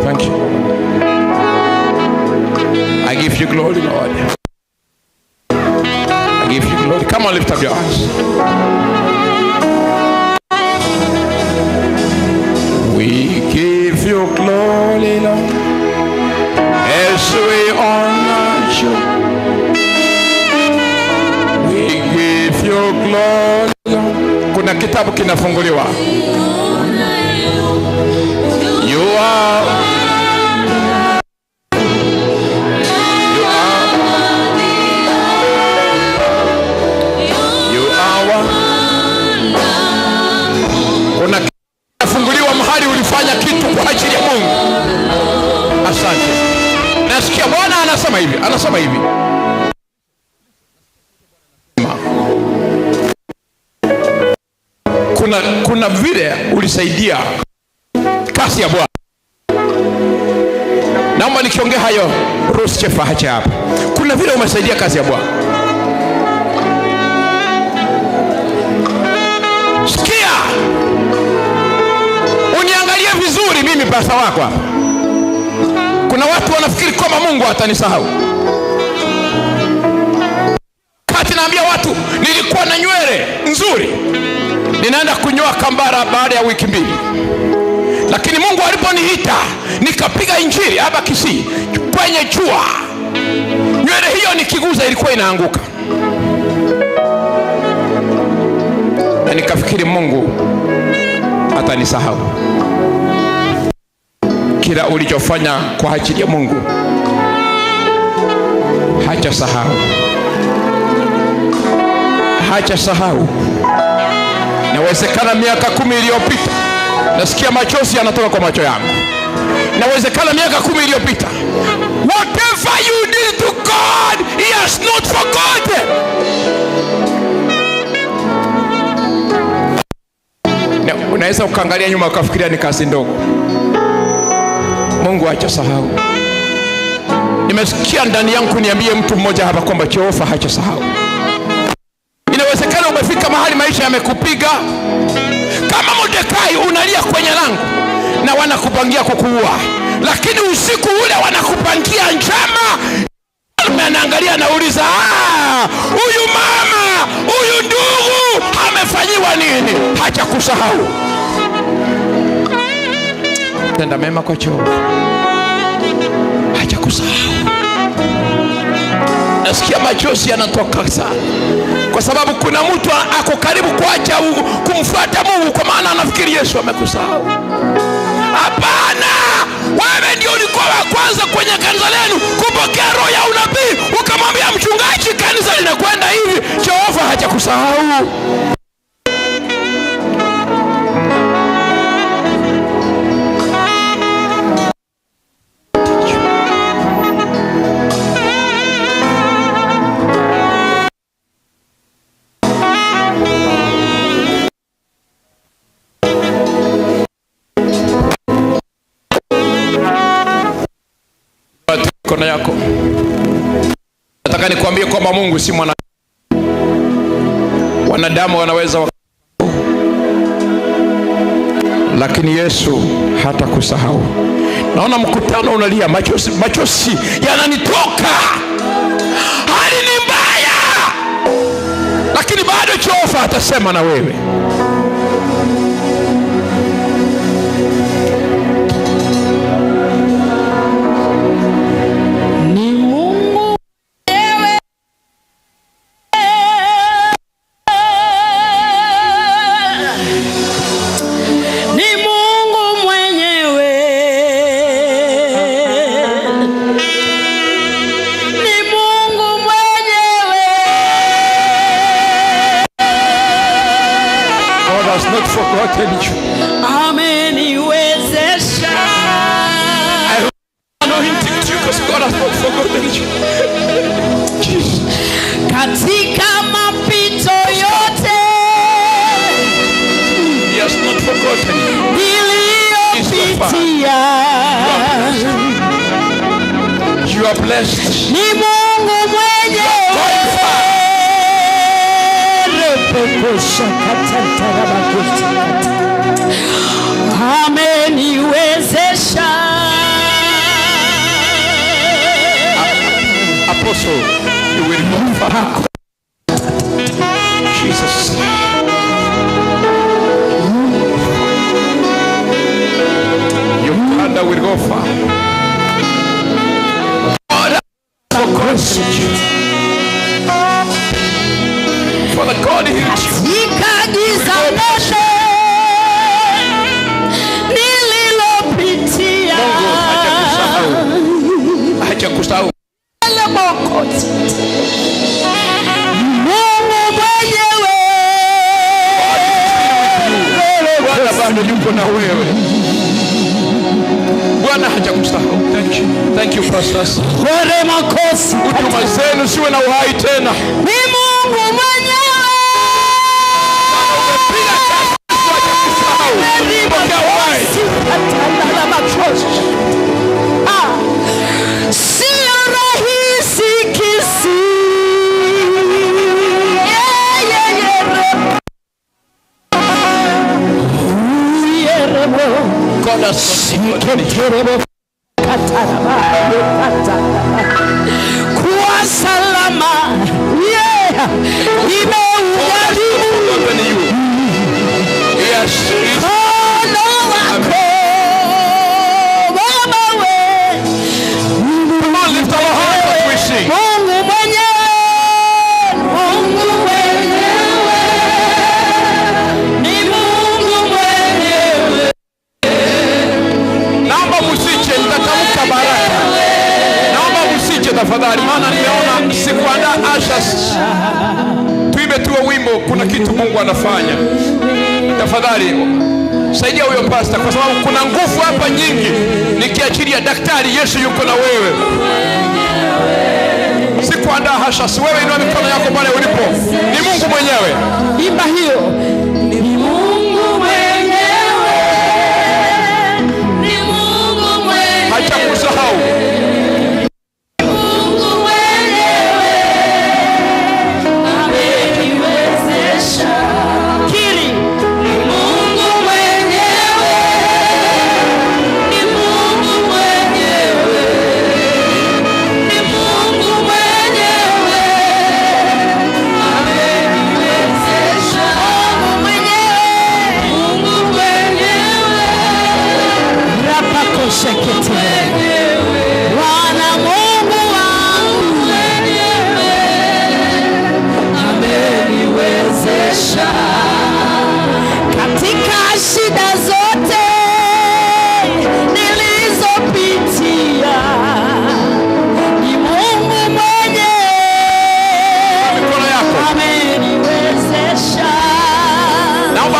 Speaker 4: Thank you. I give you glory, Lord. I give you glory. Come on, lift up your hands. We give you glory, Lord, as we honor you. We give you glory, Lord. Kuna kitabu kinafunguliwa. You are kuna kinafunguliwa mahali ulifanya kitu kwa ajili ya Mungu. Asante. Nasikia Bwana anasema hivi, anasema hivi. Kuna vile ulisaidia kasi ya Bwana. Naomba nikiongea hayo Rose Chefa hacha hapa. Kuna vile umesaidia kazi ya Bwana. Sikia, uniangalie vizuri mimi pasta wako hapa. Kuna watu wanafikiri kwamba Mungu atanisahau. Kati naambia watu nilikuwa na nywele nzuri, ninaenda kunyoa kambara baada ya wiki 2. Lakini Mungu aliponiita nikapiga injili hapa Kisii kwenye jua, nywele hiyo nikiguza ilikuwa inaanguka. Na nikafikiri Mungu atanisahau. Kila ulichofanya kwa ajili ya Mungu hachasahau. Hachasahau. Nawezekana miaka 10 iliyopita, nasikia machozi yanatoka kwa macho yangu. Nawezekana miaka 10 iliyopita, whatever you did to God, he has not forgotten. Unaweza ukaangalia nyuma ukafikiria ni kazi ndogo. Mungu hajasahau. Nimesikia ndani yangu niambie mtu mmoja hapa kwamba Jehova hajasahau. Inawezekana umefika mahali maisha yamekupiga. Kama Mordekai unalia kwenye lango na wanakupangia kukuua, lakini usiku ule wanakupangia njama. Anaangalia anauliza, huyu mama, huyu ndugu amefanyiwa nini? Hajakusahau. Tenda mema kwa Jehova, hajakusahau. Nasikia machozi yanatoka sana, kwa sababu kuna mtu ako karibu kuacha kumfuata Mungu kwa maana anafikiri Yesu amekusahau. Hapana, wewe ndio ulikuwa wa kwanza kwenye kanisa lenu kupokea roho ya unabii, ukamwambia mchungaji kanisa linakwenda hivi. Jehova hajakusahau. Mikono yako. Nataka nikwambie kwamba Mungu si mwana. Wanadamu wanaweza, lakini Yesu hatakusahau. Naona mkutano unalia, machozi, machozi yananitoka. Hali ni mbaya, lakini bado Jehova atasema na wewe.
Speaker 20: Ameniwezesha.
Speaker 4: I anointed you because God has not forgotten you.
Speaker 20: Katika mapito yote
Speaker 4: He has not forgotten you.
Speaker 20: Niliyopitia,
Speaker 4: you are blessed.
Speaker 20: Ni Mungu mwenyewe. Ameniwezesha.
Speaker 4: Apostle, you will go far. Jesus. Your brother will go far. God has forgotten you. For the God healed you.
Speaker 20: Katika giza lote nililopitia,
Speaker 4: Mungu hajakusahau. Hajakusahau.
Speaker 20: Mungu mwenyewe.
Speaker 4: Bwana bado yupo na wewe. Bwana hajakusahau. Thank you. Thank you pastors. Huduma zenu siwe na uhai tena.
Speaker 20: Ni Mungu mwenyewe. Sio rahisi kisi.
Speaker 4: God has not forgotten you.
Speaker 20: Kuwa salama. Yeah. Nimeujaribu.
Speaker 4: Yes.
Speaker 20: Mkono wako Baba we.
Speaker 4: Come on, lift our hands as we sing.
Speaker 20: Mungu mwenyewe. Mungu mwenyewe. Ni Mungu mwenyewe.
Speaker 4: Naomba msiche, nitatamka baraka. Naomba msiche tafadhali, maana nimeona sikuandaa ushers. Tuimbe tu wimbo, kuna kitu Mungu anafanya. Tafadhali saidia huyo pastor, kwa sababu kuna nguvu hapa nyingi. Nikiachilia daktari, Yesu yuko na wewe. Sikuandaa ushers, wewe inua mikono yako pale ulipo. Ni Mungu mwenyewe.
Speaker 20: Imba hiyo. Ni Mungu mwenyewe.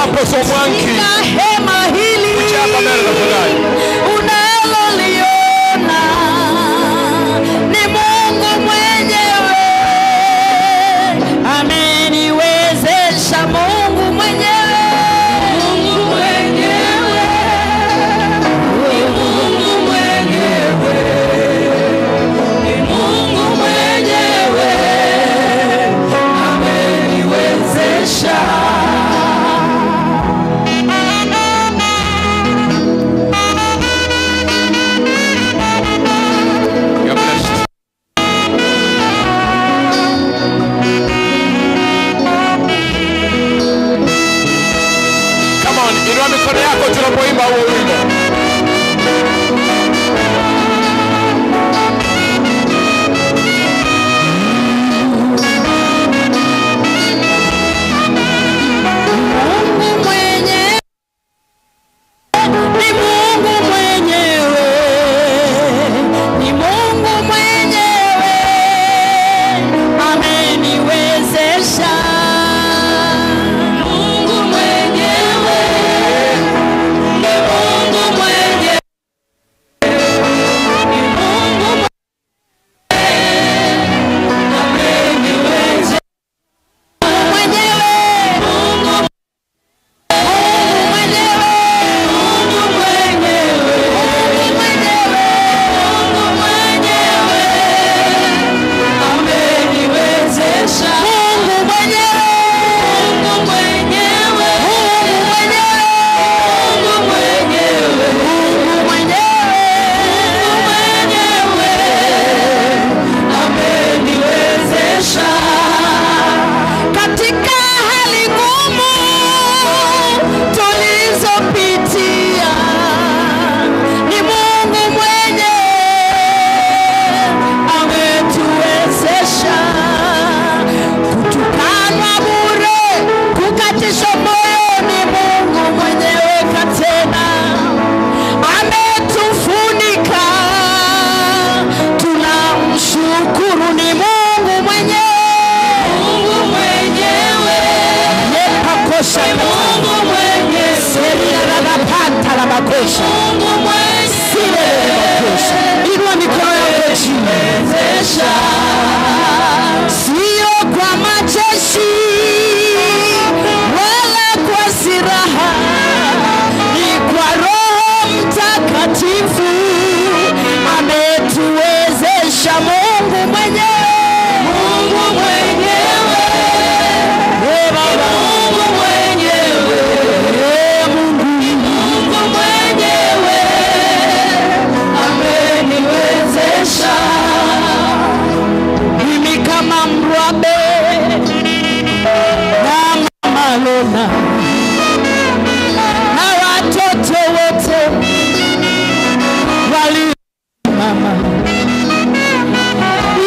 Speaker 4: Apostle Mwangi.
Speaker 20: Hema hili
Speaker 4: Kuja hapa mbele tafadhali.
Speaker 20: Unaloliona ni Mungu mwenyewe ameniwezesha. Mungu mwenyewe, Mungu mwenyewe, ni Mungu mwenyewe, ni Mungu mwenyewe ameniwezesha.
Speaker 4: You are blessed. Come on, inua mikono yako tunapoimba huo wimbo.
Speaker 20: Mungu mwenyewe, ni Mungu mwenyewe, ni Mungu mwenyewe ameniwezesha. Mungu mwenyewe, ni Mungu mwenyewe, ni Mungu ameniwezesha. Mwenyewe, Mungu mwenyewe, Mungu mwenyewe, Mungu mwenyewe, Mungu mwenyewe ameniwezesha. Mungu mwenyewe, Mungu mwenyewe, Mungu mwenyewe, Mungu mwenyewe, Mungu mwenyewe, Mungu mwenyewe ameniwezesha. Katika hali ngumu tulizopitia, ni Mungu mwenyewe ametuwezesha. Kutukanwa bure, kukatishwa moyo, ni Mungu mwenyewe katena ametufunika. Tunamshukuru, ni Mungu mwenyewe, Mungu mwenyewe, yepakosha ni Mungu mwenyewe, seriararapanta la bakosha, Mungu mwenyewe, bakosha. Inua mikono yako chini, sio kwa majeshi wala kwa silaha, ni kwa Roho Mtakatifu ametuwezesha. Mungu mwenyewe, Mungu mwenyewe, Baba, Mungu mwenyewe, Mungu, Mungu mwenyewe ameniwezesha. Mimi kama mrwabe na mama Lona na watoto wote wali mama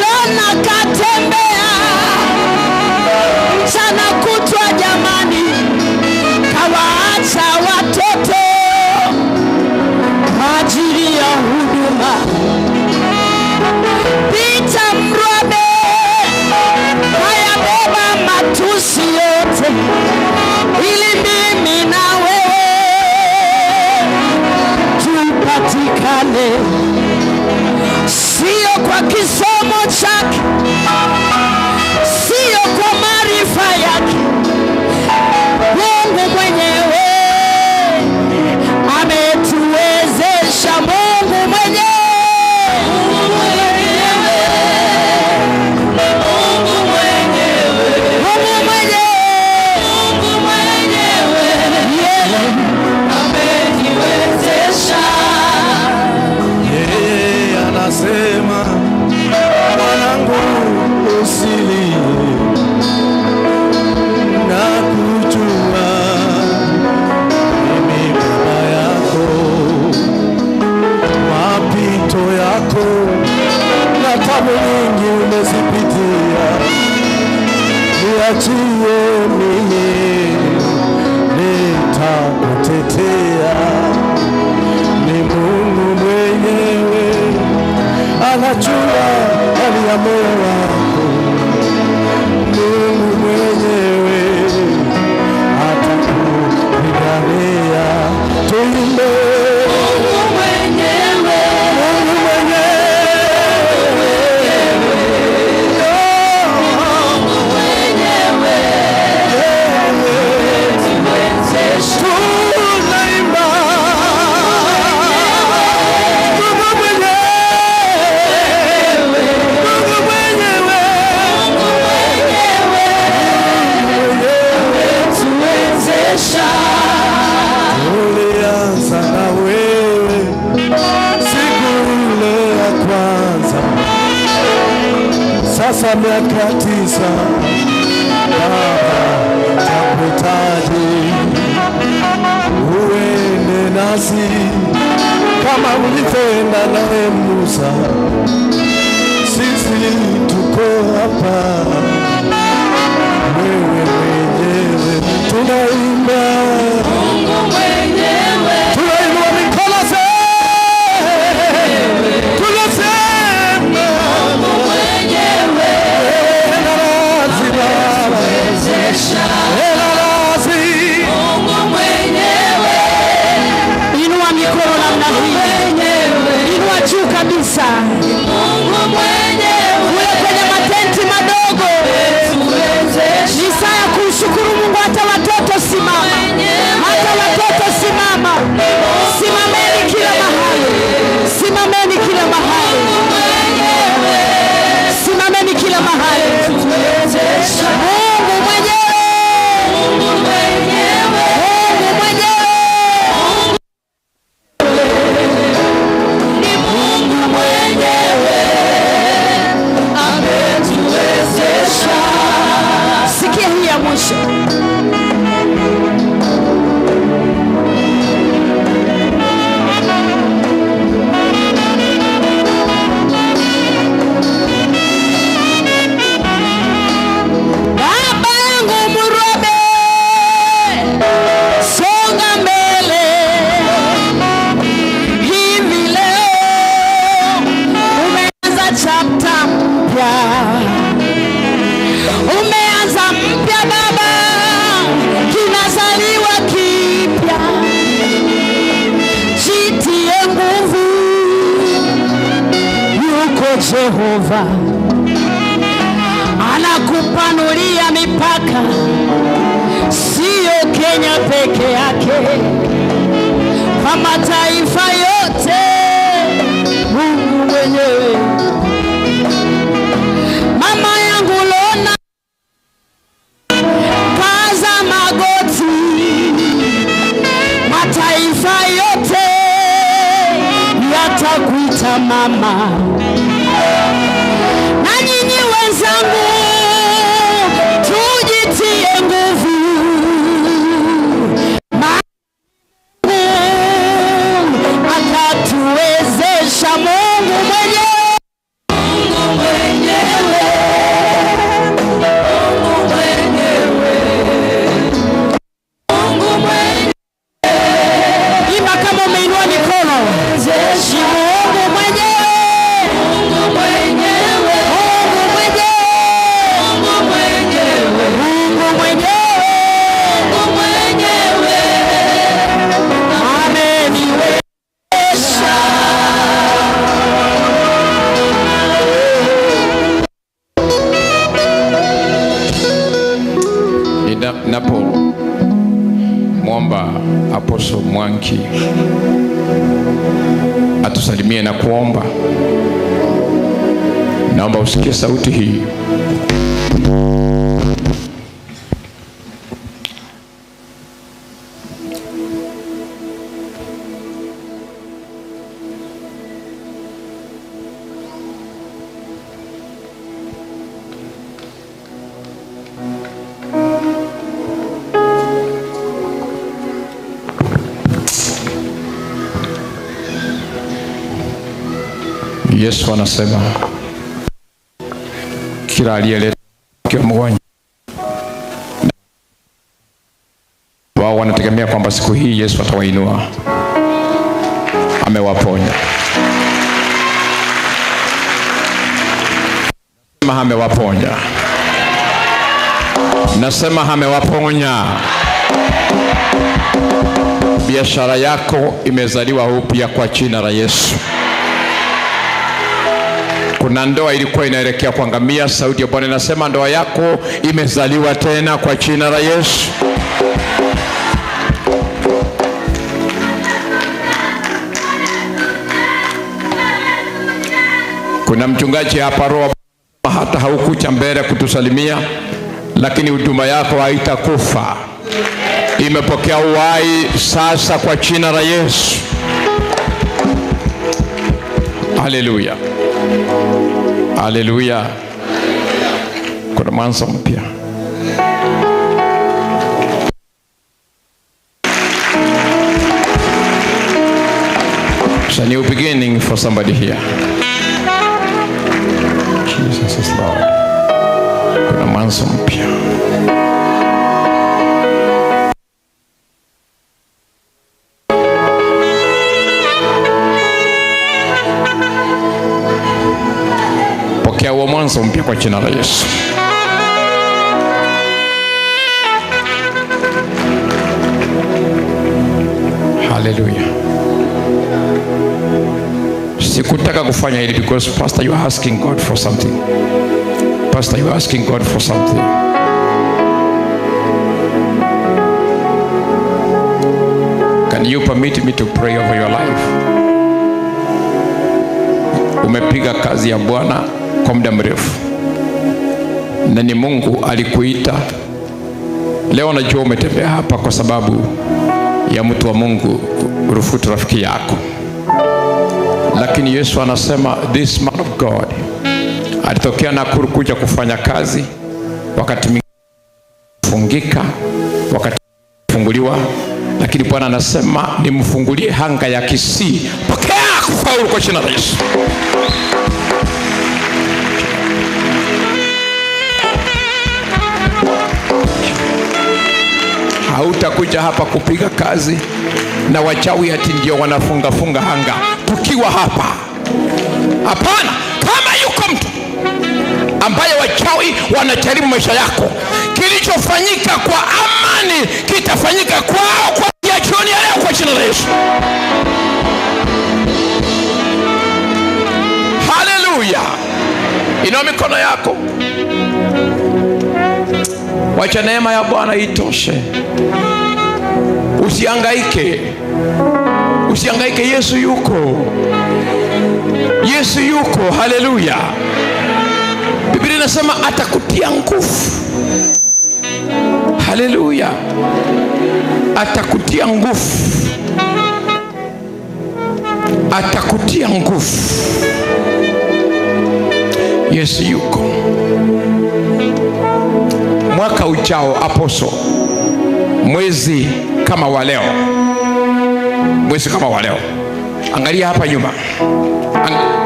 Speaker 20: Lona katembea mchana kutwa, jamani, kawaacha watoto kwa ajili ya huduma. Pita Mrwabe kayabeba matusi yote, ili mimi na wewe tupatikane, sio kwa kisomo chake, sio kwa maarifa yake. Mungu mwenyewe ametuwezesha. Mungu mwenyewe, Mungu mwenyewe, Mungu mwenyewe, Mungu mwenyewe, Mungu mwenyewe, yeah, ameniwezesha. Ametuwezesha.
Speaker 17: Tulianza na wewe siku ile ya kwanza, sasa miaka 9 Baba takuhitaji, uende nasi kama ulitenda naye Musa. Sisi tuko hapa, wewe mwenyewe tunaimba.
Speaker 20: Mungu mwenyewe,
Speaker 17: tunainua mikono tunasema
Speaker 20: Mungu mwenyewe ametuwezesha. Mungu mwenyewe,
Speaker 2: inua mikono namna hii, inua juu kabisa.
Speaker 20: Mungu mwenyewe,
Speaker 2: kule kwenye matenti madogo, ni saa ya kumshukuru Mungu. Hata watoto simama, hata watoto simama, simameni kila mahali, simameni kila mahali, simameni kila mahali. Mungu mwenyewe,
Speaker 20: Mungu mwenyewe,
Speaker 2: Mungu mwenyewe,
Speaker 20: ni Mungu mwenyewe ametuwezesha.
Speaker 2: Sikia hii ya mwisho. Baba yangu Murobe, songa mbele. Hivi leo umeanza chapter mpya, umeanza mpya baba, kinazaliwa kipya. Jitie nguvu, yuko Jehova anakupanulia mipaka, sio Kenya peke yake, kwa mataifa yote. Mungu mwenyewe. Mama yangu Lona, kaza magoti, mataifa yote yatakuita mama. Na nyinyi wenzangu, tujitie nguvu, Mungu atatuwezesha. Mungu mwenyewe,
Speaker 20: Mungu mwenyewe, Mungu mwenyewe, Mungu mwenyewe.
Speaker 2: Imba kama umeinua mikono. Ni Mungu mwenyewe,
Speaker 20: Mungu mwenyewe,
Speaker 2: Mungu mwenyewe,
Speaker 20: Mungu mwenyewe,
Speaker 2: Mungu mwenyewe,
Speaker 20: Mungu mwenyewe
Speaker 2: ameniwezesha.
Speaker 4: Ninapo mwomba Apostle Mwanki atusalimie na kuomba, naomba usikie sauti hii. Yesu anasema kila aliyeleta akiwa mgonjwa, wao wanategemea kwamba siku hii Yesu atawainua. Amewaponya. Nasema amewaponya. Nasema amewaponya. Biashara yako imezaliwa upya kwa jina la Yesu. Kuna ndoa ilikuwa inaelekea kuangamia, sauti ya Bwana inasema ndoa yako imezaliwa tena kwa jina la Yesu. Kuna mchungaji hapa roho hata haukucha mbele kutusalimia, lakini huduma yako haitakufa. Imepokea uhai sasa kwa jina la Yesu. Haleluya, haleluya. Kuna mwanzo mpya. It's a new beginning for somebody here. Jesus is Lord. Kuna mwanzo mpya. Pokea huo mwanzo mpya kwa jina la Yesu. Hallelujah. Sikutaka kufanya hili because pastor, you are asking God for something. Pastor, you are asking God for something. Can you permit me to pray over your life? Umepiga kazi ya Bwana kwa muda mrefu, na ni Mungu alikuita. Leo najua umetembea hapa kwa sababu ya mtu wa Mungu Rufutu, rafiki yako. Lakini Yesu anasema this man of God alitokea Nakuru kuja kufanya kazi, wakati fungika, wakati funguliwa, lakini Bwana anasema nimfungulie hanga ya Kisii. Pokea kufaulu kwa jina la Yesu. Hautakuja hapa kupiga kazi na wachawi ati ndio wanafunga funga hanga tukiwa hapa. Hapana. Kama yuko mtu ambaye wachawi wanajaribu maisha yako, kilichofanyika kwa amani kitafanyika kwao kwa jioni ya leo kwa jina la Yesu. Haleluya. Inua mikono yako. Wacha neema ya Bwana itoshe. Usihangaike. Usihangaike, Yesu yuko. Yesu yuko. Haleluya. Biblia inasema atakutia nguvu. Haleluya. Atakutia nguvu. Atakutia nguvu. Yesu yuko. Mwaka ujao apostle, mwezi kama wa leo, mwezi kama wa leo, angalia hapa nyuma.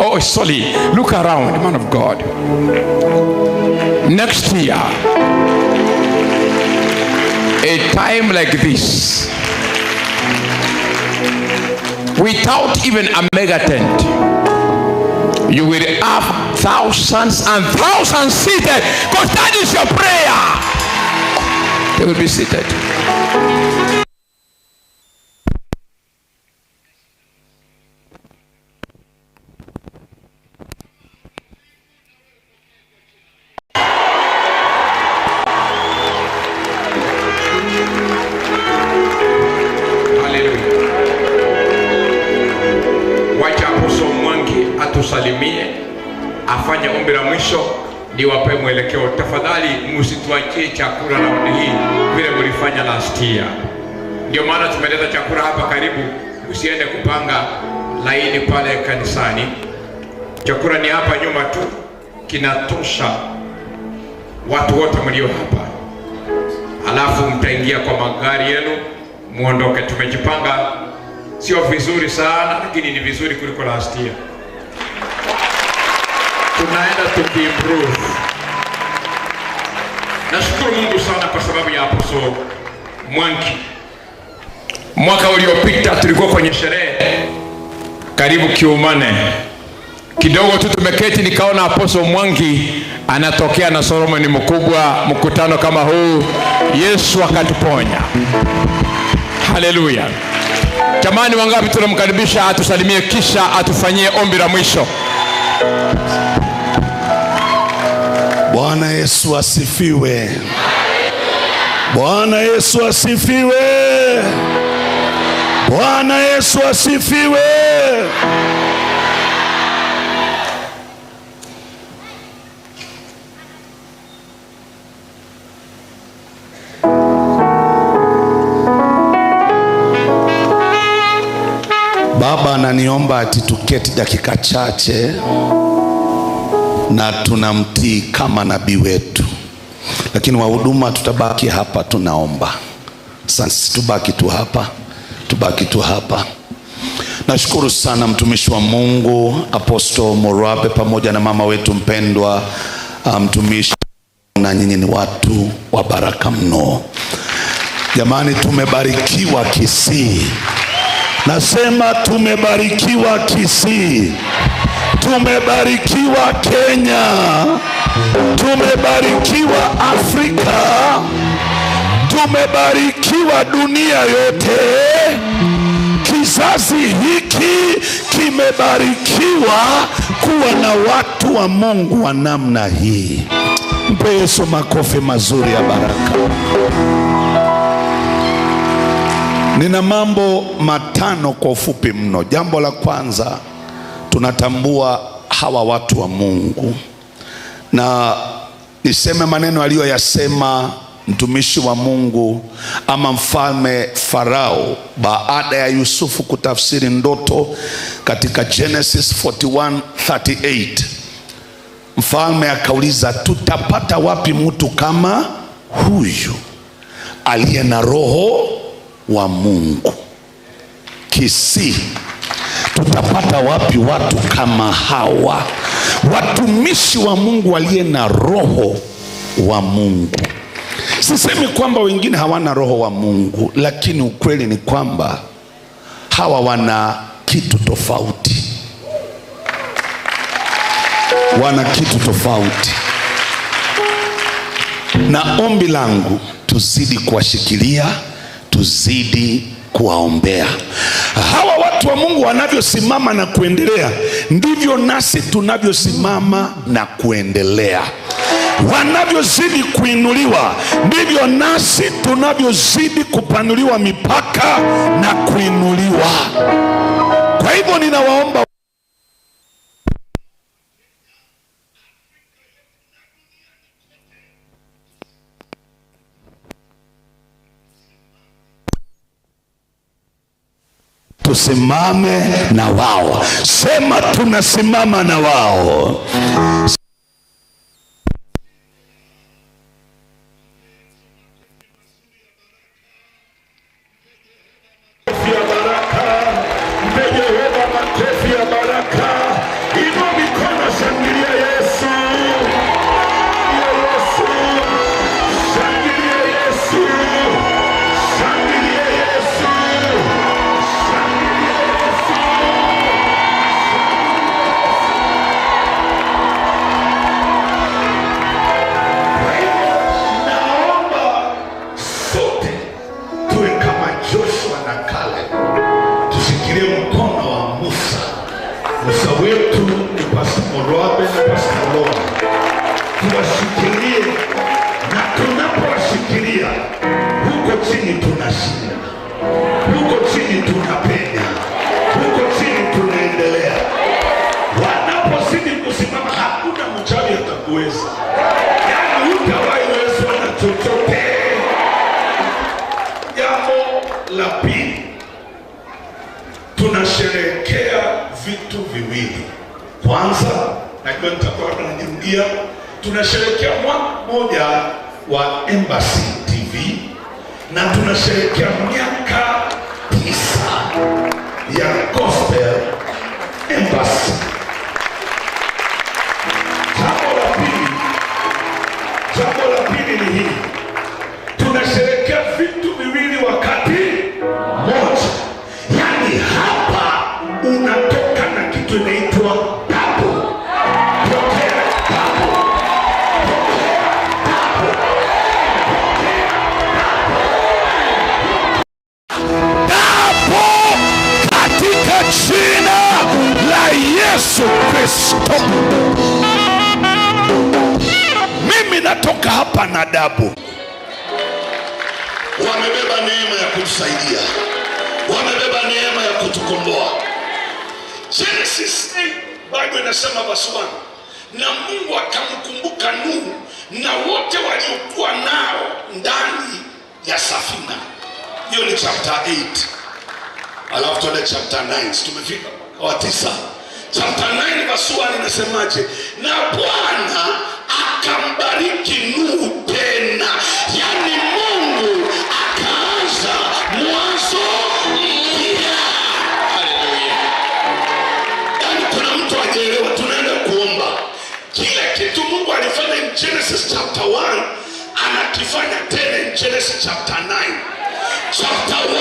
Speaker 4: Oh sorry, look around, man of God. Next year, a time like this, without even a mega tent, you will have thousands and thousands seated, because that is your prayer. They will be seated. Hallelujah. Wacha Apostle Mwangi atusalimie, afanye ombi la mwisho, niwape mwelekeo. Tafadhali msituachie chakula raundi hii vile mlifanya last year. Ndio maana tumeleta chakula hapa karibu, usiende kupanga laini pale kanisani. Chakula ni hapa nyuma tu, kinatosha watu wote mlio hapa. Alafu mtaingia kwa magari yenu muondoke. Tumejipanga, sio vizuri sana, lakini ni vizuri kuliko last year. Tunaenda tukiimprove. Nashukuru Mungu sana kwa sababu ya Apostle Mwangi. Mwaka uliopita tulikuwa kwenye sherehe karibu Kiumane. Kidogo tu tumeketi nikaona Apostle Mwangi anatokea na Solomon mkubwa, mkutano kama huu. Yesu akatuponya. Haleluya. Jamani, wangapi tunamkaribisha atusalimie kisha atufanyie ombi la mwisho.
Speaker 7: Bwana Yesu asifiwe. Bwana Yesu asifiwe. Bwana Yesu asifiwe. Baba ananiomba ati tuketi dakika chache na tunamtii kama nabii wetu, lakini wahuduma tutabaki hapa, tunaomba. Sasa tubaki tu hapa, tubaki tu hapa. Nashukuru sana mtumishi wa Mungu Apostle Murabe pamoja na mama wetu mpendwa mtumishi, na nyinyi ni watu wa baraka mno. Jamani, tumebarikiwa Kisii. Nasema tumebarikiwa Kisii. Tumebarikiwa Kenya. Tumebarikiwa Afrika. Tumebarikiwa dunia yote. Kizazi hiki kimebarikiwa kuwa na watu wa Mungu wa namna hii. Mpe Yesu makofi mazuri ya baraka. Nina mambo matano kwa ufupi mno. Jambo la kwanza, tunatambua hawa watu wa Mungu. Na niseme maneno aliyoyasema mtumishi wa Mungu ama mfalme Farao baada ya Yusufu kutafsiri ndoto katika Genesis 41:38. Mfalme akauliza, tutapata wapi mtu kama huyu aliye na roho wa Mungu? Kisii, tutapata wapi watu kama hawa, watumishi wa Mungu aliye na roho wa Mungu? Sisemi kwamba wengine hawana roho wa Mungu, lakini ukweli ni kwamba hawa wana kitu tofauti. Wana kitu tofauti. Na ombi langu, tuzidi kuwashikilia, tuzidi kuwaombea. Hawa watu wa Mungu wanavyosimama na kuendelea, ndivyo nasi tunavyosimama na kuendelea. Wanavyozidi kuinuliwa, ndivyo nasi tunavyozidi kupanuliwa mipaka na kuinuliwa. Kwa hivyo ninawaomba tusimame na wao. Sema tunasimama na wao. Tunasherehekea mwaka mmoja wa Embassy TV na tunasherehekea miaka 9 ya Gospel Embassy. Jambo la pili ni hili. Tunasherehekea vitu viwili wakati mmoja. Yaani hapa unatoka na kitu inaitwa double. Jina la Yesu Kristo. Mimi natoka hapa na dabu. Wamebeba neema ya kutusaidia, wamebeba neema ya kutukomboa. Genesis 8 Bible inasema verse 1, na Mungu akamkumbuka Nuhu na wote waliokuwa nao ndani ya safina. Hiyo ni chapter 8. Alafu tuende chapter 9. Tumefika wa 9. Chapter 9 verse 1 inasemaje? Na Bwana akambariki Nuhu tena. Yaani Mungu akaanza mwanzo mpya. Haleluya. Yaani kuna mtu hajaelewa, tunaenda kuomba. Kile kitu Mungu alifanya in Genesis chapter 1 anakifanya tena in Genesis chapter 9. Chapter 1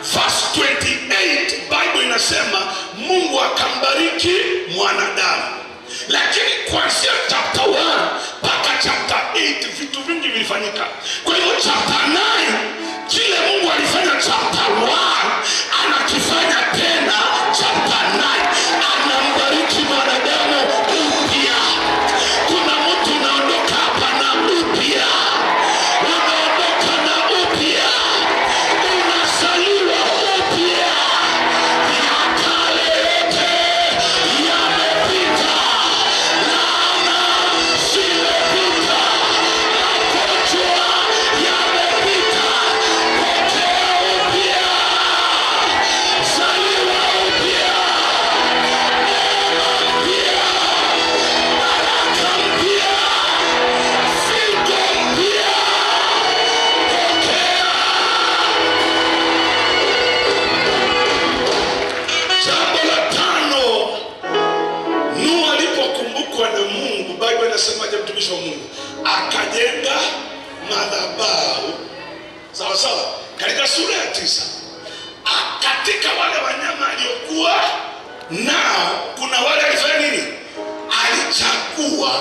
Speaker 7: verse 28 Bible inasema Mungu akambariki mwanadamu. Lakini kuanzia chapter 1 mpaka chapter 8 vitu vingi vilifanyika. Kwa hivyo chapter 9 kile Mungu alifanya chapter 1 anakifanya tena chapter 9. Anambariki mwanadamu upya. Kuna mtu unaondoka hapa na upya. Unaondoka na upya. Unazaliwa upya. Ya kale yote yamepita. Laana zimepita. Magonjwa yamepita. Pokea upya. Zaliwa upya. Neema mpya. Baraka mpya. Figo mpya. Pokea. Jambo la 5, Nuhu alipokumbukwa na Mungu, Bible inasemaje mtumishi wa Mungu? Akajenga madhabahu. Sawa sawa. Katika sura ya 9, katika wale wanyama aliokuwa nao, kuna wale alifanya nini? Alichagua,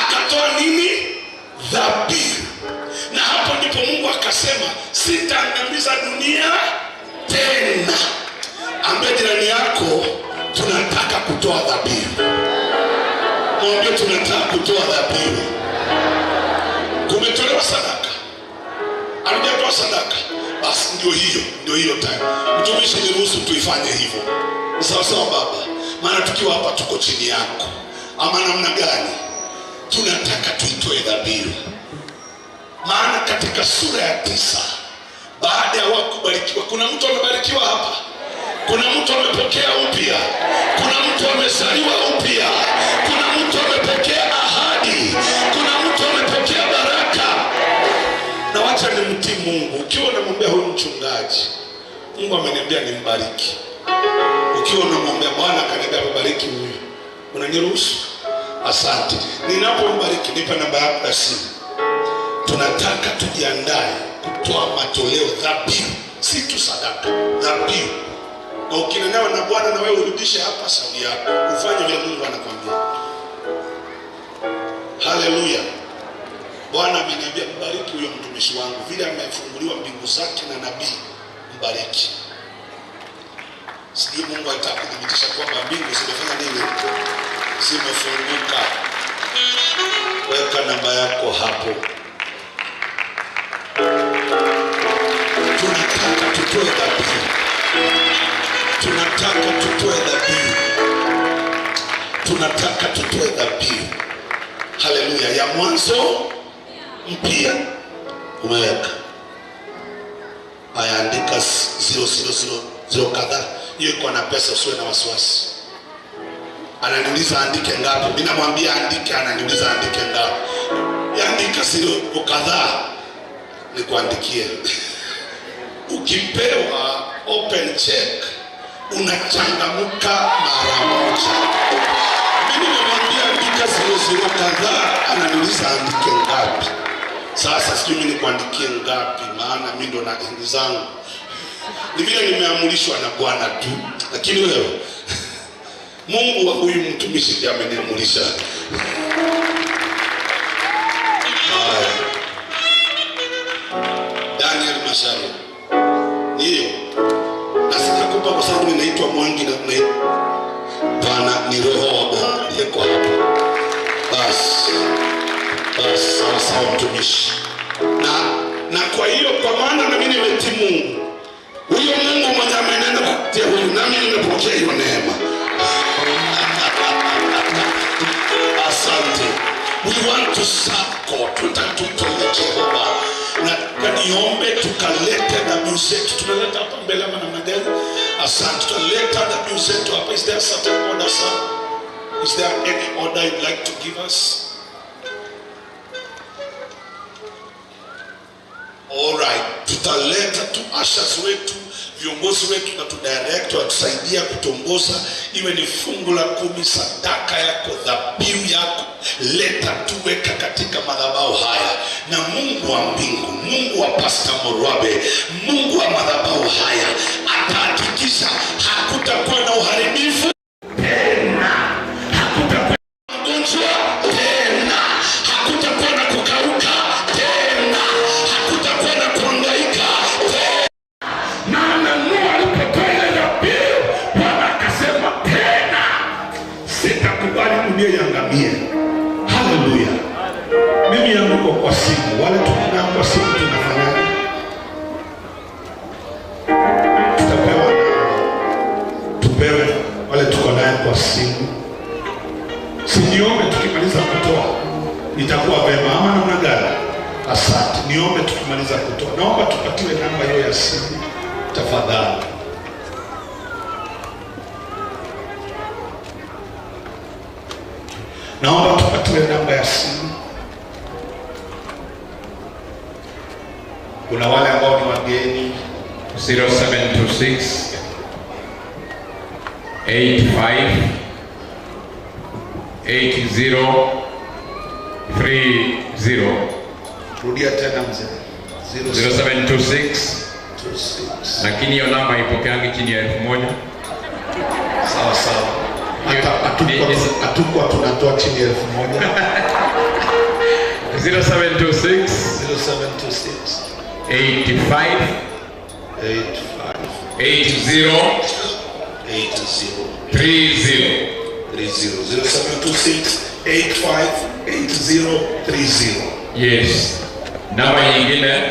Speaker 7: akatoa nini? Dhabihu. Na hapo ndipo Mungu akasema, sitaangamiza dunia tena. Ambia jirani yako, tunataka kutoa dhabihu. Mwambie tunataka kutoa dhabihu. Kumetolewa sadaka. Alijatoa sadaka. Basi ndio hiyo, ndio hiyo time. Mtumishi, niruhusu tuifanye hivyo. Sawa sawa baba. Maana tukiwa hapa tuko chini yako. Ama namna gani? Tunataka tuitoe dhabihu. Maana katika sura ya 9, baada ya wao kubarikiwa, kuna mtu amebarikiwa hapa. Kuna mtu amepokea upya. Kuna mtu amezaliwa upya. Kuna mtu amepokea ahadi. Kuna mtu amepokea baraka. Na wacha nimtii Mungu. Ukiwa unamwombea huyu mchungaji, Mungu ameniambia nimbariki. Ukiwa unamwombea Bwana akaniambia mbariki huyu, unaniruhusu? Asante. Ninapombariki nipe namba yako ya simu. Tunataka tujiandae kutoa matoleo dhabihu, si tu sadaka, dhabihu. Na ukinenewa na Bwana na wewe urudishe hapa sauli yako, ufanye vile Mungu anakuambia. Haleluya. Bwana ameniambia mbariki huyo mtumishi wangu, vile amefunguliwa mbingu zake na nabii, mbariki. Sijui Mungu atakudhibitisha kwamba mbingu zimefanya nini? Zimefunguka. Weka namba yako hapo. Tunataka tutoe dhabihu. Tunataka tutoe dhabihu. Tunataka tutoe dhabihu. Haleluya. Ya mwanzo mpya. Umeweka. Aya, andika 0 0 0 kadhaa. Hiyo iko na pesa, usiwe na wasiwasi. Ananiuliza andike ngapi? Mimi namwambia andike, ananiuliza andike ngapi? Andika 0 kadhaa nikuandikie. Ukipewa open check unachangamuka mara moja. Mimi nimemwambia andika 0 0 kadhaa, ananiuliza andike ngapi? Sasa sijui mimi nikuandikie ngapi, maana mimi ndo na ndugu zangu. Ni vile nimeamrishwa na Bwana tu, lakini wewe Mungu wa huyu mtumishi ndiye ameniamulisha. Haya. Daniel Macharia. Ndiyo. Na sitakupa kwa sababu ninaitwa Mwangi na Bwana ni roho wa Bwana aliyeko hapa. Basi. Basi sawa sawa mtumishi. Na kwa hiyo kwa maana na mimi nimetii Mungu. Huyo Mungu mwenye amenena kupitia huyu, nami nimepokea hiyo neema. Asante. We want to serve God. Tunataka tumtolee Jehova. Na niombe tukalete dhabihu zetu. Tunaleta hapa mbele ama namna gani? Asante. Asante. Tutaleta dhabihu zetu hapa. Is there a certain order, sir? Is there any order you'd like to give us? All right. Tutaleta tu ushers wetu, viongozi wetu na tudirect, watusaidia kutongoza, iwe ni fungu la 10, sadaka yako, dhabihu yako, leta tuweka katika madhabahu haya. Na Mungu wa mbingu, Mungu wa Pastor Morwabe, Mungu wa madhabahu haya atahakikisha hakutakuwa na uharibifu tena, hakutakuwa na magonjwa tena, hakutakuwa na kukauka tena, hakutakuwa na kuhangaika tena. Maana Nuhu alipotoa ile dhabihu, Bwana akasema tena sitakubali dunia iangamie. Haleluya. Mimi yangu kwa simu, wale tunao kwa simu tunafanyaje? Tutapewa namba, tupewe wale tuko naye kwa simu. Siniombe tukimaliza kutoa itakuwa vema ama namna gani? Asante. Niombe tukimaliza kutoa. Naomba tupatiwe namba hiyo ya simu tafadhali. Naomba tupatiwe namba ya simu. Kuna wale ambao ni wageni.
Speaker 4: 0726 85 80 30.
Speaker 7: Rudia tena mzee.
Speaker 4: 0726. Lakini hiyo namba ipokeangi chini ya 1000.
Speaker 7: Sawa sawa. Hata hatukuwa tunatoa chini ya 1000.
Speaker 4: 0726
Speaker 7: 0726
Speaker 4: 85 80
Speaker 7: 80
Speaker 4: 30.
Speaker 7: 30. 0726 85 80 30.
Speaker 4: Yes. Namba nyingine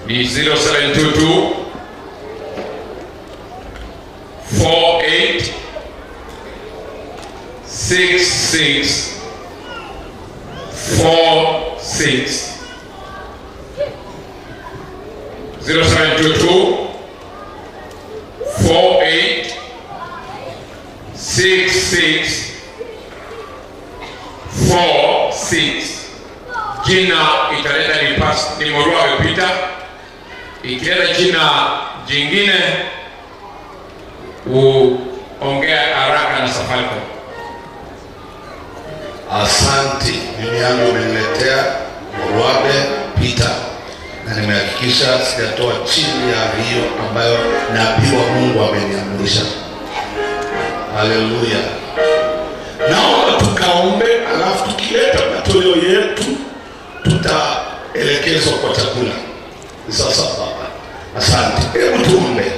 Speaker 4: ni 0722 48 66 46. 0722 48 66 46. Jina italeta ni pas, ni Morwabe Peter. Ikileta jina jingine uongea haraka na Safaricom.
Speaker 7: Asante. Mimi yangu umeniletea Morwabe Peter, na nimehakikisha sijatoa chini ya hiyo ambayo nabii wa Mungu ameniamrisha. Haleluya. Naomba tukaombe, alafu tukileta matoleo yetu tutaelekezwa kwa chakula. Sasa Baba, asante. Hebu tuombe.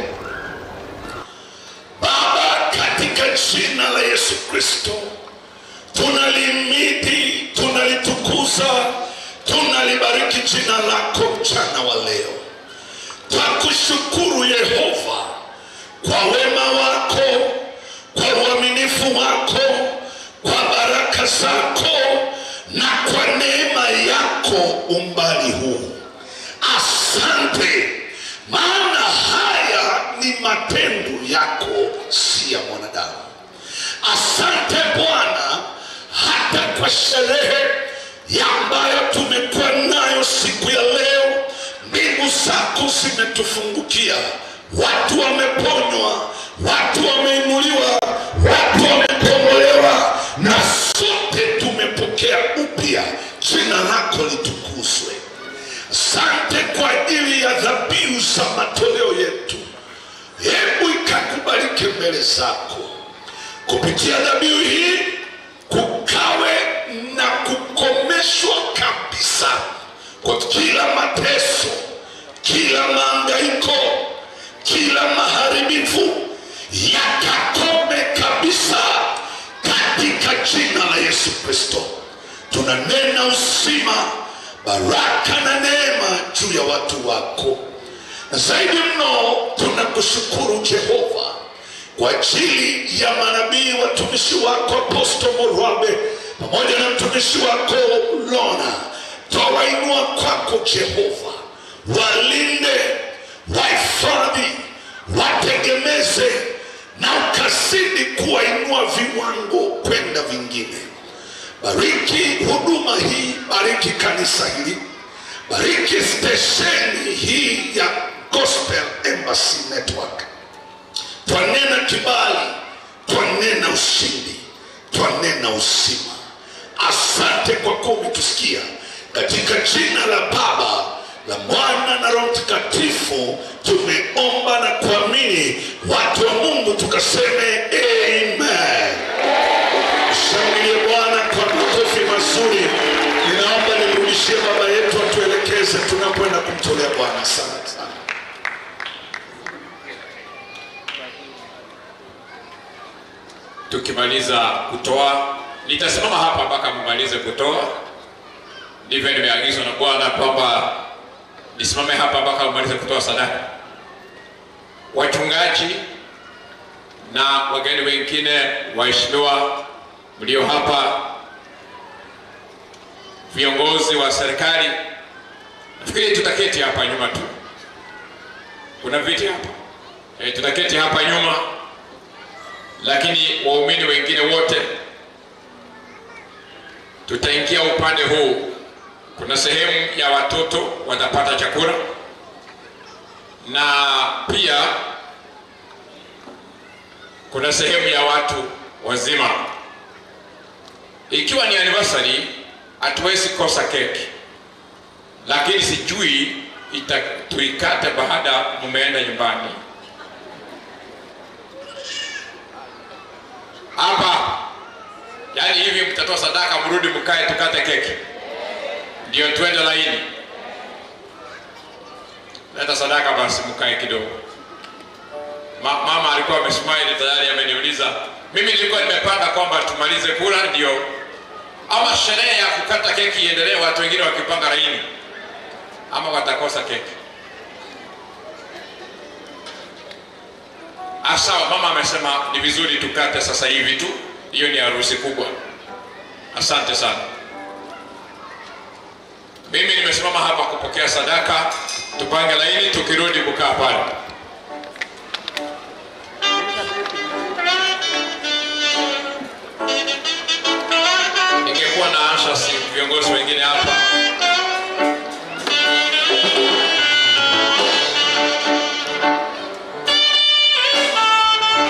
Speaker 7: Baba, katika jina la Yesu Kristo, tunalimidi, tunalitukuza, tunalibariki jina lako mchana wa leo. Twakushukuru Yehova kwa wema wako, kwa uaminifu wako, kwa baraka zako na kwa neema yako umbali huu. Asante, maana haya ni matendo yako, si ya mwanadamu. Asante Bwana hata kwa sherehe ya ambayo tumekuwa nayo siku ya leo. Mbingu zako zimetufungukia, watu wameponywa, watu wameinuliwa, watu wamekombolewa, na sote tumepokea upya. Jina lako litukuzwe. Asante kwa ajili ya dhabihu za matoleo yetu. Hebu ikakubalike mbele zako. Kupitia dhabihu hii kukawe na kukomeshwa kabisa kwa kila mateso, kila mahangaiko, kila maharibifu yakakome kabisa katika jina la Yesu Kristo. Tunanena uzima, baraka na neema juu ya watu wako. Na zaidi mno tunakushukuru Jehova kwa ajili ya manabii watumishi wako Apostle Morwabe pamoja na mtumishi wako Lona. Twawainua kwako Jehova, walinde, Ukazidi kuwainua viwango kwenda vingine. Bariki huduma hii, bariki kanisa hili, bariki stesheni hii ya Gospel Embassy Network. Twanena kibali, twanena ushindi, twanena uzima. Asante kwa kuwa umetusikia. Katika jina la Baba, la Mwana na Roho Mtakatifu tumeomba na kuamini. Watu wa Mungu tukaseme amen. Shangilie Bwana kwa makofi mazuri. Ninaomba nimrudishie baba yetu atuelekeze tunapoenda kumtolea Bwana. Asante sana.
Speaker 4: Tukimaliza kutoa, nitasimama hapa mpaka mmalize kutoa. Ndivyo nimeagizwa na Bwana kwamba nisimame hapa mpaka mmalize kutoa sadaka. Wachungaji na wageni wengine waheshimiwa mlio hapa, viongozi wa serikali, nafikiri tutaketi hapa nyuma tu. Kuna viti hapa. Tutaketi hapa nyuma, lakini waumini wengine wote tutaingia upande huu. Kuna sehemu ya watoto watapata chakula, na pia kuna sehemu ya watu wazima. Ikiwa ni anniversary, hatuwezi kosa keki, lakini sijui tuikate baada mumeenda nyumbani. Hapa yani hivi mtatoa sadaka mrudi mkae tukate keki, ndio twende laini. Leta sadaka basi mkae kidogo. Mama alikuwa amesmile tayari, ameniuliza. Mimi nilikuwa nimepanga kwamba tumalize kula ndio ama sherehe ya kukata keki iendelee, watu wengine wakipanga laini, ama watakosa keki. Asawa, mama amesema ni vizuri tukate sasa hivi tu. Hiyo ni harusi kubwa. Asante sana. Mimi nimesimama hapa kupokea sadaka. Tupange laini, tukirudi kukaa pale. Ningekuwa na asha si viongozi wengine hapa.
Speaker 20: Baba,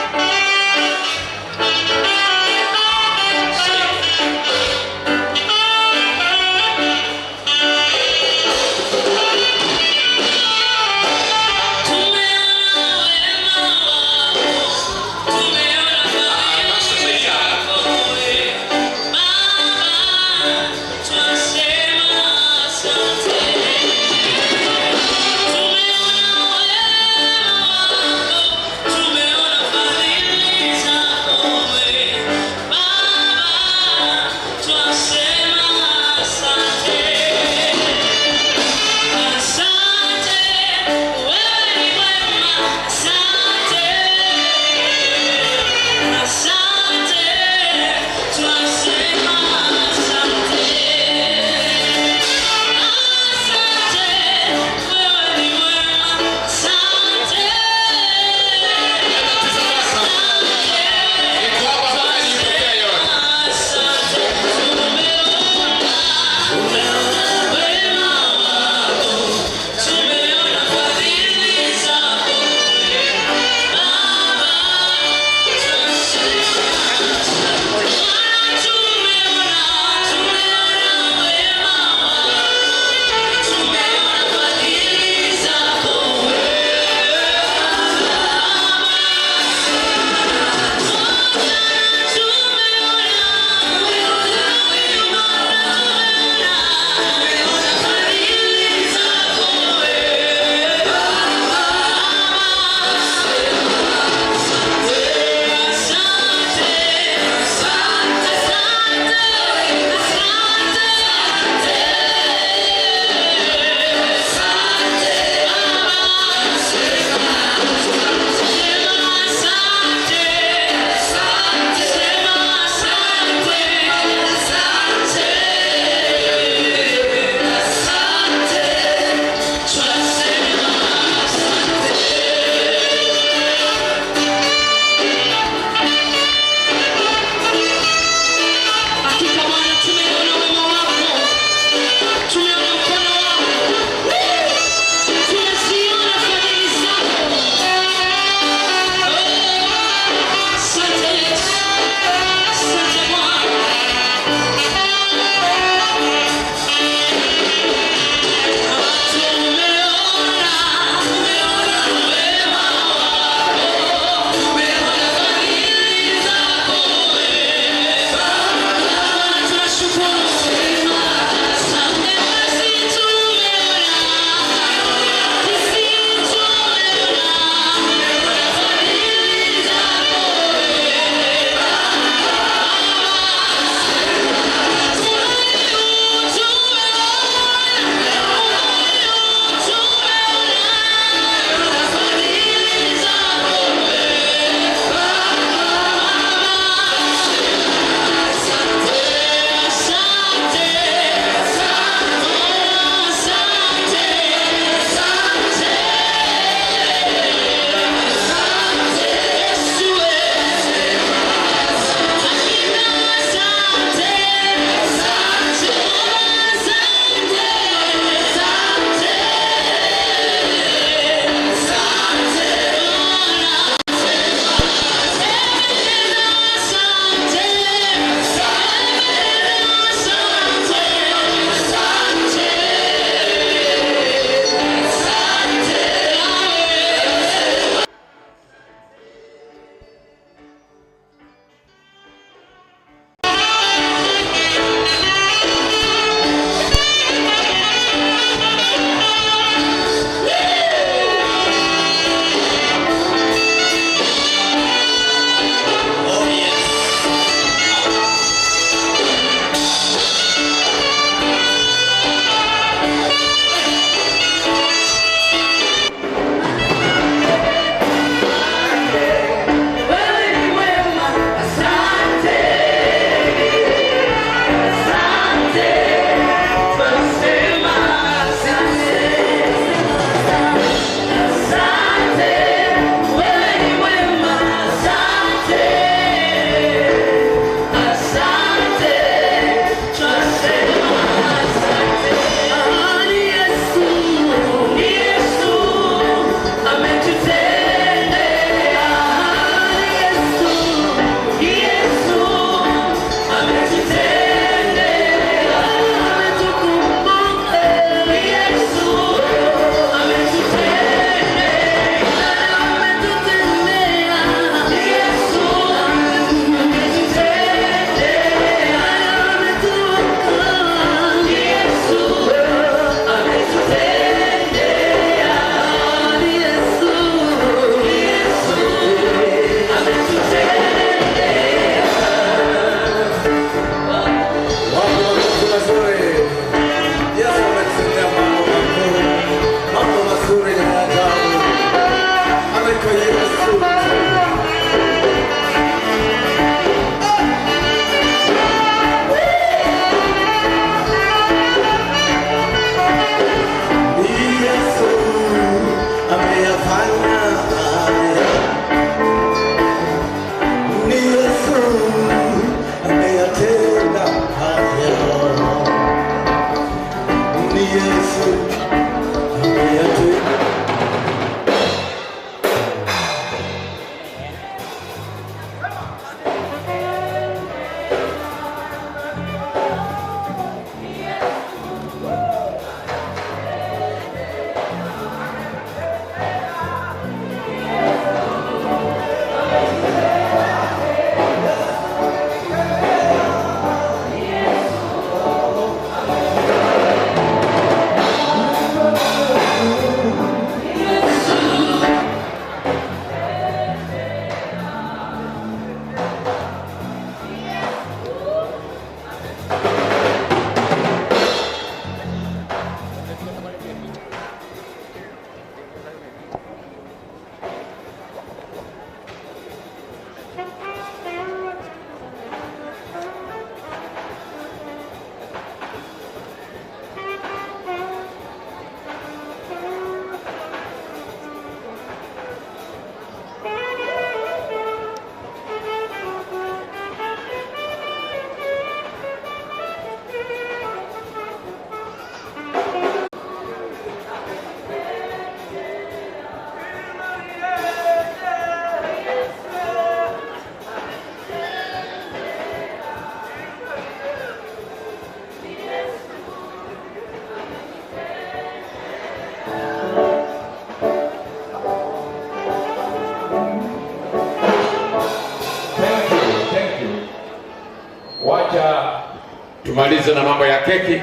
Speaker 4: Tumalize na mambo ya keki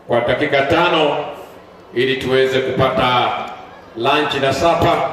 Speaker 4: kwa dakika 5 ili tuweze kupata lunch na supper.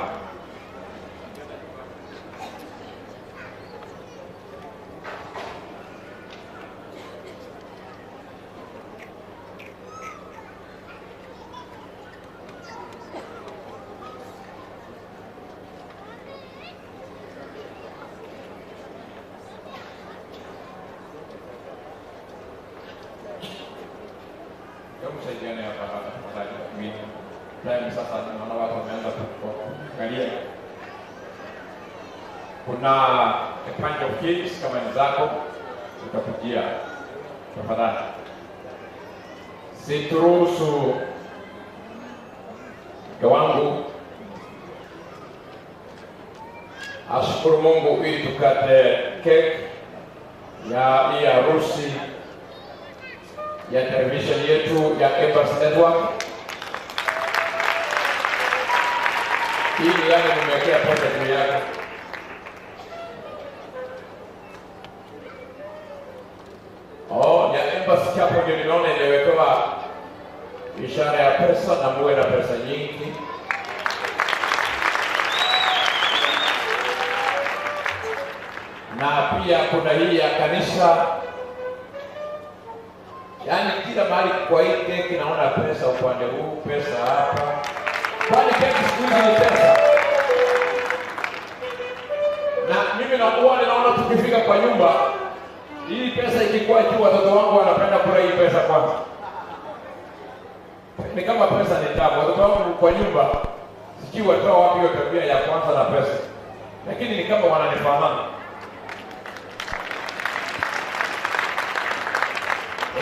Speaker 4: Kuna a bunch of kids kama ni zako utakujia tafadhali. Situruhusu mke wangu ashukuru Mungu ili tukate cake ya hii harusi ya television yetu ya Embassy Network. Hii ni yale nimewekea pesa juu yake. Oh, ya Embassy Chapel ndio niliona iliwekewa ishara ya pesa, na muwe na pesa nyingi. Na pia kuna hii ya kanisa. Yaani kila mahali kwa hii keki naona pesa upande huu, pesa hapa. Kwani keki siku hizi ni pesa. Na mimi nakuwa ninaona tukifika kwa nyumba, hii pesa ikikuwa juu, watoto wangu wanapenda kula hii pesa kwanza. Ni kama pesa ni tabu. Watoto wangu kwa nyumba sijui watoa wapi hiyo tabia ya kwanza na pesa. Lakini ni kama wananifahamu.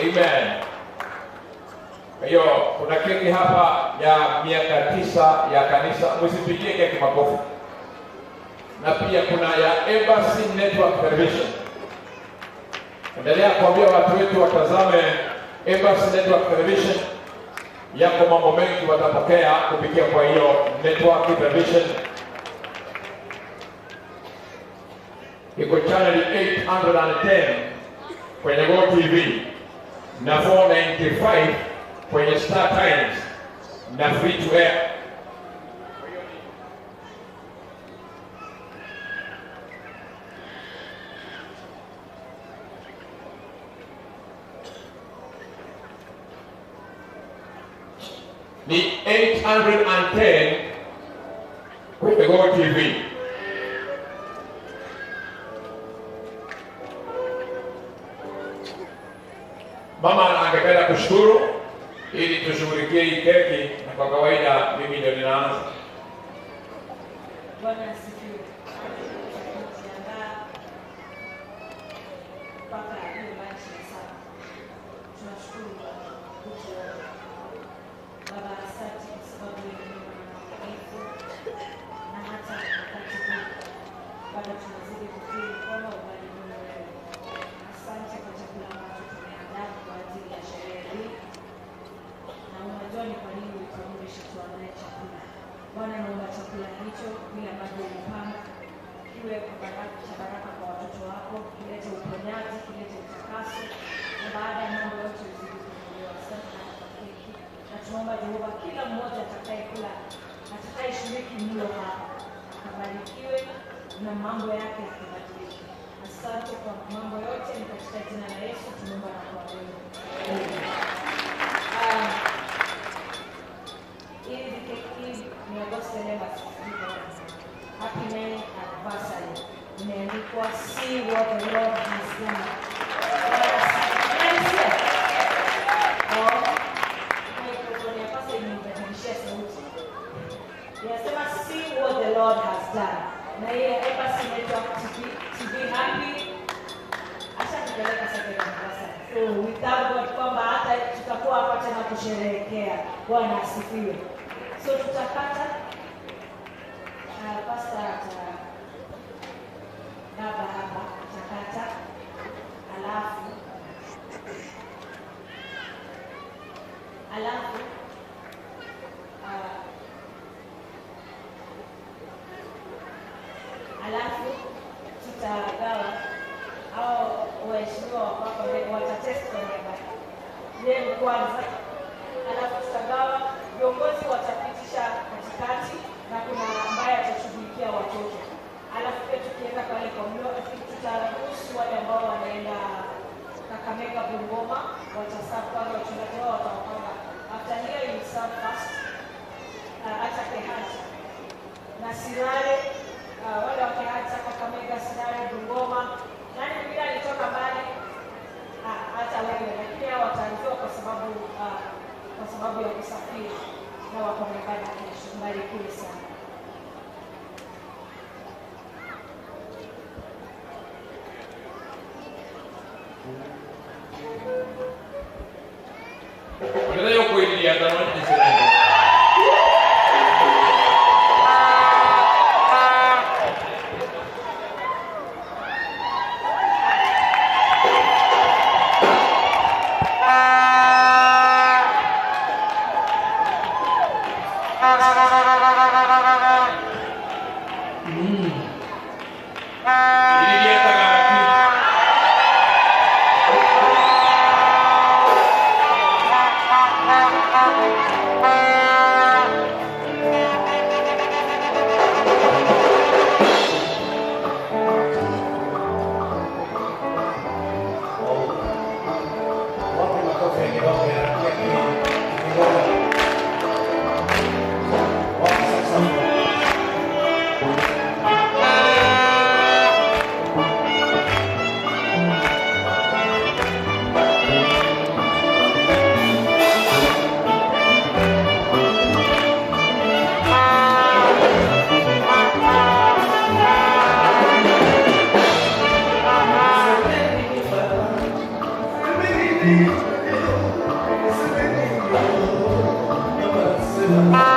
Speaker 4: Amen. Kwa hiyo kuna keki hapa ya miaka 9 ya kanisa. Msipigie keki makofi. Na pia kuna ya Embassy Network Television. Endelea kuambia watu wetu watazame Embassy Network Television. Yako mambo mengi watapokea kupitia kwa hiyo network television. Iko channel 810 kwenye Go TV na 495 kwenye Star Times na free to air. Ni 810 kwenye Go TV. Mama angependa kushukuru ili tushughulikie hii keki, na kwa kawaida mimi ndio ninaanza.
Speaker 8: Bwana asifiwe. Tunajiandaa mpaka hiyo lunch ya saa. Tunashukuru kutuona. Baba, asante kwa sababu wewe ni mwaminifu, na hata wakati huu bado tunazidi kukiri kwamba ungali mwema wewe. Asante kwa chakula ambacho tumeandaa kwa ajili ya sherehe hii, na unajua ni kwa nini ulituamrisha tuandae chakula. Bwana, naomba chakula hicho vile ambavyo ulipanga kiwe kwa baraka, cha baraka kwa watoto wako, kilete uponyaji, kilete utakaso, na baada ya mambo yote uzidi kuinuliwa. Asante hata kwa keki, na tunaomba Jehova kila mmoja atakayekula, atakayeshiriki mlo hapa akabarikiwe na mambo yake yakabadilike. Asante kwa mambo yote, ni katika jina la Yesu tunaomba na kuamini. Hii keki ni ya Gospel Embassy. Happy 9th anniversary. Imeandikwa see what the Lord has done. Microphone ya pastor imenibadilishia sauti. Inasema see what the Lord has done. Na hii ya Embassy Network TV happy ashatupeleka second anniversary. So we thank God kwamba hata tutakuwa hapa tena kusherehekea. Bwana asifiwe. So tutakata pastor ata baba hapa atakata, alafu alafu tutagawa au Waheshimiwa wako hapa mbele watatest kwa niaba yenu kwanza, alafu tutagawa. Viongozi watapitisha katikati na kuna ambaye atashughulikia watoto. Alafu pia tukienda pale kwa mlo, I think tutaruhusu wale ambao wanaenda Kakamega, Bungoma wataserve kwanza, wachungaji wao watawapanga. After here you serve first, hata Kehancha na Sirare, wale wa Kehancha, Kakamega, Sirare, Bungoma, nani mwingine alitoka mbali? Hata wewe, lakini hao wataanziwa kwa sababu ya kusafiri na wako na ibada kesho. Mbarikiwe sana.
Speaker 17: Thank you.